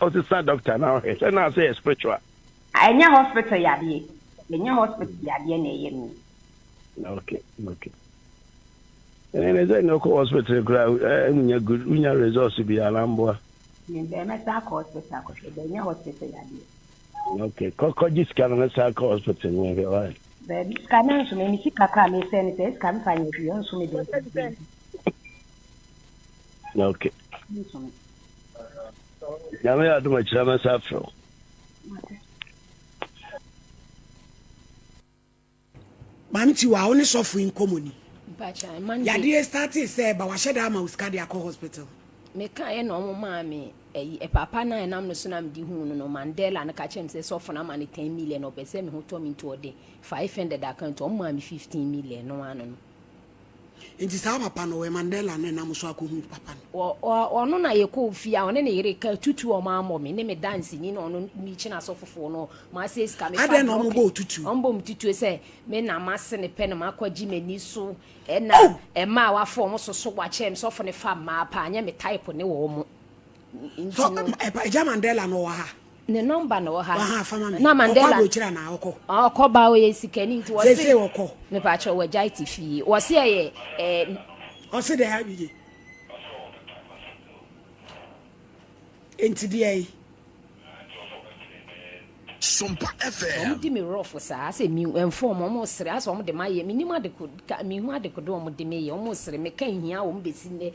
Ɔsesa doctor na ɔhwɛ, sɛ na ɔsɛ yɛ spiritual.
Ɛnyɛ hospital yadeɛ, ɛnyɛ hospital yadeɛ na ɛyɛ me.
Okay, okay. Ɛnɛ ne sɛ na ɔkɔ hospital koraa ɛnya good, wonya results bi anamboa.
Mebɛn mɛsan akɔ hospital akɔhwɛ, bɛn nyɛ hospital yadeɛ.
Okay, kɔ kɔ gye sika no na san kɔ hospital no hwɛ why.
Baabi sika no nso me me sika koraa me sɛ ne sɛ sika me fa nyɛ hwee ɔnso me baabi.
Okay.
Nso me.
Nyame yɛ adom akyira mɛsa afrɛ wo.
Maame Tiwa, wo ne sɔfo yi nkɔmmɔ ni. Yadeɛ startee sɛ ɛba wahyɛ da ama wo sika de akɔ hospital.
Mekaeɛ na wɔn maa me ɛyi papa no a ɛnam no so na mede huu no no Mandela no ka kyerɛ me sɛ sɔfo no ama no 10 million ɔpɛ sɛ me ho tɔ me nti ɔde 500 aka nti wɔn maa me 15 million no ano no.
Nti saa papa no ɔyɛ Mandela no ɛnam so akɔhu papa no.
Wɔ ɔ ɔno na yɛkɔɔ fie a ɔne ne yere ka tutu ɔmo ammɔ me ne me danseni na ɔno mikyi n'asɔfofoɔ no masɛ sika mefa
Adɛn na ɔmo
drɔke
bɔ wo tutu?
ɔmo bɔ me tutuo sɛ me na mase ne pɛ na makɔgye m'ani so ɛna
Oh!
ɛma a wafa ɔmo soso wakyerɛ me sɔfo ne fa mmaa paa nyɛ me type ne wɔ ɔmo nti
So
no
ɛpa agya Mandela no ɔwɔ ha?
Ne nɔmba na wɔ ha.
Waha fa ma me.
Na
Ɔkɔ
Mandela.
aburokyire anaa ɔkɔ?
Ɔkɔ ba ɔyɛ sikani nti wɔse.
Seesei ɔkɔ.
Mepakyɛw wagyae te fie. Wɔse ɛyɛ ɛɛ.
Ɔse dɛ abigye. Enti deɛ yi.
Sompa FM.
Wɔn di me rough saa asɛ mi ɛnfɔ wɔn wɔn sere asɛ wɔn de ma yɛ mi nim adeko ka mi hu adeko de wɔn de me yɛ wɔn sere me ka nhia wɔn besi nnɛ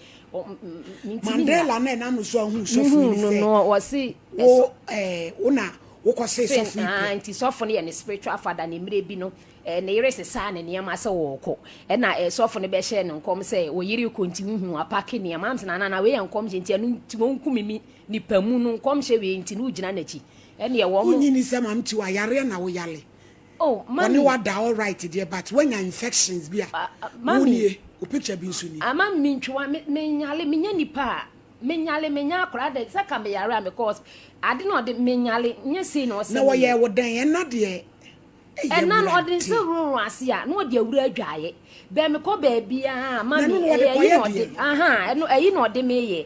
Mandela na ɛnam no so ahu sɔfo yi ne
sɛ
wo ɛɛ wo na wokɔ se sɔfo yi pɛ.
Nti sɔfo no yɛ ne spiritual father ne mmerɛ bi no eh, ne yere sesaa ne nneɛma sɛ wɔrekɔ ɛna eh, sɔfo no bɛhyɛɛ no nkɔm sɛ wo yere rekɔ nti huhu apake nneɛma am sɛ nana na wei yɛ nkɔmhyɛ nti ɛno nti wɔnku me mi nipa mu no nkɔmhyɛ wei nti no wogyina n'akyi ɛneɛ wɔn
Wonyini sɛ maame tiwa yareɛ na woyale
Oh mummy.
Ɔne wada alright deɛ but wanya infections bi a wo nie wo picture bi nso ni.
Ah mummy me ntwewa me me nyale me nyɛ nipa a me nyale me nyɛ akora adɛ sɛ ka me yare a me kɔ hospital ade na ɔde me nyale nyɛ sei na ɔsɛ
Na wɔyɛ wo dɛn ɛna deɛ ɛyɛ
Ɛna no ɔde
awurade.
nsa wurawura ase a na ɔde awura adwaeɛ bɛɛ me kɔ baabi a
Na
mummy
ɛno na wɔde
ɛyɛ ɛyi
kɔyɛ
na ɔde
deɛn?
ahaa ɛno ɛyi na ɔde me yɛ.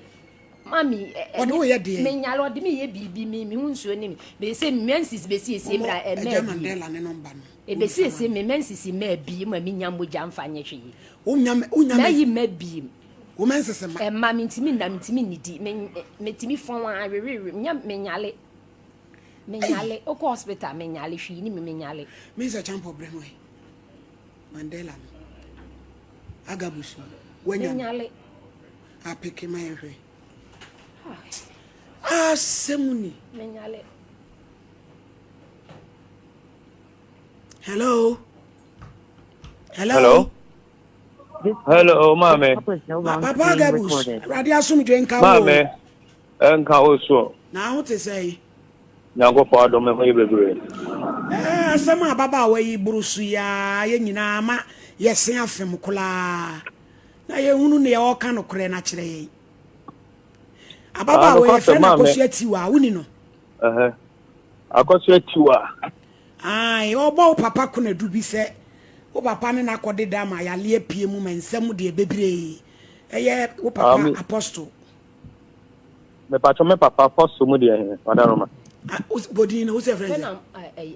Mami,
Ɔde wo yɛ deɛn?
Menyare, ɔde me yɛ biribi, me me ho nsuo ne me. Bɛsɛ me menses bɛsiesie mmerɛ a
Ɛgya
ɛmɛ bi.
Mandela ne nɔmba no.
Ɛbɛsiesie me menses mmaa bi ma menya mogya mfa nyɛ hwee.
Wonya wonya
Mayi mma bi.
Wo menses ma.
Ɛma mentumi nna, mentumi nnidi, me metumi fɔn a wewewe, nya menyale. Menyale, wokɔ hospital menyale, hwee ni me menyale.
Mensa champɔ brɛ no ɛ. Mandela no. Agabus no. Wanya no.
Menyale.
Apeke ma yɛnhwɛ. Asɛm ni.
Menyale.
Hello. Hello.
Hello. Hello, maame.
Papa Agabus, Awurade asomdwe nka wo.
Maame, nka wo so.
Na ho te sɛ yi.
Nyankopɔn adom me ho yɛ bebree.
Ɛɛ asɛm a ababaawa yi boro so yi ara yɛ nyinaa ma yɛse afem koraa. Na yɛhunu nea ɔreka nokorɛ no akyerɛ yɛn. Ababaawa yi yɛfrɛ no Akosua Tiwa, woni no?
Akosua Tiwa.
Ae, ɔbɔ wo papa konadu bi sɛ wo papa ne no akɔdeda ma yale apue mu ma nsɛm deɛ bebree. Ɛyɛ wo papa apostle.
Mepatwɔ me papa apostle mu deɛ he, Madaroma.
Bodin no, wo sɛ frɛ sɛ?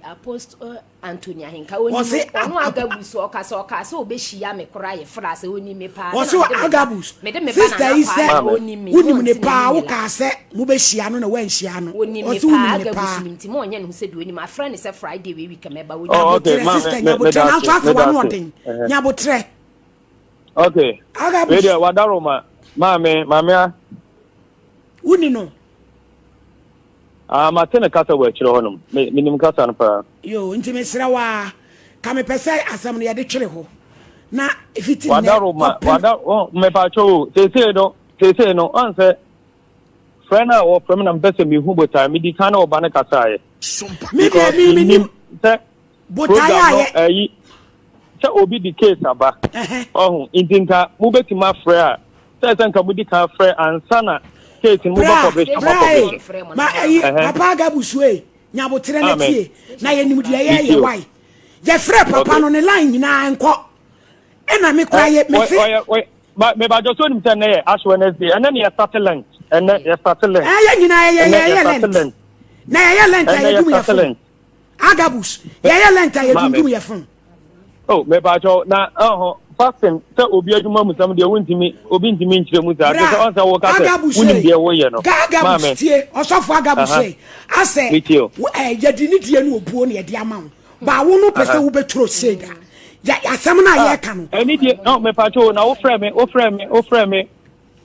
Apostle Anthony Ahenka onim
Ɔse
ɔno Agabus ɔka sɛ ɔka sɛ ɔbɛhyia me koraa yɛ fra sɛ onim me paa
Ɔse Agabus
mede me ba
sister
nana
yi
paa
sɛ
na onim me
wonim ne
ɔnte
paa
n'anim
wo
nyela
kaa sɛ mobɛhyia no na woanhyia no
onim me
ɔse
paa
wonim ne
Agabus
paa
nim nti ma ɔnyɛ ne ho sɛ deɛ onim afrɛ ne sɛ Friday wei week mɛba onim
Oh, okay,
Nyabotrɛ
ma
sister
me me
nyabotrɛ
meda
nanso
ase,
asɛ
meda
wano
ase.
ɔden
Ɛhɛ.
nyabotrɛ
Okay. Wei
Agabus
deɛ wadaroma maame maame a.
Woni no
Ah, mate ne kasa wɔ akyire hɔnom. Me menim kasa no paa.
Yoo, nti mesrɛ wo ara, ka mepɛ sɛ asɛm no yɛde twere hɔ na ɛfiti nnɛ
Wadaroma,
kɔpem.
wada, oh, mepatwɔ o, seesei no, seesei no, ɔn sɛ, frɛ no a wɔfrɛ me na mepɛ sɛ mehu botae, medi kan ne ɔba no kasaeɛ.
Me deɛ
Because
me
menim
menim
sɛ
botae
program
a
no
yɛ.
ɛyi, sɛ obi de case aba, ɔho, nti nka mobɛtumi afrɛ a, sɛ sɛ nka modi kan frɛ ansa na case no mobɛ
Bra,
publish ama
bra
publish.
e, ma ɛyi,
Ɛhɛ.
papa Agabusu e, nyabotrɛ na
Amen.
tie, na yɛnim deɛ yɛyɛ
Metie o.
wae. Yɛfrɛ papa
Okay.
no ne line nyinaa nkɔ, ɛna me koraa yɛ,
Ɛ,
mese.
ɔyɛ, ɔyɛ, ba, mebadwo so onim sɛ ɛnɛ yɛ Ash Wednesday, ɛnɛ ne yɛ start Lent, ɛnɛ yɛ start Lent.
Ɛɛ, yɛ nyinaa yɛ,
Ɛnɛ
yɛyɛ
yɛ start
Lent.
Lent.
Na yɛyɛ Lent a
Ɛnɛ yɛ
yɛdum yɛ
start
fon.
Lent.
Agabus, yɛyɛ lent a yɛdundum
Maame.
yɛ fon.
Oh, mepatwɔ na ɔho fasting sɛ obi adwuma mu sɛm deɛ wontumi obi ntumi nkyerɛ mu saa.
Bra,
Sɛ ɔn sɛ woka sɛ
Agabus
wonim
ei,
deɛ woyɛ no.
Ga Agabus
Maame.
tie, ɔsɔfo Agabus
Aha.
ei, asɛ
Metie o.
wo eh, yɛde ne die ne obuo na yɛde ama wo. Ba wo no pɛ sɛ
Aha.
wobɛturo shade a, yɛ asɛm no a
Ah,
yɛka no.
ɛne die, no, mepatwɔ o, na wofrɛ me, wofrɛ me, wofrɛ me.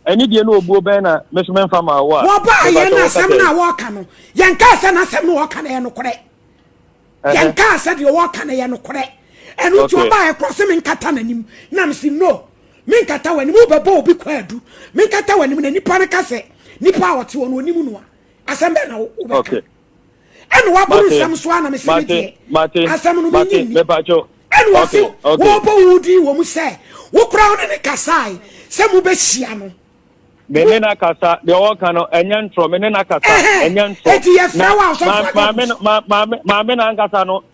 Ɛne die ne obuo bɛn na me so memfa maa wo a?
Wɔbaa yɛn
Mepatwɔ
na
woka
asɛm
sɛ.
no a wɔka no, yɛnkaa sɛ n'asɛm no wɔka no yɛ nokorɛ. Yɛnkaa sɛ deɛ wɔka no yɛ nokorɛ. Ɛno nti ɔbaa ɛkorɔ sɛ menkata n'anim. Na mese no, menkata w'anim. Wobɛbɔ obi kwaadu. Menkata w'anim na nipa no ka sɛ nipa a ɔte hɔ no ɔnim no a, asɛm bɛn na wobɛka? Ɛna waboro nsɛm so a na mese me deɛ asɛm no menye nni. Ɛna wɔse wɔbɔ wo din wɔ mu sɛ wo koraa wo ne ne kasae sɛ mobɛhyia no.
Me ne no akasa, deɛ ɔreka no, ɛnyɛ ntorɔ, me ne no akasa, ɛnyɛ ntorɔ.
Eti yɛfrɛ wo a ɔsɔfo
Maame no, maame, maame no ankasa no,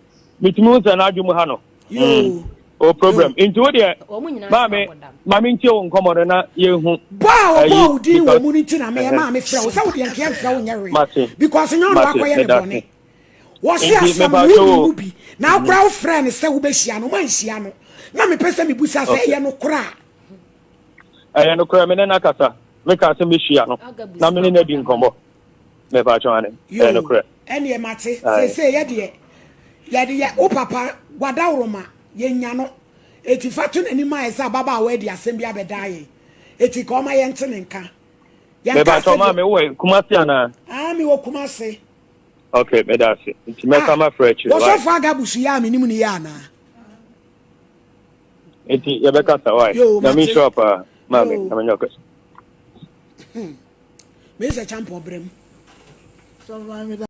metumi hu sɛ n'adwene mu ha no.
Yoo.
O problem. Nti wo deɛ, maame, maame ntie wo nkɔmɔ no na yɛnhu.
Bɔ a ɔbɔ wo din wɔ mu no nti na meyɛ maame frɛ wo sɛ wo deɛ nkeɛ mfrɛ wo nyɛ hwee. Because nyɛ ɔno wakɔyɛ ne bɔne. Wɔse asɛm no wonni mu bi na akora wo frɛ no sɛ wobɛhyia no, manhyia no. Na mepɛ sɛ mebusa sɛ ɛyɛ nokorɛ a.
Ɛyɛ nokorɛ, me ne no akasa. Mekaa sɛ mɛhyia no na me ne no adi nkɔmmɔ. Mepakyɛw ane, ɛyɛ nokorɛ.
Ɛneɛ mate, seesei yɛ deɛ yɛde yɛ wo papa wadaworoma yɛnya no, eti fa to n'anim ayɛ sɛ ababaawa adi asɛm bi abɛdaa yɛn, eti ka ɔma yɛnte ne nka.
Yɛnka
sɛ
Mepakyɛw
deɛ.
maame wowɔ Kumasi anaa?
Ah, mewɔ Kumasi.
Ok, meda ase. Nti mɛsan
Ah,
mafrɛ akyire, why?
wɔsɔfo Agabus yi a menim no yɛ anaa?
Nti yɛbɛkasa why?
Yo,
Nyame
mate.
nhyira wo paa maame,
Yo.
Nyame nyɛ wo kɛse.
Hmm. Mesa Champon brɛ mu.
Sɔfo maame da.